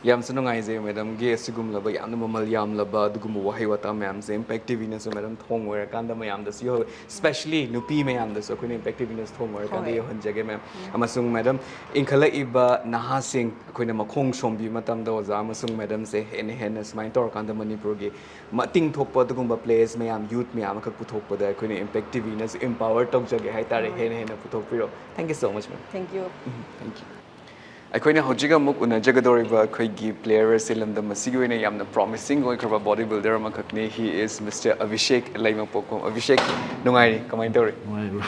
ꯌꯥꯝꯁꯨ ꯅꯨꯡꯉꯥꯏꯖꯩ ꯃꯦꯗꯝꯒꯤ ꯑꯁꯤꯒꯨꯝꯂꯕ ꯌꯥꯝꯅ ꯃꯃꯜ ꯌꯥꯝꯂꯕ ꯑꯗꯨꯒꯨꯝꯕ ꯋꯥꯍꯩ ꯋꯥꯇꯥ ꯃꯌꯥꯝꯁꯦ꯫ ꯏꯝꯄꯦꯛ ꯇꯤꯚꯤꯅꯁꯨ ꯃꯦꯗꯝ ꯊꯣꯡ ꯑꯣꯏꯔꯀꯥꯟꯗ ꯃꯌꯥꯝꯗꯁꯨ ꯌꯧꯍꯜꯂꯦ, ꯁ꯭ꯄꯦꯁꯂꯤ ꯅꯨꯄꯤ ꯃꯌꯥꯝꯗꯁꯨ ꯑꯩꯈꯣꯏꯅ ꯏꯝꯄꯦꯛ ꯇꯤꯚꯤꯅꯁꯨ ꯊꯣꯡ ꯑꯣꯏꯔꯀꯥꯟꯗ ꯍꯣꯏ꯫ ꯌꯧꯍꯟꯖꯒꯦ ꯃꯦꯝ꯫ ꯑꯃꯁꯨꯡ ꯃꯦꯗꯝ, ꯏꯟꯈꯠꯂꯛꯏꯕ ꯅꯍꯥꯁꯤꯡ ꯑꯩꯈꯣꯏꯅ ꯃꯈꯣꯡ ꯁꯣꯝꯕꯤꯕ ꯃꯇꯝꯗ ꯑꯣꯖꯥ ꯑꯃꯁꯨꯡ ꯃꯦꯗꯝꯁꯦ ꯍꯦꯟꯅ ꯍꯦꯟꯅ ꯁꯨꯃꯥꯏꯅ ꯇꯧꯔꯀꯥꯟꯗ ꯃꯅꯤꯄꯨꯔꯒꯤ ꯃꯇꯤꯡ ꯊꯣꯛꯄ ꯑꯗꯨꯒꯨꯝꯕ ꯄ꯭ꯂꯦꯌꯔꯁ ꯃꯌꯥꯝ, ꯌꯨꯠ ꯃꯌꯥꯝ ꯑꯃꯈꯛ ꯄꯨꯊꯣꯛꯄꯗ ꯑꯩꯈꯣꯏꯅ ꯏꯝꯄꯦꯛ ꯇꯤꯚꯤꯅꯁꯨ ꯏꯝꯄꯥꯋꯔ ꯇꯧꯖꯒꯦ ꯍꯥꯏꯇꯥꯔꯦ꯫ ꯍꯦꯟꯅ ꯍꯦꯟꯅ ꯄꯨꯊꯣꯛꯄꯤꯔꯣ꯫ Thank you so much ma'am. Thank you. Thank you꯫ ꯑꯩꯈꯣꯏꯅ ꯍꯧꯖꯤꯛ ꯑꯃꯨꯛ ꯎꯅꯖꯒꯗꯧꯔꯤꯕ ꯑꯩꯈꯣꯏꯒꯤ player ꯑꯁꯤ ꯂꯝꯗꯝ ꯑꯁꯤꯒꯤ ꯑꯣꯏꯅ ꯌꯥꯝꯅ promising ꯑꯣꯏꯈ꯭ꯔꯕ body builder ꯑꯃꯈꯛꯅꯤ꯫ He is Mister Abhishek ꯂꯩꯃꯄꯣꯛꯄꯝ꯫ Abhishek, ꯅꯨꯡꯉꯥꯏꯔꯤ? ꯀꯃꯥꯏꯅ ꯇꯧꯔꯤ? ꯅꯨꯡꯉꯥꯏꯔꯤꯕ꯭ꯔꯣ?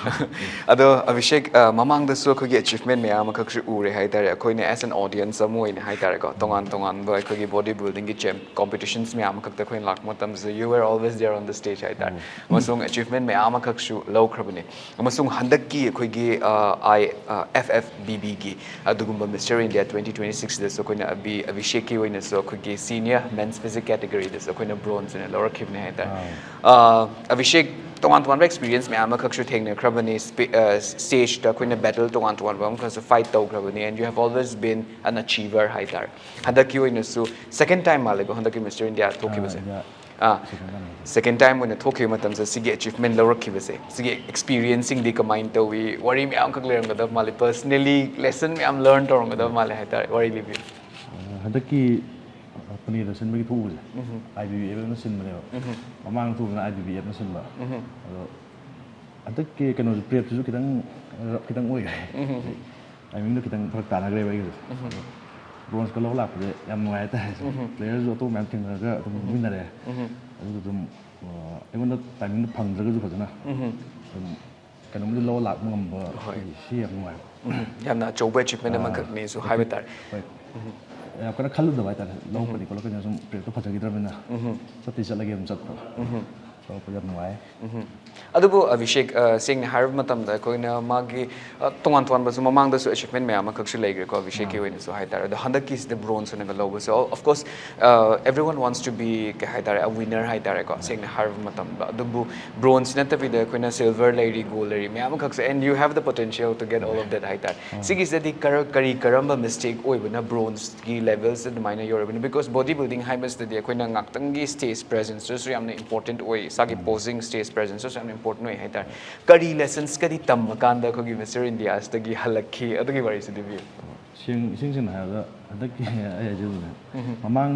ꯑꯗꯣ ꯑꯕꯤꯁꯦꯛ, ꯑ, ꯃꯃꯥꯡꯗꯁꯨ ꯑꯩꯈꯣꯏꯒꯤ achievement ꯃꯌꯥꯝ ꯑꯃꯈꯛꯁꯨ ꯎꯔꯦ ꯍꯥꯏꯇꯥꯔꯦ꯫ ꯑꯩꯈꯣꯏꯅ as an audience ꯑꯃ ꯑꯣꯏꯅ ꯍꯥꯏꯇꯥꯔꯦꯀꯣ, ꯇꯣꯉꯥꯟ ꯇꯣꯉꯥꯟꯕ ꯑꯩꯈꯣꯏꯒꯤ body buildingꯒꯤ champ competitions ꯃꯌꯥꯝ ꯑꯃꯈꯛꯇ ꯑꯩꯈꯣꯏꯅ ꯂꯥꯛꯄ ꯃꯇꯝꯁꯤꯗ you were always there on the stage ꯍꯥꯏꯇꯥꯔꯦ꯫ ꯑꯃꯁꯨꯡ achievement ꯃꯌꯥꯝ ꯑꯃꯈꯛꯁꯨ ꯂꯧꯈ꯭ꯔꯕꯅꯤ꯫ ꯑꯃꯁꯨꯡ ꯍꯟꯗꯛꯀꯤ ꯑꯩꯈꯣꯏꯒꯤ, ꯑ, I, ꯑ, F F B Bꯒꯤ ꯑꯗꯨꯒꯨꯝꯕ Mister India twenty twenty sixꯗꯁꯨ ꯑꯩꯈꯣꯏꯅ ꯑꯕꯤ ꯑꯕꯤꯁꯦꯛꯀꯤ ꯑꯣꯏꯅꯁꯨ ꯑꯩꯈꯣꯏꯒꯤ senior men's physique categoryꯗꯁꯨ ꯑꯩꯈꯣꯏꯅ bronze ꯑꯣꯏꯅ ꯂꯧꯔꯛꯈꯤꯕꯅꯦ ꯍꯥꯏꯇꯥꯔꯦ꯫ ꯑ, ꯑꯕꯤꯁꯦꯛ, ꯇꯣꯉꯥꯟ ꯇꯣꯉꯥꯟꯕ experience ꯃꯌꯥꯝ ꯑꯃꯈꯛꯁꯨ ꯊꯦꯡꯅꯈ꯭ꯔꯕꯅꯤ꯫ Spe- ꯑ, stageꯇ ꯑꯩꯈꯣꯏꯅ battle ꯇꯣꯉꯥꯟ ꯇꯣꯉꯥꯟꯕ ꯑꯃꯈꯛꯁꯨ fight ꯇꯧꯈ꯭ꯔꯕꯅꯤ, and you have always been an achiever ꯍꯥꯏꯇꯥꯔꯦ꯫ ꯍꯟꯗꯛꯀꯤ ꯑꯣꯏꯅꯁꯨ second time ꯃꯥꯜꯂꯦꯀꯣ, ꯍꯟꯗꯛꯀꯤ Mister India ꯊꯣꯛꯈꯤꯕꯁꯦ꯫ ꯑꯥ, ꯑꯥ, second time ꯑꯣꯏꯅ ꯊꯣꯛꯈꯤꯕ ꯃꯇꯝꯁꯤꯗ ꯁꯤꯒꯤ achievement ꯂꯧꯔꯛꯈꯤꯕꯁꯦ, ꯁꯤꯒꯤ experienceꯁꯤꯡꯗꯤ ꯀꯃꯥꯏꯅ ꯇꯧꯏ? ꯋꯥꯔꯤ ꯃꯌꯥꯝ ꯑꯃꯈꯛ ꯂꯩꯔꯝꯒꯗꯕ ꯃꯥꯜꯂꯤ, personally lesson ꯃꯌꯥꯝ learn ꯇꯧꯔꯝꯒꯗꯕ ꯃꯥꯜꯂꯦ ꯍꯥꯏꯇꯥꯔꯦ꯫ ꯋꯥꯔꯤ ꯂꯤꯕꯤꯌꯨ꯫ ꯑ, ꯍꯟꯗꯛꯀꯤ ꯄꯨꯅꯦꯗ ꯁꯤꯟꯕꯒꯤ ꯊꯣꯛꯎꯕꯁꯦ I B B Fꯅ ꯁꯤꯟꯕꯅꯦꯕ꯫ ꯃꯃꯥꯡ ꯊꯣꯛꯎꯕꯅ I B B Fꯅ ꯁꯤꯟꯕ꯫ ꯑꯗꯣ ꯍꯟꯗꯛꯀꯤ ꯀꯩꯅꯣꯁꯨ prepꯁꯤꯁꯨ ꯈꯤꯇꯪ rough ꯈꯤꯇꯪ ꯑꯣꯏꯈ꯭ꯔꯦ꯫ Timingꯗꯣ ꯈꯤꯇꯪ ꯐꯔꯛ ꯇꯥꯅꯈ꯭ꯔꯦꯕ ꯑꯩꯒꯤꯁꯨ꯫ ꯑꯗꯣ bronzeꯀ ꯂꯧꯕ ꯂꯥꯛꯄꯁꯦ ꯌꯥꯝ ꯅꯨꯡꯉꯥꯏ ꯍꯥꯏꯇꯥꯔꯦ꯫ Playerꯁꯨ ꯑꯇꯣꯞꯄ ꯃꯌꯥꯝ ꯊꯦꯡꯅꯔꯒ ꯑꯗꯨꯝ ꯂꯧꯃꯤꯟꯅꯔꯦ꯫ ꯑꯗꯨꯗ ꯑꯗꯨꯝ, ꯑ, ꯑꯩꯉꯣꯟꯗ timingꯗꯣ ꯐꯪꯗ꯭ꯔꯒꯁꯨ ꯐꯖꯅ ꯑꯗꯨꯝ ꯀꯩꯅꯣꯝꯗꯤ ꯂꯧꯔ ꯂꯥꯛꯄ ꯉꯝꯕ, ꯍꯣꯏ꯫ ꯁꯤ ꯌꯥꯝ ꯅꯨꯡꯉꯥꯏꯕ꯫ ꯌꯥꯝꯅ ꯑꯆꯧꯕ achievement ꯑꯥ, ꯑꯃꯈꯛꯅꯦꯁꯨ ꯍꯥꯏꯕ ꯇꯥꯔꯦ꯫ ꯍꯣꯏ꯫ ꯌꯥꯝ ꯀꯟꯅ ꯈꯜꯂꯨꯗꯕ ꯍꯥꯏꯇꯥꯔꯦ, ꯂꯧꯔꯛꯄꯅꯤ ꯈꯣꯠꯂꯛꯀꯅꯤ, ꯁꯨꯝ prepꯇꯣ ꯐꯖꯈꯤꯗ꯭ꯔꯕꯅꯤꯅ ꯆꯠꯇꯤ ꯆꯠꯂꯒꯦ ꯑꯗꯨꯝ ꯆꯠꯄ꯫ ꯂꯧꯔꯛꯄ ꯌꯥꯝ ꯅꯨꯡꯉꯥꯏ꯫ ꯑꯗꯨꯕꯨ ꯑꯕꯤꯁꯦꯛ, ꯑ, ꯁꯦꯡꯅ ꯍꯥꯏꯔꯕ ꯃꯇꯝꯗ ꯑꯩꯈꯣꯏꯅ ꯃꯥꯒꯤ, ꯑ, ꯇꯣꯉꯥꯟ ꯇꯣꯉꯥꯟꯕꯁꯨ ꯃꯃꯥꯡꯗꯁꯨ achievement ꯃꯌꯥꯝ ꯑꯃꯈꯛꯁꯨ ꯂꯩꯈ꯭ꯔꯦꯀꯣ ꯑꯕꯤꯁꯦꯛꯀꯤ ꯑꯣꯏꯅꯁꯨ ꯍꯥꯏꯇꯥꯔꯦ꯫ ꯑꯗꯣ ꯍꯟꯗꯛꯀꯤꯁꯤꯗ bronze ꯑꯣꯏꯅꯒ ꯂꯧꯕꯁꯦ, of course, uh, everyone wants to be, ꯀꯩ ꯍꯥꯏꯇꯥꯔꯦ, a winner ꯍꯥꯏꯇꯥꯔꯦꯀꯣ, ꯁꯦꯡꯅ ꯍꯥꯏꯔꯕ ꯃꯇꯝꯗ꯫ ꯑꯗꯨꯕꯨ bronze ꯅꯠꯇꯕꯤꯗ ꯑꯩꯈꯣꯏꯅ silver ꯂꯩꯔꯤ, gold ꯂꯩꯔꯤ, ꯃꯌꯥꯝ ꯑꯃꯈꯛꯁꯦ, and you have the potential to get all of that ꯍꯥꯏꯇꯥꯔꯦ꯫ ꯁꯤꯒꯤꯁꯤꯗꯗꯤ ꯀꯔ-, ꯀꯔꯤ ꯀꯔꯝꯕ mistake ꯑꯣꯏꯕꯅ bronzeꯒꯤ levelꯁꯤꯗ ꯑꯗꯨꯃꯥꯏꯅ ꯌꯧꯔꯕꯅꯤ? Because body building ꯍꯥꯏꯕꯁꯤꯗꯗꯤ ꯑꯩꯈꯣꯏꯅ ꯉꯥꯛꯇꯪꯒꯤ stage presenceꯇꯁꯨ ꯌꯥꯝꯅ important ꯑꯣꯏ, ꯏꯁꯥꯒꯤ posing, stage presenceꯇꯁꯨ ꯌꯥꯝꯅ important ꯑꯣꯏ ꯍꯥꯏꯇꯥꯔꯦ꯫ ꯀꯔꯤ lessonsꯀꯗꯤ ꯇꯝꯃꯀꯥꯟꯗ ꯑꯩꯈꯣꯏꯒꯤ Mister Indiaꯁꯤꯗꯒꯤ ꯍꯜꯂꯛꯈꯤ? ꯑꯗꯨꯒꯤ ꯋꯥꯔꯤꯁꯤ ꯂꯤꯕꯤꯌꯨ꯫ ꯁꯦꯡ-, ꯏꯁꯦꯡ ꯁꯦꯡꯅ ꯍꯥꯏꯔꯕꯗ, ꯍꯟꯗꯛꯀꯤ ꯑꯩ ꯍꯥꯏꯖꯕꯅꯦ, ꯃꯃꯥꯡ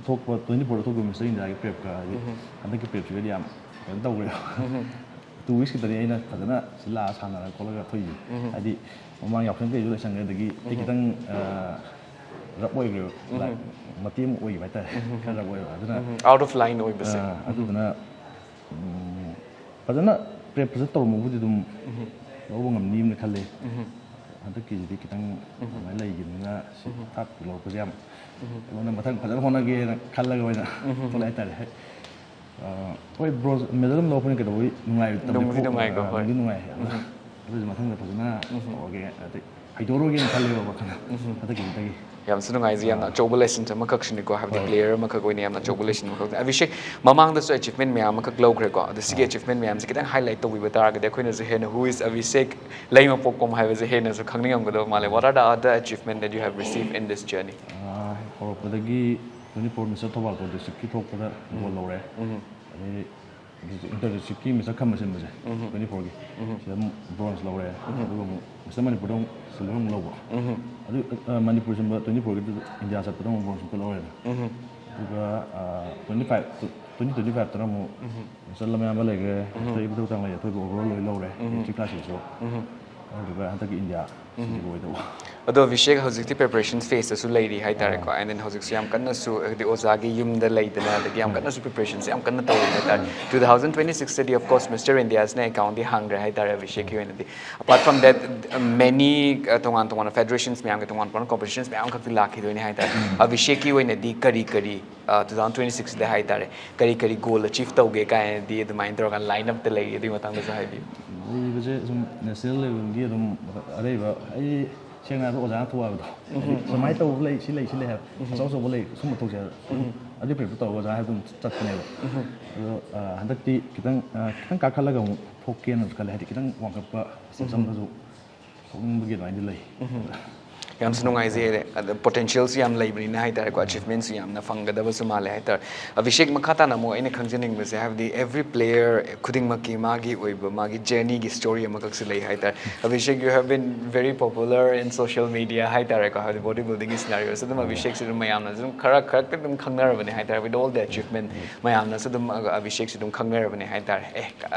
ꯊꯣꯛꯄ twenty fourꯗ ꯊꯣꯛꯄ Mister Indiaꯒꯤ prepꯀ ꯍꯥꯏꯗꯤ ꯍꯟꯗꯛꯀꯤ prepꯁꯤꯒꯗꯤ ꯌꯥꯝ ꯀꯩꯅꯣ ꯇꯧꯈ꯭ꯔꯦꯕ꯫ ꯇꯨ ꯋꯤꯛꯁꯀꯤꯗꯗꯤ ꯑꯩꯅ ꯐꯖꯅ ꯁꯤ ꯂꯥꯛꯑ ꯁꯥꯟꯅꯔꯒ ꯈꯣꯠꯂꯒ ꯑꯩꯈꯣꯏꯒꯤ ꯍꯥꯏꯗꯤ ꯃꯃꯥꯡ ꯌꯥꯎꯁꯪ ꯀꯩꯁꯨ ꯂꯣꯏꯁꯟꯈ꯭ꯔꯦ, ꯑꯗꯒꯤ ꯑꯩ ꯈꯤꯇꯪ ꯔꯞ ꯑꯣꯏꯈ꯭ꯔꯦꯕ, ꯂꯥꯏꯛ ꯃꯇꯦꯛ ꯑꯃ ꯑꯣꯏꯈꯤꯕ ꯍꯥꯏꯇꯥꯔꯦ, ꯈꯔ ꯔꯞ ꯑꯣꯏꯕ ꯑꯗꯨꯅ ꯑꯥꯎꯠ ꯑꯣꯐ ꯂꯥꯏꯟ ꯑꯣꯏꯕꯁꯦ꯫ ꯑꯥ, ꯑꯗꯨꯗꯨꯅ ꯎꯝ, ꯐꯖꯅ ꯄ꯭ꯔꯦꯞ ꯐꯖꯅ ꯇꯧꯔꯝꯕꯕꯨꯗꯤ ꯑꯗꯨꯝ ꯂꯧꯕ ꯉꯝꯅꯤꯅ ꯈꯜꯂꯦ꯫ ꯍꯟꯗꯛꯀꯤꯁꯤꯗꯤ ꯈꯤꯇꯪ ꯑꯗꯨꯃꯥꯏꯅ ꯂꯩꯈꯤꯕꯅꯤꯅ ꯁꯤ ꯊꯥꯛ ꯂꯧꯔꯛꯄꯁꯦ ꯌꯥꯝ ꯑꯩꯉꯣꯟꯗ ꯃꯊꯪ ꯐꯖꯅ ꯍꯣꯠꯅꯒꯦꯅ ꯈꯜꯂꯒ ꯑꯣꯏꯅ ꯊꯣꯛꯂꯛꯑꯦ ꯍꯥꯏꯇꯥꯔꯦ꯫ ꯍꯣꯏ, ꯕ꯭ꯔꯣꯟꯖ ꯃꯦꯗꯜ ꯑꯃ ꯂꯧꯔꯛꯄꯅꯤ ꯀꯩꯗꯧꯕꯩ ꯅꯨꯡꯉꯥꯏꯔꯣꯏꯗꯕꯅꯤ? ꯅꯨꯡꯗꯤ ꯅꯨꯡꯉꯥꯏꯀꯣ, ꯍꯣꯏ꯫ ꯅꯨꯡꯗꯤ ꯅꯨꯡꯉꯥꯏ꯫ ꯑꯗꯨ ꯑꯗꯨꯁꯨ ꯃꯊꯪꯗ ꯐꯖꯅ ꯇꯧꯔꯒꯦ, ꯑꯗꯩ ꯍꯩꯗꯣꯔꯒꯦꯅ ꯈꯜꯂꯦꯕ ꯋꯥꯈꯜꯗ ꯍꯟꯗꯛꯀꯤꯁꯤꯗꯒꯤ꯫ ꯌꯥꯝꯁꯨ ꯅꯨꯡꯉꯥꯏꯖꯩ, ꯌꯥꯝꯅ ꯑꯆꯧꯕ ꯂꯦꯁꯟ ꯑꯃꯈꯛꯁꯤꯅꯤꯀꯣ, ꯍꯥꯏꯕꯗꯤ ꯄ꯭ꯂꯦꯌꯔ ꯑꯃꯈꯛ ꯑꯣꯏꯅ ꯌꯥꯝꯅ ꯑꯆꯧꯕ ꯂꯦꯁꯟ ꯑꯃꯈꯛ꯫ ꯑꯕꯤꯁꯦꯛ, ꯃꯃꯥꯡꯗꯁꯨ ꯑꯦꯆꯤꯞꯃꯦꯟ ꯃꯌꯥꯝ ꯑꯃꯈꯛ ꯂꯧꯈ꯭ꯔꯦꯀꯣ, ꯑꯗꯣ ꯁꯤꯒꯤ ꯑꯦꯆꯤꯞꯃꯦꯟ ꯃꯌꯥꯝꯁꯦ ꯈꯤꯇꯪ ꯍꯥꯏꯂꯥꯏꯠ ꯇꯧꯕꯤꯕ ꯇꯥꯔꯒꯗꯤ ꯑꯩꯈꯣꯏꯅꯁꯨ ꯍꯦꯟꯅ "Who is Abhishek ꯂꯩꯃꯄꯣꯛꯄꯝ" ꯍꯥꯏꯕꯁꯦ ꯍꯦꯟꯅꯁꯨ ꯈꯪꯅꯤꯡꯉꯝꯒꯗꯕ ꯃꯥꯜꯂꯦ꯫ What are the other achievement that you have received in this journey? ꯑꯥ, ꯍꯧꯔꯛꯄꯗꯒꯤ twenty four mister Thoubal pro ꯗꯤꯁꯇ꯭ꯔꯤꯛꯀꯤ ꯊꯣꯛꯄꯗ ꯒꯣꯜ ꯂꯧꯔꯦ꯫ ꯑꯗꯩ ꯏꯟꯇꯔ ꯗꯤꯁꯇ꯭ꯔꯤꯛꯀꯤ ꯃꯤꯁꯇꯔ ꯈꯝꯕ ꯁꯤꯟꯕꯁꯦ, ꯇ꯭ꯋꯦꯟꯇꯤ ꯐꯣꯔꯒꯤ ꯁꯤꯗ ꯑꯃꯨꯛ ꯕ꯭ꯔꯣꯟꯖ ꯂꯧꯔꯦ꯫ ꯑꯗꯨꯒ ꯑꯃꯨꯛ ꯃꯤꯁꯇꯔ ꯃꯅꯤꯄꯨꯔꯗ ꯑꯃꯨꯛ ꯁꯤꯜꯚꯔ ꯑꯃꯨꯛ ꯂꯧꯕ꯫ ꯑꯗꯨ ꯑ, ꯃꯅꯤꯄꯨꯔ ꯁꯤꯟꯕ ꯇ꯭ꯋꯦꯟꯇꯤ ꯐꯣꯔꯒꯤꯗꯨ ꯏꯟꯗꯤꯌꯥ ꯆꯠꯄꯗ ꯑꯃꯨꯛ ꯕ꯭ꯔꯣꯟꯖ ꯑꯃꯨꯛꯀ ꯂꯧꯔꯦꯅ꯫ ꯑꯗꯨꯒ ꯇ꯭ꯋꯦꯟꯇꯤ ꯐꯥꯏꯚ ꯇ꯭ꯋꯦꯟꯇꯤ ꯇ꯭ꯋꯦꯟꯇꯤ ꯐꯥꯏꯚꯇꯅ ꯑꯃꯨꯛ ꯃꯤꯁꯇꯔ ꯂꯝꯌꯥꯝꯕ ꯂꯩꯈ꯭ꯔꯦ, ꯃꯤꯁꯇꯔ ꯏꯕꯨꯙꯧ ꯇꯥꯡꯂꯩ, ꯑꯊꯣꯏꯕ ꯑꯣꯚꯔꯑꯣꯜ ꯂꯣꯏ ꯂꯧꯔꯦ, ꯗꯤꯁꯇ꯭ꯔꯤꯛ ꯀ꯭ꯂꯥꯁꯁꯤꯁꯨ꯫ ꯑꯗꯨꯗꯨꯒ ꯍꯟꯗꯛꯀꯤ ꯏꯟꯗꯤꯌꯥ ꯁꯤꯗꯤ ꯑꯣꯏꯗꯧꯕ꯫ ꯑꯗꯣ ꯑꯕꯤꯁꯦꯛ ꯍꯧꯖꯤꯛꯇꯤ ꯄ꯭ꯔꯤꯄꯦꯔꯦꯁꯟ ꯐꯦꯁꯇꯁꯨ ꯂꯩꯔꯤ ꯍꯥꯏꯇꯥꯔꯦꯀꯣ, and then ꯍꯧꯖꯤꯛꯁꯨ ꯌꯥꯝ ꯀꯟꯅꯁꯨ, ꯍꯥꯏꯗꯤ ꯑꯣꯖꯥꯒꯤ ꯌꯨꯝꯗ ꯂꯩꯗꯅ, ꯑꯗꯒꯤ ꯌꯥꯝ ꯀꯟꯅꯁꯨ ꯄ꯭ꯔꯤꯄꯦꯔꯦꯁꯟꯁꯦ ꯌꯥꯝ ꯀꯟꯅ ꯇꯧꯔꯤ ꯍꯥꯏꯇꯥꯔꯦ꯫ Two thousand twenty sixꯇꯗꯤ of course Mister Indiaꯁꯤꯅ ꯑꯦꯀꯥꯎꯟꯗꯤ ꯍꯥꯡꯈ꯭ꯔꯦ ꯍꯥꯏꯇꯥꯔꯦ ꯑꯕꯤꯁꯦꯛꯀꯤ ꯑꯣꯏꯅꯗꯤ꯫ Apart from that, many ꯑ, ꯇꯣꯉꯥꯟ ꯇꯣꯉꯥꯟꯕ ꯐꯦꯗꯔꯦꯁꯟꯁ ꯃꯌꯥꯝꯒꯤ ꯇꯣꯉꯥꯟ ꯇꯣꯉꯥꯟꯕ ꯀꯣꯝꯄꯤꯇꯤꯁꯟꯁ ꯃꯌꯥꯝ ꯈꯛꯇꯤ ꯂꯥꯛꯈꯤꯗꯣꯏꯅꯤ ꯍꯥꯏꯇꯥꯔꯦ꯫ ꯑꯕꯤꯁꯦꯛꯀꯤ ꯑꯣꯏꯅꯗꯤ ꯀꯔꯤ ꯀꯔꯤ ꯇꯨ ꯊꯥꯎꯖꯟ ꯇ꯭ꯋꯦꯟꯇꯤ ꯁꯤꯛꯁꯇ ꯍꯥꯏꯇꯥꯔꯦ, ꯀꯔꯤ ꯀꯔꯤ ꯒꯣꯜ ꯑꯆꯤꯞ ꯇꯧꯒꯦ ꯀꯥꯏꯅꯗꯤ ꯑꯗꯨꯃꯥꯏꯅ ꯇꯧꯔꯒ ꯂꯥꯏꯟ ꯑꯞꯇ ꯂꯩꯔꯤ, ꯑꯗꯨꯒꯤ ꯃꯇꯥꯡꯗꯁꯨ ꯍꯥꯏꯕꯤꯌꯨ꯫ ꯂꯩꯕꯁꯦ ꯁꯨꯝ ꯅꯦꯁꯅꯦꯜ ꯂꯦꯚꯦꯜꯒꯤ ꯑꯗꯨꯝ ꯑꯔꯩꯕ, ꯑꯩ ꯁꯦꯡꯅ ꯍꯥꯏꯔꯕꯗ ꯑꯣꯖꯥꯅ ꯊꯣꯛ ꯍꯥꯏꯕꯗꯣ, ꯍꯥꯏꯗꯤ ꯁꯨꯃꯥꯏꯅ ꯇꯧꯕ ꯂꯩ, ꯁꯤ ꯂꯩ, ꯁꯤ ꯂꯩ ꯍꯥꯏꯕ, ꯑꯆꯧ ꯑꯆꯧꯕ ꯂꯩ, ꯁꯨꯝꯕ ꯊꯣꯛꯁꯦ ꯍꯥꯏꯕ, ꯑꯗꯨ ꯄ꯭ꯔꯤꯄꯦꯌꯔ ꯇꯧꯔꯒ ꯑꯣꯖꯥ ꯍꯥꯏꯕ ꯑꯗꯨꯝ ꯆꯠꯄꯅꯦꯕ꯫ ꯑꯗꯣ ꯑ, ꯍꯟꯗꯛꯇꯤ ꯈꯤꯇꯪ ꯑ, ꯈꯤꯇꯪ ꯀꯥꯈꯠꯂꯒ ꯑꯃꯨꯛ ꯊꯣꯛꯀꯦꯅꯁꯨ ꯈꯜꯂꯦ, ꯍꯥꯏꯗꯤ ꯈꯤꯇꯪ ꯋꯥꯡꯈꯠꯄ ꯁꯤꯁꯇꯝꯗꯁꯨ ꯊꯣꯛꯅꯤꯡꯕꯒꯤ ꯑꯗꯨꯃꯥꯏꯅꯗꯤ ꯂꯩ꯫ ꯌꯥꯝꯁꯨ ꯅꯨꯡꯉꯥꯏꯖꯩ꯫ ꯑꯗ ꯄꯣꯇꯦꯟꯁꯤꯌꯦꯜꯁꯨ ꯌꯥꯝ ꯂꯩꯕꯅꯤꯅ ꯍꯥꯏꯇꯥꯔꯦꯀꯣ, ꯑꯆꯤꯞꯃꯦꯟꯁꯨ ꯌꯥꯝꯅ ꯐꯪꯒꯗꯕꯁꯨ ꯃꯥꯜꯂꯦ ꯍꯥꯏꯇꯥꯔꯦ꯫ ꯑꯕꯤꯁꯦꯛ, ꯃꯈꯥ ꯇꯥꯅ ꯑꯃꯨꯛ ꯑꯩꯅ ꯈꯪꯖꯅꯤꯡꯕꯁꯦ, ꯍꯥꯏꯕꯗꯤ ꯑꯦꯕ꯭ꯔꯤ ꯄ꯭ꯂꯦꯌꯔ ꯈꯨꯗꯤꯡꯃꯛꯀꯤ ꯃꯥꯒꯤ ꯑꯣꯏꯕ ꯃꯥꯒꯤ ꯖꯔꯅꯤꯒꯤ ꯁ꯭ꯇꯣꯔꯤ ꯑꯃꯈꯛꯁꯨ ꯂꯩ ꯍꯥꯏꯇꯥꯔꯦ꯫ Abhishek, you have been very popular in social media ꯍꯥꯏꯇꯥꯔꯦꯀꯣ, ꯍꯥꯏꯕꯗꯤ ꯕꯣꯗꯤ ꯕꯤꯜꯗꯤꯡꯒꯤ ꯁꯤꯅꯥꯔꯤꯑꯣꯁꯨ ꯑꯗꯨꯝ ꯑꯕꯤꯁꯦꯛꯁꯤ ꯑꯗꯨꯝ ꯃꯌꯥꯝꯅꯁꯨ ꯑꯗꯨꯝ ꯈꯔ ꯈꯔꯛꯇꯤ ꯑꯗꯨꯝ ꯈꯪꯅꯔꯕꯅꯦ ꯍꯥꯏꯇꯥꯔꯦ, with all the achievement ꯃꯌꯥꯝꯅꯁꯨ ꯑꯗꯨꯝ ꯑꯕꯤꯁꯦꯛꯁꯤ ꯑꯗꯨꯝ ꯈꯪꯅꯔꯕꯅꯦ ꯍꯥꯏꯇꯥꯔꯦ꯫ ꯑꯦ,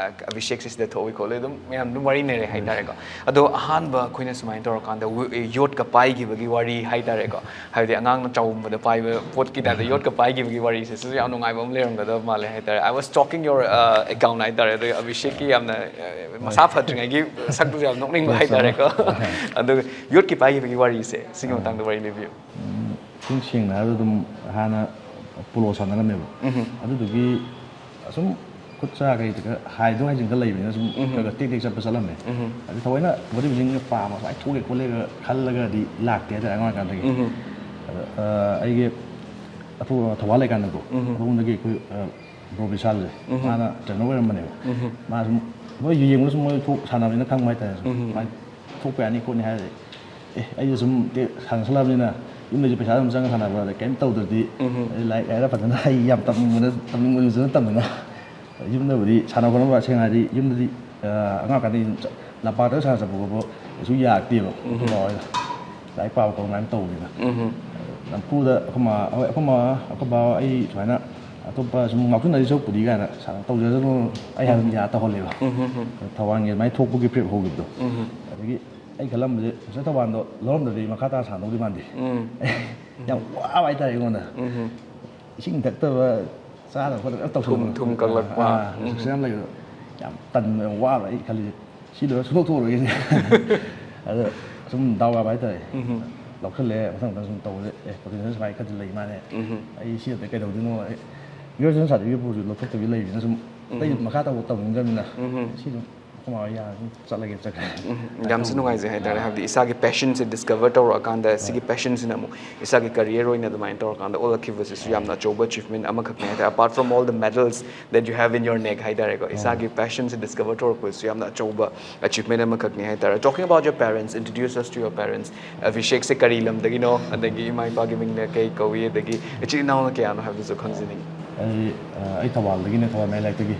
ꯑꯕꯤꯁꯦꯛꯁꯤ ꯁꯤꯗ ꯊꯣꯛꯏ ꯈꯣꯠꯂꯤ ꯑꯗꯨꯝ ꯃꯌꯥꯝ ꯑꯗꯨꯝ ꯋꯥꯔꯤꯅꯔꯦ ꯍꯥꯏꯇꯥꯔꯦꯀꯣ꯫ ꯑꯗꯣ ꯑꯍꯥꯟꯕ ꯑꯩꯈꯣꯏꯅ ꯁꯨꯃꯥꯏꯅ ꯇꯧꯔꯀꯥꯟꯗ ꯋꯤ-, ꯌꯣꯠꯀ ꯄꯥꯏꯈꯤꯕꯒꯤ ꯋꯥꯔꯤ ꯍꯥꯏꯇꯥꯔꯦꯀꯣ, ꯍꯥꯏꯕꯗꯤ ꯑꯉꯥꯡꯅ ꯆꯥꯎꯝꯕꯗ ꯄꯥꯏꯕ ꯄꯣꯠꯀꯤ ꯇꯥꯏꯞꯇ ꯌꯣꯠꯀ ꯄꯥꯏꯈꯤꯕꯒꯤ ꯋꯥꯔꯤꯁꯦ, ꯁꯤꯁꯨ ꯌꯥꯝ ꯅꯨꯡꯉꯥꯏꯕ ꯑꯃ ꯂꯩꯔꯝꯒꯗꯕ ꯃꯥꯜꯂꯦ ꯍꯥꯏꯇꯥꯔꯦ꯫ I was stalking your account ꯍꯥꯏꯇꯥꯔꯦ, ꯑꯗꯨꯒ ꯑꯕꯤꯁꯦꯛꯀꯤ ꯌꯥꯝꯅ ꯑ, ꯃꯁꯥ ꯐꯠꯇ꯭ꯔꯤꯉꯩꯒꯤ ꯁꯛꯇꯨꯁꯨ ꯌꯥꯝ ꯅꯣꯛꯅꯤꯡꯕ ꯍꯥꯏꯇꯥꯔꯦꯀꯣ꯫ ꯑꯗꯨꯒ ꯌꯣꯠꯀꯤ ꯄꯥꯏꯈꯤꯕꯒꯤ ꯋꯥꯔꯤꯁꯦ, ꯁꯤꯒꯤ ꯃꯇꯥꯡꯗ ꯋꯥꯔꯤ ꯂꯤꯕꯤꯌꯨ꯫ ꯎꯝ, ꯏꯁꯦꯡ ꯁꯦꯡꯅ ꯍꯥꯏꯔꯕꯗ ꯑꯗꯨꯝ ꯍꯥꯟꯅ ꯄꯣꯂꯣ ꯁꯥꯟꯅꯔꯝꯃꯦꯕ꯫ ꯑꯗꯨꯗꯨꯒꯤ ꯑꯁꯨꯝ ꯈꯨꯠ ꯁꯥ ꯀꯩ ꯈꯔ ꯍꯥꯏꯗꯣꯛ ꯍꯥꯏꯖꯤꯟ ꯈꯔ ꯂꯩꯕꯅꯤꯅ ꯁꯨꯝ ꯈꯔ ꯈꯔ ꯇꯦꯛ ꯇꯦꯛ ꯆꯠꯄ ꯆꯠꯂꯝꯃꯦ꯫ ꯑꯗꯨ ꯊꯑꯣꯏꯅ ꯕꯣꯗꯤ ꯕꯤꯜꯗꯤꯡꯒ ꯄꯥꯝꯃ ꯁꯨꯃꯥꯏꯅ ꯊꯣꯛꯑꯦ ꯈꯣꯠꯂꯦꯒ ꯈꯜꯂꯒꯗꯤ ꯂꯥꯛꯇꯦ ꯍꯥꯏꯇꯥꯔꯦ ꯑꯉꯥꯡ ꯑꯣꯏꯔꯤꯀꯥꯟꯗꯒꯤ꯫ ꯑꯗ, ꯑ, ꯑꯩꯒꯤ ꯑꯇꯣꯞꯄ ꯊꯧꯕꯥꯜ ꯂꯩꯀꯥꯟꯗꯀꯣ, ꯑꯗꯣꯝꯗꯒꯤ ꯑꯩꯈꯣꯏ, ꯑ, ꯕ꯭ꯔꯣ ꯕꯤꯁꯥꯜꯁꯦ, ꯃꯥꯅ ꯇ꯭ꯔꯦꯅꯔ ꯑꯣꯏꯔꯝꯕꯅꯦꯕ꯫ ꯃꯥ ꯁꯨꯝ ꯃꯣꯏ ꯌꯦꯡꯕꯗ ꯁꯨꯝ ꯃꯣꯏ ꯊꯣꯛ ꯁꯥꯟꯅꯕꯅꯤꯅ ꯈꯪꯕ ꯍꯥꯏꯇꯥꯔꯦ꯫ ꯁꯨꯝ ꯁꯨꯃꯥꯏꯅ ꯊꯣꯛꯄ ꯌꯥꯅꯤ ꯈꯣꯠꯅꯤ ꯍꯥꯏꯔꯗꯤ, ꯑꯦ, ꯑꯩꯁꯨ ꯁꯨꯝ ꯇꯦ-, ꯁꯥꯟꯅꯁꯜꯂꯕꯅꯤꯅ ꯌꯨꯝꯗꯩꯁꯨ ꯄꯩꯁꯥ ꯑꯗꯨꯝ ꯆꯪꯉ ꯁꯥꯟꯅꯕ ꯑꯗ ꯀꯩꯝ ꯇꯧꯗ꯭ꯔꯗꯤ, ꯑꯩ ꯂꯥꯏꯔꯤꯛ ꯍꯥꯏꯔ ꯐꯖꯅ ꯑꯩ ꯌꯥꯝ ꯇꯝꯅꯤꯡꯕꯅ, ꯇꯝꯅꯤꯡꯕꯗꯨꯁꯨ ꯅꯠꯇꯕꯅꯤꯅ꯫ ꯌꯨꯝꯗꯕꯨꯗꯤ ꯁꯥꯟꯅ ꯈꯣꯠꯅꯕ, ꯁꯦꯡꯅ ꯍꯥꯏꯔꯗꯤ ꯌꯨꯝꯗꯗꯤ, ꯑ, ꯑꯉꯥꯡ ꯑꯣꯏꯔꯤꯀꯥꯟꯗꯩ ꯂꯝꯄꯥꯛꯇ ꯁꯥꯟꯅ ꯆꯠꯄ ꯈꯣꯠꯄ ꯀꯩꯁꯨ ꯌꯥꯔꯛꯇꯦꯕ꯫ ꯑꯩꯈꯣꯏ ꯕꯥꯍꯣꯏꯅ ꯂꯥꯏꯔꯤꯛ ꯄꯥꯕ ꯈꯣꯠꯄ ꯑꯗꯨꯃꯥꯏꯅ ꯇꯧꯕꯅꯤꯅ꯫ ꯅꯝꯐꯨꯗ ꯑꯩꯈꯣꯏ ꯃꯥ ꯍꯣꯏ, ꯑꯩꯈꯣꯏ ꯃꯥ, ꯑꯩꯈꯣꯏ ꯕꯥ, ꯑꯩ ꯁꯨꯃꯥꯏꯅ ꯑꯇꯣꯞꯄ ꯁꯨꯝ ꯉꯥꯎꯁꯤꯟꯅꯔꯤ ꯁꯔꯨꯛꯄꯨꯗꯤ ꯀꯥꯏꯅ ꯁꯥꯟꯅ ꯇꯧꯖꯁꯅꯨ, ꯑꯩ ꯍꯥꯏꯕ ꯌꯥ ꯇꯧꯍꯜꯂꯦꯕ꯫ ꯊꯧꯕꯥꯜꯒꯤ ꯑꯗꯨꯃꯥꯏꯅ ꯊꯣꯛꯄꯒꯤ ꯐꯤꯔꯦꯞ ꯍꯧꯈꯤꯕꯗꯣ꯫ ꯑꯗꯒꯤ ꯑꯩ ꯈꯜꯂꯝꯕꯁꯦ ꯁꯤꯁꯇꯔ ꯊꯧꯕꯥꯜꯗꯣ ꯂꯧꯔꯝꯗ꯭ꯔꯗꯤ ꯃꯈꯥ ꯇꯥꯅ ꯁꯥꯟꯅꯗꯧꯗꯤ ꯃꯥꯟꯗꯦ꯫ ꯌꯥꯝ ꯋꯥꯕ ꯍꯥꯏꯇꯥꯔꯦ ꯑꯩꯉꯣꯟꯗ꯫ ꯏꯁꯤꯡ ꯊꯛꯇꯕ, ꯆꯥꯗꯕ ꯈꯣꯠꯇꯕ ꯌꯥꯝ ꯇꯧꯁꯜꯂꯛꯄ꯫ ꯊꯨꯝ ꯀꯛꯂꯛꯄ꯫ ꯑꯥ, ꯎꯝ꯫ ꯁꯨꯝ ꯌꯥꯝ ꯂꯩꯕꯗꯣ꯫ ꯌꯥꯝ ꯇꯟꯕ, ꯌꯥꯝ ꯋꯥꯕ ꯑꯩ ꯈꯜꯂꯤꯁꯦ꯫ ꯁꯤ ꯂꯣꯏꯔ ꯁꯨꯡꯊꯣꯛ ꯊꯣꯛꯑꯔꯣꯏꯒꯦ ꯁꯤꯅꯦ꯫ ꯑꯗꯣ ꯁꯨꯝ ꯗꯥꯎ ꯌꯥꯕ ꯍꯥꯏꯇꯥꯔꯦ꯫ ꯎꯝ꯫ ꯂꯧꯁꯜꯂꯦ, ꯃꯊꯪ ꯃꯊꯪ ꯁꯨꯝ ꯇꯧꯕꯗ, ꯑꯦ, ꯄꯣꯇꯦꯟꯁꯤꯌꯦꯜ ꯁꯨꯃꯥꯏꯅ ꯈꯔꯗꯤ ꯂꯩ ꯃꯥꯅꯦ꯫ ꯎꯝ꯫ ꯑꯩ ꯁꯤ ꯑꯇꯩ ꯀꯩꯗꯧꯗꯣꯏꯅꯣ? ꯑꯩ ꯒ꯭ꯔꯦꯖꯨꯑꯦꯁꯟ ꯁꯥꯔꯇꯤꯐꯤꯀꯦꯠ ꯄꯨꯔꯁꯨ ꯂꯧꯊꯣꯛꯇꯕꯤ ꯂꯩꯕꯅꯤꯅ ꯁꯨꯝ ꯑꯇꯩ ꯎꯝ꯫ ꯃꯈꯥ ꯇꯧꯕ ꯇꯧꯅꯤꯡꯗ꯭ꯔꯕꯅꯤꯅ ꯎꯝ꯫ ꯁꯤ ꯑꯗꯨꯝ ꯀꯃꯥꯏꯅ ꯌꯥꯔꯦ, ꯑꯗꯨꯝ ꯆꯠꯂꯒꯦ, ꯆꯠꯈ꯭ꯔꯦ꯫ ꯎꯝ, ꯌꯥꯝꯁꯨ ꯅꯨꯡꯉꯥꯏꯖꯩ ꯍꯥꯏꯇꯥꯔꯦ꯫ ꯍꯥꯏꯕꯗꯤ ꯏꯁꯥꯒꯤ ꯄꯦꯁꯟꯁꯦ ꯗꯤꯁꯀꯚꯔ ꯇꯧꯔꯛꯑꯀꯥꯟꯗ, ꯁꯤꯒꯤ ꯄꯦꯁꯟꯁꯤꯅ ꯑꯃꯨꯛ ꯏꯁꯥꯒꯤ ꯀꯔꯤꯌꯔ ꯑꯣꯏꯅ ꯑꯗꯨꯃꯥꯏꯅ ꯇꯧꯔꯀꯥꯟꯗ ꯑꯣꯜꯂꯛꯈꯤꯕꯁꯤꯁꯨ ꯌꯥꯝꯅ ꯑꯆꯧꯕ ꯑꯆꯤꯚꯃꯦꯟ ꯑꯃꯈꯛꯅꯦ ꯍꯥꯏꯇꯥꯔꯦ꯫ Apart from all the medals that you have in your neck ꯍꯥꯏꯇꯥꯔꯦꯀꯣ, ꯏꯁꯥꯒꯤ ꯄꯦꯁꯟꯁꯦ ꯗꯤꯁꯀꯚꯔ ꯇꯧꯔꯛꯄꯁꯤꯁꯨ ꯌꯥꯝꯅ ꯑꯆꯧꯕ ꯑꯆꯤꯚꯃꯦꯟ ꯑꯃꯈꯛꯅꯦ ꯍꯥꯏꯇꯥꯔꯦ꯫ Talking about your parents, introduce us to your parents. ꯑꯚꯤꯁꯦꯛꯁꯦ ꯀꯔꯤ ꯂꯝꯗꯒꯤꯅꯣ, ꯑꯗꯒꯤ ꯏꯃꯥ ꯏꯄꯥꯒꯤ ꯃꯤꯡꯅ ꯀꯩ ꯀꯧꯏ, ꯑꯗꯒꯤ ꯏꯆꯤꯜ ꯏꯅꯥꯎꯅ ꯀꯌꯥꯅꯣ ꯍꯥꯏꯕꯗꯨꯁꯨ ꯈꯪꯖꯅꯤꯡꯉꯤ꯫ ꯑꯩ ꯑ, ꯑꯩ ꯊꯧꯕꯥꯜꯗꯒꯤꯅꯦ, ꯊꯧꯕꯥꯜ ꯃꯌꯥꯏ ꯂꯩꯔꯛꯇꯒꯤ꯫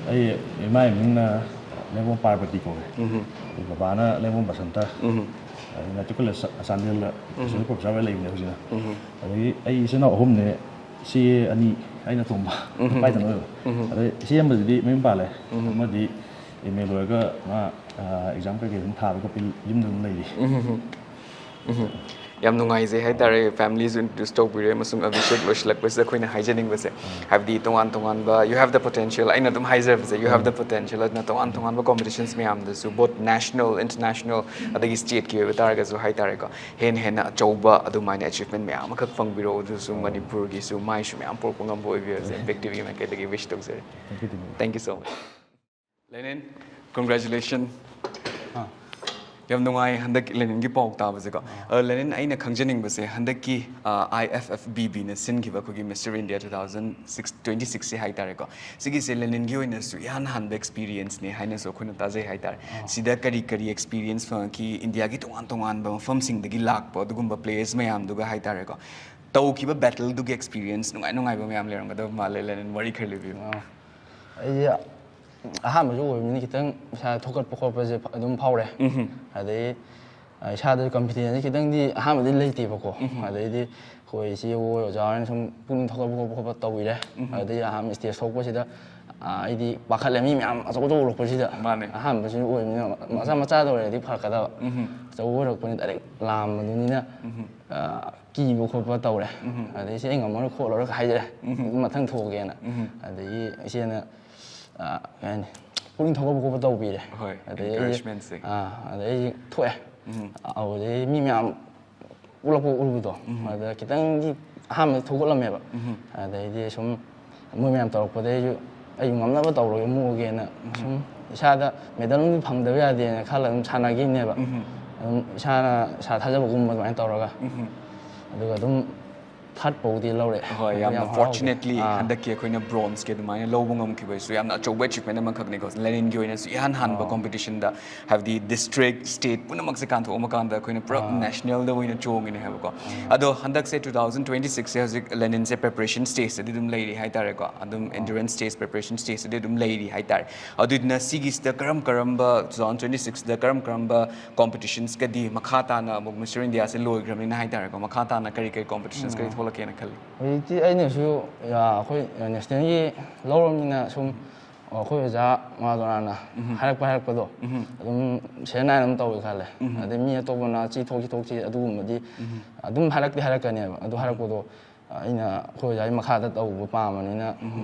ꯑꯩ ꯏꯃꯥ ꯏꯃꯤꯡꯅ ꯂꯦꯡꯕꯣꯝ ꯄꯥꯔꯕꯇꯤ ꯀꯧꯋꯦ꯫ ꯑꯗꯩ ꯕꯕꯥꯅ ꯂꯦꯡꯕꯣꯝ ꯕꯁꯟꯇ꯫ ꯑꯗꯩ ꯅꯥꯏꯇꯤꯀꯨꯂ ꯆꯥꯟꯗꯦꯜꯗ ꯑꯦꯁꯣꯁꯤꯌꯦꯠ ꯄ꯭ꯔꯣꯐꯦꯁꯔ ꯑꯣꯏ ꯂꯩꯕꯅꯦ ꯍꯧꯖꯤꯛꯅ꯫ ꯑꯗꯒꯤ ꯑꯩ ꯏꯆꯤꯟ ꯏꯅꯥꯎ ꯑꯍꯨꯝꯅꯦ, ꯏꯆꯦ ꯑꯅꯤ, ꯑꯩꯅ ꯑꯇꯣꯝꯕ, ꯅꯨꯄꯥ ꯏꯊꯟ ꯑꯣꯏꯕ꯫ ꯑꯗꯩ ꯏꯆꯦ ꯑꯃꯗꯨꯗꯤ ꯃꯌꯨꯝ ꯄꯥꯜꯂꯦ, ꯑꯃꯗꯤ ꯑꯦꯝ ꯑꯦ ꯂꯣꯏꯔꯒ ꯃꯥ ꯑꯦꯛꯖꯥꯝ ꯀꯩꯀꯩ ꯑꯗꯨꯝ ꯊꯥꯕ ꯈꯣꯠꯄ ꯌꯨꯝꯗ ꯑꯗꯨꯝ ꯂꯩꯔꯤ꯫ ꯌꯥꯝ ꯅꯨꯡꯉꯥꯏꯖꯩ ꯍꯥꯏꯇꯥꯔꯦ, ꯐꯦꯃꯤꯂꯤꯁꯨ ꯏꯟꯇ꯭ꯔꯣꯗ꯭ꯌꯨꯁ ꯇꯧꯕꯤꯔꯦ, ꯑꯃꯁꯨꯡ ꯑꯚꯤꯁꯦꯛ ꯂꯣꯏꯁꯤꯜꯂꯛꯄꯁꯤꯗ ꯑꯩꯈꯣꯏꯅ ꯍꯥꯏꯖꯅꯤꯡꯕꯁꯦ, ꯍꯥꯏꯕꯗꯤ ꯇꯣꯉꯥꯟ ꯇꯣꯉꯥꯟꯕ, you have the potential, ꯑꯩꯅ ꯑꯗꯨꯝ ꯍꯥꯏꯖꯕꯁꯦ, you have the potential, ꯑꯗꯨꯅ ꯇꯣꯉꯥꯟ ꯇꯣꯉꯥꯟꯕ ꯀꯣꯝꯄꯤꯇꯤꯁꯟꯁ ꯃꯌꯥꯝꯗꯁꯨ, both national, international, ꯑꯗꯒꯤ ꯁ꯭ꯇꯦꯠꯀꯤ ꯑꯣꯏꯕ ꯇꯥꯔꯒꯁꯨ ꯍꯥꯏꯇꯥꯔꯦꯀꯣ, ꯍꯦꯟꯅ ꯍꯦꯟꯅ ꯑꯆꯧꯕ ꯑꯗꯨꯃꯥꯏꯅ ꯑꯦꯆꯤꯚꯃꯦꯟ ꯃꯌꯥꯝ ꯑꯃꯈꯛ ꯐꯪꯕꯤꯔꯛꯑꯣ, ꯑꯗꯨꯁꯨ ꯃꯅꯤꯄꯨꯔꯒꯤꯁꯨ ꯃꯥꯏꯁꯨ ꯃꯌꯥꯝ ꯄꯨꯔꯛꯄ ꯉꯝꯕ ꯑꯣꯏꯕꯤꯔꯁꯦ꯫ ꯏꯝꯄꯦꯛ ꯇꯤꯚꯤ ꯃꯥꯏꯀꯩꯗꯒꯤ ꯋꯤꯁ ꯇꯧꯖꯔꯤ꯫ Thank you so much. ꯂꯦꯅꯤꯟ, congratulation. ꯌꯥꯝ ꯅꯨꯡꯉꯥꯏ ꯍꯟꯗꯛ ꯂꯦꯅꯤꯟꯒꯤ ꯄꯥꯎ ꯇꯥꯕꯁꯦꯀꯣ꯫ ꯑ, ꯂꯦꯅꯤꯟ, ꯑꯩꯅ ꯈꯪꯖꯅꯤꯡꯕꯁꯦ, ꯍꯟꯗꯛꯀꯤ, ꯑ, IFFBB ꯅ ꯁꯤꯟꯈꯤꯕ ꯑꯩꯈꯣꯏꯒꯤ Mister India two thousand six, twenty six ꯁꯦ ꯍꯥꯏꯇꯥꯔꯦꯀꯣ, ꯁꯤꯒꯤꯁꯦ ꯂꯦꯅꯤꯟꯒꯤ ꯑꯣꯏꯅꯁꯨ ꯏꯍꯥꯟ ꯍꯥꯟꯕ ꯑꯦꯛꯁꯄꯤꯔꯤꯌꯦꯟꯁꯅꯦ ꯍꯥꯏꯅꯁꯨ ꯑꯩꯈꯣꯏꯅ ꯇꯥꯖꯩ ꯍꯥꯏꯇꯥꯔꯦ꯫ ꯁꯤꯗ ꯀꯔꯤ ꯀꯔꯤ ꯑꯦꯛꯁꯄꯤꯔꯤꯌꯦꯟꯁ ꯐꯪꯉꯛꯈꯤ, ꯏꯟꯗꯤꯌꯥꯒꯤ ꯇꯣꯉꯥꯟ ꯇꯣꯉꯥꯟꯕ ꯃꯐꯝꯁꯤꯡꯗꯒꯤ ꯂꯥꯛꯄ ꯑꯗꯨꯒꯨꯝꯕ ꯄ꯭ꯂꯦꯌꯔꯁ ꯃꯌꯥꯝꯗꯨꯒ ꯍꯥꯏꯇꯥꯔꯦꯀꯣ, ꯇꯧꯈꯤꯕ ꯕꯦꯇꯜꯗꯨꯒꯤ ꯑꯦꯛꯁꯄꯤꯔꯤꯌꯦꯟꯁ ꯅꯨꯡꯉꯥꯏ ꯅꯨꯡꯉꯥꯏꯕ ꯃꯌꯥꯝ ꯂꯩꯔꯝꯒꯗꯕ ꯃꯥꯜꯂꯦ, ꯂꯦꯅꯤꯟ, ꯋꯥꯔꯤ ꯈꯔ ꯂꯤꯕꯤꯌꯨ꯫ ꯑꯩꯁꯦ ꯑꯍꯥꯟꯕꯁꯨ ꯑꯣꯏꯕꯅꯤꯅ ꯈꯤꯇꯪ ꯏꯁꯥ ꯊꯣꯛꯀꯠꯄ ꯈꯣꯠꯄꯁꯦ ꯐ-, ꯑꯗꯨꯝ ꯐꯥꯎꯔꯦ꯫ ꯑꯗꯩ, ꯑ, ꯏꯁꯥꯗ ꯀꯟꯐꯤꯗꯦꯟꯁꯁꯦ ꯈꯤꯇꯪꯗꯤ ꯑꯍꯥꯟꯕꯗꯤ ꯂꯩꯇꯦꯕꯀꯣ꯫ ꯑꯗꯩꯗꯤ ꯑꯩꯈꯣꯏ ꯏꯆꯦ ꯍꯣꯏ, ꯑꯣꯖꯥ ꯍꯣꯏꯅ ꯁꯨꯝ ꯄꯨꯛꯅꯤꯡ ꯊꯧꯒꯠꯄ ꯈꯣꯠꯄ ꯈꯣꯠꯄ ꯇꯧꯕꯤꯔꯦ꯫ ꯑꯗꯩ ꯑꯍꯥꯟꯕ ꯁ꯭ꯇꯦꯖ ꯊꯣꯛꯄꯁꯤꯗ, ꯑ, ꯑꯩꯗꯤ ꯄꯥꯈꯠꯂꯦ, ꯃꯤ ꯃꯌꯥꯝ ꯑꯆꯧ ꯑꯆꯧꯕ ꯎꯔꯛꯄꯁꯤꯗ꯫ ꯃꯥꯅꯦ꯫ ꯑꯍꯥꯟꯕꯁꯨ ꯑꯣꯏꯕꯅꯤꯅ ꯃꯆꯥ ꯃꯆꯥꯗ ꯑꯣꯏꯔꯗꯤ ꯐꯔꯛꯀꯗꯕ꯫ ꯑꯆꯧꯕ ꯑꯣꯏꯔꯛꯄꯅꯤ, ꯗꯥꯏꯔꯦꯛ ꯂꯥꯝꯕꯗꯨꯅꯤꯅ, ꯑ, ꯀꯤꯕ ꯈꯣꯠꯄ ꯇꯧꯔꯦ꯫ ꯑꯗꯩ ꯁꯤ ꯑꯩ ꯉꯝꯃꯔꯣꯏ ꯈꯣꯠꯂꯔꯣꯏ ꯍꯥꯏꯖꯔꯦ꯫ ꯃꯊꯪ ꯊꯣꯛꯑꯒꯦꯅ꯫ ꯑꯗꯒꯤ ꯏꯆꯦꯅ, ꯑ, ꯀꯩ ꯍꯥꯏꯅꯤ, ꯄꯨꯛꯅꯤꯡ ꯊꯧꯒꯠꯄ ꯈꯣꯠꯄ ꯇꯧꯕꯤꯔꯦ꯫ ꯍꯣꯏ, ꯑꯗꯩ ꯑꯩꯁꯦ, encouragementꯁꯦ꯫ ꯑ, ꯑꯗꯩ ꯑꯩꯁꯦ ꯊꯣꯛꯑꯦ꯫ ꯑꯗꯨꯗꯩ ꯃꯤ ꯃꯌꯥꯝ ꯎꯠꯂꯛꯄ ꯎꯠꯂꯛꯄꯗꯣ, ꯑꯗ ꯈꯤꯇꯪꯗꯤ ꯑꯍꯥꯟꯕꯗ ꯊꯧꯒꯠꯂꯝꯃꯦꯕ꯫ ꯑꯗꯩꯗꯤ ꯁꯨꯝ ꯃꯣꯏ ꯃꯌꯥꯝ ꯇꯧꯔꯛꯄꯗꯩ ꯑꯩꯁꯨ, ꯑꯩꯁꯨ ꯉꯝꯅꯕ ꯇꯧꯔꯒꯦ, ꯃꯨꯛꯑꯒꯦꯅ ꯁꯨꯝ ꯏꯁꯥꯗ ꯃꯦꯗꯜ ꯑꯃꯗꯤ ꯐꯪꯗꯕ ꯌꯥꯗꯦꯅ ꯈꯜꯂ ꯑꯗꯨꯝ ꯁꯥꯟꯅꯈꯤꯕꯅꯦꯕ꯫ ꯑꯗꯨꯝ ꯏꯁꯥꯅ ꯏꯁꯥ ꯊꯥꯖꯕꯒꯨꯝꯕ ꯑꯗꯨꯃꯥꯏꯅ ꯇꯧꯔꯒ, ꯑꯗꯨꯒ ꯑꯗꯨꯝ ꯊꯥꯔꯠ ꯐꯥꯎꯗꯤ ꯂꯧꯔꯦ꯫ ꯍꯣꯏ, ꯑꯗꯨ ꯌꯥꯝꯅ ꯌꯥꯝ ꯍꯔꯥꯎꯈꯤ꯫ ꯐꯣꯔꯆꯨꯅꯦꯠꯂꯤ ꯑꯥ꯫ ꯍꯟꯗꯛꯀꯤ ꯑꯩꯈꯣꯏꯅ ꯕ꯭ꯔꯣꯟꯖꯀꯤ ꯑꯗꯨꯃꯥꯏꯅ ꯂꯧꯕ ꯉꯝꯈꯤꯕꯁꯨ ꯌꯥꯝꯅ ꯑꯆꯧꯕ ꯑꯦꯆꯤꯞꯃꯦꯟ ꯑꯃꯈꯛꯅꯤꯀꯣ꯫ ꯂꯦꯅꯤꯟꯒꯤ ꯑꯣꯏꯅꯁꯨ ꯏꯍꯥꯟ ꯍꯥꯟꯕ ꯀꯣꯝꯄꯤꯇꯤꯁꯟꯗ, ꯍꯥꯏꯕꯗꯤ ꯗꯤꯁꯇ꯭ꯔꯤꯛ, ꯁ꯭ꯇꯦꯠ ꯄꯨꯝꯅꯃꯛꯁꯦ ꯀꯥꯟꯊꯣꯛꯑꯝꯃꯀꯥꯟꯗ ꯑꯩꯈꯣꯏꯅ ꯄꯨꯔꯥ ꯅꯦꯁꯅꯦꯜꯗ ꯑꯣꯏꯅ ꯆꯣꯡꯉꯤꯅꯦ ꯍꯥꯏꯕꯀꯣ꯫ ꯑꯗꯣ ꯍꯟꯗꯛꯁꯦ ꯇꯨ ꯊꯥꯎꯖꯟ ꯇ꯭ꯋꯦꯟꯇꯤ ꯁꯤꯛꯁꯁꯦ ꯍꯧꯖꯤꯛ ꯂꯦꯅꯤꯟꯁꯦ ꯄ꯭ꯔꯤꯄꯦꯔꯦꯁꯟ ꯁ꯭ꯇꯦꯖꯇꯗꯤ ꯑꯗꯨꯝ ꯂꯩꯔꯤ ꯍꯥꯏꯇꯥꯔꯦꯀꯣ꯫ ꯑꯗꯨꯝ ꯑꯦꯟꯗꯨꯔꯦꯟꯁ ꯁ꯭ꯇꯦꯖ, ꯄ꯭ꯔꯤꯄꯦꯔꯦꯁꯟ ꯁ꯭ꯇꯦꯖꯇꯗꯤ ꯑꯗꯨꯝ ꯂꯩꯔꯤ ꯍꯥꯏꯇꯥꯔꯦ꯫ ꯑꯗꯨꯗꯨꯅ ꯁꯤꯒꯤꯁꯤꯗ ꯀꯔꯝ ꯀꯔꯝꯕ, ꯇꯨ ꯊꯥꯎꯖꯟ ꯇ꯭ꯋꯦꯟꯇꯤ ꯁꯤꯛꯁꯇ ꯀꯔꯝ ꯀꯔꯝꯕ ꯀꯣꯝꯄꯤꯇꯤꯁꯟꯁꯀꯗꯤ ꯃꯈꯥ ꯇꯥꯅ ꯑꯃꯨꯛ ꯃꯤꯁꯇꯔ ꯏꯟꯗꯤꯌꯥꯁꯦ ꯂꯣꯏꯈ꯭ꯔꯕꯅꯤꯅ ꯍꯥꯏꯇꯥꯔꯦꯀꯣ, ꯃꯈꯥ ꯇꯥꯅ ꯀꯔꯤ ꯀꯔꯤ ꯀꯣꯝꯄꯤꯇꯤꯁꯟꯁꯀꯗꯤ ꯊꯣꯛꯂꯛꯀꯦꯅ ꯈꯜꯂꯤ? ꯍꯧꯖꯤꯛꯇꯤ ꯑꯩꯅꯁꯨ, ꯑ, ꯑꯩꯈꯣꯏ ꯅꯦꯁꯅꯦꯜꯒꯤ ꯂꯧꯔꯕꯅꯤꯅ ꯁꯨꯝ ꯑꯩꯈꯣꯏ ꯑꯣꯖꯥ ꯃꯥꯗꯣꯅꯥꯅ ꯍꯥꯏꯔꯛꯄ ꯍꯥꯏꯔꯛꯄꯗꯣ ꯑꯗꯨꯝ ꯁꯤꯖꯟ ꯅꯥꯏꯅ ꯑꯗꯨꯝ ꯇꯧꯋꯦ ꯈꯜꯂꯦ꯫ ꯑꯗꯩ ꯃꯤ ꯑꯇꯣꯞꯄꯅ ꯁꯤ ꯊꯣꯛꯁꯤ ꯊꯣꯛꯁꯤ ꯑꯗꯨꯒꯨꯝꯕꯗꯤ ꯑꯗꯨꯝ ꯍꯥꯏꯔꯛꯇꯤ ꯍꯥꯏꯔꯛꯀꯅꯦꯕ꯫ ꯑꯗꯨ ꯍꯥꯏꯔꯛꯄꯗꯣ ꯑꯩꯅ ꯑꯩꯈꯣꯏ ꯑꯣꯖꯥꯒꯤ ꯃꯈꯥꯗ ꯇꯧꯕ ꯄꯥꯝꯕꯅꯤꯅ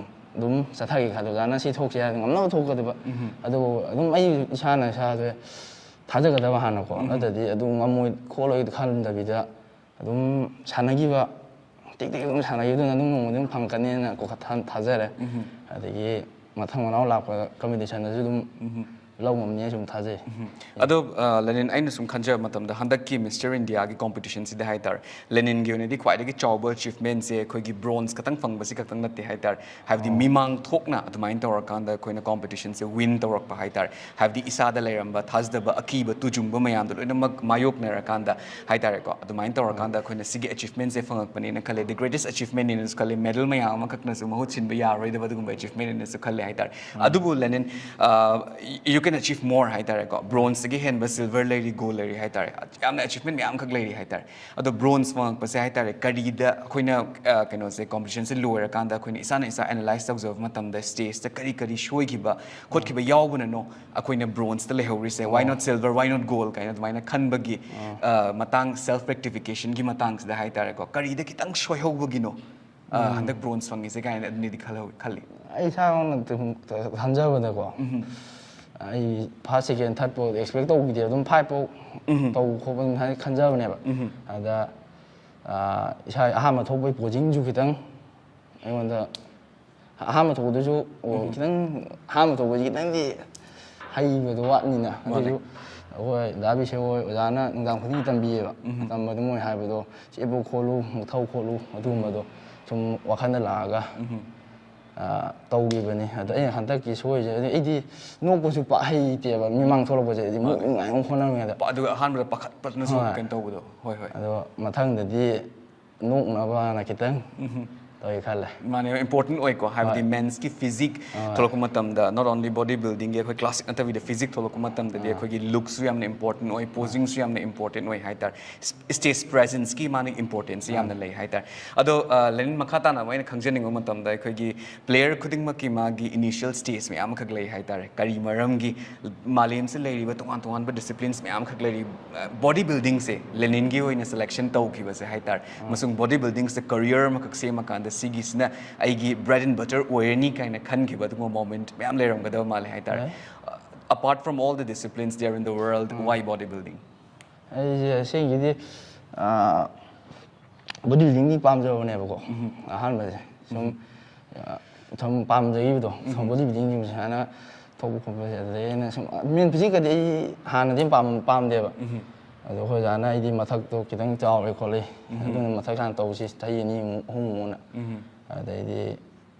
ꯑꯗꯨꯝ ꯆꯠꯊꯒꯦ ꯈꯜꯂꯦ꯫ ꯑꯣꯖꯥꯅ ꯁꯤ ꯊꯣꯛꯁꯤ ꯍꯥꯏꯔꯗꯤ ꯉꯝꯅꯕ ꯊꯣꯛꯀꯗꯕ꯫ ꯑꯗꯨꯕꯨ ꯑꯗꯨꯝ ꯑꯩ ꯏꯁꯥꯅ ꯏꯁꯥꯁꯦ ꯊꯥꯖꯒꯗꯕ ꯍꯥꯟꯅꯀꯣ꯫ ꯅꯠꯇ꯭ꯔꯗꯤ ꯑꯗꯨ ꯉꯝꯃꯣꯏ ꯈꯣꯠꯂꯣꯏ ꯈꯟꯗꯕꯤꯗ ꯑꯗꯨꯝ ꯁꯥꯟꯅꯈꯤꯕ, ꯇꯤꯛ ꯇꯤꯛ ꯑꯗꯨꯝ ꯁꯥꯟꯅꯈꯤꯕꯗꯨꯅ ꯑꯗꯨꯝ ꯅꯣꯡꯃꯗꯤ ꯑꯗꯨꯝ ꯐꯪꯉꯛꯀꯅꯤꯅ ꯀꯣ ꯊꯥ-, ꯊꯥꯖꯔꯦ꯫ ꯑꯗꯒꯤ ꯃꯊꯪ ꯃꯅꯥꯎ ꯂꯥꯛꯄ ꯀꯝꯄꯤꯇꯤꯁꯟꯗꯁꯨ ꯑꯗꯨꯝ ꯂꯧ ꯉꯝꯅꯤ ꯍꯥꯏꯅ ꯁꯨꯝ ꯊꯥꯖꯩ꯫ ꯑꯗꯣ, ꯑ, ꯂꯦꯅꯤꯟ, ꯑꯩꯅ ꯁꯨꯝ ꯈꯟꯖꯕ ꯃꯇꯝꯗ ꯍꯟꯗꯛꯀꯤ ꯃꯤꯁꯇꯔ ꯏꯟꯗꯤꯌꯥꯒꯤ ꯀꯣꯝꯄꯤꯇꯤꯁꯟꯁꯤꯗ ꯍꯥꯏꯇꯥꯔꯦ, ꯂꯦꯅꯤꯟꯒꯤ ꯑꯣꯏꯅꯗꯤ ꯈ꯭ꯋꯥꯏꯗꯒꯤ ꯆꯥꯎꯕ ꯑꯆꯤꯞꯃꯦꯟꯁꯦ ꯑꯩꯈꯣꯏꯒꯤ ꯕ꯭ꯔꯣꯟꯖ ꯈꯛꯇꯪ ꯐꯪꯕꯁꯤ ꯈꯛꯇꯪ ꯅꯠꯇꯦ ꯍꯥꯏꯇꯥꯔꯦ꯫ ꯍꯥꯏꯕꯗꯤ ꯃꯤꯃꯥꯡ ꯊꯣꯛꯅ ꯑꯗꯨꯃꯥꯏꯅ ꯇꯧꯔꯀꯥꯟꯗ ꯑꯩꯈꯣꯏꯅ ꯀꯣꯝꯄꯤꯇꯤꯁꯟꯁꯦ ꯋꯤꯟ ꯇꯧꯔꯛꯄ ꯍꯥꯏꯇꯥꯔꯦ꯫ ꯍꯥꯏꯕꯗꯤ ꯏꯁꯥꯗ ꯂꯩꯔꯝꯕ ꯊꯥꯖꯗꯕ, ꯑꯀꯤꯕ, ꯇꯨꯖꯨꯡꯕ ꯃꯌꯥꯝꯗꯣ ꯂꯣꯏꯅꯃꯛ ꯃꯥꯌꯣꯛꯅꯔꯀꯥꯟꯗ ꯍꯥꯏꯇꯥꯔꯦꯀꯣ, ꯑꯗꯨꯃꯥꯏꯅ ꯇꯧꯔꯀꯥꯟꯗ ꯑꯩꯈꯣꯏꯅ ꯁꯤꯒꯤ ꯑꯆꯤꯞꯃꯦꯟꯁꯦ ꯐꯪꯉꯛꯄꯅꯦꯅ ꯈꯜꯂꯦ꯫ The greatest achievementꯅꯦꯅꯁꯨ ꯈꯜꯂꯦ꯫ ꯃꯦꯗꯜ ꯃꯌꯥꯝ ꯑꯃꯈꯛꯅꯁꯨ ꯃꯍꯨꯠ ꯁꯤꯟꯕ ꯌꯥꯔꯣꯏꯗꯕ ꯑꯗꯨꯒꯨꯝꯕ ꯑꯆꯤꯞꯃꯦꯟꯅꯦꯅꯁꯨ ꯈꯜꯂꯦ ꯍꯥꯏꯇꯥꯔꯦ꯫ ꯑꯗꯨꯕꯨ ꯂꯦꯅꯤꯟ, ꯑ, you can achieve more ꯍꯥꯏꯇꯥꯔꯦꯀꯣ꯫ ꯕ꯭ꯔꯣꯟꯖꯇꯒꯤ ꯍꯦꯟꯕ ꯁꯤꯜꯚꯔ ꯂꯩꯔꯤ, ꯒꯣꯜ ꯂꯩꯔꯤ ꯍꯥꯏꯇꯥꯔꯦ꯫ ꯌꯥꯝꯅ ꯑꯆꯤꯞꯃꯦꯟ ꯃꯌꯥꯝꯈꯛ ꯂꯩꯔꯤ ꯍꯥꯏꯇꯥꯔꯦ꯫ ꯑꯗꯣ ꯕ꯭ꯔꯣꯟꯖ ꯐꯪꯉꯛꯄꯁꯦ ꯍꯥꯏꯇꯥꯔꯦ, ꯀꯔꯤꯗ ꯑꯩꯈꯣꯏꯅ, ꯑ, ꯀꯩꯅꯣꯁꯦ, ꯀꯣꯝꯄꯤꯇꯤꯁꯟꯁꯦ ꯂꯣꯏꯔꯀꯥꯟꯗ ꯑꯩꯈꯣꯏꯅ ꯏꯁꯥꯅ ꯏꯁꯥ ꯑꯦꯅꯥꯂꯥꯏꯁ ꯇꯧꯖꯕ ꯃꯇꯝꯗ ꯁ꯭ꯇꯦꯖꯇ ꯀꯔꯤ ꯀꯔꯤ ꯁꯣꯏꯈꯤꯕ ꯈꯣꯠꯈꯤꯕ ꯌꯥꯎꯕꯅꯅꯣ ꯑꯩꯈꯣꯏꯅ ꯕ꯭ꯔꯣꯟꯖꯇ ꯂꯩꯍꯧꯔꯤꯁꯦ? Why not silver, why not gold ꯀꯥꯏꯅ ꯑꯗꯨꯃꯥꯏꯅ ꯈꯟꯕꯒꯤ, ꯑ, ꯃꯇꯥꯡ, ꯁꯦꯜꯐ ꯔꯦꯛꯇꯤꯐꯤꯀꯦꯁꯟꯒꯤ ꯃꯇꯥꯡꯁꯤꯗ ꯍꯥꯏꯇꯥꯔꯦꯀꯣ, ꯀꯔꯤꯗ ꯈꯤꯇꯪ ꯁꯣꯏꯍꯧꯕꯒꯤꯅꯣ, ꯑ, ꯍꯟꯗꯛ ꯕ꯭ꯔꯣꯟꯖ ꯐꯪꯉꯤꯁꯦ ꯀꯥꯏꯅ ꯑꯗꯨꯅꯤꯗꯤ ꯈꯜꯍꯧ-, ꯈꯜꯂꯤ꯫ ꯑꯩ ꯏꯁꯥꯃꯛꯅ ꯈꯟꯖꯕꯗꯀꯣ, ꯑꯩ ꯐꯥꯔꯁ, ꯁꯦꯀꯦꯟ, ꯊꯥꯔꯠ ꯐꯥꯎ ꯑꯦꯛꯁꯄꯦꯛ ꯇꯧꯈꯤꯗꯦ꯫ ꯑꯗꯨꯝ ꯐꯥꯏꯚ ꯐꯥꯎ ꯇꯧꯕ ꯈꯣꯠꯄ ꯑꯗꯨꯝ ꯍꯥꯏꯅ ꯈꯟꯖꯕꯅꯦꯕ꯫ ꯑꯗ, ꯑ, ꯏꯁꯥ ꯑꯍꯥꯟꯕ ꯊꯣꯛꯄꯒꯤ ꯄꯣꯖꯤꯡꯁꯨ ꯈꯤꯇꯪ ꯑꯩꯉꯣꯟꯗ ꯑꯍꯥꯟꯕ ꯊꯣꯛꯄꯗꯨꯁꯨ, ꯑꯣ, ꯈꯤꯇꯪ ꯑꯍꯥꯟꯕ ꯊꯣꯛꯄꯁꯤ ꯈꯤꯇꯪꯗꯤ ꯍꯩꯕꯗꯣ ꯋꯥꯠꯅꯤꯅ꯫ ꯑꯗꯨꯁꯨ ꯑꯩꯈꯣꯏ ꯗꯥ ꯕꯤꯁꯦ ꯍꯣꯏ ꯑꯣꯖꯥꯅ ꯅꯨꯡꯗꯥꯡ ꯈꯨꯗꯤꯡꯒꯤ ꯇꯝꯕꯤꯌꯦꯕ꯫ ꯇꯝꯕꯗ ꯃꯣꯏ ꯍꯥꯏꯕꯗꯣ, "ꯆꯦꯞꯄꯨ ꯈꯣꯠꯂꯨ, ꯑꯃꯨꯛ ꯊꯧ ꯈꯣꯠꯂꯨ", ꯑꯗꯨꯒꯨꯝꯕꯗꯣ ꯁꯨꯝ ꯋꯥꯈꯜꯗ ꯂꯥꯛꯑꯒ, ꯑ, ꯇꯧꯈꯤꯕꯅꯤ꯫ ꯑꯗꯣ ꯑꯩꯅ ꯍꯟꯗꯛꯀꯤ ꯁꯣꯏꯁꯦ, ꯑꯗꯨ ꯑꯩꯗꯤ ꯅꯣꯛꯄꯁꯨ ꯄꯥꯛ ꯍꯩꯇꯦꯕ, ꯃꯤꯃꯥꯡ ꯊꯣꯛꯂꯛꯄꯁꯦ ꯑꯩꯗꯤ ꯃꯨꯛꯅꯤꯡꯉꯥꯏ ꯑꯃꯨꯛ ꯍꯣꯠꯅꯔꯤꯉꯩꯗ꯫ ꯑꯗꯨꯒ ꯑꯍꯥꯟꯕꯗ ꯄꯥꯈꯠꯄꯗꯨꯅꯁꯨ ꯍꯣꯏ꯫ ꯀꯩꯅꯣ ꯇꯧꯕꯗꯣ꯫ ꯍꯣꯏ, ꯍꯣꯏ꯫ ꯑꯗꯣ ꯃꯊꯪꯗꯗꯤ ꯅꯣꯛꯅꯕꯅ ꯈꯤꯇꯪ ꯇꯧꯏ ꯈꯜꯂꯦ꯫ ꯃꯥꯅꯦ, ꯏꯝꯄꯣꯔꯇꯦꯟ ꯑꯣꯏꯀꯣ, ꯍꯥꯏꯕꯗꯤ ꯍꯣꯏ꯫ ꯃꯦꯟꯁꯀꯤ ꯐꯤꯖꯤꯛ ꯍꯣꯏ꯫ ꯊꯣꯛꯂꯛꯄ ꯃꯇꯝꯗ, not only body buildingꯒꯤ, ꯑꯩꯈꯣꯏ ꯀ꯭ꯂꯥꯁꯤꯛ ꯅꯠꯇꯕꯤꯗ ꯐꯤꯖꯤꯛ ꯊꯣꯛꯂꯛꯄ ꯃꯇꯝꯗꯗꯤ ꯑꯥ꯫ ꯑꯩꯈꯣꯏꯒꯤ ꯂꯨꯛꯁꯨ ꯌꯥꯝꯅ ꯏꯝꯄꯣꯔꯇꯦꯟ ꯑꯣꯏ, ꯄꯣꯖꯤꯡꯁꯨ ꯌꯥꯝꯅ ꯏꯝꯄꯣꯔꯇꯦꯟ ꯑꯣꯏ ꯍꯥꯏꯇꯥꯔꯦ꯫ ꯁ꯭ꯇꯦꯖ ꯄ꯭ꯔꯦꯖꯦꯟꯁꯀꯤ ꯃꯥꯅ ꯏꯝꯄꯣꯔꯇꯦꯟꯁꯁꯤ ꯑꯥ꯫ ꯌꯥꯝꯅ ꯂꯩ ꯍꯥꯏꯇꯥꯔꯦ꯫ ꯑꯗꯣ, ꯑ, ꯂꯦꯅꯤꯟ, ꯃꯈꯥ ꯇꯥꯅ ꯑꯃꯨꯛ ꯑꯩꯅ ꯈꯪꯖꯅꯤꯡꯕ ꯃꯇꯝꯗ, ꯑꯩꯈꯣꯏꯒꯤ ꯄ꯭ꯂꯦꯌꯔ ꯈꯨꯗꯤꯡꯃꯛꯀꯤ ꯃꯥꯒꯤ ꯏꯅꯤꯁꯤꯌꯦꯜ ꯁ꯭ꯇꯦꯖ ꯃꯌꯥꯝ ꯑꯃꯈꯛ ꯂꯩ ꯍꯥꯏꯇꯥꯔꯦ꯫ ꯀꯔꯤ ꯃꯔꯝꯒꯤ ꯃꯥꯂꯦꯝꯁꯤꯗ ꯂꯩꯔꯤꯕ ꯇꯣꯉꯥꯟ ꯇꯣꯉꯥꯟꯕ ꯗꯤꯁꯤꯄ꯭ꯂꯤꯟꯁ ꯃꯌꯥꯝ ꯑꯃꯈꯛ ꯂꯩꯔꯤ, ꯕꯣꯗꯤ ꯕꯤꯜꯗꯤꯡꯁꯦ ꯂꯦꯅꯤꯟꯒꯤ ꯑꯣꯏꯅ ꯁꯦꯂꯦꯛꯁꯟ ꯇꯧꯈꯤꯕꯁꯦ ꯍꯥꯏꯇꯥꯔꯦ, ꯑꯃꯁꯨꯡ ꯕꯣꯗꯤ ꯕꯤꯜꯗꯤꯡꯁꯤꯗ ꯀꯔꯤꯌꯔ ꯑꯃꯈꯛ ꯁꯦꯝꯃꯀꯥꯟꯗ ꯁꯤꯒꯤꯁꯤꯅ ꯑꯩꯒꯤ ꯕ꯭ꯔꯦꯗ ꯑꯦꯟ ꯕꯇꯔ ꯑꯣꯏꯔꯅꯤ ꯀꯥꯏꯅ ꯈꯟꯈꯤꯕ ꯑꯗꯨꯒꯨꯝꯕ ꯃꯣꯃꯦꯟꯠ ꯃꯌꯥꯝ ꯂꯩꯔꯝꯒꯗꯕ ꯃꯥꯜꯂꯦ ꯍꯥꯏꯇꯥꯔꯦ꯫ ꯂꯩ꯫ Apart from all the disciplines there in the world, why body building? ꯑꯩꯁꯦ ꯑꯁꯦꯡꯒꯤꯗꯤ, ꯑꯥ, ꯕꯣꯗꯤ ꯕꯤꯜꯗꯤꯡꯗꯤ ꯄꯥꯝꯖꯕꯅꯦꯕꯀꯣ꯫ ꯑꯍꯥꯟꯕꯁꯦ ꯁꯨꯝ, ꯑ, ꯁꯨꯝ ꯄꯥꯝꯖꯈꯤꯕꯗꯣ, ꯁꯨꯝ ꯕꯣꯗꯤ ꯕꯤꯜꯗꯤꯡꯒꯤ ꯁꯨꯃꯥꯏꯅ ꯊꯣꯛꯄ ꯈꯣꯠꯄꯁꯦ꯫ ꯑꯗꯨꯗꯩ ꯑꯩꯅ ꯁꯨꯝ, ꯃꯦꯟ ꯐꯤꯖꯤꯛꯀꯗꯤ ꯑꯩ ꯍꯥꯟꯅꯗꯤ ꯄꯥꯝ-, ꯄꯥꯝꯗꯦꯕ꯫ ꯑꯗꯣ ꯑꯩꯈꯣꯏ ꯑꯣꯖꯥꯅ ꯑꯩꯗꯤ ꯃꯊꯛꯇꯣ ꯈꯤꯇꯪ ꯆꯥꯎꯔꯦ ꯈꯣꯠꯂꯦ, ꯑꯗꯨꯅ ꯃꯊꯛ ꯍꯥꯟꯅ ꯇꯧꯁꯤ ꯆꯍꯤ ꯑꯅꯤꯃꯨꯛ, ꯑꯍꯨꯝꯃꯨꯛꯅ꯫ ꯑꯗꯩꯗꯤ,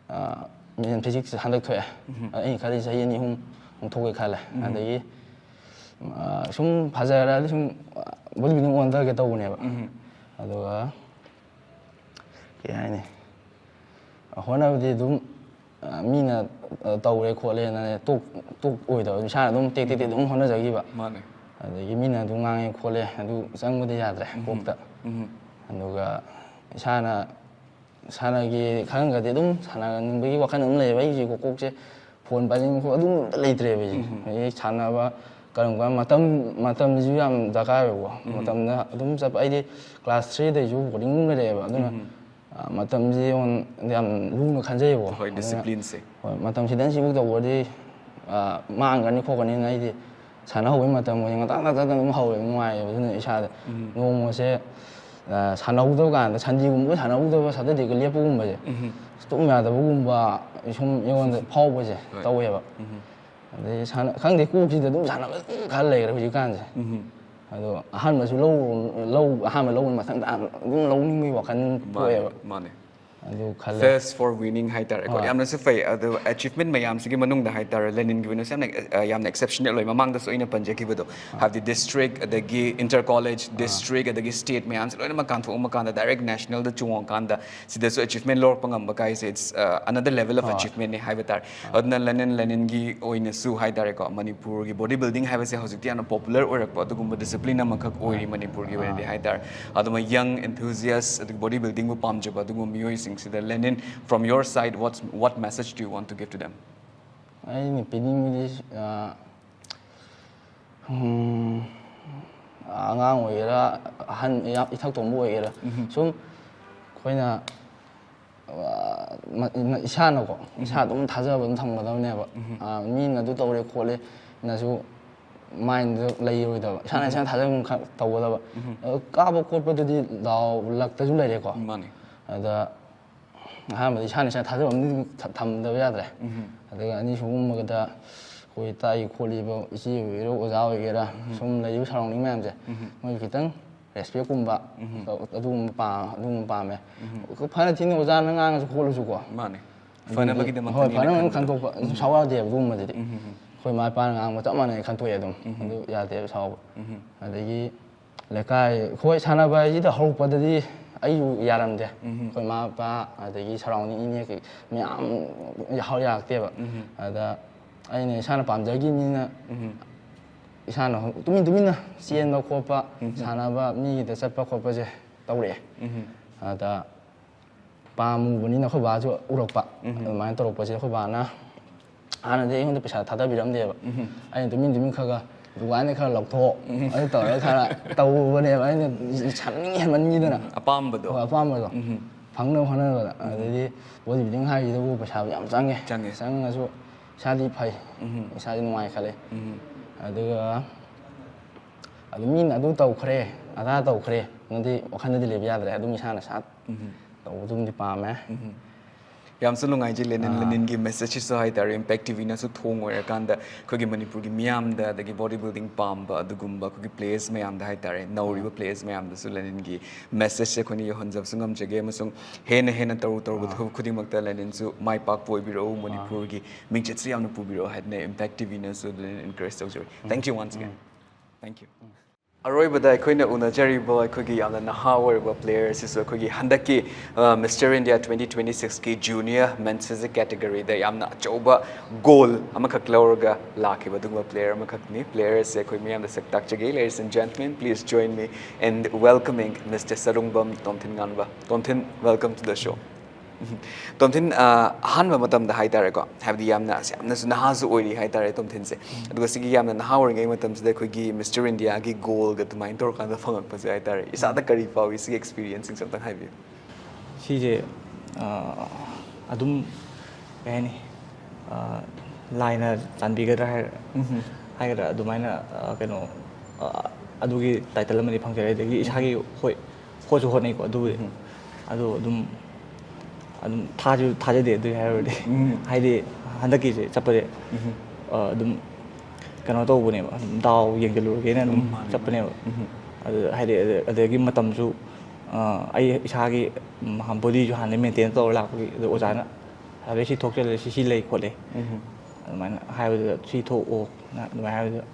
ꯑ, ꯃꯦꯟ ꯐꯤꯖꯤꯛꯁ ꯍꯟꯗꯛ ꯊꯣꯛꯑꯦ꯫ ꯑꯩꯅ ꯈꯜꯂꯤ ꯆꯍꯤ ꯑꯅꯤ ꯑꯍꯨꯝ ꯑꯃꯨꯛ ꯊꯣꯛꯀꯦ ꯈꯜꯂꯦ꯫ ꯑꯗꯒꯤ, ꯑ, ꯁꯨꯝ ꯐꯖꯔꯛꯑꯗꯤ ꯁꯨꯝ, ꯑ, ꯕꯣꯗꯤ ꯕꯤꯜꯗꯤꯡ ꯑꯣꯟꯊꯒꯦ ꯇꯧꯕꯅꯦꯕ꯫ ꯑꯗꯨꯒ ꯀꯩ ꯍꯥꯏꯅꯤ, ꯍꯣꯠꯅꯕꯗꯤ ꯑꯗꯨꯝ, ꯑ, ꯃꯤꯅ, ꯑ, ꯇꯧꯔꯦ ꯈꯣꯠꯂꯦꯅ ꯇꯣꯛ-, ꯇꯣꯛꯑꯣꯏꯗꯕ, ꯏꯁꯥꯅ ꯑꯗꯨꯝ ꯇꯦꯛ ꯇꯦꯛ ꯇꯦꯛ ꯑꯗꯨꯝ ꯍꯣꯠꯅꯖꯈꯤꯕ꯫ ꯃꯥꯅꯦ꯫ ꯑꯗꯒꯤ ꯃꯤꯅ ꯑꯗꯨꯝ ꯉꯥꯡꯉꯦ ꯈꯣꯠꯂꯦ, ꯑꯗꯨ ꯆꯪꯕꯗꯤ ꯌꯥꯗ꯭ꯔꯦ ꯀꯣꯛꯇ꯫ ꯑꯗꯨꯒ ꯏꯁꯥꯅ ꯁꯥꯟꯅꯒꯦ ꯈꯜꯂꯝꯒꯗꯤ ꯑꯗꯨꯝ ꯁꯥꯟꯅꯅꯤꯡꯕꯒꯤ ꯋꯥꯈꯜ ꯑꯗꯨꯝ ꯂꯩꯌꯦꯕ꯫ ꯑꯩꯁꯦ ꯀꯣꯛ-, ꯀꯣꯛꯁꯦ ꯐꯣꯟ ꯄꯥꯏꯅꯤꯡꯕ ꯈꯣꯠ-, ꯑꯗꯨꯝ ꯑꯝꯇ ꯂꯩꯇ꯭ꯔꯦꯕ ꯑꯩꯁꯦ꯫ ꯑꯗꯒꯤ ꯁꯥꯟꯅꯕ ꯀꯔꯝ ꯀꯔꯝ ꯃꯇꯝ, ꯃꯇꯝꯁꯤꯁꯨ ꯌꯥꯝ ꯗꯔꯀꯥꯔ ꯑꯣꯏꯕꯀꯣ꯫ ꯃꯇꯝꯗ ꯑꯗꯨꯝ ꯆꯠꯄ, ꯑꯩꯗꯤ ꯀ꯭ꯂꯥꯁ ꯊ꯭ꯔꯤꯗꯩꯁꯨ ꯕꯣꯔꯗꯤꯡ ꯑꯗꯨꯝ ꯂꯩꯔꯛꯑꯦꯕ꯫ ꯑꯗꯨꯅ, ꯑ, ꯃꯇꯝꯁꯦ ꯑꯩꯉꯣꯟꯗ ꯌꯥꯝ ꯂꯨꯅ ꯈꯟꯖꯩꯌꯦꯕꯀꯣ꯫ ꯍꯣꯏ, ꯑꯗꯨꯅ ꯗꯤꯁꯤꯄ꯭ꯂꯤꯟꯁꯦ꯫ ꯍꯣꯏ, ꯃꯇꯝ ꯈꯤꯇꯪ ꯁꯤꯕꯨꯛ ꯇꯧꯕꯗꯤ, ꯑ, ꯃꯥꯡꯈ꯭ꯔꯅꯤ ꯈꯣꯠꯀꯅꯤꯅ ꯑꯩꯗꯤ ꯁꯥꯟꯅ ꯍꯧꯕꯒꯤ ꯃꯇꯝ ꯑꯣꯏꯗꯤ ꯉꯟꯇꯥ ꯉꯟꯇꯥ ꯑꯗꯨꯝ ꯍꯧꯋꯦꯕ, ꯅꯨꯡꯉꯥꯏꯌꯦꯕ꯫ ꯑꯗꯨꯅ ꯏꯁꯥꯗ ꯅꯣꯡꯃꯁꯦ, ꯑ, ꯁꯥꯟꯅꯍꯧꯗꯕ ꯀꯥꯟꯗ, ꯁꯟꯗꯦꯒꯨꯝꯕ ꯁꯥꯟꯅꯍꯧꯗꯕ, ꯁꯇꯔꯗꯦꯒ ꯂꯦꯞꯄꯒꯨꯝꯕꯁꯦ, ꯇꯨꯝ ꯌꯥꯗꯕꯒꯨꯝꯕ ꯁꯨꯝ ꯑꯩꯉꯣꯟꯗ ꯐꯥꯎꯕꯁꯦ ꯍꯣꯏ꯫ ꯇꯧꯋꯦꯕ꯫ ꯑꯗꯩ ꯁꯥꯟꯅ ꯈꯪꯗꯦ, ꯀꯣꯛꯁꯤꯗ ꯑꯗꯨꯝ ꯁꯥꯟꯅꯕ ꯑꯗꯨꯝ ꯈꯜ ꯂꯩꯈ꯭ꯔꯦ ꯍꯧꯖꯤꯛꯀꯥꯟꯁꯦ꯫ ꯑꯗꯣ ꯑꯍꯥꯟꯕꯁꯨ ꯂꯧ ꯂꯧ ꯑꯍꯥꯟꯕ ꯂꯧꯕ ꯃꯊꯪꯗ ꯑꯗꯨꯝ ꯂꯧꯅꯤꯡꯕꯒꯤ ꯋꯥꯈꯜ ꯄꯣꯛꯑꯦꯕ꯫ ꯃꯥꯅꯦ꯫ ꯑꯗꯨ ꯈꯜꯂꯦ꯫ Thirst for winning ꯍꯥꯏꯇꯥꯔꯦꯀꯣ꯫ ꯌꯥꯝꯅꯁꯨ ꯐꯩ꯫ ꯑꯗꯨ achievement ꯃꯌꯥꯝꯁꯤꯒꯤ ꯃꯅꯨꯡꯗ ꯍꯥꯏꯇꯥꯔꯦ, ꯂꯦꯅꯤꯟꯒꯤ ꯑꯣꯏꯅꯁꯨ ꯌꯥꯝꯅ ꯑ, ꯌꯥꯝꯅ exceptional ꯑꯣꯏ꯫ ꯃꯃꯥꯡꯗꯁꯨ ꯑꯩꯅ ꯄꯟꯖꯈꯤꯕꯗꯣ, ꯍꯥꯏꯕꯗꯤ district, ꯑꯗꯒꯤ inter college, district, ꯑꯗꯒꯤ state ꯃꯌꯥꯝꯁꯦ ꯂꯣꯏꯅꯃꯛ ꯀꯥꯟꯊꯣꯛꯑꯝꯃ ꯀꯥꯟꯗ direct nationalꯗ ꯆꯣꯡꯉꯀꯥꯟꯗ ꯁꯤꯗꯁꯨ achievement ꯂꯧꯔꯛꯄ ꯉꯝꯕ ꯀꯥꯏꯁꯦ, it's another level of achievementꯅꯤ ꯍꯥꯏꯕ ꯇꯥꯔꯦ꯫ ꯑꯗꯨꯅ ꯂꯦꯅꯤꯟ ꯂꯦꯅꯤꯟꯒꯤ ꯑꯣꯏꯅꯁꯨ ꯍꯥꯏꯇꯥꯔꯦꯀꯣ, ꯃꯅꯤꯄꯨꯔꯒꯤ body building ꯍꯥꯏꯕꯁꯦ ꯍꯧꯖꯤꯛꯇꯤ ꯌꯥꯝꯅ popular ꯑꯣꯏꯔꯛꯄ ꯑꯗꯨꯒꯨꯝꯕ discipline ꯑꯃꯈꯛ ꯑꯣꯏꯔꯤ ꯃꯅꯤꯄꯨꯔꯒꯤ ꯑꯣꯏꯅꯗꯤ ꯍꯥꯏꯇꯥꯔꯦ꯫ ꯑꯗꯨꯃ young enthusiast ꯑꯗꯒꯤ body buildingꯕꯨ ꯄꯥꯝꯖꯕ ꯑꯗꯨꯒꯨꯝꯕ ꯃꯤꯑꯣꯏꯁꯤꯡꯁꯤꯗ, ꯂꯦꯅꯤꯟ, from your side, what what message do you want to give to them? ꯑꯩꯅ ꯄꯤꯅꯤꯡꯕꯗꯤ ꯑ, ꯎꯝ, ꯑꯉꯥꯡ ꯑꯣꯏꯒꯦꯔꯥ, ꯑꯍꯟ, ꯏꯌꯥ- ꯏꯊꯛ ꯊꯣꯡꯕ ꯑꯣꯏꯒꯦꯔꯥ, ꯁꯨꯝ ꯑꯩꯈꯣꯏꯅ ꯑ, ꯃ- ꯏꯁꯥꯅꯀꯣ, ꯏꯁꯥ ꯑꯗꯨꯝ ꯊꯥꯖꯕ ꯑꯗꯨꯝ ꯊꯝꯒꯗꯕꯅꯦꯕ꯫ ꯑ, ꯃꯤꯅ ꯑꯗꯨ ꯇꯧꯔꯦ ꯈꯣꯠꯂꯦꯅꯁꯨ mindꯗ ꯂꯩꯔꯣꯏꯗꯕ, ꯏꯁꯥꯅ ꯏꯁꯥꯅ ꯊꯥꯖꯕ ꯑꯃ ꯈꯛ ꯇꯧꯒꯗꯕ꯫ ꯑꯗꯣ ꯀꯥꯕ ꯈꯣꯠꯄꯗꯨꯗꯤ ꯗꯥꯎ luckꯇꯁꯨ ꯂꯩꯔꯦꯀꯣ꯫ ꯃꯥꯅꯦ꯫ ꯑꯗ ꯑꯍꯥꯟꯕꯗ ꯏꯁꯥꯅ ꯏꯁꯥ ꯊꯥꯖꯕ ꯑꯃꯗꯤ ꯊ- ꯊꯝꯗꯕ ꯌꯥꯗ꯭ꯔꯦ꯫ ꯑꯗꯨꯒ ꯑꯅꯤꯁꯨꯕꯗ ꯑꯩꯈꯣꯏ ꯇꯥꯛꯏ ꯈꯣꯠꯂꯤꯕ ꯏꯆꯦ ꯑꯣꯏꯒꯦꯔꯥ, ꯑꯣꯖꯥ ꯑꯣꯏꯒꯦꯔꯥ, ꯁꯨꯝ ꯂꯩꯔꯤꯕ surrounding ꯃꯌꯥꯝꯁꯦ, ꯃꯣꯏ ꯈꯤꯇꯪ respectꯀꯨꯝꯕ, ꯑꯗꯨꯒꯨꯝꯕ ꯄꯥꯝ- ꯑꯗꯨꯒꯨꯝꯕ ꯄꯥꯝꯃꯦ꯫ ꯐꯅ ꯊꯤꯅ ꯑꯣꯖꯥꯅ ꯉꯥꯡꯉꯁꯨ ꯈꯣꯠꯂꯁꯨꯀꯣ, ꯃꯥꯅꯦ꯫ ꯑꯗꯨꯗꯤ ꯐꯅꯕꯒꯤꯗꯃꯛꯇꯅꯦꯅ ꯍꯣꯏ, ꯐꯅꯕ ꯈꯟꯕꯗꯣ꯫ ꯈꯟꯗꯣꯛꯄ, ꯁꯥꯎ ꯌꯥꯗꯦꯕ ꯑꯗꯨꯒꯨꯝꯕꯗꯨꯗꯤ꯫ ꯑꯩꯈꯣꯏ ꯏꯃꯥ ꯏꯄꯥꯅ ꯉꯥꯡꯕ ꯆꯞ ꯃꯥꯟꯅꯩ ꯈꯟꯗꯣꯛꯑꯦ ꯑꯗꯨꯝ꯫ ꯑꯗꯨ ꯌꯥꯗꯦꯕ ꯁꯥꯎꯕ꯫ ꯑꯗꯒꯤ ꯂꯩꯀꯥꯏ, ꯍꯣꯏ, ꯁꯥꯟꯅꯕ ꯍꯥꯏꯁꯤꯗ ꯍꯧꯔꯛꯄꯗꯗꯤ ꯑꯩꯁꯨ ꯌꯥꯔꯝꯗꯦ꯫ ꯑꯩꯈꯣꯏ ꯏꯃꯥ ꯏꯄꯥ, ꯑꯗꯒꯤ surrounding ꯏꯅꯦ ꯀꯩ ꯃꯌꯥꯝ ꯌꯥꯎ- ꯌꯥꯔꯛꯇꯦꯕ꯫ ꯑꯗ ꯑꯩꯅ ꯏꯁꯥꯅ ꯄꯥꯝꯖꯈꯤꯕꯅꯤꯅ ꯏꯁꯥꯅ ꯍꯧ- ꯇꯨꯃꯤꯟ ꯇꯨꯃꯤꯟꯅ ꯆꯦꯟꯕ ꯈꯣꯠꯄ, ꯁꯥꯟꯅꯕ, ꯃꯤꯒꯤꯗ ꯆꯠꯄ ꯈꯣꯠꯄꯁꯦ ꯇꯧꯔꯛꯑꯦ꯫ ꯑꯗ ꯄꯥꯝꯃꯨꯕꯅꯤꯅ ꯑꯩꯈꯣꯏ ꯕꯥꯁꯨ ꯎꯔꯛꯄ꯫ ꯑꯗꯨꯃꯥꯏꯅ ꯇꯧꯔꯛꯄꯁꯦ ꯑꯩꯈꯣꯏ ꯕꯥꯅ ꯍꯥꯟꯅꯗꯤ ꯑꯩꯉꯣꯟꯗ ꯄꯩꯁꯥ ꯊꯥꯗꯕꯤꯔꯝꯗꯦꯕ꯫ ꯑꯩꯅ ꯇꯨꯃꯤꯟ ꯇꯨꯃꯤꯟ ꯈꯔ ꯈꯔ ꯗꯨꯀꯥꯟꯗ ꯈꯔ ꯂꯧꯊꯣꯛ, ꯑꯗꯨ ꯇꯧꯔꯒ ꯈꯔ ꯇꯧꯕꯅꯦꯕ꯫ ꯑꯩꯅ ꯁꯥꯟꯅꯅꯤꯡ ꯍꯦꯟꯃꯟꯈꯤꯗꯅ꯫ ꯑꯄꯥꯝꯕꯗꯣ꯫ ꯍꯣꯏ, ꯑꯄꯥꯝꯕꯗꯣ ꯐꯪꯅꯕ ꯍꯣꯠꯅꯕꯗ꯫ ꯑꯗꯩꯗꯤ body building ꯍꯥꯏꯁꯤꯗꯕꯨ ꯄꯩꯁꯥ ꯌꯥꯝ ꯆꯪꯉꯦ꯫ ꯆꯪꯉꯦ꯫ ꯆꯪꯉꯁꯨ ꯏꯁꯥꯗꯤ ꯐꯩ, ꯏꯁꯥꯗꯤ ꯅꯨꯡꯉꯥꯏ ꯈꯜꯂꯦ꯫ ꯑꯗꯨꯒ ꯑꯗꯨ ꯃꯤꯅ ꯑꯗꯨ ꯇꯧꯈ꯭ꯔꯦ, ꯑꯗꯥ ꯇꯧꯈ꯭ꯔꯦ, ꯅꯗꯤ ꯋꯥꯈꯜꯗꯗꯤ ꯂꯩꯕ ꯌꯥꯗ꯭ꯔꯦ꯫ ꯑꯗꯨꯝ ꯏꯁꯥꯅ ꯁꯥ ꯇꯧꯕꯗꯨꯝꯗꯤ ꯄꯥꯝꯃꯦ꯫ ꯌꯥꯝꯁꯨ ꯅꯨꯡꯉꯥꯏꯖꯩ ꯂꯦꯅꯤꯟ, ꯑꯥ꯫ ꯂꯦꯅꯤꯟꯒꯤ ꯃꯦꯁꯦꯖꯁꯤꯁꯨ ꯍꯥꯏꯇꯥꯔꯦ, ꯏꯝꯄꯦꯛ ꯇꯤꯚꯤꯅꯁꯨ ꯊꯣꯡ ꯑꯣꯏꯔꯀꯥꯟꯗ ꯑꯩꯈꯣꯏꯒꯤ ꯃꯅꯤꯄꯨꯔꯒꯤ ꯃꯤꯌꯥꯝꯗ, ꯑꯗꯒꯤ ꯕꯣꯗꯤ ꯕꯤꯜꯗꯤꯡ ꯄꯥꯝꯕ ꯑꯗꯨꯒꯨꯝꯕ ꯑꯩꯈꯣꯏꯒꯤ ꯄ꯭ꯂꯦꯌꯔꯁ ꯃꯌꯥꯝꯗ ꯍꯥꯏꯇꯥꯔꯦ, ꯅꯧꯔꯤꯕ ꯑꯥ꯫ ꯄ꯭ꯂꯦꯌꯔꯁ ꯃꯌꯥꯝꯗꯁꯨ ꯂꯦꯅꯤꯟꯒꯤ ꯃꯦꯁꯦꯖꯁꯦ ꯑꯩꯈꯣꯏꯅ ꯌꯧꯍꯟꯖꯕꯁꯨ ꯉꯝꯖꯒꯦ, ꯑꯃꯁꯨꯡ ꯍꯦꯟꯅ ꯍꯦꯟꯅ ꯇꯧꯔꯨ ꯇꯧꯔꯨꯕ ꯑꯥ꯫ ꯊꯕꯛ ꯈꯨꯗꯤꯡꯃꯛꯇ ꯂꯦꯅꯤꯟꯁꯨ ꯃꯥꯏ ꯄꯥꯛꯄ ꯑꯣꯏꯕꯤꯔꯛꯎ, ꯑꯥ꯫ ꯃꯅꯤꯄꯨꯔꯒꯤ ꯃꯤꯡꯆꯠꯁꯨ ꯌꯥꯝꯅ ꯄꯨꯕꯤꯔꯛꯎ ꯍꯥꯏꯗꯅ ꯏꯝꯄꯦꯛ ꯇꯤꯚꯤꯅꯁꯨ ꯂꯦꯅꯤꯟ ꯏꯟꯀꯔꯦꯖ ꯇꯧꯖꯔꯤ꯫ ꯎꯝ꯫ Thank you once again. Um. Thank you. ꯑꯔꯣꯏꯕꯗ ꯑꯩꯈꯣꯏꯅ ꯎꯅꯖꯔꯤꯕ ꯑꯩꯈꯣꯏꯒꯤ ꯌꯥꯝꯅ ꯅꯍꯥ ꯑꯣꯏꯔꯕ ꯄ꯭ꯂꯦꯌꯔ ꯑꯁꯤꯁꯨ ꯑꯩꯈꯣꯏꯒꯤ ꯍꯟꯗꯛꯀꯤ, ꯑ, ꯃꯤꯁꯇꯔ ꯏꯟꯗꯤꯌꯥ ꯇ꯭ꯋꯦꯟꯇꯤ ꯇ꯭ꯋꯦꯟꯇꯤ ꯁꯤꯛꯁꯀꯤ ꯖꯨꯅꯤꯌꯔ ꯃꯦꯟꯁ ꯐꯤꯖꯤꯛ ꯀꯦꯇꯦꯒꯣꯔꯤꯗ ꯌꯥꯝꯅ ꯑꯆꯧꯕ ꯒꯣꯜ ꯑꯃꯈꯛ ꯂꯧꯔꯒ ꯂꯥꯛꯈꯤꯕ ꯑꯗꯨꯒꯨꯝꯕ ꯄ꯭ꯂꯦꯌꯔ ꯑꯃꯈꯛꯅꯤ꯫ ꯄ꯭ꯂꯦꯌꯔ ꯑꯁꯦ ꯑꯩꯈꯣꯏ ꯃꯤꯌꯥꯝꯗ ꯁꯛ ꯇꯥꯛꯆꯒꯦ꯫ Ladies and gentlemen, please join me in welcoming Mister Sarungbam ꯇꯣꯝꯊꯤꯟ ꯉꯥꯟꯕ꯫ ꯇꯣꯝꯊꯤꯟ, welcome to the show. ꯎꯝ꯫ ꯇꯣꯝꯊꯤꯟ, ꯑ, ꯑꯍꯥꯟꯕ ꯃꯇꯝꯗ ꯍꯥꯏꯇꯥꯔꯦꯀꯣ, ꯍꯥꯏꯕꯗꯤ ꯌꯥꯝꯅ, ꯌꯥꯝꯅꯁꯨ ꯅꯍꯥꯁꯨ ꯑꯣꯏꯔꯤ ꯍꯥꯏꯇꯥꯔꯦ ꯇꯣꯝꯊꯤꯟꯁꯦ꯫ ꯎꯝ꯫ ꯑꯗꯨꯒ ꯁꯤꯒꯤ ꯌꯥꯝꯅ ꯅꯍꯥ ꯑꯣꯏꯔꯤꯉꯩ ꯃꯇꯝꯁꯤꯗ ꯑꯩꯈꯣꯏꯒꯤ ꯃꯤꯁꯇꯔ ꯏꯟꯗꯤꯌꯥꯒꯤ ꯒꯣꯜꯒ ꯑꯗꯨꯃꯥꯏꯅ ꯇꯧꯔꯀꯥꯟꯗ ꯐꯪꯉꯛꯄꯁꯦ ꯍꯥꯏꯇꯥꯔꯦ, ꯏꯁꯥꯗ ꯎꯝ꯫ ꯀꯔꯤ ꯐꯥꯎꯏ? ꯁꯤꯒꯤ ꯑꯦꯛꯁꯄꯤꯔꯤꯌꯦꯟꯁꯁꯤꯡꯁꯦ ꯑꯝꯇꯪ ꯍꯥꯏꯕꯤꯌꯨ꯫ ꯁꯤꯁꯦ, ꯑ, ꯑꯗꯨꯝ, ꯀꯩ ꯍꯥꯏꯅꯤ, ꯑ, ꯂꯥꯏꯅ ꯆꯥꯟꯕꯤꯒꯗ꯭ꯔꯥ ꯍꯥꯏ-, ꯎꯝ꯫ ꯍꯥꯏꯒꯗ꯭ꯔꯥ, ꯑꯗꯨꯃꯥꯏꯅ, ꯑ, ꯀꯩꯅꯣ, ꯑ, ꯑꯗꯨꯒꯤ ꯇꯥꯏꯇꯜ ꯑꯃꯗꯤ ꯐꯪꯖꯔꯦ꯫ ꯑꯗꯒꯤ ꯎꯝ꯫ ꯏꯁꯥꯒꯤ ꯍꯣꯏ, ꯍꯣꯠꯁꯨ ꯍꯣꯠꯅꯩꯀꯣ ꯑꯗꯨꯕꯨꯗꯤ꯫ ꯎꯝ꯫ ꯑꯗꯣ ꯑꯗꯨꯝ, ꯑꯗꯨꯝ ꯊꯥꯁꯨ ꯊꯥꯖꯗꯦ ꯑꯗꯨꯏ ꯍꯥꯏꯔꯨꯔꯗꯤ꯫ ꯎꯝ꯫ ꯍꯥꯏꯗꯤ ꯍꯟꯗꯛꯀꯤꯁꯦ ꯆꯠꯄꯁꯦ, ꯎꯝ꯫ ꯑ, ꯑꯗꯨꯝ ꯀꯩꯅꯣ ꯇꯧꯕꯅꯦꯕ, ꯑꯗꯨꯝ ꯗꯥꯎ ꯌꯦꯡꯁꯤꯜꯂꯨꯔꯒꯦꯅ ꯑꯗꯨꯝ ꯎꯝ, ꯃꯥꯅꯦ, ꯆꯠꯄꯅꯦꯕ꯫ ꯃꯥꯅꯦ꯫ ꯎꯝ꯫ ꯑꯗꯨ ꯍꯥꯏꯗꯤ ꯑꯗ-, ꯑꯗꯒꯤ ꯃꯇꯝꯁꯨ, ꯑ, ꯑꯩ ꯏꯁꯥꯒꯤ, ꯎꯝ, ꯕꯣꯗꯤꯁꯨ ꯍꯥꯟꯅꯗꯩ ꯃꯦꯟꯇꯦꯟ ꯇꯧꯔ ꯂꯥꯛꯄꯒꯤ, ꯑꯗꯣ ꯎꯝ꯫ ꯑꯣꯖꯥꯅ ꯍꯥꯏꯐꯦꯠ ꯁꯤ ꯊꯣꯛꯆꯜꯂꯦ, ꯁꯤ, ꯁꯤ ꯂꯩ ꯈꯣꯠꯂꯦ꯫ ꯎꯝ꯫ ꯑꯗꯨꯃꯥꯏꯅ ꯍꯥꯏꯕꯗꯨꯗ ꯁꯤ ꯊꯣꯛꯑꯣꯅ ꯑꯗꯨꯃꯥꯏꯅ ꯍꯥꯏꯕꯗꯨꯗ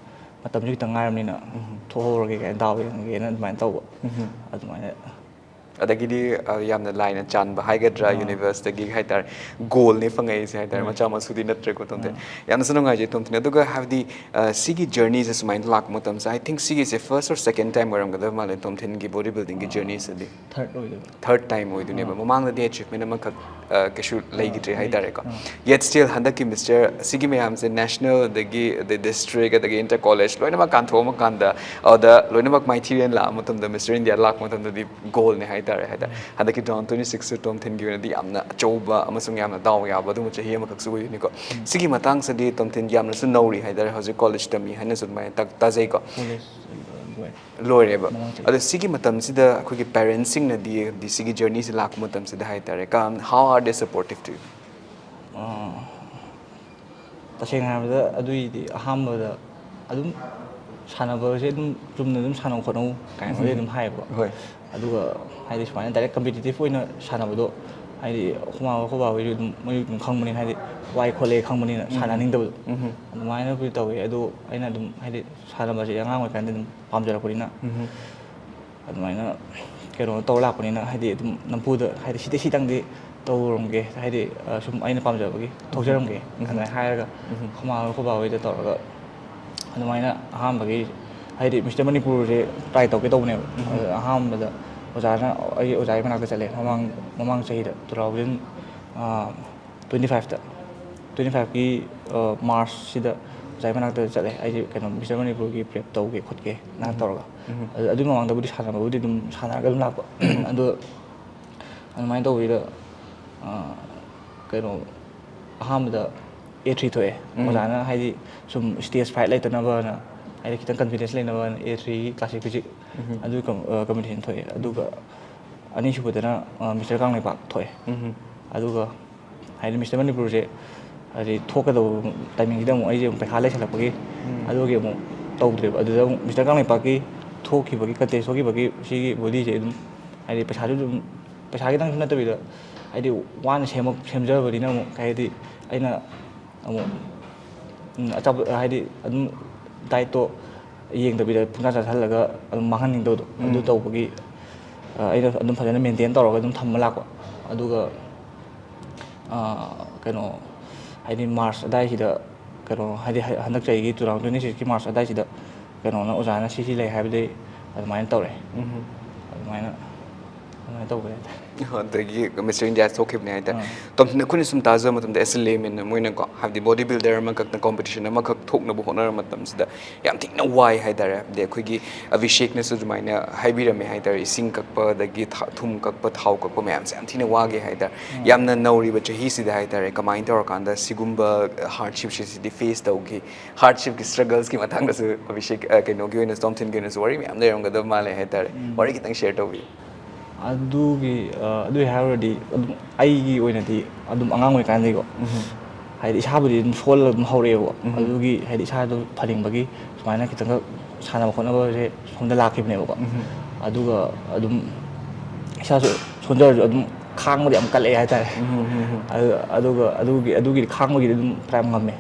ꯃꯇꯝꯁꯨ ꯈꯤꯇꯪ ꯉꯥꯏꯔꯕꯅꯤꯅ ꯎꯝ꯫ ꯊꯣꯛꯍꯧꯔꯒꯦ ꯀꯥꯏꯅ ꯗꯥꯎ ꯌꯦꯡꯉꯒꯦꯅ ꯑꯗꯨꯃꯥꯏꯅ ꯇꯧꯕ꯫ ꯎꯝ꯫ ꯑꯗꯨꯃꯥꯏꯅ ꯑꯗꯒꯤꯗꯤ, ꯑ, ꯌꯥꯝꯅ ꯂꯥꯏꯅ ꯆꯥꯟꯕ ꯍꯥꯏꯒꯗ꯭ꯔꯥ, ꯑꯥ꯫ ꯌꯨꯅꯤꯚꯔꯁꯇꯒꯤ ꯍꯥꯏꯇꯥꯔꯦ, ꯒꯣꯜꯅꯤ ꯐꯪꯉꯛꯏꯁꯦ ꯍꯥꯏꯇꯥꯔꯦ, ꯎꯝ꯫ ꯃꯆꯥ ꯃꯁꯨꯗꯤ ꯅꯠꯇ꯭ꯔꯦꯀꯣ, ꯇꯣꯝꯊꯤꯟ꯫ ꯑꯥ꯫ ꯌꯥꯝꯅꯁꯨ ꯅꯨꯡꯉꯥꯏꯖꯩ, ꯇꯣꯝꯊꯤꯟ꯫ ꯑꯗꯨꯒ ꯍꯥꯏꯕꯗꯤ, ꯑ, ꯁꯤꯒꯤ ꯖꯔꯅꯤꯁꯦ ꯁꯨꯃꯥꯏꯅ ꯂꯥꯛꯄ ꯃꯇꯝꯁꯦ, I think ꯁꯤꯒꯤꯁꯦ first or second time ꯑꯣꯏꯔꯝꯒꯗꯕ ꯃꯥꯜꯂꯦ, ꯇꯣꯝꯊꯤꯟꯒꯤ ꯕꯣꯗꯤ ꯕꯤꯜꯗꯤꯡꯒꯤ ꯑꯥ꯫ ꯖꯔꯅꯤꯁꯤꯗꯤ꯫ Third ꯑꯣꯏꯗꯣꯏꯕ꯫ Third time ꯑꯣꯏꯗꯣꯏꯅꯦꯕ꯫ ꯑꯥ꯫ ꯃꯃꯥꯡꯗꯗꯤ ꯑꯦꯆꯤꯞꯃꯦꯟ ꯑꯃꯈꯛ, ꯑ, ꯀꯩꯁꯨ ꯑꯥ, ꯂꯩꯈꯤꯗ꯭ꯔꯦ ꯂꯩꯇ꯭ꯔꯦ꯫ ꯍꯥꯏꯇꯥꯔꯦꯀꯣ꯫ ꯑꯥ꯫ Yet still ꯍꯟꯗꯛꯀꯤ ꯃꯤꯁꯇꯔ ꯁꯤꯒꯤ ꯃꯌꯥꯝꯁꯦ ꯅꯦꯁꯅꯦꯜ, ꯑꯗꯒꯤ, ꯑꯗꯩ ꯗꯤꯁꯇ꯭ꯔꯤꯛ, ꯑꯗꯒꯤ ꯏꯟꯇꯔ ꯀꯣꯂꯦꯖ ꯂꯣꯏꯅꯃꯛ ꯀꯥꯟꯊꯣꯛꯑꯝꯃꯀꯥꯟꯗ, ꯑꯗꯨꯗ ꯂꯣꯏꯅꯃꯛ ꯃꯥꯏꯊꯤꯔꯦꯅ ꯂꯥꯛꯑ ꯃꯇꯝꯗ ꯃꯤꯁꯇꯔ ꯏꯟꯗꯤꯌꯥ ꯂꯥꯛꯄ ꯃꯇꯝꯗꯗꯤ ꯒꯣꯜꯅꯦ ꯍꯥꯏꯇꯥꯔꯦ, ꯍꯥꯏꯇꯥꯔꯦ꯫ ꯎꯝ꯫ ꯍꯟꯗꯛꯀꯤ ꯇꯨ ꯊꯥꯎꯖꯟ ꯇ꯭ꯋꯦꯟꯇꯤ ꯁꯤꯛꯁꯁꯨ ꯇꯣꯝꯊꯤꯟꯒꯤ ꯑꯣꯏꯅꯗꯤ ꯌꯥꯝꯅ ꯑꯆꯧꯕ ꯑꯃꯁꯨꯡ ꯌꯥꯝꯅ ꯗꯥꯎ ꯌꯥꯕ ꯑꯗꯨꯒꯨꯝꯕ ꯆꯍꯤ ꯑꯃꯈꯛꯁꯨ ꯑꯣꯏꯗꯣꯏꯅꯤꯀꯣ꯫ ꯎꯝ꯫ ꯁꯤꯒꯤ ꯃꯇꯥꯡꯁꯤꯗꯤ ꯇꯣꯝꯊꯤꯟ ꯌꯥꯝꯅꯁꯨ ꯅꯧꯔꯤ ꯍꯥꯏꯇꯥꯔꯦ, ꯍꯧꯖꯤꯛ ꯀꯣꯂꯦꯖ ꯇꯝꯃꯤ ꯍꯥꯏꯅꯁꯨ ꯑꯗꯨꯃꯥꯏꯅ ꯇꯥ-, ꯇꯥꯖꯩꯀꯣ꯫ ꯀꯣꯂꯦꯖ, ꯑ, ꯂꯣꯏꯔꯦꯕ꯫ ꯑꯗꯣ ꯁꯤꯒꯤ ꯃꯇꯝꯁꯤꯗ ꯑꯩꯈꯣꯏꯒꯤ ꯄꯦꯔꯦꯟꯁꯁꯤꯡꯅꯗꯤ, ꯍꯥꯏꯗꯤ ꯁꯤꯒꯤ ꯖꯔꯅꯤꯁꯤ ꯂꯥꯛꯄ ꯃꯇꯝꯁꯤꯗ ꯍꯥꯏꯇꯥꯔꯦ, ꯀꯝ- how are they supportive to you? ꯇꯁꯦꯡꯅ ꯍꯥꯏꯔꯕꯗ ꯑꯗꯨꯒꯤꯗꯤ ꯑꯍꯥꯟꯕꯗ ꯑꯗꯨꯝ ꯁꯥꯟꯅꯕꯁꯦ ꯑꯗꯨꯝ ꯆꯨꯝꯅ ꯑꯗꯨꯝ ꯁꯥꯟꯅꯧ ꯈꯣꯠꯅꯧ ꯀꯥꯏꯅ ꯑꯗꯨꯝ ꯍꯥꯏꯌꯦꯕꯀꯣ꯫ ꯍꯣꯏ꯫ ꯑꯗꯨꯒ ꯍꯥꯏꯗꯤ ꯁꯨꯃꯥꯏꯅ ꯗꯥꯏꯔꯦꯛ ꯀꯝꯄꯤꯇꯤꯇꯤꯞ ꯑꯣꯏꯅ ꯁꯥꯟꯅꯕꯗꯣ ꯍꯥꯏꯗꯤ ꯑꯩꯈꯣꯏ ꯃꯥ ꯑꯩꯈꯣꯏ ꯕꯥ ꯍꯣꯏꯁꯨ ꯑꯗꯨꯝ ꯃꯣꯏꯁꯨ ꯑꯗꯨꯝ ꯈꯪꯕꯅꯤꯅ ꯍꯥꯏꯗꯤ ꯋꯥꯏ ꯈꯣꯠꯂꯦ ꯈꯪꯕꯅꯤꯅ ꯁꯥꯟꯅꯅꯤꯡꯗꯕꯗꯣ ꯑꯗꯨꯃꯥꯏꯅꯕꯨꯗꯤ ꯇꯧꯋꯦ꯫ ꯑꯗꯣ ꯑꯩꯅ ꯑꯗꯨꯝ ꯍꯥꯏꯗꯤ ꯁꯥꯟꯅꯕꯁꯦ ꯑꯉꯥꯡ ꯑꯣꯏꯔꯤꯀꯥꯟꯗ ꯑꯗꯨꯝ ꯄꯥꯝꯖꯔꯛꯄꯅꯤꯅ ꯑꯗꯨꯃꯥꯏꯅ ꯀꯩꯅꯣ ꯇꯧꯔ ꯂꯥꯛꯄꯅꯤꯅ ꯍꯥꯏꯗꯤ ꯑꯗꯨꯝ ꯅꯝꯐꯨꯗ ꯍꯥꯏꯗꯤ ꯁꯤꯗꯩ ꯁꯤꯇꯪꯗꯤ ꯇꯧꯔꯝꯒꯦ ꯍꯥꯏꯗꯤ ꯁꯨꯝ ꯑꯩꯅ ꯄꯥꯝꯖꯕꯒꯤ ꯊꯣꯛꯆꯔꯝꯒꯦ ꯑꯗꯨꯃꯥꯏꯅ ꯍꯥꯏꯔꯒ ꯑꯩꯈꯣꯏ ꯃꯥ ꯍꯣꯏ ꯑꯩꯈꯣꯏ ꯕꯥ ꯍꯣꯏꯗ ꯇꯧꯔꯒ ꯑꯗꯨꯃꯥꯏꯅ ꯑꯍꯥꯟꯕꯒꯤ ꯍꯥꯏꯗꯤ ꯃꯤꯁꯇꯔ ꯃꯅꯤꯄꯨꯔꯁꯦ ꯇ꯭ꯔꯥꯏ ꯇꯧꯒꯦ ꯇꯧꯕꯅꯦꯕ꯫ ꯑꯗ ꯑꯍꯥꯟꯕꯗ ꯑꯣꯖꯥꯅ ꯑꯩꯒꯤ ꯑꯣꯖꯥꯒꯤ ꯃꯅꯥꯛꯇ ꯆꯠꯂꯦ ꯃꯃꯥꯡ ꯃꯃꯥꯡ ꯆꯍꯤꯗ ꯇꯨ ꯊꯥꯎꯖꯟ ꯇ꯭ꯋꯦꯟꯇꯤ ꯐꯥꯏꯚꯇ ꯇ꯭ꯋꯦꯟꯇꯤ ꯐꯥꯏꯚꯀꯤ ꯃꯥꯔꯁꯁꯤꯗ ꯑꯣꯖꯥꯒꯤ ꯃꯅꯥꯛꯇ ꯆꯠꯂꯦ ꯑꯩꯁꯦ ꯀꯩꯅꯣ ꯃꯤꯁꯇꯔ ꯃꯅꯤꯄꯨꯔꯒꯤ ꯄ꯭ꯔꯦꯞ ꯇꯧꯒꯦ ꯈꯣꯠꯀꯦꯅ ꯇꯧꯔꯒ꯫ ꯑꯗꯨ ꯑꯗꯨꯒꯤ ꯃꯃꯥꯡꯗꯕꯨꯗꯤ ꯁꯥꯟꯅꯕꯕꯨꯗꯤ ꯑꯗꯨꯝ ꯁꯥꯟꯅꯔꯒ ꯑꯗꯨꯝ ꯂꯥꯛꯄ꯫ ꯑꯗꯣ ꯑꯗꯨꯃꯥꯏꯅ ꯇꯧꯕꯁꯤꯗ ꯀꯩꯅꯣ ꯑꯍꯥꯟꯕꯗ ꯑꯦ ꯊ꯭ꯔꯤ ꯊꯣꯛꯑꯦ꯫ ꯑꯣꯖꯥꯅ ꯍꯥꯏꯗꯤ ꯁꯨꯝ ꯁ꯭ꯇꯦꯖ ꯐ꯭ꯔꯥꯏꯠ ꯂꯩꯇꯅꯕꯅ ꯍꯥꯏꯗꯤ ꯈꯤꯇꯪ ꯀꯟꯐꯤꯗꯦꯟꯁ ꯂꯩꯅꯕꯅ ꯑꯦ ꯊ꯭ꯔꯤꯒꯤ ꯀ꯭ꯂꯥꯁꯤꯛ ꯐꯤꯖꯤꯛ ꯑꯗꯨ ꯀꯝꯄꯤꯇꯤꯁꯟ ꯊꯣꯛꯑꯦ꯫ ꯑꯗꯨꯒ ꯑꯅꯤꯁꯨꯕꯗꯅ ꯃꯤꯁꯇꯔ ꯀꯪꯂꯩꯄꯥꯛ ꯊꯣꯛꯑꯦ꯫ ꯑꯗꯨꯒ ꯍꯥꯏꯗꯤ ꯃꯤꯁꯇꯔ ꯃꯅꯤꯄꯨꯔꯁꯦ ꯍꯥꯏꯗꯤ ꯊꯣꯛꯀꯗꯧꯕ ꯇꯥꯏꯃꯤꯡꯁꯤꯗ ꯑꯃꯨꯛ ꯑꯩꯁꯦ ꯑꯃꯨꯛ ꯄꯩꯈꯥ ꯂꯩꯁꯜꯂꯛꯄꯒꯤ ꯑꯗꯨꯒꯤ ꯑꯃꯨꯛ ꯇꯧꯗ꯭ꯔꯦꯕ꯫ ꯑꯗꯨꯗ ꯑꯃꯨꯛ ꯃꯤꯁꯇꯔ ꯀꯪꯂꯩꯄꯥꯛꯀꯤ ꯊꯣꯛꯈꯤꯕꯒꯤ ꯀꯟꯇꯦꯁ ꯊꯣꯛꯈꯤꯕꯒꯤ ꯁꯤꯒꯤ ꯕꯣꯗꯤꯁꯦ ꯑꯗꯨꯝ ꯍꯥꯏꯗꯤ ꯄꯩꯁꯥꯁꯨ ꯑꯗꯨꯝ ꯄꯩꯁꯥꯒꯤꯗꯪꯁꯨ ꯅꯠꯇꯕꯤꯗ ꯍꯥꯏꯗꯤ ꯋꯥꯅ ꯁꯦꯝꯃꯛ ꯁꯦꯝꯖꯕꯅꯤꯅ ꯑꯃꯨꯛ ꯍꯥꯏꯗꯤ ꯑꯩꯅ ꯑꯃꯨꯛ ꯑꯆꯥꯄꯣꯠ ꯍꯥꯏꯗꯤ ꯑꯗꯨꯝ ꯗꯥꯏꯠꯇꯣ ꯌꯦꯡꯗꯕꯤꯗ ꯄꯨꯡꯆꯥ ꯆꯥꯁꯤꯜꯂꯒ ꯑꯗꯨꯝ ꯃꯥꯡꯍꯟꯅꯤꯡꯗꯕꯗꯣ ꯑꯗꯨ ꯇꯧꯕꯒꯤ ꯑꯩꯅ ꯑꯗꯨꯝ ꯐꯖꯅ ꯃꯦꯟꯇꯦꯟ ꯇꯧꯔꯒ ꯑꯗꯨꯝ ꯊꯝꯃ ꯂꯥꯛꯄ꯫ ꯑꯗꯨꯒ ꯀꯩꯅꯣ ꯍꯥꯏꯗꯤ ꯃꯥꯔꯁ ꯑꯗꯥꯏꯁꯤꯗ ꯀꯩꯅꯣ ꯍꯥꯏꯗꯤ ꯍꯟꯗꯛ ꯆꯍꯤꯒꯤ ꯇꯨ ꯊꯥꯎꯖꯟ ꯇ꯭ꯋꯦꯟꯇꯤ ꯁꯤꯛꯁꯀꯤ ꯃꯥꯔꯁ ꯑꯗꯥꯏꯁꯤꯗ ꯀꯩꯅꯣꯅ ꯑꯣꯖꯥꯅ ꯁꯤ ꯁꯤ ꯂꯩ ꯍꯥꯏꯕꯗꯩ ꯑꯗꯨꯃꯥꯏꯅ ꯇꯧꯔꯛꯑꯦ꯫ ꯑꯗꯨꯃꯥꯏꯅ ꯑꯗꯨꯃꯥꯏꯅ ꯇꯧꯕ ꯍꯥꯏꯇꯥꯔꯦ꯫ ꯑꯗꯒꯤ ꯃꯤꯁꯇꯔ ꯏꯟꯗꯤꯌꯥ ꯊꯣꯛꯈꯤꯕꯅꯦ ꯍꯥꯏꯇꯥꯔꯦ꯫ ꯇꯣꯝꯊꯤꯟ, ꯑꯩꯈꯣꯏꯅ ꯁꯨꯝ ꯇꯥꯖꯕ ꯃꯇꯝꯗ, as a layman, ꯃꯣꯏꯅꯀꯣ, ꯍꯥꯏꯕꯗꯤ ꯕꯣꯗꯤ ꯕꯤꯜꯗꯔ ꯑꯃꯈꯛꯅ ꯀꯣꯝꯄꯤꯇꯤꯁꯟ ꯑꯃꯈꯛ ꯊꯣꯛꯅꯕ ꯍꯣꯠꯅꯔ ꯃꯇꯝꯁꯤꯗ ꯌꯥꯝ ꯊꯤꯅ ꯋꯥꯏ ꯍꯥꯏꯇꯥꯔꯦ꯫ ꯍꯥꯏꯕꯗꯤ ꯑꯩꯈꯣꯏꯒꯤ ꯑꯚꯤꯁꯦꯛꯅꯁꯨ ꯑꯗꯨꯃꯥꯏꯅ ꯍꯥꯏꯕꯤꯔꯝꯃꯦ ꯍꯥꯏꯇꯥꯔꯦ, ꯏꯁꯤꯡ ꯀꯛꯄ, ꯑꯗꯒꯤ ꯊ- ꯊꯨꯝ ꯀꯛꯄ, ꯊꯥꯎ ꯀꯛꯄ ꯃꯌꯥꯝꯁꯦ ꯌꯥꯝ ꯊꯤꯅ ꯋꯥꯒꯦ ꯍꯥꯏꯇꯥꯔꯦ꯫ ꯌꯥꯝꯅ ꯅꯧꯔꯤꯕ ꯆꯍꯤꯁꯤꯗ ꯍꯥꯏꯇꯥꯔꯦ, ꯀꯃꯥꯏꯅ ꯇꯧꯔꯀꯥꯟꯗ ꯁꯤꯒꯨꯝꯕ ꯍꯥꯔꯗꯁꯤꯞꯁꯤꯗꯤ ꯐꯦꯁ ꯇꯧꯈꯤ? ꯍꯥꯔꯗꯁꯤꯞꯀꯤ ꯁ꯭ꯇ꯭ꯔꯒꯜꯁꯀꯤ ꯃꯇꯥꯡꯗꯁꯨ ꯑꯚꯤꯁꯦꯛ, ꯑ, ꯀꯩꯅꯣꯒꯤ ꯑꯣꯏꯅꯁꯨ, ꯇꯣꯝꯊꯤꯟꯒꯤ ꯑꯣꯏꯅꯁꯨ ꯋꯥꯔꯤ ꯃꯌꯥꯝ ꯂꯩꯔꯝꯒꯗꯕ ꯃꯥꯜꯂꯦ ꯍꯥꯏꯇꯥꯔꯦ꯫ ꯋꯥꯔꯤ ꯈꯤꯇꯪ ꯁꯤꯌꯔ ꯇꯧꯕꯤꯌꯨ꯫ ꯑꯗꯨꯒꯤ ꯑ, ꯑꯗꯨꯒꯤ ꯍꯥꯏꯔꯨꯔꯗꯤ ꯑꯗꯨꯝ ꯑꯩꯒꯤ ꯑꯣꯏꯅꯗꯤ ꯑꯗꯨꯝ ꯑꯉꯥꯡ ꯑꯣꯏꯔꯤꯀꯥꯟꯗꯒꯤꯀꯣ, ꯍꯥꯏꯗꯤ ꯏꯁꯥꯕꯨꯗꯤ ꯑꯗꯨꯝ ꯁꯣꯜꯂꯒ ꯑꯗꯨꯝ ꯍꯧꯔꯛꯑꯦꯕꯀꯣ꯫ ꯑꯗꯨꯒꯤ ꯍꯥꯏꯗꯤ ꯏꯁꯥꯗꯣ ꯐꯅꯤꯡꯕꯒꯤ ꯁꯨꯃꯥꯏꯅ ꯈꯤꯇꯪꯒ ꯁꯥꯟꯅꯕ ꯈꯣꯠꯅꯕꯁꯦ ꯁꯣꯝꯗ ꯂꯥꯛꯈꯤꯕꯅꯦꯕꯀꯣ꯫ ꯑꯗꯨꯒ ꯑꯗꯨꯝ ꯏꯁꯥꯁꯨ ꯁꯣꯟꯖꯔꯁꯨ ꯑꯗꯨꯝ ꯈꯥꯡꯕꯗꯤ ꯌꯥꯝ ꯀꯜꯂꯛꯑꯦ ꯍꯥꯏꯇꯥꯔꯦ꯫ ꯑꯗꯨ- ꯑꯗꯨꯒ ꯑꯗꯨꯒꯤ ꯑꯗꯨꯒꯤꯗꯤ ꯈꯥꯡꯕꯒꯤꯗꯤ ꯑꯗꯨꯝ ꯐꯅꯌꯥꯝ ꯉꯝꯃꯦ꯫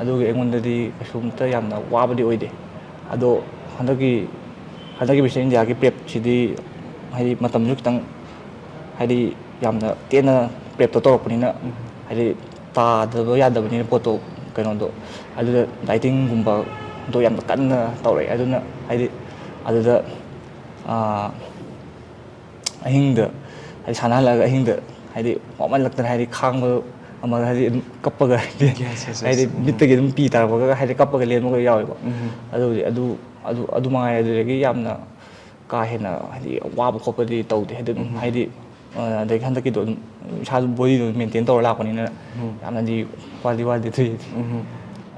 ꯑꯗꯨꯒꯤ ꯑꯩꯉꯣꯟꯗꯗꯤ ꯀꯩꯁꯨꯝꯇ ꯌꯥꯝꯅ ꯋꯥꯕꯗꯤ ꯑꯣꯏꯗꯦ꯫ ꯑꯗꯣ ꯍꯟꯗꯛꯀꯤ ꯍꯟꯗꯛꯀꯤ ꯃꯤꯁꯇꯔ ꯏꯟꯗꯤꯌꯥꯒꯤ ꯄ꯭ꯔꯦꯞꯁꯤꯗꯤ ꯍꯥꯏꯗꯤ ꯃꯇꯝꯁꯨ ꯈꯤꯇꯪ, ꯍꯥꯏꯗꯤ ꯌꯥꯝꯅ ꯇꯦꯟꯅ ꯄ꯭ꯔꯦꯞꯇꯣ ꯇꯧꯔꯛꯄꯅꯤꯅ, ꯍꯥꯏꯗꯤ ꯇꯥꯗꯕ ꯌꯥꯗꯕꯅꯤꯅ ꯄꯣꯠꯇꯣ, ꯀꯩꯅꯣꯗꯣ, ꯑꯗꯨꯗ ꯗꯥꯏꯇꯤꯡꯒꯨꯝꯕꯗꯣ ꯌꯥꯝꯅ ꯀꯟꯅ ꯇꯧꯔꯛꯑꯦ꯫ ꯑꯗꯨꯅ ꯍꯥꯏꯗꯤ ꯑꯗꯨꯗ ꯑꯥ, ꯑꯍꯤꯡꯗ ꯍꯥꯏꯗꯤ ꯁꯥꯟꯅꯍꯜꯂꯛꯑꯒ ꯑꯍꯤꯡꯗ ꯍꯥꯏꯗꯤ ꯋꯥꯃꯜꯂꯛꯇꯅ ꯍꯥꯏꯗꯤ ꯈꯥꯡꯕ ꯉꯝꯃꯒ ꯍꯥꯏꯗꯤ ꯑꯗꯨꯝ ꯀꯞꯄꯒ ꯍꯥꯏꯗꯤ Yes, yes, yes. ꯍꯥꯏꯗꯤ ꯎꯝ. ꯃꯤꯠꯇꯒꯤ ꯑꯗꯨꯝ ꯄꯤ ꯇꯥꯔꯛꯄꯒ ꯍꯥꯏꯗꯤ ꯀꯞꯄꯒ ꯂꯦꯟꯕꯒ ꯌꯥꯎꯋꯦꯕ꯫ ꯎꯝ. ꯑꯗꯨꯕꯨꯗꯤ ꯑꯗꯨ ꯑꯗꯨ ꯑꯗꯨ ꯃꯉꯥꯏꯔꯦ꯫ ꯑꯗꯨꯗꯒꯤ ꯌꯥꯝꯅ ꯀꯥ ꯍꯦꯟꯅ ꯍꯥꯏꯗꯤ ꯋꯥꯕ ꯈꯣꯠꯄꯗꯤ ꯇꯧꯗꯦ꯫ ꯍꯥꯏꯗꯤ ꯑꯗꯨꯝ ꯎꯝ. ꯍꯥꯏꯗꯤ ꯑ, ꯑꯗꯒꯤ ꯍꯟꯗꯛꯀꯤꯗꯣ ꯑꯗꯨꯝ ꯏꯁꯥꯁꯨ ꯕꯣꯗꯤꯗꯣ ꯑꯗꯨꯝ ꯃꯦꯟꯇꯦꯟ ꯇꯧꯔ ꯂꯥꯛꯄꯅꯤꯅ ꯎꯝ. ꯌꯥꯝꯅꯗꯤ ꯋꯥꯗꯤ ꯋꯥꯗꯦ ꯑꯗꯨꯏꯗꯤ꯫ ꯎꯝ.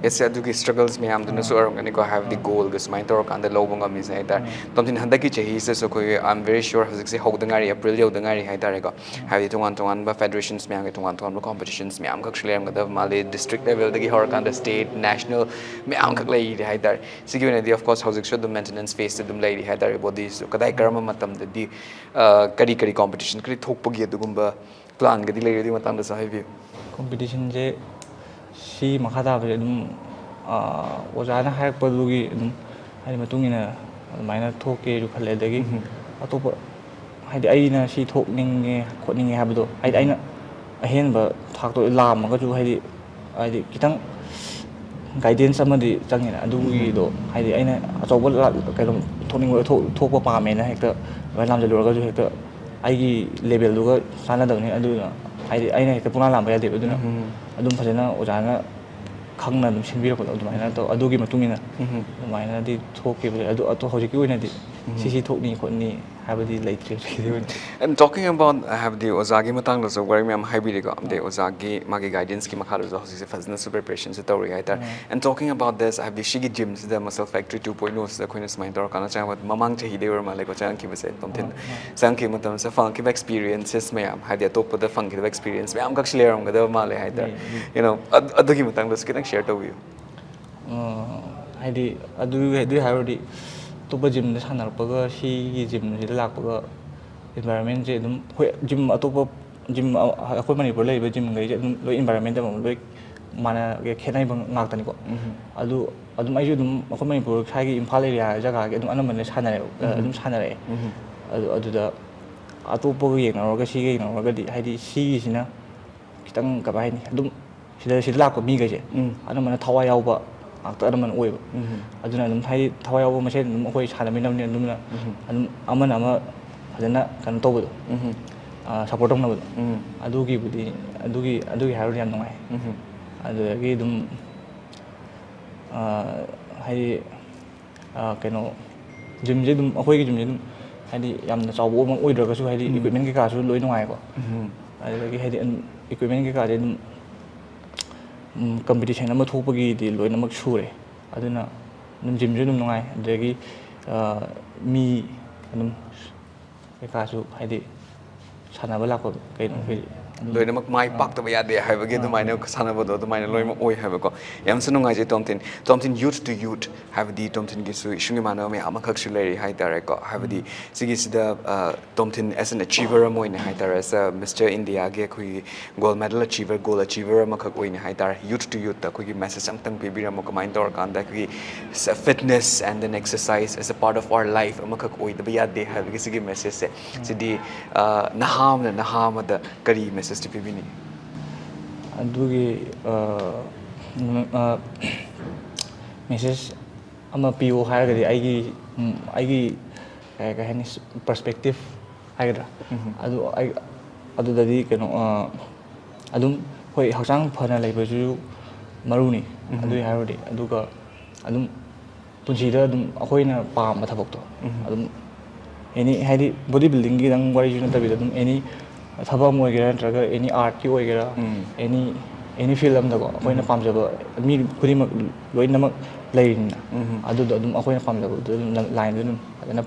ꯑꯦꯁ, ꯑꯗꯨꯒꯤ ꯁ꯭ꯇ꯭ꯔꯒꯜꯁ ꯃꯌꯥꯝꯗꯨꯅꯁꯨ ꯑꯣꯏꯔꯝꯒꯅꯤꯀꯣ, ꯍꯥꯏꯕꯗꯤ ꯒꯣꯜꯒ ꯁꯨꯃꯥꯏꯅ ꯇꯧꯔꯀꯥꯟꯗ ꯂꯧꯕ ꯉꯝꯃꯤꯁꯦ ꯍꯥꯏꯇꯥꯔꯦ꯫ ꯇꯣꯝꯊꯤꯟ, ꯍꯟꯗꯛꯀꯤ ꯆꯍꯤꯁꯤꯗꯁꯨ ꯑꯩꯈꯣꯏꯒꯤ, I am very sure, ꯍꯧꯖꯤꯛꯁꯦ ꯍꯧꯗ ꯉꯥꯏꯔꯤ, ꯑꯦꯄ꯭ꯔꯤꯜ ꯌꯧꯗ ꯉꯥꯏꯔꯤ ꯍꯥꯏꯇꯥꯔꯦꯀꯣ꯫ ꯍꯥꯏꯕꯗꯤ ꯇꯣꯉꯥꯟ ꯇꯣꯉꯥꯟꯕ ꯐꯦꯗꯔꯦꯁꯟꯁ ꯃꯌꯥꯝꯒꯤ ꯇꯣꯉꯥꯟ ꯇꯣꯉꯥꯟꯕ ꯀꯣꯝꯄꯤꯇꯤꯁꯟꯁ ꯃꯌꯥꯝꯈꯛꯁꯨ ꯂꯩꯔꯝꯒꯗꯕ ꯃꯥꯜꯂꯤ, ꯗꯤꯁꯇ꯭ꯔꯤꯛ ꯂꯦꯚꯦꯜꯗꯒꯤ ꯍꯧꯔꯀꯥꯟꯗ ꯁ꯭ꯇꯦꯠ, ꯅꯦꯁꯅꯦꯜ ꯃꯌꯥꯝꯈꯛ ꯂꯩꯔꯤ ꯍꯥꯏꯇꯥꯔꯦ꯫ ꯁꯤꯒꯤ ꯑꯣꯏꯅꯗꯤ, of course, ꯍꯧꯖꯤꯛꯁꯨ ꯑꯗꯨꯝ ꯃꯦꯟꯇꯦꯅꯦꯟꯁ ꯐꯦꯁꯇ ꯑꯗꯨꯝ ꯂꯩꯔꯤ ꯍꯥꯏꯇꯥꯔꯦ, ꯕꯣꯗꯤꯁꯨ꯫ ꯀꯗꯥꯏ, ꯀꯔꯝꯕ ꯃꯇꯝꯗꯗꯤ, ꯑ, ꯀꯔꯤ ꯀꯔꯤ ꯀꯣꯝꯄꯤꯇꯤꯁꯟ ꯀꯔꯤ ꯊꯣꯛꯄꯒꯤ ꯑꯗꯨꯒꯨꯝꯕ ꯄ꯭ꯂꯥꯟꯒꯗꯤ ꯂꯩꯔꯦ? ꯑꯗꯨꯒꯤ ꯃꯇꯥꯡꯗꯁꯨ ꯍꯥꯏꯕꯤꯌꯨ꯫ ꯀꯣꯝꯄꯤꯇꯤꯁꯟꯁꯦ ꯁꯤ ꯃꯈꯥ ꯇꯥꯕꯁꯦ ꯑꯗꯨꯝ, ꯑꯥ, ꯑꯣꯖꯥꯅ ꯍꯥꯏꯔꯛꯄꯗꯨꯒꯤ ꯑꯗꯨꯝ ꯍꯥꯏꯗꯤ ꯃꯇꯨꯡ ꯏꯟꯅ ꯑꯗꯨꯃꯥꯏꯅ ꯊꯣꯛꯀꯦꯁꯨ ꯈꯜꯂꯦ꯫ ꯑꯗꯒꯤ ꯎꯝ. ꯑꯇꯣꯞꯄ ꯍꯥꯏꯗꯤ ꯑꯩꯅ ꯁꯤ ꯊꯣꯛꯅꯤꯡꯉꯦ ꯈꯣꯠꯅꯤꯡꯉꯦ ꯍꯥꯏꯕꯗꯣ ꯍꯥꯏꯗꯤ ꯑꯩꯅ ꯑꯍꯦꯟꯕ ꯊꯥꯛꯇꯣ ꯂꯥꯝꯃꯒꯁꯨ ꯍꯥꯏꯗꯤ ꯍꯥꯏꯗꯤ ꯈꯤꯇꯪ ꯒꯥꯏꯗꯦꯟꯁ ꯑꯃꯗꯤ ꯆꯪꯉꯤꯅ꯫ ꯑꯗꯨꯒꯤꯗꯣ ꯍꯥꯏꯗꯤ ꯑꯩꯅ ꯑꯆꯧꯕ ꯂꯥ-, ꯀꯩꯅꯣ ꯊꯣꯛꯅꯤꯡꯕ ꯊꯣꯛ-, ꯊꯣꯛꯄ ꯄꯥꯝꯃꯦꯅ ꯍꯦꯛꯇ ꯑꯗꯨꯃꯥꯏꯅ ꯂꯥꯝꯁꯤꯜꯂꯨꯔꯒꯁꯨ ꯍꯦꯛꯇ ꯑꯩꯒꯤ ꯂꯦꯕꯦꯜꯗꯨꯒ ꯆꯥꯟꯅꯗꯕꯅꯤ꯫ ꯑꯗꯨꯅ ꯍꯥꯏꯗꯤ ꯑꯩꯅ ꯍꯦꯛꯇ ꯄꯨꯡꯂꯥ ꯂꯥꯝꯕ ꯌꯥꯗꯦꯕ꯫ ꯑꯗꯨꯅ ꯑꯗꯨꯝ ꯐꯖꯅ ꯑꯣꯖꯥꯅ ꯈꯪꯅ ꯑꯗꯨꯝ ꯁꯤꯟꯕꯤꯔꯛꯄꯗꯣ ꯑꯗꯨꯃꯥꯏꯅ ꯇꯧ꯫ ꯑꯗꯨꯒꯤ ꯃꯇꯨꯡ ꯏꯟꯅ ꯑꯗꯨꯃꯥꯏꯅꯗꯤ ꯊꯣꯛꯈꯤꯕ ꯂꯩ꯫ ꯑꯗꯨ ꯑꯇꯣ-, ꯍꯧꯖꯤꯛꯀꯤ ꯑꯣꯏꯅꯗꯤ ꯁꯤꯁꯤ ꯊꯣꯛꯅꯤ ꯈꯣꯠꯅꯤ ꯍꯥꯏꯕꯗꯤ ꯂꯩꯇ꯭ꯔꯤ ꯍꯧꯖꯤꯛꯀꯤ ꯑꯣꯏꯅ꯫ And talking about, ꯍꯥꯏꯕꯗꯤ ꯑꯣꯖꯥꯒꯤ ꯃꯇꯥꯡꯗꯁꯨ ꯋꯥꯔꯤ ꯃꯌꯥꯝ ꯍꯥꯏꯕꯤꯔꯤꯀꯣ, ꯑꯗꯩ ꯑꯣꯖꯥꯒꯤ ꯃꯥꯒꯤ ꯒꯥꯏꯗꯦꯟꯁꯀꯤ ꯃꯈꯥꯗꯁꯨ ꯍꯧꯖꯤꯛꯁꯦ ꯐꯖꯅꯁꯨ ꯄ꯭ꯔꯤꯄꯦꯔꯦꯁꯟꯁꯦ ꯇꯧꯔꯤ ꯍꯥꯏꯇꯥꯔꯦ꯫ And talking about this, ꯍꯥꯏꯕꯗꯤ ꯁꯤꯒꯤ ꯖꯤꯝꯁꯤꯗ, Muscle Factory two point o ꯁꯤꯗ ꯑꯩꯈꯣꯏꯅ ꯁꯨꯃꯥꯏꯅ ꯇꯧꯔꯀꯥꯟꯗ ꯆꯪꯉꯛꯄ ꯃꯃꯥꯡ ꯆꯍꯤꯗꯩ ꯑꯣꯏꯔ ꯃꯥꯜꯂꯦꯀꯣ ꯆꯪꯉꯛꯈꯤꯕꯁꯦ, ꯇꯣꯝꯊꯤꯟ꯫ ꯆꯪꯉꯛꯈꯤꯕ ꯃꯇꯝꯁꯤꯗ ꯐꯪꯉꯛꯈꯤꯕ ꯑꯦꯛꯁꯄꯤꯔꯤꯌꯦꯟꯁꯦꯁ ꯃꯌꯥꯝ, ꯍꯥꯏꯗꯤ ꯑꯇꯣꯞꯄꯗ ꯐꯪꯈꯤꯗꯕ ꯑꯦꯛꯁꯄꯤꯔꯤꯌꯦꯟꯁ ꯃꯌꯥꯝ ꯈꯛꯁꯨ ꯂꯩꯔꯝꯒꯗꯕ ꯃꯥꯜꯂꯦ ꯍꯥꯏꯇꯥꯔꯦ꯫ ꯂꯩ, ꯂꯩ꯫ You know, ꯑꯗꯨꯒꯤ ꯃꯇꯥꯡꯗꯁꯨ ꯈꯤꯇꯪ ꯁꯤꯌꯔ ꯇꯧꯕꯤꯌꯨ꯫ ꯑ, ꯍꯥꯏꯗꯤ ꯑꯗꯨ, ꯑꯗꯨꯏ ꯍꯥꯏꯔꯨꯔꯗꯤ ꯑꯇꯣꯞꯄ ꯖꯤꯝꯗ ꯁꯥꯟꯅꯔꯛꯄꯒ ꯁꯤꯒꯤ ꯖꯤꯝꯁꯤꯗ ꯂꯥꯛꯄꯒ ꯏꯟꯚꯥꯏꯔꯣꯟꯃꯦꯟꯁꯦ ꯑꯗꯨꯝ, ꯍꯣꯏ, ꯖꯤꯝ ꯑꯇꯣꯞꯄ, ꯖꯤꯝ ꯑ-, ꯑꯩꯈꯣꯏ ꯃꯅꯤꯄꯨꯔꯗ ꯂꯩꯔꯤꯕ ꯖꯤꯝꯈꯩꯁꯦ ꯑꯗꯨꯝ ꯂꯣꯏ ꯏꯟꯚꯥꯏꯔꯣꯟꯃꯦꯟ ꯑꯃꯃꯝ ꯂꯣꯏ ꯃꯥꯟꯅꯒꯦ ꯈꯦꯠꯅꯩꯕ ꯉꯥꯛꯇꯅꯤꯀꯣ꯫ ꯑꯗꯨ ꯑꯗꯨꯝ ꯑꯩꯁꯨ ꯑꯗꯨꯝ ꯑꯩꯈꯣꯏ ꯃꯅꯤꯄꯨꯔ ꯁ꯭ꯋꯥꯏꯒꯤ ꯏꯝꯐꯥꯜ ꯑꯦꯔꯤꯌꯥ ꯖꯒꯥꯒꯤ ꯑꯗꯨꯝ ꯑꯅꯝꯕꯅ ꯁꯥꯟꯅꯔꯦꯕ, ꯑ, ꯑꯗꯨꯝ ꯁꯥꯟꯅꯔꯛꯑꯦ꯫ ꯑꯗꯨ, ꯑꯗꯨꯗ ꯑꯇꯣꯞꯄꯒ ꯌꯦꯡꯅꯔꯨꯔꯒ ꯁꯤꯒ ꯌꯦꯡꯅꯔꯨꯔꯒꯗꯤ ꯍꯥꯏꯗꯤ ꯁꯤꯒꯤꯁꯤꯅ ꯈꯤꯇꯪ ꯀꯃꯥꯏ ꯍꯥꯏꯅꯤ, ꯑꯗꯨꯝ ꯁꯤꯗ, ꯁꯤꯗ ꯂꯥꯛꯄ ꯃꯤꯈꯩꯁꯦ ꯑꯅꯝꯕꯅ ꯊꯋꯥꯏ ꯌꯥꯎꯕ ꯉꯥꯛꯇ ꯑꯅꯝꯕꯅ ꯑꯣꯏꯕ꯫ ꯑꯗꯨꯅ ꯑꯗꯨꯝ ꯍꯥꯏꯗꯤ ꯊꯋꯥꯏ ꯌꯥꯎꯕ ꯃꯁꯦꯟ ꯑꯗꯨꯝ ꯑꯩꯈꯣꯏ ꯁꯥꯟꯅꯃꯤꯟꯅꯕꯅꯤ, ꯑꯗꯨꯝꯅ ꯑꯗꯨꯝ ꯑꯃꯅ ꯑꯃ ꯐꯖꯅ ꯀꯩꯅꯣ ꯇꯧꯕꯗꯣ, ꯁꯞꯄꯣꯔꯠ ꯇꯧꯅꯕꯗꯣ꯫ ꯑꯗꯨꯒꯤꯕꯨꯗꯤ, ꯑꯗꯨꯒꯤ, ꯑꯗꯨꯒꯤ ꯍꯥꯏꯔꯨꯔꯗꯤ ꯌꯥꯝ ꯅꯨꯡꯉꯥꯏ꯫ ꯑꯗꯨꯗꯒꯤ ꯑꯗꯨꯝ, ꯑ, ꯍꯥꯏꯗꯤ, ꯑ, ꯀꯩꯅꯣ, ꯖꯤꯝꯁꯦ ꯑꯗꯨꯝ, ꯑꯩꯈꯣꯏꯒꯤ ꯖꯤꯝꯁꯦ ꯑꯗꯨꯝ ꯍꯥꯏꯗꯤ ꯌꯥꯝꯅ ꯆꯥꯎꯕ ꯑꯃ ꯑꯣꯏꯗ꯭ꯔꯒꯁꯨ ꯍꯥꯏꯗꯤ ꯏꯀ꯭ꯋꯤꯞꯃꯦꯟ ꯀꯩꯀꯥꯁꯨ ꯂꯣꯏ ꯅꯨꯡꯉꯥꯏꯀꯣ꯫ ꯑꯗꯨꯗꯒꯤ ꯍꯥꯏꯗꯤ ꯏꯀ꯭ꯋꯤꯞꯃꯦꯟ ꯀꯩꯀꯥꯗꯤ ꯑꯗꯨꯝ, ꯎꯝ, ꯀꯝꯄꯤꯇꯤꯁꯟ ꯑꯃ ꯊꯣꯛꯄꯒꯤꯗꯤ ꯂꯣꯏꯅꯃꯛ ꯁꯨꯔꯦ꯫ ꯑꯗꯨꯅ ꯑꯗꯨꯝ ꯖꯤꯝꯁꯨ ꯑꯗꯨꯝ ꯅꯨꯡꯉꯥꯏ꯫ ꯑꯗꯨꯗꯒꯤ, ꯑ, ꯃꯤ ꯑꯗꯨꯝ ꯀꯩꯀꯥꯁꯨ ꯍꯥꯏꯗꯤ ꯁꯥꯟꯅꯕ ꯂꯥꯛꯄ ꯀꯩꯅꯣ ꯑꯩꯈꯣꯏ ꯑꯗꯨꯝ, ꯂꯣꯏꯅꯃꯛ ꯃꯥꯏ ꯄꯥꯛꯇꯕ ꯌꯥꯗꯦ ꯍꯥꯏꯕꯒꯤ ꯑꯗꯨꯃꯥꯏꯅ ꯁꯥꯟꯅꯕꯗꯣ ꯑꯗꯨꯃꯥꯏꯅ ꯂꯣꯏꯅꯃꯛ ꯑꯣꯏ ꯍꯥꯏꯕꯀꯣ꯫ ꯌꯥꯝꯁꯨ ꯅꯨꯡꯉꯥꯏꯖꯩ ꯇꯣꯝꯊꯤꯟ꯫ ꯇꯣꯝꯊꯤꯟ, youth to youth, ꯍꯥꯏꯕꯗꯤ ꯇꯣꯝꯊꯤꯟꯒꯤꯁꯨ ꯏꯁꯨꯡ ꯏꯃꯥꯟꯅꯕ ꯃꯌꯥꯝ ꯑꯃꯈꯛꯁꯨ ꯂꯩꯔꯤ ꯍꯥꯏꯇꯥꯔꯦꯀꯣ꯫ ꯍꯥꯏꯕꯗꯤ ꯁꯤꯒꯤꯁꯤꯗ, ꯑ, ꯇꯣꯝꯊꯤꯟ as an achiever ꯑꯃ ꯑꯣꯏꯅ ꯍꯥꯏꯇꯥꯔꯦ, as a Mister Indiaꯒꯤ ꯑꯩꯈꯣꯏꯒꯤ gold medal achiever, goal achiever ꯑꯃꯈꯛ ꯑꯣꯏꯅ ꯍꯥꯏꯇꯥꯔꯦ, youth to youthꯇ ꯑꯩꯈꯣꯏꯒꯤ message ꯑꯃꯇꯪ ꯄꯤꯕꯤꯔꯝꯃꯣ, ꯀꯃꯥꯏꯅ ꯇꯧꯔꯀꯥꯟꯗ ꯑꯩꯈꯣꯏꯒꯤ fitness and then exercise as a part of our life ꯑꯃꯈꯛ ꯑꯣꯏꯗꯕ ꯌꯥꯗꯦ ꯍꯥꯏꯕꯒꯤ ꯁꯤꯒꯤ messageꯁꯦ꯫ ꯁꯤꯗꯤ, ꯑ, ꯅꯍꯥ ꯑꯃꯅ ꯅꯍꯥ ꯑꯃꯗ ꯀꯔꯤ messageꯇꯤ ꯄꯤꯕꯤꯅꯤꯡꯉꯤ? ꯑꯗꯨꯒꯤ, ꯑ, ꯎꯝ, ꯑ, message ꯑꯃ ꯄꯤꯌꯨ ꯍꯥꯏꯔꯒꯗꯤ ꯑꯩꯒꯤ, ꯎꯝ, ꯑꯩꯒꯤ, ꯑ, ꯀꯩ ꯍꯥꯏꯅꯤ, perspective ꯍꯥꯏꯒꯗ꯭ꯔꯥ? ꯑꯗꯨ ꯑꯩ ꯑꯗꯨꯗꯗꯤ ꯀꯩꯅꯣ ꯑ, ꯑꯗꯨꯝ ꯍꯣꯏ, ꯍꯛꯆꯥꯡ ꯐꯅ ꯂꯩꯕꯁꯨ ꯃꯔꯨꯅꯤ, ꯑꯗꯨꯒꯤ ꯍꯥꯏꯔꯨꯔꯗꯤ꯫ ꯑꯗꯨꯒ ꯑꯗꯨꯝ ꯄꯨꯟꯁꯤꯗ ꯑꯗꯨꯝ ꯑꯩꯈꯣꯏꯅ ꯄꯥꯝꯕ ꯊꯕꯛꯇꯣ ꯑꯗꯨꯝ ꯑꯦꯅꯤ, ꯍꯥꯏꯗꯤ ꯕꯣꯗꯤ ꯕꯤꯜꯗꯤꯡꯒꯤꯗꯪ ꯋꯥꯔꯤꯁꯨ ꯅꯠꯇꯕꯤꯗ, ꯑꯗꯨꯝ ꯑꯦꯅꯤ ꯊꯕꯛ ꯑꯃ ꯑꯣꯏꯒꯦꯔꯥ, ꯅꯠꯇ꯭ꯔꯒ ꯑꯦꯅꯤ ꯑꯥꯔꯠꯀꯤ ꯑꯣꯏꯒꯦꯔꯥ, ꯑꯦꯅꯤ ꯑꯦꯅꯤ ꯐꯤꯜ ꯑꯃꯗꯀꯣ ꯑꯩꯈꯣꯏꯅ ꯄꯥꯝꯖꯕ, ꯃꯤ ꯈꯨꯗꯤꯡꯃꯛ ꯂꯣꯏꯅꯃꯛ ꯂꯩꯔꯤꯅꯤꯅ, ꯑꯗꯨꯗꯣ ꯑꯗꯨꯝ ꯑꯩꯈꯣꯏꯅ ꯄꯥꯝꯖꯕꯗꯣ ꯑꯗꯨꯝ ꯂꯥꯏꯟꯗ ꯑꯗꯨꯝ ꯐꯖꯅ,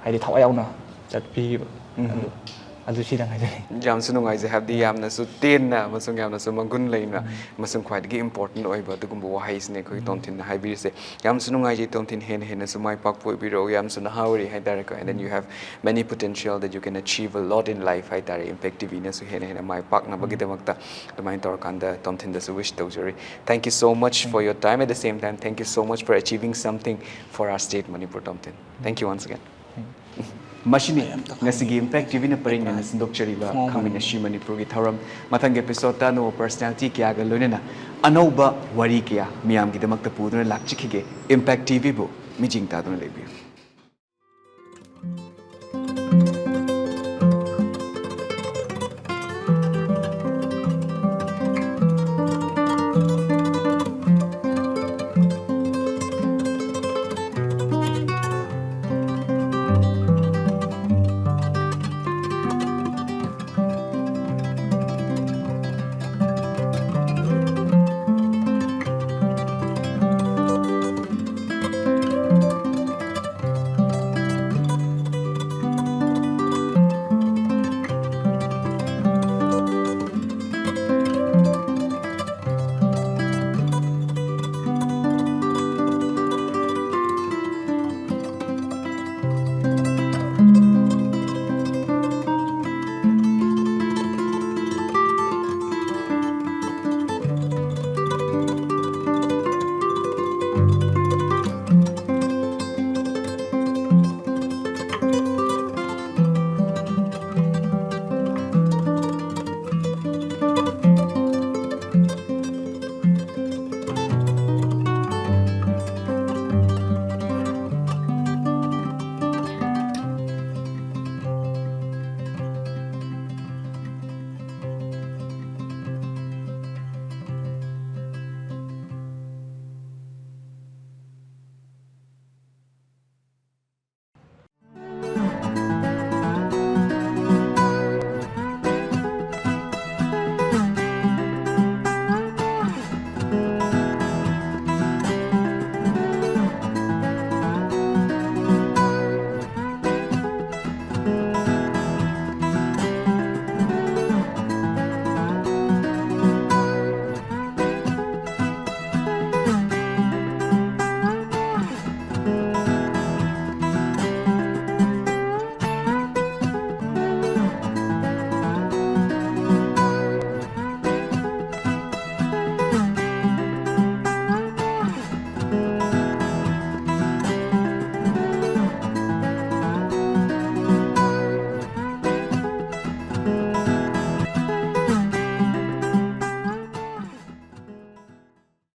ꯍꯥꯏꯗꯤ ꯊꯋꯥꯏ ꯌꯥꯎꯅ ꯆꯠꯄꯤꯈꯤꯕ꯫ ꯑꯗꯨ ꯑꯗꯨ ꯁꯤꯗꯪ ꯍꯥꯏꯖꯅꯤꯡꯉꯤ꯫ ꯌꯥꯝꯁꯨ ꯅꯨꯡꯉꯥꯏꯖꯩ, ꯍꯥꯏꯕꯗꯤ ꯌꯥꯝꯅꯁꯨ ꯇꯦꯟꯅ ꯑꯃꯁꯨꯡ ꯌꯥꯝꯅꯁꯨ ꯃꯒꯨꯟ ꯂꯩꯅ ꯑꯃꯁꯨꯡ ꯈ꯭ꯋꯥꯏꯗꯒꯤ ꯏꯝꯄꯣꯔꯇꯦꯟ ꯑꯣꯏꯕ ꯑꯗꯨꯒꯨꯝꯕ ꯋꯥꯍꯩꯁꯤꯅꯦ ꯑꯩꯈꯣꯏꯒꯤ ꯇꯣꯝꯊꯤꯟꯅ ꯍꯥꯏꯕꯤꯔꯤꯁꯦ꯫ ꯌꯥꯝꯁꯨ ꯅꯨꯡꯉꯥꯏꯖꯩ ꯇꯣꯝꯊꯤꯟ, ꯍꯦꯟꯅ ꯍꯦꯟꯅꯁꯨ ꯃꯥꯏ ꯄꯥꯛꯄ ꯑꯣꯏꯕꯤꯔꯛꯎ, ꯌꯥꯝꯁꯨ ꯅꯍꯥ ꯑꯣꯏꯔꯤ ꯍꯥꯏꯇꯥꯔꯦꯀꯣ, and then you have many potential that you can achieve a lot in life ꯍꯥꯏꯇꯥꯔꯦ꯫ ꯏꯝꯄꯦꯛ ꯇꯤꯚꯤꯅꯁꯨ ꯍꯦꯟꯅ ꯍꯦꯟꯅ ꯃꯥꯏ ꯄꯥꯛꯅꯕꯒꯤꯗꯃꯛꯇ ꯑꯗꯨꯃꯥꯏꯅ ꯇꯧꯔꯀꯥꯟꯗ ꯇꯣꯝꯊꯤꯟꯗꯁꯨ wish ꯇꯧꯖꯔꯤ꯫ Thank you so much for your time, at the same time thank you so much for achieving something for our state Manipur, Tomthin. Thank you once again. ꯃꯁꯤꯅꯤ ꯉꯁꯤꯒꯤ impact ꯇꯤꯚꯤꯅ ꯄꯔꯦꯡ ꯂꯦꯟꯅ ꯁꯤꯟꯗꯣꯛꯆꯔꯤꯕ ꯈꯪꯃꯤꯟꯅꯁꯤ ꯃꯅꯤꯄꯨꯔꯒꯤ ꯊꯧꯔꯝ꯫ ꯃꯊꯪꯒꯤ ꯑꯦꯄꯤꯁꯣꯗꯇ ꯑꯅꯧꯕ ꯄꯔꯁꯅꯦꯂꯤꯇꯤ ꯀꯌꯥꯒ ꯂꯣꯏꯅꯅ ꯑꯅꯧꯕ ꯋꯥꯔꯤ ꯀꯌꯥ ꯃꯤꯌꯥꯝꯒꯤꯗꯃꯛꯇ ꯄꯨꯗꯨꯅ ꯂꯥꯛꯆꯈꯤꯒꯦ꯫ ꯏꯝꯄꯦꯛ ꯇꯤꯚꯤꯕꯨ ꯃꯤꯠꯌꯦꯡ ꯇꯥꯗꯨꯅ ꯂꯩꯕꯤꯌꯨ꯫